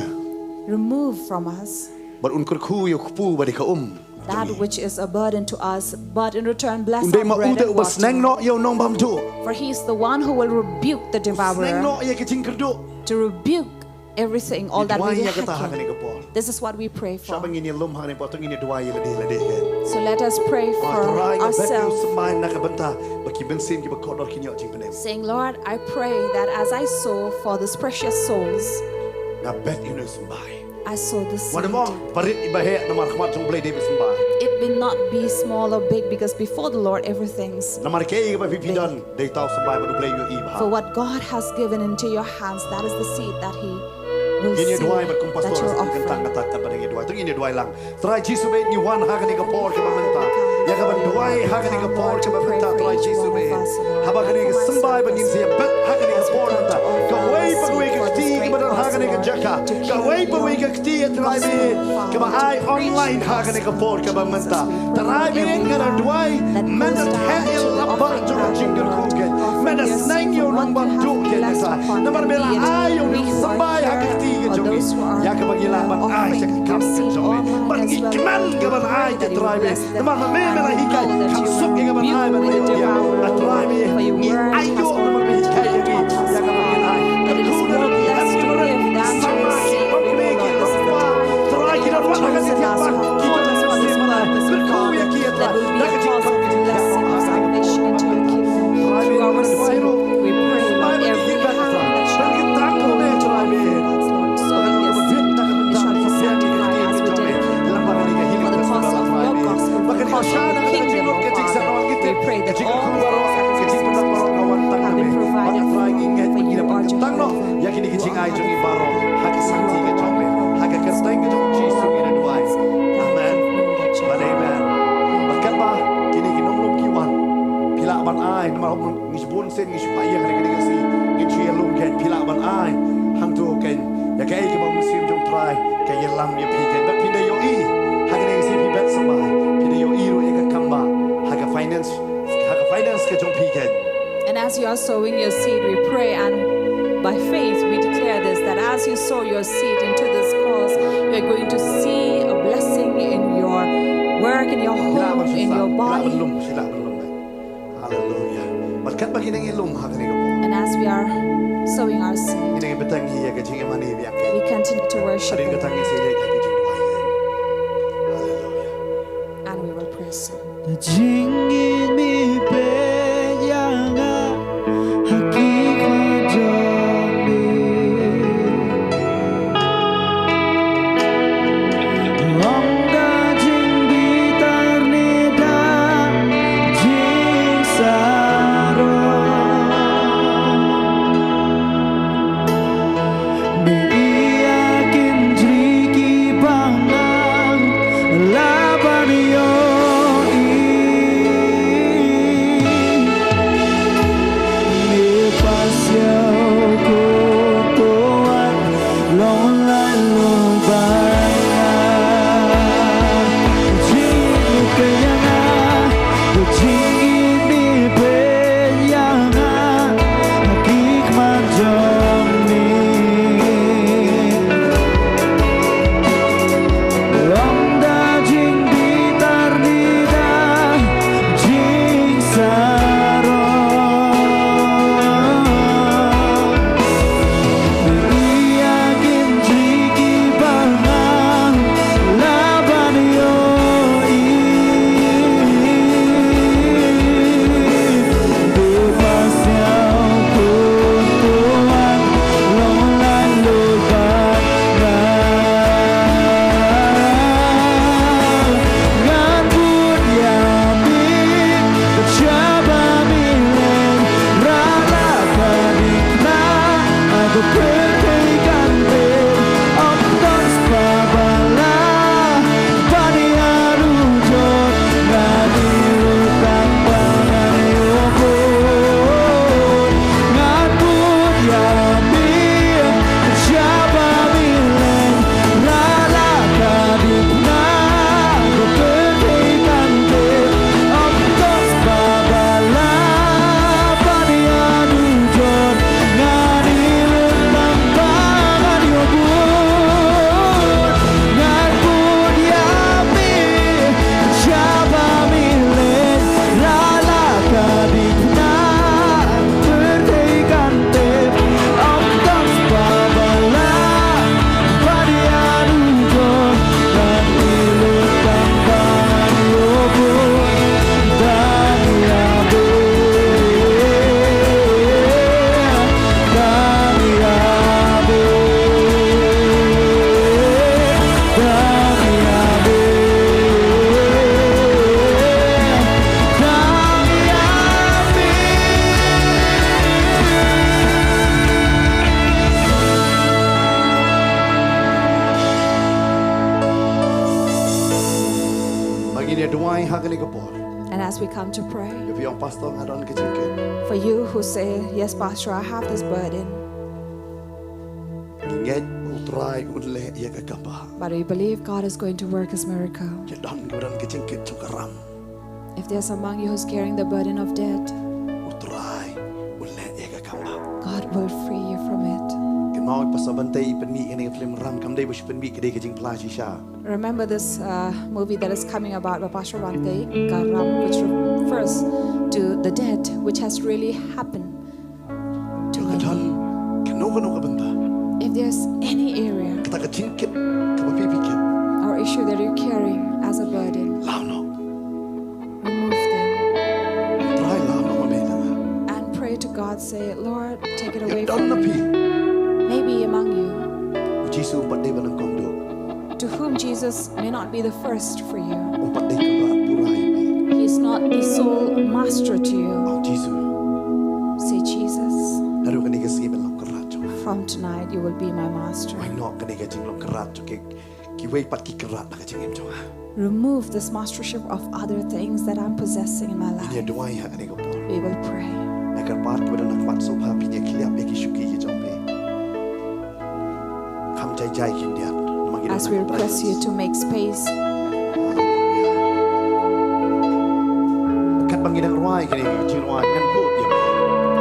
Remove from us Bad un kyrkhu ïa u kpu ba dei ka um. That which is a burden to us, but in return bless Un dei our ma u bread te and uba water. Sneng noh ïa u nongbamduh. For he is the one who will rebuke the devourer. Sneng noh ïa ka jingkyrduh. To rebuke everything, all that we lack. Ngi duwai ïa kata ha kane ka por. This is what we pray for. Sha ba ngin ïalum ha kane ka por, to ngin ïaduwai ïa lade lade. So let us pray for ourselves. Trai, nga bet ïa u symbai na ka bynta ba ki mynsiem kiba kordor kin ïoh jingpynim. Saying, Lord, I pray that as I sow for these precious souls, nga bet ïa u symbai. I sow this seed. Wat ym ong ba rit iba heh, namar khmat jong U Blei dei ba symbai. It will not be small or big, because before the Lord everything's big. Namar kaei kaba phi don dei tau symbai bad U Blei u ïohi bha. For what God has given into your hands, that is the seed that He will see that you're offering. Ngin ïaduwai bad kum pastor sa kyntang kata katba dang ïaduwai. To ngin ïaduwai lang. Trai Jisu, ba ngi wan ha kane ka por kaba mynta ïa kaban duwai ha kane ka por kaba mynta, Trai Jisu, ba haba kane ka symbai ba ngin sa ïa bet ha kane ka por mynta, kawei pa kawei ka kti kaba don ha kane ka jaka, kawei pa kawei ka kti, Trai, ba kaba ai online ha kane ka por kaba mynta. Trai, ba nga la duwai, men da theh ïa la ba jong ka jingkyrkhu ka, men da sneng ïa u nongbamduh ka, Trai. Namar ba la ai ïa u symbai ha ka kti ka jong ngi ïa kaba ngi lah ban ai sha ka kam ka jong ngi. Bad ngi kmen ka ban ai ka, Trai, ba namar ba me me la hikai, kham suk ïa ka ban ai ban ïoh ïa ka, Trai, ba ngi aiti namar ba hikai ïa ngi ïa ka ban ai. Ka khun ka ri ka ri sama ki ong me ki ong pa, Trai, ki don wat ha ka jingthiah, ki don wat ha ka jingthiah, kyrkhu ïa ki, Trai, da ka jingthiah, ki jingthiah, Trai, ba ngi don duwai ruh. We pray about every heart that shall be touched, Lord, so that your seed shall be sanctified as we did for the cause of your gospel, for the cause of your kingdom, oh Father. We pray that all things have been provided for you, for you are Jehovah. Ïa kine ki jingai jong ngi baroh ha ka sakti ka jong me, ha ka kyrteng ka jong Jisu ngi la duwai. Amen. Bad amen. Bad katba kine ki nonglum ki wan, phi lah ban ai, namar ngi bun sien ngi shu peit ïa kane ka sngi, ngi shu ïalum, kein phi lah ban ai hangto, kein ïa kaei kaba u mynsiem jong u Trai ka ïalam ïa phi, kein bad phi da ïohi ha kane ka sngi, phi bet symbai, phi da ïohi ruh ïa ka kam ba ha ka finance, ha ka finance ka jong phi, kein. And as you are sowing your seed, we pray and by faith we declare this, that as you sow your seed into this cause, you are going to see a blessing in your work, in your home, in your body. Hallelujah. Bad katba ngi nang ïalum ha kane ka por, and as we are sowing our seed, ngi nang bteng hi ïa ka jingïamane biang, we continue to worship Him. Hadien kata ngin sa ïa ka jingduwai. Hallelujah. And we will praise Him. Ka jingim i peit ïa nga ha ki khmat jong me. Ong ka jingbitar ne da jingsarong. Ni ïa ki jri kiba nga la ban ïohi. Ka por. And as we come to pray, if you are pastor, nga don ka jingkit. For you who say, "Yes, Pastor, I have this burden." Ngi ngeit U Trai un leh ïa ka kam ba. But we believe God is going to work his miracle. Ki don, ki don ka jingkit jong ka ram. If there's among you who's carrying the burden of debt, U Trai un leh ïa ka kam ba. God will free you from it. Kynmaw, Pastor Bante i pynmih ïa kane ka film Ram Kam Dei ba shu pynmih, ka dei ka jingphla shisha. Remember this uh, movie that is coming about by Pastor Bante, Ka Ram, which refers to the debt which has really happened to me. Ka don kano kano ka bynta. If there's any area, kata ka jingkit kaba phi, phi kit, or issue that you're carrying as a burden, law noh. Remove them. Trai law noh, ma me na. And pray to God, say, "Lord, take it away from me." Maybe among you, U Jisu um pat dei ba nyngkong duh. To whom Jesus may not be the first for you. Um pat dei kaba pura ïa me. He is not the sole master to you. Oh Jisu. Say, "Jesus, naduh kane ka sngi men long kynrad jong nga. From tonight you will be my master." Wai noh kane ka jinglong kynrad jong ki, kiwei pat ki kynrad na ka jingim jong nga. Remove this mastership of other things that I'm possessing in my life. Ngin ïa duwai ha kane ka por. We will pray. Ngi kyrpad kiba don ha khmat sngewbha phin ïa khylliap ïa ki shuki ki jong phi. Kham jai jai khyndiat. As we request you to make space. Katba ngi dang rwai kane ka jingrwai, ngan bud ïa me.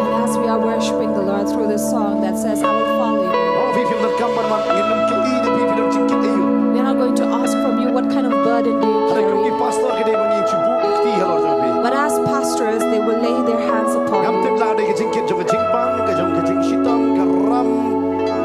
And as we are worshiping the Lord through this song that says, "I will follow you." Oh, phi phim donkam ban wan, ngin ym kylli na phi, phi don jingkit aïu. We are not going to ask from you what kind of burden do you carry. Hynrei kum ki pastor ki dei ban ïa shu buh ki kti halor jong phi. But as pastors, they will lay their hands upon you. Ngam tip lada dei ka jingkit jong ka jingpang, ka jong ka jingshitom, ka ram.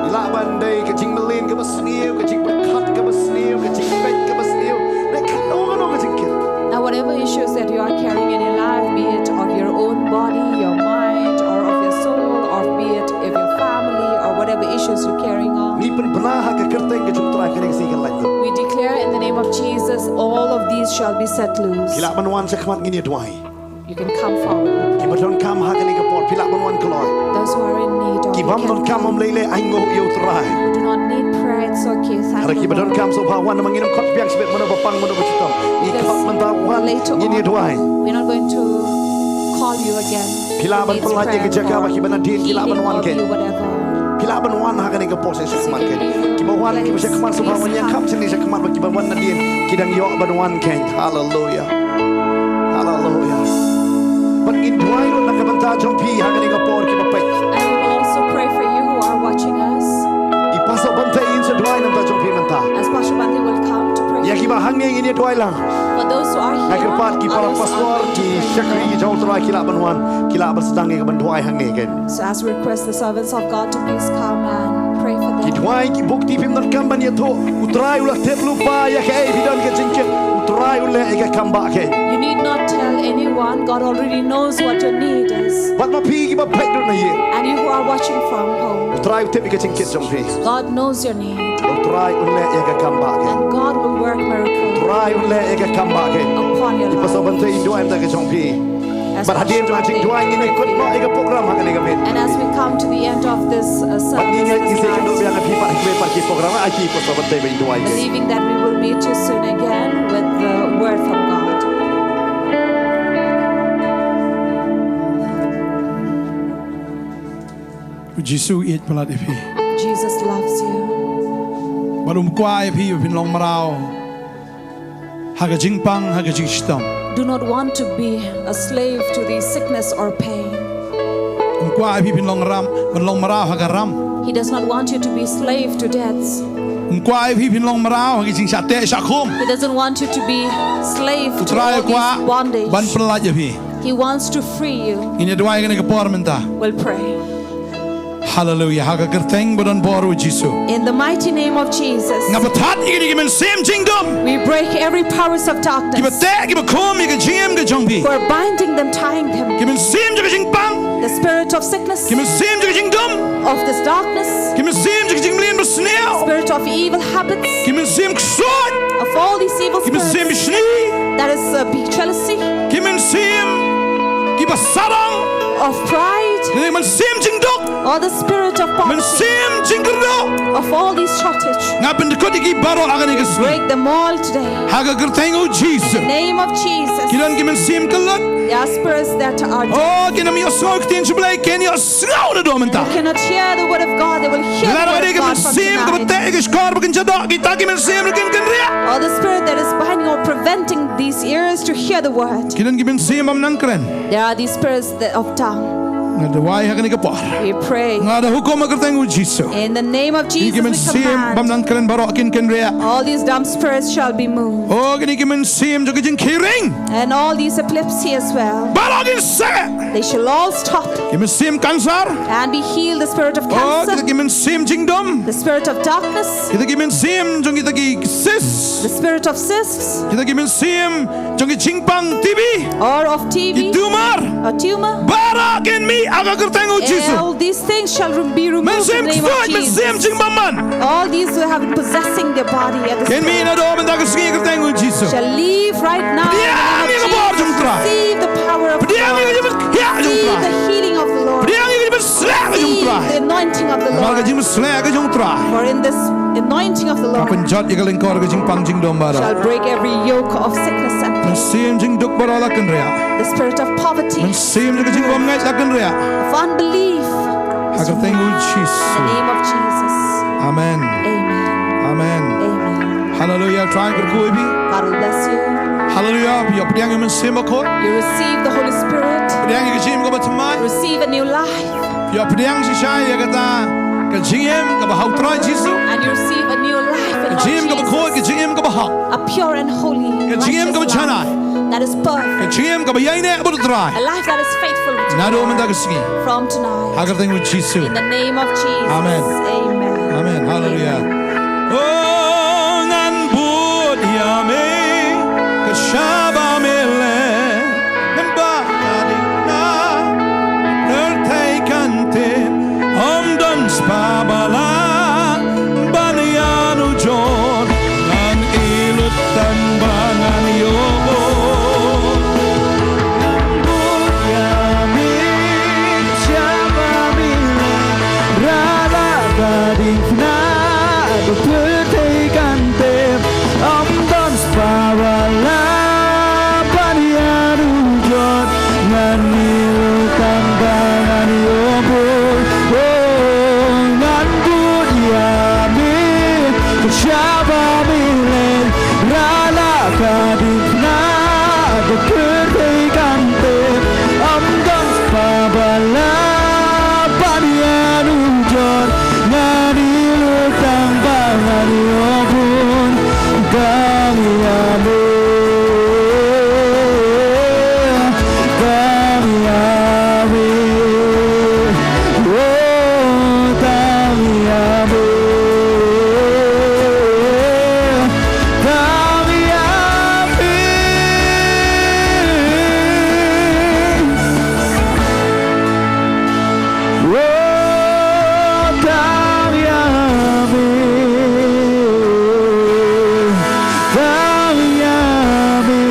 I lah ban dei ka jingmlien kaba sniew, ka jingpyrkhat kaba sniew, ka jingpeit kaba sniew. Dei kano kano ka jingkit. Now, whatever issues that you are carrying in your life, be it of your own body, your mind, or of your soul, or be it of your family, or whatever issues you're carrying on, ngi pynbna ha ka kyrteng ka jong U Trai kane ka sngi kan lait lut. We declare in the name of Jesus, all of these shall be set loose. Phi lah ban wan sha khmat, ngin ïa duwai. You can come forward. Kiba donkam ha kane ka por, phi lah ban wan kloi. Those who are in need of, you can come. Ki bym donkam, ym lei lei, ainguh ïa U Trai. You do not need prayer, it's okay. Thank the Lord. Hynrei kiba donkam sngewbha wan, namar ngin ym khot biang shibit mano ba pang mano ba shitom. Ngi khot mynta wan, ngin ïa duwai. Because later on, we're not going to call you again. Phi lah ban pyllait ïa ka jaka ba kiba nadien ki lah ban wan kein. Phi lah ban wan ha kane ka por sha khmat kein. Kiba wan kiba sha khmat sngewbha wan ïa kham shane sha khmat, ba kiba wan nadien ki dang ïoh ban wan kein. Haleluia. Haleluia. Bad ngin duwai ruh na ka bynta jong phi ha kane ka por, kiba peit. And we will also pray for you who are watching us. I Pastor Bante in sa duwai na ka bynta jong phi mynta. As Pastor Bante will come to pray for you. Ïa kiba hangne ngin ïa duwai lang. For those who are here, ngi kyrpad ki para pastor, ki shakri jong U Trai ki lah ban wan, ki lah ban sdang ïa ka ban duwai hangne kein. So as we request the servants of God to please come and pray for them. Ki duwai, ki bukti phim donkam ban ïathuh. U Trai u la tip lypa ïa kaei phi don ka jingkit. U Trai u leh ïa ka kam ba kein. You need not tell anyone. God already knows what your need is. Bad ma phi kiba peit ruh na ïing. And you who are watching from home. U Trai u tip ïa ka jingkit jong phi. God knows your need. U Trai un leh ïa ka kam ba kein. And God will work miracle. U Trai un leh ïa ka kam ba kein. Upon your life. I Pastor Bante in duwai na ka bynta ka jong phi. Bad hadien jong ka jingduwai ngin ïa kut noh ïa ka program ha kane ka miet. And as we come to the end of this, uh, service, bad ngin ïa ïakynduh biang ïa phi pat ha kiwei pat ki program, ha ki Pastor Bante ba in duwai. Believing that we will meet you soon again with the word from God. U Jisu u ïeit palat ïa phi. Jesus loves you. Bad um kwah ïa phi ba phin long mraw ha ka jingpang, ha ka jingshitom. Do not want to be a slave to the sickness or pain. Um kwah ïa phi phin long ram, ban long mraw ha ka ram. He does not want you to be slave to death. Um kwah ïa phi phin long mraw ha ka jingshah teh shah khum. He doesn't want you to be slave to all these bondage. U Trai u kwah ban pyllait ïa phi. He wants to free you. Ngin ïa duwai kane ka por mynta. We'll pray. Haleluia. Ha ka kyrteng ba don bor u Jisu. In the mighty name of Jesus. Nga pynthad ïa kine ki mynsiem jingdum. We break every powers of darkness. Kiba teh, kiba khum ïa ka jingim ka jong phi. Who are binding them, tying them. Ki mynsiem jong ka jingpang. The spirit of sickness. Ki mynsiem jong ka jingdum. Of this darkness. Ki mynsiem jong ka jingmlien basniew. Spirit of evil habits. Ki mynsiem ksuid. Of all these evil spirits. Ki mynsiem bishni. That is, uh, be jealousy. Ki mynsiem kiba sarong. Of pride. Ki Mynsiem jingduk. Or the spirit of poverty. Mynsiem jingkyrduh. Of all these shortage. Nga pyndkut ïa ki baroh ha kane ka sngi. Break them all today. Ha ka kyrteng u Jisu. Name of Jesus. Ki don ki mynsiem kyllut. There are spirits that are dead. Oh, kin ym ïohsngew ktien jong U Blei, kin ïohsngew naduh mynta. Who cannot hear the word of God, they will hear the word of God from tonight. Lada ka dei ka mynsiem kaba teh ïa ki shkor ba kin shah doh, kita ki mynsiem ruh kin kynriah. Or the spirit that is binding or preventing these ears to hear the word. Ki don ki mynsiem bym nang kren. There are these spirits that, of tongue. Nga duwai ha kane ka por. We pray. Nga da hukum ha ka kyrteng u Jisu. In the name of Jesus, we command. Kine ki mynsiem bym nang kren baroh kin kynriah. All these dumb spirits shall be moved. Oh, kine ki mynsiem jong ki jingkhie ring. And all these epilepsy as well. Baroh kin seh. They shall all stop. Ki mynsiem cancer. And be healed, the spirit of cancer. Oh, kita ki mynsiem jingdum. The spirit of darkness. Kita ki mynsiem jong kita ki cyst. The spirit of cysts. Kita ki mynsiem jong ki jingpang T B. Or of T B. Ki tumor. A tumor. Baroh kin mih ha ka kyrteng u Jisu. All these things shall re-, be removed in the name of Jesus. Mynsiem ksuid, mynsiem jingbymman. All these who have been possessing their body at this time. Kin mih naduh mynta ka sngi ha ka kyrteng u Jisu. Shall leave right now in the name of Jesus. Pdiang ïa ka bor jong U Trai. Receive the power of God. Pdiang ïa ka jingpynkhiah jong U Trai. Receive the healing of the Lord. Pdiang ïa ka jingpynshlur jong U Trai. Receive the anointing of the Lord. Namar ka jingpynshlur ka jong U Trai. For in this anointing of the Lord. Ka pynjot ïa ka lyngkor ka jingpang jingdum baroh. Shall break every yoke of sickness and pain. Mynsiem jingduk baroh la kynriah. The spirit of poverty. Mynsiem jong ka jingbymngeit la kynriah. Of unbelief. Ha ka kyrteng u Jisu. In the name of Jesus. Amen. Amen. Amen. Amen. Hallelujah. Trai kyrkhu ïa phi. God will bless you. Hallelujah. Phi ïoh pdiang ïa U Mynsiem Bakhuid. You receive the Holy Spirit. Pdiang ïa ka jingim kaba thymmai. Receive a new life. Phi ïoh pdiang shisha ïa kata ka jingim kaba ha U Trai Jisu. And you receive a new life in Lord Jesus. Ka jingim kaba khuid, ka jingim kaba hok. A pure and holy, righteous life. Ka jingim kaba janai. That is perfect. Ka jingim kaba ïaineh bad U Trai. A life that is faithful to God. Naduh mynta ka sngi. From tonight. Ha ka kyrteng u Jisu. In the name of Jesus. Amen. Amen. Amen. Hallelujah. Amen. Oh, ngan bud ïa me, ka shaba me leh, ngan ba ka ding na, pyrthei kan tip, ym don spah ba lah ban ïanujor, ngan ïa lut tang ba ngan ïoh bud. Ngan bud ïa me, ka shaba me leh, ra la ka ding na, ba pyrthei kan tip, ym don spah ba lah ban ïanujor, ngan ïa lut tang ba ngan ïoh bud. Oh, ngan bud ïa me, ka shaba me leh, ra la ka ding na, ba pyrthei kan tip, ym don spah ba lah ban ïanujor, ngan ïa lut tang ba ngan ïoh bud. Tang ïa me, tang ïa me, oh, tang ïa me, tang ïa me. Oh, tang ïa me, tang ïa me.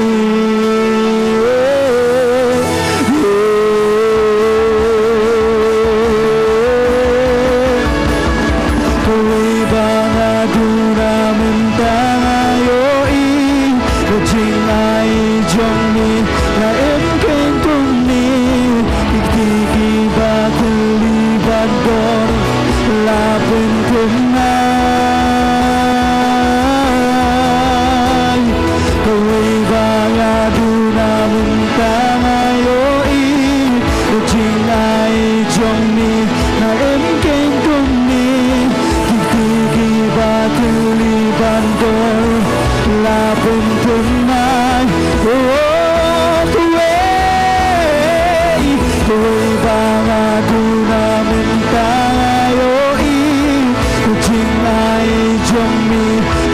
Kawei ba nga duna mynta nga ïohi, ka jingai jong me la im kein kumne, ki kti kiba thylli ban don la pynthymmai. Kawei ba nga duna mynta nga ïohi, ka jingai jong me la im kein kumne, ki kti kiba thylli ban don la pynthymmai. Oh, kawei, kawei ba nga duna mynta nga ïohi, ka jingai jong me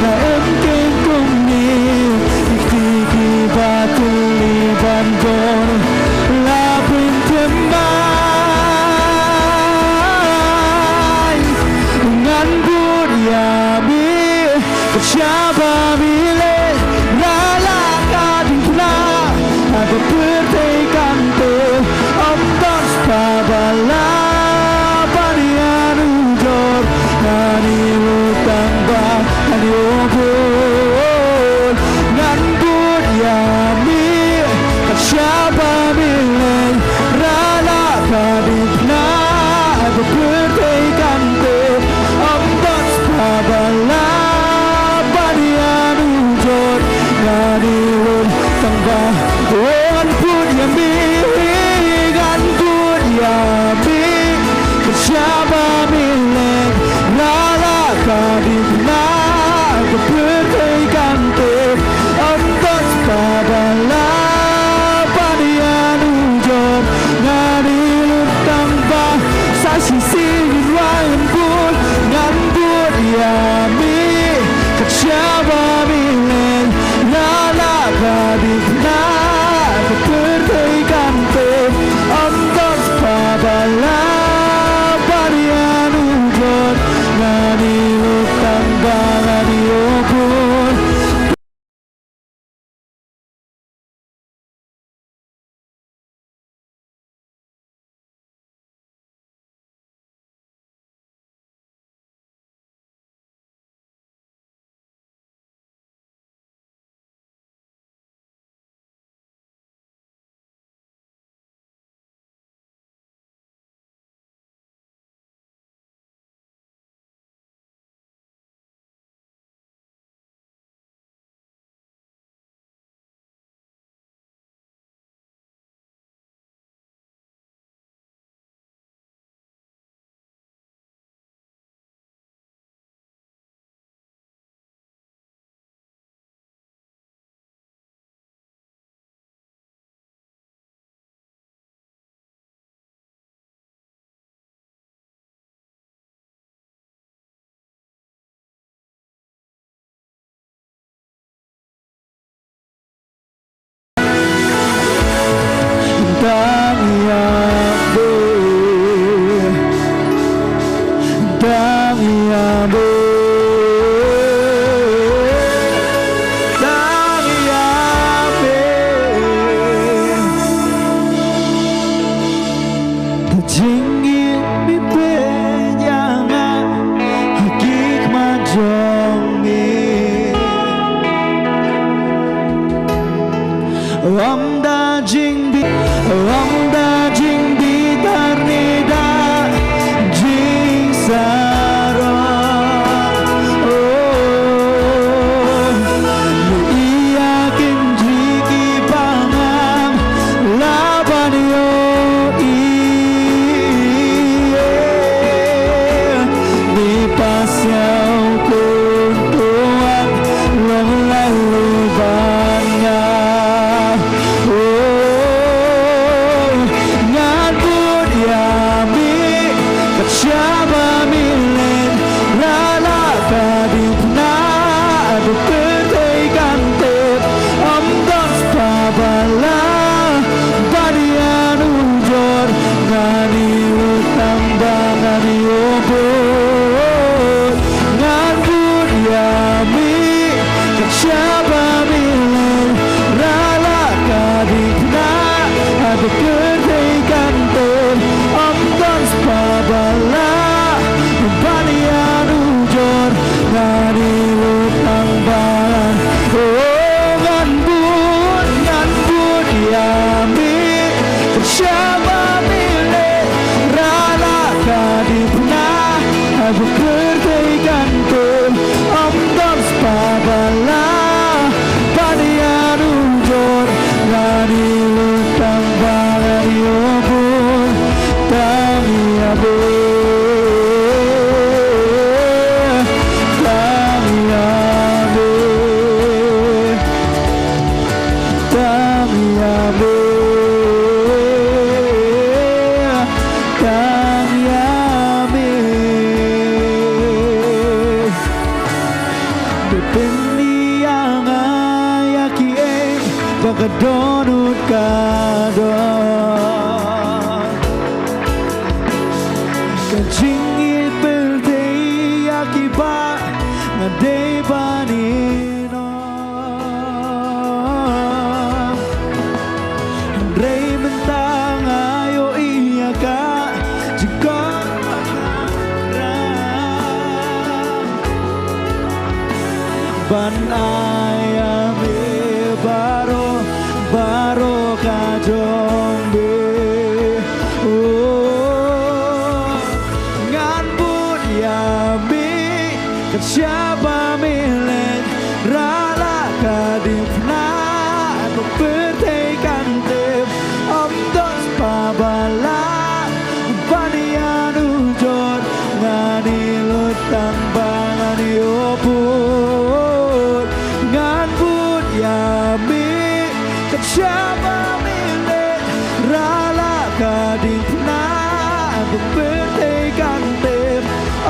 la im kein kumne, ki kti kiba thylli ban don la pynthymmai. Ngan bud ïa me, ka shaba me leh, ra la ka ding na, ba pyrthei kan tip, ym don spah ba lah Sha ba mi leh, ra la ka dip na, ha ka pyrthei kan tip, ym don spah ba la ban ïanujor, nga ni lut tang ba, oh, ngan bud ïa mi, ngan bud ïa mi, ka sha ba mi leh, ra la ka dip na, ha ka pyrthei kan tip, ym don spah ba la ban ïanujor, nga ni lut tang ba, sa shisien ngan wan bud, ngan bud ïa mi, ka sha ba mi leh, ra la ka dip na, ha ka pyrthei kan tip, ym don spah ba la ban ïanujor, nga ni lut tang ba ngan ïoh bud. Tang ïa me, tang ïa me, tang ïa me. Ka jingim mi pynïaid ïa nga ha ki khmat jong me. Ym da jingbitar, ym da jingbitar ne da jingsarong. Oh, ïa kynjri kiba ngam lah ban ïohi. Ngi pasiaw kumto wat long lait lait ban nga. Oh, ngan bud ïa mi, ka sha ba mi leh, ra la ka dip na, ha ka pyrthei kan tip, ym don spah ba la ban ïanujor, nga ni lut tang ba ngan ïoh bud. Ngan bud ïa mi, ka sha ba mi leh, ra la ka dip na, ha ka pyrthei kan tip, ym don spah ba la ban ïanujor, nga ni lut tang ba ngan, oh, ngan bud, ngan bud ïa mi, ka sha ba mi leh, ra la ka dip na, ha ka pyrthei kan tip, ym don spah ba la ban ïanujor, nga ni lut tang ba ngan ïoh bud. Tang ïa me, tang ïa me, tang ïa me, tang ïa me. Te pynïaid ïa nga ïa kiei ba ka dohnud ka don. Ka jingïeit pyrthei ïa kiba nga dei ban ïehnoh. Hynrei mynta nga ïohi ïa ka jingkyrkhu ban ai ïa me baroh, baroh ka jong me. Oh, ngan bud ïa me kat shaba me leit, ra la ka diengphna, ba pyrthei kan tip, ym don spah ba lah ban ïanujor. Ngan ïa lut tang ba ngan ïoh bud, ngan bud ïa me kat shaba me leit, ra la ka diengphna, ba pyrthei kan tip,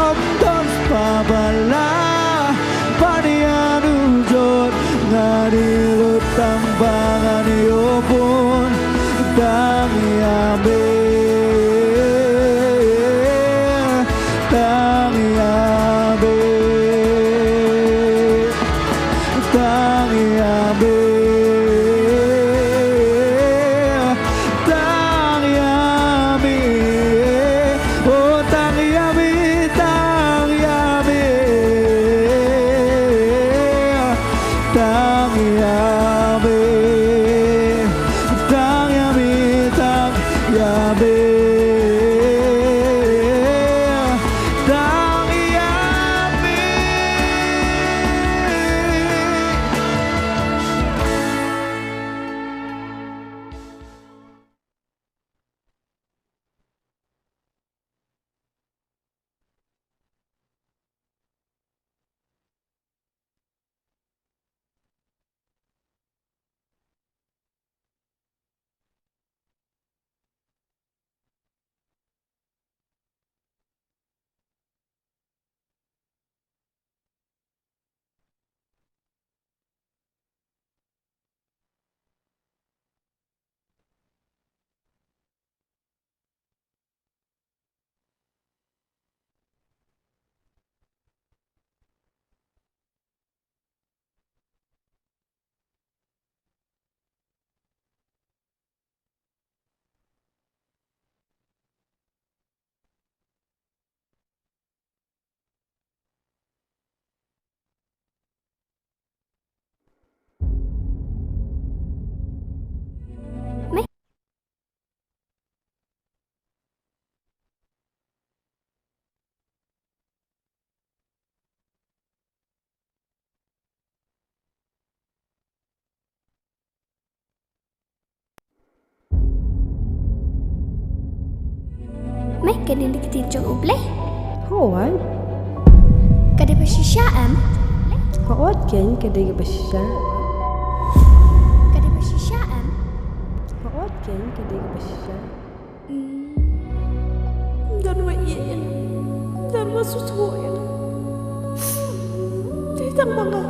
ym don spah ba lah ban ïanujor. Ngan ïa lut tang ba ngan ïoh bud, tang ïa me, tang ïa me, tang ïa me, tang ïa me. Oh, tang ïa me, tang ïa me, tang ïa me, tang ïa me, tang ïa me, tang ïa me. Me Me, kane ka dei ka ktien jong U Blei. Hooid. Ka dei ba shisha em? Hooid keiñ, ka dei kaba shisha. Ka dei ba shisha em? Hooid keiñ, ka dei kaba shisha. Ym don wa ïeit ïa nga, ym don wa sngewthuh ïa nga. Dei tang ma nga,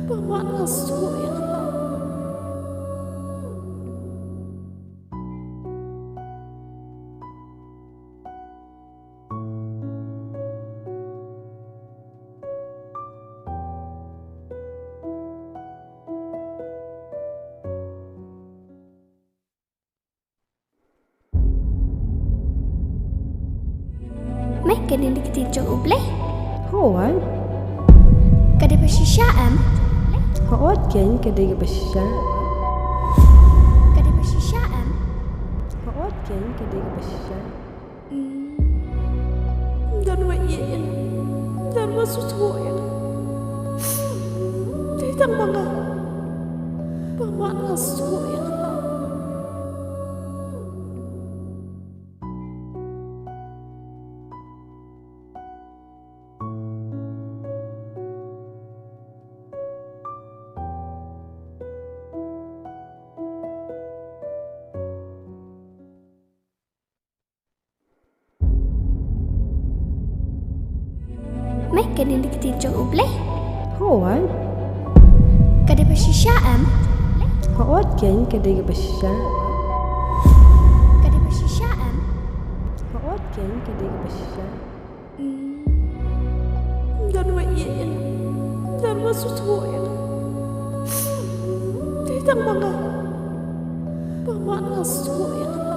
ba ma nga sngewthuh ïa nga. Me, kane ka dei ka ktien jong U Blei. Hooid. Ka dei ba shisha em? Hooid keiñ, ka dei kaba shisha. Ka dei ba shisha em? Hooid keiñ, ka dei kaba shisha. Ym don wa ïeit ïa nga, ym don wa sngewthuh ïa nga. Dei tang ma nga, ba ma nga sngewthuh ïa nga. Me, kane ka dei ka ktien jong U Blei. Hooid. Ka dei ba shisha em? Hooid keiñ, ka dei kaba shisha. Ka dei ba shisha em? Hooid keiñ, ka dei kaba shisha. Ym don wa ïeit ïa nga, ym don wa sngewthuh ïa nga. Dei tang ma nga, ba ma nga sngewthuh ïa nga.